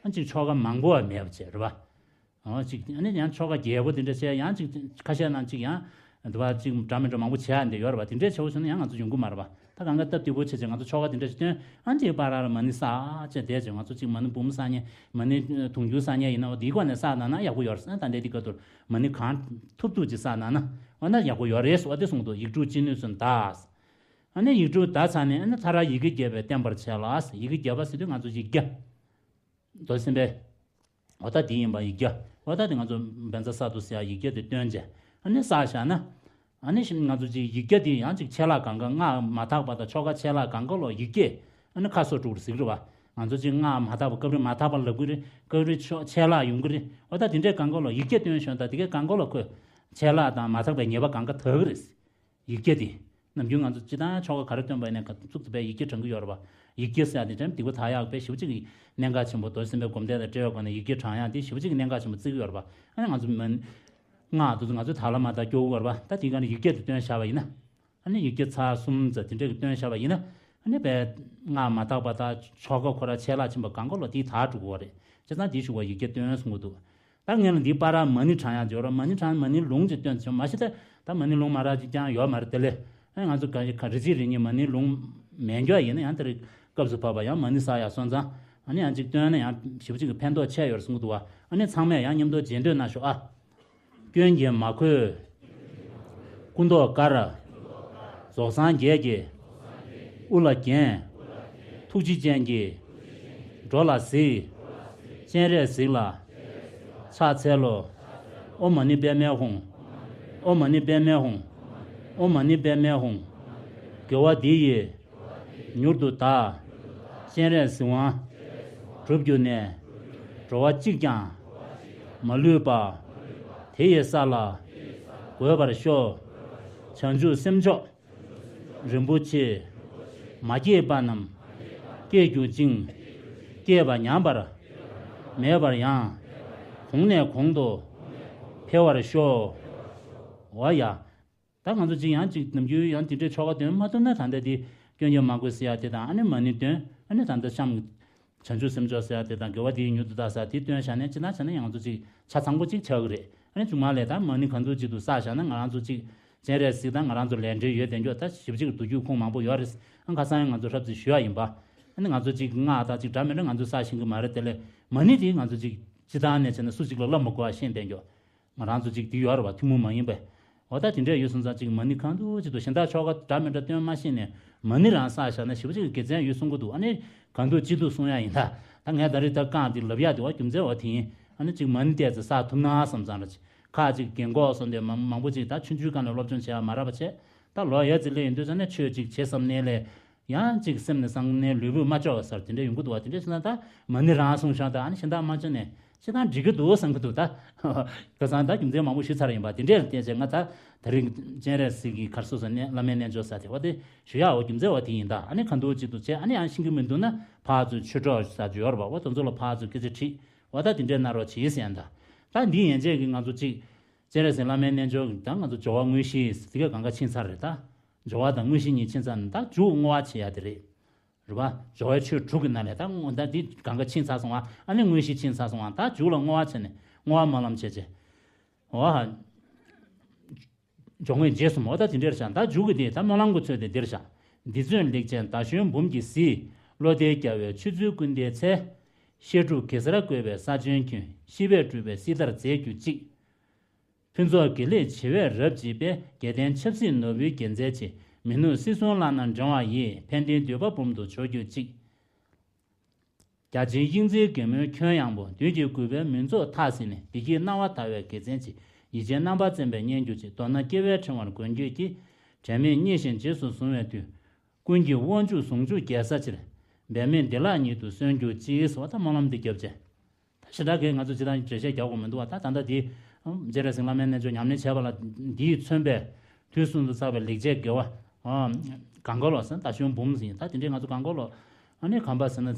ཨ་ཅིག་ཆོ་ག་མང་པོ་བ་མེད་པ་བྱས་རེད་པ། ཨོ་ཅིག་ཨ་ནི་ཡང་ཆོ་ག་རྒྱས་པོ་དེ་འདྲ་བྱས་ཡང་ཅིག་ཁ་ཤས་ནང་ཅིག་ཡང་འདི་བ་ཅིག་འདྲ་མི་འདྲ་མང་པོ་བྱས་ཡ་འདི་ཡོད་རེད་པ། དེ་འདྲའི་བྱེད་པོ་བྱུང་ན་ཡང་ང་ཚོ་ཡོང་གི་མ་རེད་པ། ད་གང་ག་སྟབས་བདེ་པོ་བྱས་བྱས་ང་ཚོ་ཆོ་ག་དེ་འདྲ་ཞིག་བཏོན་ཨ་ནི་དེའི་བར་ལ་མ་ཎི་བསགས་བྱས་བསྡད་བྱས་ང་ཚོ་ཅིག་མ་ཎི་འབུམ་བསགས་མཁན་མ་ཎི་དུང་སྒྲུབ་བསགས་མཁན་ཡིན་ན་འོ་དེའི་སྒོ་ནས་བསགས་གནང་ན་ཡག་པོ་ཡོད་རེད། ད་ལྟའི་འདི་སྐབས་དུ་མ་ཎི་གང་ཐུབ་ཐུབ་ཅིག་བསགས་གནང་ན་འོ་ན་ཡག་པོ་ཡོད་རེད་ཟེར་བ་དེ་གསུངས་འདུག་ཡིག་དྲུག་ཅི་ནུས་གསུམ་བཟླས། ཨ་ནི་ཡིག་དྲུག་བཟླས་ཚར་ནས་ཨ་ནི་མཐར་ཡི་གེ་བརྒྱད་པས་བརྟན་པར་བྱས་ལ། ཡི་གེ་བརྒྱད་པ་ཟེར་དུས་ང་ཚོ་ཡིག་བརྒྱ། མདོ་སེམས་དཔའི། འོ་ད་དེ་ཡིན་པ་ཡིག་བརྒྱ། འོ་ད་དེ་ང་ཚོ་བཛྲ་སཏྭ་ཟེར་ཡ་ཡིག་བརྒྱ་དེ་བཏོན་བྱས། ཨ་ནི་བསགས་བཞག་ན། ཨ་ནི་ང་ཚོ་ཅིག་ཡིག་བརྒྱ་དེ་ཡང་ཅིག་ཆད་ལྷག་གང་ག་སྔགས་མ་དག་པ་དང་ཆོ་ག་ཆད་ལྷག་གང་ག་ལོ་ཡིག་བརྒྱས་ཨ་ནི་ཁ་གསོ་འགྲོ་གི་རེད་ཟེར་གི་རེད་པ། ང་ཚོ་ཅིག་སྔགས་མ་དག་པ་སྐབས་རེ་མ་དག་པ་ལབ་གི་རེད། སྐབས་རེ་ཆོ་ཆད་ལྷག་ཡོང་གི་རེད། འོ་ད་དེ་འདྲའི་གང་ག་ལོ་ཡིག་བརྒྱ་བཏོན་བཞག་ད་དེ་གའི་གང་ག་ལོ་ཁོས་ཆད་ལྷག་དང་མ་དག་པའི་ཉེས་པ་གང་ག་དག་གི་རེད། ཡིག་བརྒྱ་དེ། ནམ་རྒྱུན་ང་ཚོ་སྤྱིར་བཏང་ཆོ་ག་ག་རེ་བཏོན་པ་ཡིན་ནའི་ག་གཙུག་ཏུ་པའི་ཡིག་བརྒྱ་བགྲང་གི་ཡོད་རེད་པ། ཡིག་བརྒྱ་ཟེར་ཡ་དེ་དྲན་སྡིག་པ་དག་ཡག་པའི་ཞེ་པོ་ཅིག་གི་གནད་འགག་ཆེན་པོ་མདོ་སེམས་དཔའི་སྒོམ་བཟླས་དང་འབྲེལ་བའི་སྒོ་ནས་ཡིག་བརྒྱ་བགྲང་ཡག་དེ་ཞེ་པོ་ཅིག་གི་གནད་འགག་ཆེན་པོ་བརྩི་གི་ཡོད་རེད་པ། ཨ་ནི་ང་ཚོ་མ་སྔགས་དེ་ཚོ་ང་ཚོ་དག་ལ་མ་དག་སྐྱོ་གི་ཡོད་རེད་པ། ད་དེའི་སྒང་ནས་ཡིག་བརྒྱ་དེ་བཏོན་བཞག་པ་ཡིན་ན། ཨ་ནི་ཡིག་བརྒྱ་ཚར་གསུམ་ཙམ་དེ་འདྲ་གི་བཏོན་བཞག་པ་ཡིན་ན། ཨ་ནི་པའི་སྔགས་མ་དག་པ་དང་ཆོ་ག་ཁོ་ར་ཆད་ལྷག་ཕྱིན་པ་གང་ག་ལོ་དེ་དག་འགྲོ་གི་རེད། བྱས་ཙང་དེ་ཞུ་བ་ཡིག་བརྒྱ་བཏོན་གསུང་གི་འདུག་ད་ངས་ལ་འདི་པར་མ་ཎི་བགྲང་ཡག་འབྱོར་རོགས། མ་ཎི་བགྲང་མ་ཎི་ལུང་ཅིག་སྟོན་བྱུང་མ་གཞི་ད་ད་མ་ཎི་ལུང་མ་རག་ཅིག་ཀྱང་ཡོད་མ་རེད་དེ་ལས། ཨ་ང་ཚོ་ག་ག་རེ་ཅིག་རེ་གཉིས་མ་ཎི་ལུང་མེད་འགྱོ་ཡིན་ན་ཡང་དེ་རིང་སྐབས་སུ་བབས་པ་ཡང་མ་ཎི་བསགས་ཡག་སོང་ཙང་ཨ་ནི་ཡང་ཅིག་སྟོན་ན་ཡང་ཞེ་པོ་ཅིག་གི་ཕན་ཐོགས་ཆེ་ཡོད་རེད་གསུང་གི་འདུག་བ། ཨ་ནི་ཚང་མས་ཡང་མཉམ་དུ་རྗེས་ཟློས་གནང་ཤོག་ཨ། སྐྱོན་གྱིས་མ་གོས་སྐུ་མདོག་དཀར། རྫོགས་སངས་རྒྱས་ཀྱིས་དབུ་ལ་བརྒྱན། ཐུགས་རྗེ་ཅན་གྱིས་འགྲོ་ལ་གཟིགས། སྤྱན་རས་གཟིགས་ལ་ཕྱག་འཚལ་ལོ། ཨོཾ་མ་ཎི་པདྨེ་ཧཱུྃ། ཨོཾ་མ་ཎི་པདྨེ་ཧཱུྃ། ཨོཾ་མ་ཎི་པདྨེ་ཧཱུྃ། དགེ་བ་འདི་ཡིས་མྱུར་དུ་བདག་སྤྱན་རས་གཟིགས་དབང་འགྲུབ་གྱུར་ནས། འགྲོ་བ་གཅིག་ཀྱང་མ་ལུས་པ། དེ་ཡི་ས་ལ་འགོད་པར་ཤོག། བྱང་ཆུབ་སེམས་མཆོག་རིན་པོ་ཆེ། མ་སྐྱེས་པ་རྣམས་སྐྱེ་གྱུར་ཅིང་། སྐྱེས་པ་ཉམས་པར་མེད་པར་ཡང་། གོང་ནས་གོང་དུ་འཕེལ་བར་ཤོག། འོ་ཡ། ད་ང་ཚོ་གཅིག་ཡང་གཅིག་ནམ་རྒྱུན་ཡང་དེ་འདྲའི་ཆོ་ག་འདོན་མ་ཐུབ་ན་ད་ལྟ་དེ་སྐྱོན་གྱིས་མ་གོས་ཟེར་ཡ་དེ་དང་ཨ་ནི་མ་ཎི་འདོན་ཨ་ནི་ད་ལྟ་གཤམ་བྱང་ཆུབ་སེམས་མཆོག་ཟེར་ཡ་དེ་དང་དགེ་བ་འདི་ཡིས་མྱུར་དུ་བདག་ཟེར་ཡ་དེ་འདོན་བཞག་ནས་ཅི་ན་བྱས་ན་ཡང་ང་ཚོ་གཅིག་ཆ་ཚང་པོ་གཅིག་ཆགས་ཀྱི་རེད། ཨ་ནི་མཇུག་མ་ལས་ད་མ་ཎི་གང་འདོད་གཅིག་ཏུ་བསགས་བཞག་ན་ང་རང་ཚོ་གཅིག་སྤྱན་རས་གཟིགས་དང་ང་རང་ཚོ་ལས་འབྲེལ་ཡོད་དེ་མགྱོགས་ད་ཞིབ་གཅིག་བསྡུ་རྒྱུ་ཁུངས་མང་པོ་ཡོད་རེད། ཨ་ཁ་སང་ཡང་ང་ཚོ་ཧྲབ་ཙིག་ཞུ་ཡ་ཡིན་པ། ཨ་ནི་ང་ཚོ་གཅིག་སྔགས་དང་གཅིག་འདྲ་མི་འདྲ་ང་ཚོ་བསགས་ཤེས་ཀྱི་མ་རེད་དེ་ལས་མ་ཎི་དེ་ང་ཚོ་གཅིག་སྤྱི་བཏང་ནས་བྱས་ན་སུ་གཅིག་ལ་བསླབ་མ་དགོས་པ་ཤེས་བསྡད་མགྱོགས། ང་རང་ཚོ་གཅིག་འདི་ཡོད་རེད་བ། ཐུན་མོང་མ་ཡིན་པའི། འོ་ད་དེ་འདྲས་ཡོད་སོང་ཙང་གཅིག་མ་ཎི་གང་འདོད་གཅིག་ཏུ་གཞན་དག་ཆོ་ག་འདྲ་མི་འདྲ་སྟོན་མ་ཤེས་ནས་མ་ཎི་རང་བསགས་བཞག་ན་ཞེ་པོ་གཅིག་གི་དགེ་མཚན་ཡོད་གསུང་གི་འདུག་ཨ་ནི་གང་འདོད་གཅིག་ཏུ་གསུང་ཡ་ཡིན་ད། ད་ངས་ད་རེས་ད་རྐང་འདི་ལབ་ཡ་དེ་བ་རྒྱུ་མཚན་བ་དེ་ཡིན། ཨ་ནི་གཅིག་མ་ཎི་ཏོག་ཙམ་བསགས་ཐུབ་ན་བསམ་ཙང་ར་གཅིག་ཁ་གཅིག་རྒན་གོག་སོང་དེ་མང་མང་པོ་གཅིག་ད་ཆུང་ཆུང་སྒང་ནས་སློབ་སྦྱོང་བྱེད་ཡ་མ་རག་པ་བྱས། ད་ལོ་ཡ་ཙི་ལེ་ཡིན་དུས་ཙང་ནས་ཆོས་གཅིག་བྱེད་བསམ་ནས་ལས། ཡང་གཅིག་སེམས་ནས་སང་ནས་ལུས་པོས་མ་ལྕོགས་པ་སར་དེ་འདྲ་ཡོང་གི་འདུག་བ། དེ་འདྲ་སོང་ན་ད་མ་ཎི་རང་གསུངས་ཤག་ད་ཨ་ནི་གཞན་དག་མ་ཅོ་ནས་ཅི་ད་འགྲིག་གི་འདུག་བསམ་གི་འདུག་ད་ཁ་སང་ད་རྒྱུ་མཚན་མང་པོ་ཞུས་ཚར་ཡིན་པ་དེ་འདྲ་ལ་བརྟེན་བྱས་ང་ད་ད་རིང་སྤྱན་རས་གཟིགས་ཀྱི་གར་སོ་སོ་ནས་བླ་མའི་རྣལ་འབྱོར་ས་དེ་བ་དེ་ཞུ་ཡག་འོ་རྒྱུ་མཚན་བ་དེ་ཡིན་ད། ཨ་ནི་གང་འདོད་གཅིག་ཏུ་བྱས་ཨ་ནི་ཡང་ཤེས་ཀྱི་མི་འདུག་ན་ཕར་ཚུར་ཆོས་གྲོགས་ས་ཅིག་ཡོད་རེད་པ། འོ་དེ་ཚོ་ལ་ཕར་ཚུར་སྐད་ཆ་དྲིས་འོ་ད་དེ་འདྲ་གནང་རོགས་བྱེད་ཟེར་ཡང་ད། ད་འདི་ཡན་ཆད་ཀྱི་ང་ཚོ་གཅིག་སྤྱན་རས་གཟིགས་བླ་མའི་རྣལ་འབྱོར་ད་ང་ཚོ་སྦྱོར་བ་དངོས་གཞི་དེ་ག་གང་ག་ཕྱིན་ཚར་རེད་ད། སྦྱོར་བ་དང་དངོས་གཞི་གཉིས་ཕྱིན་ཚར་ནས་ད་མཇུག་བསྔོ་བ་བྱེད་ཡ་དེ་རེད། རེད་པ། སྦྱོར་བའི་ཆོས་དྲུག་གི་ནང་ནས་ད་བསྔོ་ད་འདི་གང་ག་ཕྱིན་ཚར་སོང་བ་ཨ་ནི་དངོས་གཞི་ཕྱིན་ཚར་སོང་བ་ད་མཇུག་ལ་བསྔོ་བ་བྱས་ནས་བསྔོ་བ་སྨོན་ལམ་བྱས་བྱས། འོ་ཧ། སྦྱོར་དངོས་རྗེས་གསུམ་འོ་ད་དེ་འདྲར་བཞག་ད་མཇུག་གི་དེ་ད་སྨོན་ལམ་གྱི་ཚུལ་དེ་འདིར་བཞག་འདི་ཚོས་ལེགས་བྱས་ཟླ་གཞོན་འབུམ་གྱིས་གཟིགས། བློ་གཏད་རྒྱལ་བའི་ཆོས་ཚུལ་ཀུན་ལྡན་ཚེ། བཤད་སྒྲུབ་གེ་སར་བཀོད་པའི་ས་ཆེན་ཀུན། ཤེས་པས་གྲུབ་པའི་སྲིད་མཐར་མཛད་གྱུར་ཅིག། ཕུན་ཚོགས་དགེ་ལེགས་བྱེ་བས་རབ་བརྗིད་པའི། རྒྱལ་བསྟན་ཆབ་སྲིད་ནོར་བུའི་རྒྱལ་མཚན་ཆེ། མི་ནུབ་སྲིད་གསུམ་བླ་ན་འགྲེང་བ་ཡིས། ཕན་བདེའི་འདོད་པ་འབུམ་དུ་འཇོ་གྱུར་ཅིག། རྒྱ་ཆེའི་དབྱིངས་འཛིན་རྒན་མོའི་ཁྱོན་ཡངས་པོ། བདུད་ཀྱི་རྒུད་པའི་མུན་ཚོགས་མཐའ་སེལ་ནས། བདེ་སྐྱིད་སྣང་བ་དར་བའི་དགེ་མཚན་ཆེ། ཡིད་ཆེས་རྣམ་པར་རྩེན་པས་མཉེན་གྱུར་ཅིག། མདོར་ན་སྐྱེ་བའི་ཕྲེང་བར་མགོན་ཁྱོད་ཀྱིས། དྲན་མེད་མཉེས་བཞིན་རྗེས་སུ་བཟུང་བའི་མཐུས། ཀུན་གྱིས་དབང་ཕྱུག་ཟུང་འཇུག་རྒྱལ་ས་ཆེར། འབད་མེད་བདེ་བླག་ཉིད་དུ་སོན་གྱུར་ཅིག་ཟེར་བ་དང་སྨོན་ལམ་འདི་བརྒྱབ་བྱས། ད་ཞེ་དྲག་གིས་ང་ཚོ་ཇི་ལྟར་འགྲེལ་བཤད་རྒྱག་དགོས་མི་འདུག་བ། ད་ད་ལྟ་འདི་རྗེ་རས་གཟིགས་བླ་མའི་རྣལ་འབྱོར་ཉམས་ལེན་བྱས་པ་ལ་འདིས་མཚོན་པའི་དུས་གསུམ་དུ་བསགས་པའི་ལེགས་སྤྱད་དགེ་བ། གང་ག་ལོ་ཟེར་ན་ཟླ་གཞོན་འབུམ་ཟེར། ད་དེ་འདྲའི་ང་ཚོ་གང་ག་ལོ་ཨ་ནི་གང་པ་ཟེར་ན་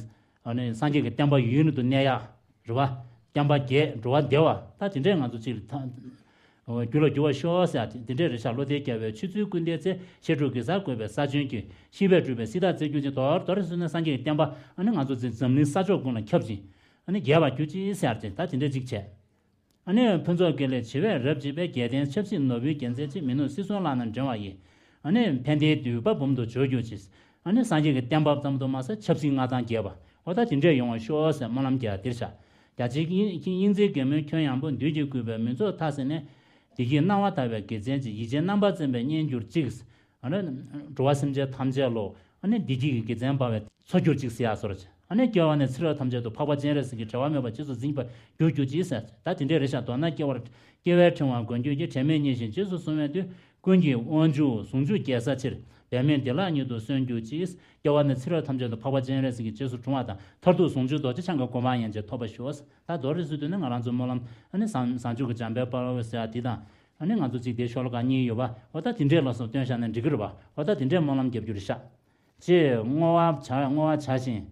ཨ་ནི་སངས་རྒྱས་ཀྱི་བསྟན་པ་ཡུན་རིང་དུ་གནས་ཡག་རེད་བ། བསྟན་པ་རྒྱས་འགྲོ་བ་བདེ་བ། ད་དེ་འདྲའི་ང་ཚོ་ཅིག་ད་རྒྱུ་ལ་འགྱུར་བ་ཤོག་ཟེར་ཡག་དེ་འདྲའི་རེད་ཤག། བློ་གཏད་རྒྱལ་བའི་ཆོས་ཚུལ་ཀུན་ལྡན་ཚེ། བཤད་སྒྲུབ་གེ་སར་བཀོད་པའི་ས་ཆེན་ཀུན། ཤེས་པས་གྲུབ་པའི་སྲིད་མཐར་མཛད་གྱུར་ཅིག། མདོར་མདོར་ཟེར་ན་སངས་རྒྱས་ཀྱི་བསྟན་པ་ཨ་ནི་ང་ཚོ་འཛམ་གླིང་ས་ཕྱོགས་ཀུན་ལ་ཁྱབ་ཅིང་ཨ་ནི་རྒྱས་པར་གྱུར་ཅིག་ཟེར་ཡག་དེ་ད་དེ་འདྲའི་ཅིག་བྱས། ཨ་ནི་ཕུན་ཚོགས་དགེ་ལེགས་བྱེ་བས་རབ་བརྗིད་པའི། རྒྱལ་བསྟན་ཆབ་སྲིད་ནོར་བུའི་རྒྱལ་མཚན་ཆེ། མི་ནུབ་སྲིད་གསུམ་བླ་ན་འགྲེང་བ་ཡིས། ཨ་ནི་ཕན་བདེའི་འདོད་པ་འབུམ་དུ་འཇོ་གྱུར་ཅིག། ཨ་ནི་སངས་རྒྱས་ཀྱི་བསྟན་པ་ཙམ་དུ་མ་ཟད་ཆབ་སྲིད་མངའ་ཐང་རྒྱས་པ་འོ་ད་དེ་འདྲས་ཡོང་བ་ཤོག་ཟེར་སྨོན་ལམ་རྒྱག་ཡག་འདིར་ཤག། རྒྱ་ཆེའི་དབྱིངས་འཛིན་རྒན་མོའི་ཁྱོན་ཡངས་པོ། བདུད་ཀྱི་རྒུད་པའི་མུན་ཚོགས་མཐའ་སེལ་ནས། བདེ་སྐྱིད་སྣང་བ་དར་བའི་དགེ་མཚན་ཆེ། ཡིད་ཆེས་རྣམ་པར་རྩེན་པས་མཉེན་གྱུར་ཅིག། ཨ་ནི་འགྲོ་བ་སེམས་ཅན་ཐམས་ཅད་ལ་ཨ་ནི་བདེ་སྐྱིད་ཀྱི་དགེ་མཚན་འབར་བའི་མཚོ་གྱུར་ཅིག་ཟེར་ཡག་བཟོ་འདྲ་ཅིག། ཨ་ནི་སྐྱེ་བ་ནས་ཚེ་རབས་ཐམས་ཅད་དུ་འཕགས་པ་སྤྱན་རས་གཟིགས་ཀྱི་བྱ་བ་མེད་པར་རྗེས་སུ་འཛིན་པར་གྱུར་གྱུར་ཅིག་ཟེར། ད་དེ་འདྲའི་རེད་ཤག། མདོར་ན་སྐྱེ་བར་སྐྱེ་བའི་ཕྲེང་བར་མགོན་ཁྱོད་ཀྱིས། དྲན་མེད་མཉེས་བཞིན་རྗེས་སུ་བཟུང་བའི་མཐུས། ཀུན་གྱིས་དབང་ཕྱུག་ཟུང་འཇུག་རྒྱལ་ས་ཆེར། འབད་མེད་བདེ་བླག་ཉིད་དུ་སོན་གྱུར་ཅིག། སྐྱེ་བ་ནས་ཚེ་རབས་ཐམས་ཅད་དུ་འཕགས་པ་སྤྱན་རས་གཟིགས་ཀྱི་རྗེས་སུ་འབྲང་བ་དང་། མཐར་ཐུག་ཟུང་འཇུག་རྡོ་རྗེ་འཆང་གི་གོ་འཕང་ཡན་ཆད་ཐོབ་པར་ཤོག། ད་མདོར་ཟེར་དུས་ནི་ང་རང་ཚོའི་སྨོན་ལམ་ཨ་ནི་བཟང་བཟང་སྤྱོད་ཀྱི་འཇམ་དཔལ་དཔའ་བོ་ཟེར་ཡག་འདི་དང་། ཨ་ནི་ང་ཚོ་གཅིག་དེ་ཤོ་ལོ་ཀ་གཉིས་ཡོད་པ་འོ་ད་དེ་འདྲས་ལ་སོགས་བཏོན་བཞག་ན་འགྲིག་གི་རེད་པ། འོ་ད་དེ་འདྲས་སྨོན་ལམ་རྒྱབ་རྒྱུ་རེད་ཤག། ཅེས་བསྔོ་བ་བྱ་བསྔོ་བ་བྱ་ཞིང་།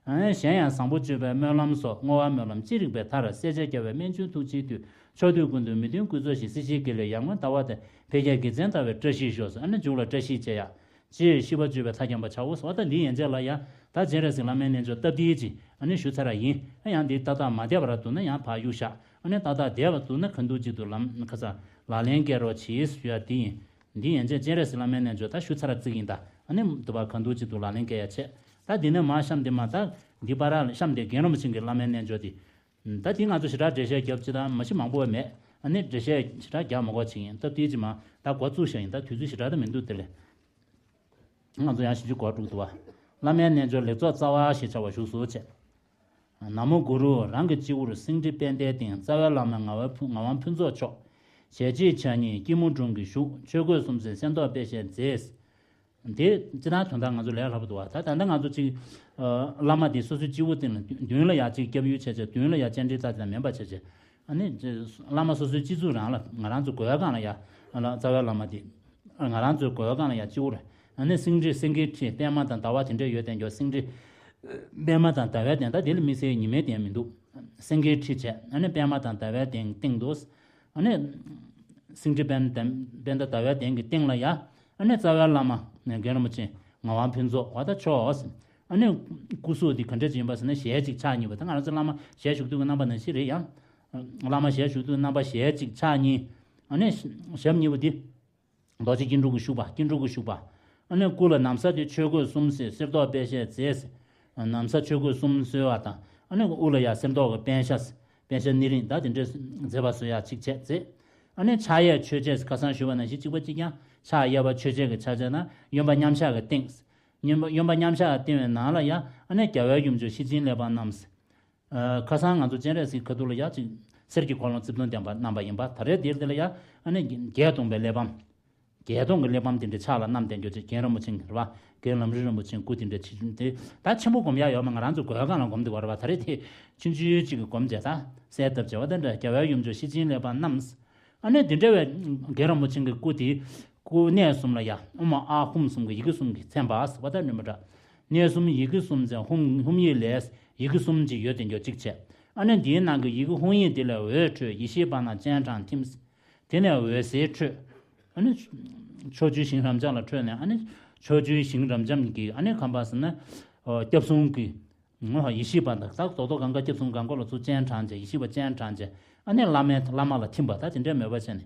གཞན་ཡང་བཟང་པོ་སྤྱོད་པའི་སྨོན་ལམ་སོགས་བསྔོ་བ་སྨོན་ལམ་ཅི་རིགས་པའི་མཐར། སྲས་བཅས་རྒྱལ་བའི་རྨད་བྱུང་ཐུགས་རྗེའི་མཐུས། ཕྱོགས་དུས་ཀུན་ཏུ་མི་མཐུན་ཀུན་རྫོགས་ཤིང་། སྲིད་ཞིའི་དགེ་ལེགས་ཡར་ངོའི་ཟླ་བ་ལྟར། འཕེལ་རྒྱས་དགེ་མཚན་དར་བའི་བཀྲ་ཤིས་ཤོག། ཨ་ནི་མཇུག་ལ་བཀྲ་ཤིས་བཅས་ཡག། ཅེས་ཤིས་པ་བརྗོད་པའི་མཐའ་འཁྱོངས་པ་བྱའོ། འོ་ད་འདི་ཡན་ཆད་ལ་ཡ་ད་སྤྱན་རས་གཟིགས་བླ་མའི་རྣལ་འབྱོར་སྟབས་བདེ་ཅིག་ཨ་ནི་ཞུ་ཚར་བ་ཡིན། ཨ་ཡང་འདི་ཏག་ཏག་མ་བསྡད་པ་ར་འདུག་ན་ཡང་ཕར་གཡུག་བཞག། ཨ་ནི་ཏག་ཏག་བསྡད་པ་འདུག་ན་གང་ཐུབ་ཅིག་ཏུ་ལམ་ཁ་ས་ལག་ལེན་བཀལ་རོགས་གྱིས་ཞུ་ཡ་འདི་ཡིན། འདི་ཡན་ཆད་སྤྱན་རས་གཟིགས་བླ་མའི་རྣལ་འབྱོར་ད་ཞུ་ཚར་བ་ཙིག་ཡིན་ད། ཨ་ནི་འདི་བ་གང་ཐུབ་ཅིག་ཏུ་ལག་ལེན་བཀལ་ཡ་བྱས། ད་འདི་ནས་མར་གཤམ་འདི་མ་ད་འདི་བར་གཤམ་འདི་རྒན་རིན་པོ་ཆེ་གི་བླ་མའི་རྣལ་འབྱོར་འདི། ད་འདི་ང་ཚོ་ཞེ་དྲག་འགྲེལ་བཤད་རྒྱབ་ཅི་ད་མ་གཞི་མང་པོ་བ་མེད། ཨ་ནི་འགྲེལ་བཤད་ཞེ་དྲག་རྒྱག་མ་དགོས་ཅིག་ཡིན། སྟབས་བདེ་ཅིག་མ་ད་འགོ་བཙུགས་བཞག་ཡིན། ད་དུས་ཚོད་ཞེ་དྲག་ད་མི་འདུག་དེ་ལས། ང་ཚོ་ཡང་ཞིབ་ཅིག་གོ་དྲུག་ཏུ་བ། བླ་མའི་རྣལ་འབྱོར་ལེགས་ཚོགས་རྩ་བ་ཞེས་བྱ་བ་བཞུགས་སུ་བྱས། ན་མོ་གུ་རུ། རང་གི་སྤྱི་བོར་སེང་ཁྲི་པད་ཟླའི་སྟེང་། རྩ་བའི་བླ་མ་ངག་དབང་ཕུན་ངག་དབང་ཕུན་ཚོགས་མཆོག། ཞལ་གཅིག་ཕྱག་གཉིས་སྐྱིལ་མོ་ཀྲུང་གིས་བཞུགས། ཆོས་གོས་གསུམ་ཟས་གསེར་མདོག་དཔེ་བྱད་མཛེས། འདི་སྤྱིར་བཏང་དོན་དག་ང་ཚོ་ལས་སླ་པོ་འདུག་བ། ད་ད་ལྟ་ང་ཚོ་གཅིག་བླ་མ་དེ་སོ་སོའི་སྤྱི་བོ་སྟེང་ལ་མདུན་ལ་ཡ་གཅིག་སྐྱབས་ཡུལ་བྱས་བྱས་མདུན་ལ་ཡ་སྤྱན་འདྲེན་ལྟ་དེ་ལ་མེན་པ་བྱས་བྱས། ཨ་ནི་བླ་མ་སོ་སོའི་སྤྱི་གཙུག་རང་ལ་ང་རང་ཚོ་གོས་སྒང་ལ་ཡ་རྩ་བའི་བླ་མ་དེ་ང་རང་ཚོའི་གོས་སྒང་ལ་ཡ་སྤྱི་བོར་ཨ་ནི་སེང་ཁྲི་སེང་གེའི་ཁྲི་པདྨ་དང་ཟླ་བ་དེ་འདྲ་ཡོད་དེ་འགྱོ། སེང་ཁྲི་པདྨ་དང་ཟླ་བའི་སྟེང་ད་དེ་ལ་དམིགས་བསལ་ཉི་མའི་སྟེང་མི་འདུག། སེང་གེའི་ཁྲི་བྱས་ཨ་ནི་པདྨ་དང་ཟླ་བའི་སྟེང་སྟེང་དུ། ཨ་ནི་སེང་ཁྲི་པད་པད་ཟླ་ཟླ་བའི་སྟེང་གི་སྟེང་ལ་ཡ། ཨ་ནི་རྩ་བའི་བླ་མ་རྒན་རིན་པོ་ཆེ་ངག་དབང་ཕུན་ཚོགས་འོ་ད་མཆོག། ཨ་ནི་སྐུ་གཟུགས་འདི་ག་འདྲ་ཅིག་ཡིན་པ་ཟེར་ན་ཞལ་གཅིག་ཕྱག་གཉིས་པ་ད་ང་རང་ཚོ་བླ་མ་ཞལ་བཞུགས་དུས་ཀྱི་རྣམ་པ་ནང་བཞིན་རེད་ཡ། བླ་མ་ཞལ་བཞུགས་དུས་རྣམ་པ་ཞལ་གཅིག་ཕྱག་གཉིས། ཨ་ནི་ཞབས་གཉིས་པོ་འདི། རྡོ་རྗེ་སྐྱིལ་ཀྲུང་གིས་བཞུགས་པ་སྐྱིལ་ཀྲུང་གིས་བཞུགས་པ། ཨ་ནི་སྐུ་ལ་ན་བཟའ་དེ་ཆོས་གོས་གསུམ་ཟས་གསེར་མདོག་དཔེ་བྱད་མཛེས། ན་བཟའ་ཆོས་གོས་གསུམ་གསོལ་བ་དང་ཨ་ནི་དབུ་ལ་ཡ་གསེར་མདོག་གི་པཎ་ཞྭ། པཎ་ཞྭ་ནི་རིང་ད་དེ་འདྲའི་མཛེས་པ་བཟོ་ཡ་གཅིག་བྱས་མཛེས། ཨ་ནི་ཕྱག་གཡས་མཆོད་ཆས་ཁ་སང་ཞུས་པ་ནང་བཞིན་གཅིག་པ་གཅིག་རྐྱང་ཕྱག་གཡས་པ་མཆོད་ཆས་ཀྱི་ཕྱག་རྒྱ་ན་གཡོན་པ་མཉམ་གཞག་གི་སྟེང་། གཡོན་པ་གཡོན་པ་མཉམ་གཞག་གི་སྟེང་བའི་ནང་ལ་ཡ་ཨ་ནི་རྒྱལ་བའི་ཡུམ་མཆོག་ཤེར་ཕྱིན་གླེགས་བམ་བསྣམས། ཁ་སང་ང་ཚོ་སྤྱན་རས་གཟིགས་ཁ་ཐུག་ལ་ཡ་གཅིག་གསེར་གྱི་འཁོར་ལོ་རྩིབས་སྟོང་ལྡན་པ་བསྣམས་པ་ཡིན་པ། ད་རེས་འདིར་དེ་ལ་ཡ་ཨ་ནི་བརྒྱད་སྟོང་པའི་གླེགས་བམ། བརྒྱད་སྟོང་གི་གླེགས་བམ་དེ་འདྲ་ཕྱག་ལ་བསྣམས་བསྡད་འགྱོ་ཅིག་རྒན་རིན་པོ་ཆེ་རེད་བ། རྒན་ལམ་རིམ་རིན་པོ་ཆེ་སྐུ་དེ་འདྲ་ཆེ་ཆུང་དེ་ད་ཆེན་པོ་སྒོམ་ཡ་ཡོད་མ། ང་རང་ཚོ་གོས་སྒང་ལ་སྒོམ་དེ་བ་རེད་བ། ད་རེས་དེ་ཆུང་ཆུང་ཅིག་གི་སྒོམ་བྱས་ད་གསལ་བཏབ་བྱས་བ་དེ་འདྲ་རྒྱལ་བའི་ཡུམ་མཆོག་ཤེར་ཕྱིན་གླེགས་བམ་བསྣམས། ཨ་ནི་དེ་འདྲ་བའི་རྒན་རིན་པོ་ཆེ་གི་སྐུ་དེ་སྐུ་གནས་གསུམ་ལ་ཡ་ཨུ་མ་ཨཱཿཧཱུྃ་གསུམ་གྱི་ཡི་གེ་གསུམ་གྱིས་མཚན་པ་ཟེར་བ་ད་ནི་མི་འདྲ། གནས་གསུམ་ཡི་གེ་གསུམ་མཚན་ཧཱུྃ་ཧཱུྃ་ཡིག་ལས་ཡི་གེ་གསུམ་གྱི་ཡོད་དེ་འགྱོ་གཅིག་བྱས། ཨ་ནི་འདིའི་ནང་གི་ཡི་གེ་ཧཱུྃ་ཡིག་དེ་ལས་འོད་འཕྲོས་ཡེ་ཤེས་པ་རྣམས་སྤྱན་དྲངས་ཐིམ། དེ་ནས་འོད་ཟེར་འཕྲོས། ཨ་ནི་ཕྱོགས་བཅུའི་ཞིང་རབ་འབྱམས་ལ་འཕྲོས་ནས་ཨ་ནི་ཕྱོགས་བཅུའི་ཞིང་རབ་འབྱམས་ཀྱི་ཨ་ནི་གང་པ་ཟེར་ན། སྐྱབས་གསུམ་གྱི། ཡེ་ཤེས་པ་དང་ད་རྡོག་རྡོག་གང་ག་སྐྱབས་གསུམ་གང་ག་ལ་ཚུར་སྤྱན་དྲངས་བྱས་ཡེ་ཤེས་པ་སྤྱན་དྲངས་བྱས་ཨ་ནི་བླ་མའི་བླ་མ་ལ་ཐིམ་པ་ད་དེ་འདྲའི་མོས་པ་བྱས་ནས་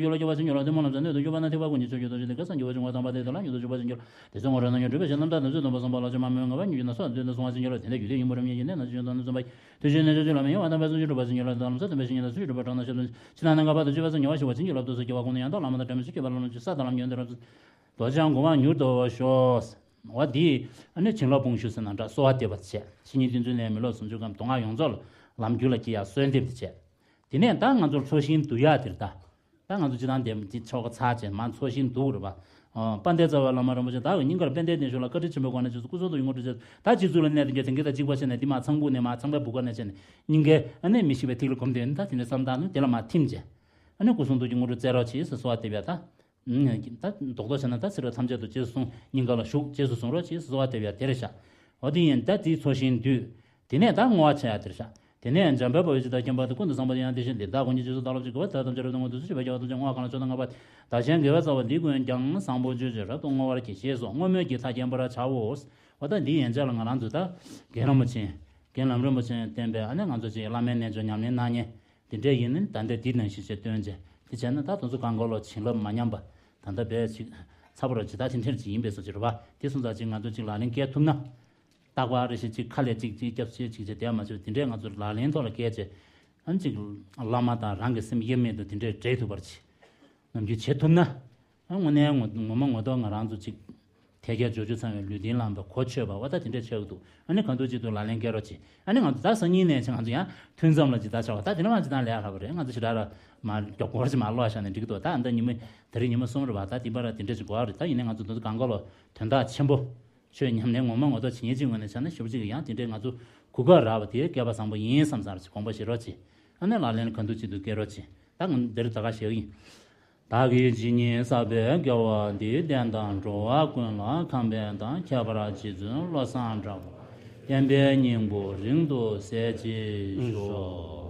ཚུལ་གྱུར་ལ་སྐྱོབ་པར་བྱིན་གྱུར་ལ། གཏི་མུག་ལམ་སེལ་སྣོད་དུ་གྱུར་པ་ན། ཐེག་པ་ཀུན་གྱི་ཆོས་ཀྱི་རྡོ་རྗེ་ལས། སྐལ་བཟང་རྒྱལ་བ་འབྱུང་བ་དམ་པ་དེ་དག་ལ། མྱུར་དུ་སྤྱོད་པར་བྱིན་གྱུར་ལ། དེ་ཚེ་ངོ་རོལ་ན་མྱོང་གྲོལ་བའི་ཞིང་རྣམ་དག་དམ་ཚིག་སྡོམ་པ་བཟང་པོ་ལ། ཕྱོགས་མ་མོན་ངེས་པར་མྱུར་གྱུར་ནས། གསོལ་བ་འདེབས་ནས་གསོལ་བ་བྱིན་གྱུར་ལ། དེ་ནས་རྒྱུད་སྡེ་ཡིད་འགྱུར་རབ་བརྙེས་ཀྱི་གནས་རྣམས་ཞི་བྱེད་དོན་ནི་བཟང་པོ་ཡིན། དུས་ཕྱིས་ནས་ཕྱོགས་བཅུ་ལམ་མེ་ཡོངས་པ་དམ་པའི་སངས་རྒྱས་འགྲུབ་པར་བྱིན་གྱུར་ལ། དེ་དག་ལམ་སྲོལ་བསྟན་པའི་བཤེས་གཉེན་དང་ཚུལ་བཞིན་སྒྲུབ་པར་གྲགས་ན་ཞབས་ཏོག་ཕྱི་ནང་གནས་འགག་པ་དང་སྤྱོད་པ་སངས་རྒྱ་བ་ཤིན་ཏུ་ནོར་བུ་ཡང་དག་བླ་མ་དང་འབྲལ་མེད་ཆོས་ཀྱི་དཔལ་ལ་ལོངས་སྤྱོད་ས་དང་ལམ་ཡོན་ཏན་རབ་ཏུ། རྡོ་རྗེ་འཆང་གོང་མ་མྱུར་དུ་ཤོག། འོ་འདི་ཨ་ནི་བྱིན་རླབས་སྤོང་ཞུ་ཟེར་ན་འདྲ། གསོལ་བ་འདེབས་པ་བྱས། ཕྱི་ཉིན་བསྟན་འཛིན་ལས་མི་ལོ་ཟུང་འཇུག་གམ་མདོ་སྔགས་ཡོངས་རྫོགས་ལ་ལམ་རྒྱུད་ལ་སྐྱེ་ཡག་གསོལ་འདེབས་དེ་བྱས། དེ་ནས་ད་ང་ཚོར་ཚོགས་ཞིང་བསྡུ་ཡག་དེར་ད། ད་ང་ཚོ་སྤྱི་བཏང་དེ་ཅི་ཆོ་ག་ཚར་བྱས་མ་འཚོ་བཞིན་འདུག་རེད་པ། ཨོ། དཔལ་ལྡན་རྩ་བའི་བླ་མ་རིན་པོ་ཆེ་དག་གི་སྙིང་གར་དཔལ་ལྡན་བརྟན་བཞུགས་ལ་བཀའ་དྲིན་ཆེན་པོའི་སྒོ་ནས་རྗེས་སུ་སྐུ་གསུང་ཐུགས་ཀྱི་དངོས་གྲུབ་རྗེས་སུ་ད་སྤྱི་གཙུག་ལ་གནས་དེ་འགྱོད་དེང་གི་ད་གཅིག་པ་བྱས་ནས་དེ་མ་ཚངས་བུག་ནས་མ་ཚངས་པའི་བུ་ག་ནས་བྱས་ནས་སྙིང་གའི་ཨ་ནི་མི་ཤིགས་པའི་ཐིག་ལེ་བསྒོམས་དེ་ད་དེ་ནས་བསམ་བཏང་ནས་དེ་ལ་མ་ཐིམ་བྱས། ཨ་ནི་སྐུ་གསུང་ཐུགས་ཀྱི་དངོས་གྲུབ་སྩལ་རོགས་གྱིས་ཟེར་གསོལ་བ་འདེབས་ཡ་ད། ད་རྡོག་རྡོག་བྱས་ན་ད་ཚེ་རབས་ཐམས་ཅད་དུ་རྗེས་སུ་བཟུང་སྙིང་ག་ལ་ཞུགས་རྗེས་སུ་བཟུང་རོགས་གྱིས་ཟེར་གསོལ་བ་འདེབས་ཡ་དེ་རེད་ཤག་འོ་དེ་ཡིན་ད་དེའི་ཚོགས་ཞིང་འདུས། དེ་ནས་ད་བསྔོ་བ་བྱེད་ཡ་དེ་རེད་ཤག་དེ་ནས་འཇམ་དཔལ་དཔའ་བོས་ཇི་ལྟར་མཁྱེན་པ་དེ་ཀུན་ཏུ་བཟང་པོ་དེ་ཡང་དེ་བཞིན་ཏེ། བདག་དཀོན་མཆོག་རྗེས་སུ་བདག་སློབ་ཅིང་། དགེ་བ་དག་ཐམས་ཅད་རབ་ཏུ་བསྔོ། དུས་སུ་བྱེད་པའི་དགེ་བ་ཐམས་ཅད་བསྔོ་བ་གང་ལ་མཆོག་ཐུན་བསྔགས་པ། བདག་གཞན་དགེ་བའི་རྩ་བ་འདི་ཀུན་ཀྱང་། བཟང་པོ་སྤྱོད་ཕྱིར་རབ་ཏུ་བསྔོ་བར་བགྱི། ཞེས་སོགས་བསྔོ་སྨོན་གྱི་མཐའ་བརྒྱན་པར་བྱའོ། འོ་ད་འདི་ཡན་ཆད་ལ་ང་རང་ཚོས་ད་རྒན་རིན་པོ་ཆེ། རྒན་ལམ་རིན་པོ་ཆེ་བསྟེན་པའི་ཨ་ནི་ང་ཚོ་ཅིག་བླ་མའི་རྣལ་འབྱོར་ཉམས་ལེན་གནང་མཁན་དེ་འདྲས་ཡིན་ནི་ད་ལྟ་འདི་ནང་བཞིན་བྱས་སྟོན་བྱས་དེ་བྱས་ན་ད་དེ་ཚོ་གང་ག་ལོ་བྱིན་རླབས་མ་ཉམས་པ་ད་ལྟ་བས་ཅིག་ཚ་པོ་ར་ཇི་ལྟར་ཅི་འདྲས་ཅིག་ཡིན་པའི་སོ་ཅིག་རེད་པ། དེ་སོང་ཙང་ཅིག་ང་ཚོ་ཅིག་ལག་ལེན་བཀལ་ཐུབ་ན། རྟག་པར་རེ་ཞིག་ཅིག་ཁ་ལས་ཅིག་ཅིག་སྐྱབས་ཆེ་ཅིག་ཅིག་དེ་མ་བྱུང་དེ་འདྲས་ང་ཚོ་ལག་ལེན་ཐོག་ལ་བཀལ་བྱས། ཨ་ནི་ཅིག་བླ་མ་དང་རང་གི་སེམས་དབྱེར་མེད་དུ་དེ་འདྲས་འདྲེས་ཐུབ་པར་བྱེད། ནམ་རྒྱུན་བྱེད་ཐུབ་ན། ཨ་དངོས་གནས་ངོ་ངོ་མ་ངོ་ཐོག་ང་རང་ཚོ་ཅིག་ཐལ་སྐྱེས་བྱང་ཆུབ་ཚང་བའི་ལུས་རྟེན་བླངས་པའི་གོ་ཆོད་པ་བ་ད་དེ་འདྲས་ཆགས་ཀྱི་འདུག་ཨ་ནི་གང་ཐུབ་ཅི་ཐུབ་ལག་ལེན་བཀལ་རོགས་བྱེད། ཨ་ནི་ང་ཚོ་ད་སང་ཉིན་ནས་ང་ཚོ་ཡང་ཐུན་མཚམས་ལ་ཇི་ལྟར་བྱ་བ་ད་དེ་ནས་མ་ཇི་ལྟར་ལས་ཡག་ལྷག་པ་རེད། ང་ཚོ་ཞེ་དྲག་ལ་མ་མགྱོགས་པོ་ཅིག་མ་ལོག་བཞག་ནས་འགྲིག་གི་འདུག་ད་ཨ་ད་ཉི་མ་དེ་རིང་ཉི་མ་གསུམ་རེད་པ། ད་དེ་པར་དེ་འདྲས་ཅིག་དགོས་རེད། ད་ཡིན་ནའི་ང་ཚོ་དེ་ཚོ་གང་ག་ལོ་དོན་དག་ཆེན་པོ། ཆོས་ཉམས་ལེན་ངོ་མ་ངོ་ཐོག་བྱེད་མཁན་ཅིག་ངོས་ནས་བྱས་ན་ཞེ་པོ་ཅིག་ཡང་དེ་འདྲའི་ང་ཚོ་གོ་སྐབས་རག་པ་དེ་སྐལ་པ་བཟང་པོ་ཡིན་བསམ་ས་ར་ཅིག་དགོངས་པ་བཞེས་རོགས་བྱེད། ཨ་ནི་ལག་ལེན་ལ་གང་ཐུབ་ཅི་ཐུབ་བཀལ་རོགས་བྱེད། ད་ང་འདིར་ད་ག་ཞུ་གི་ཡིན། བདག་གིས་ཇི་སྙེད་བསགས་པའི་དགེ་བ་འདིས། བསྟན་དང་འགྲོ་བ་ཀུན་ལ་ཁམས་པའི་མཐའ། ཁྱད་པར་རྗེ་བཙུན་བློ་བཟང་གྲགས་པ། བསྟན་པའི་སྙིང་པོ་རིང་དུ་གསལ་བྱེད་ཤོག།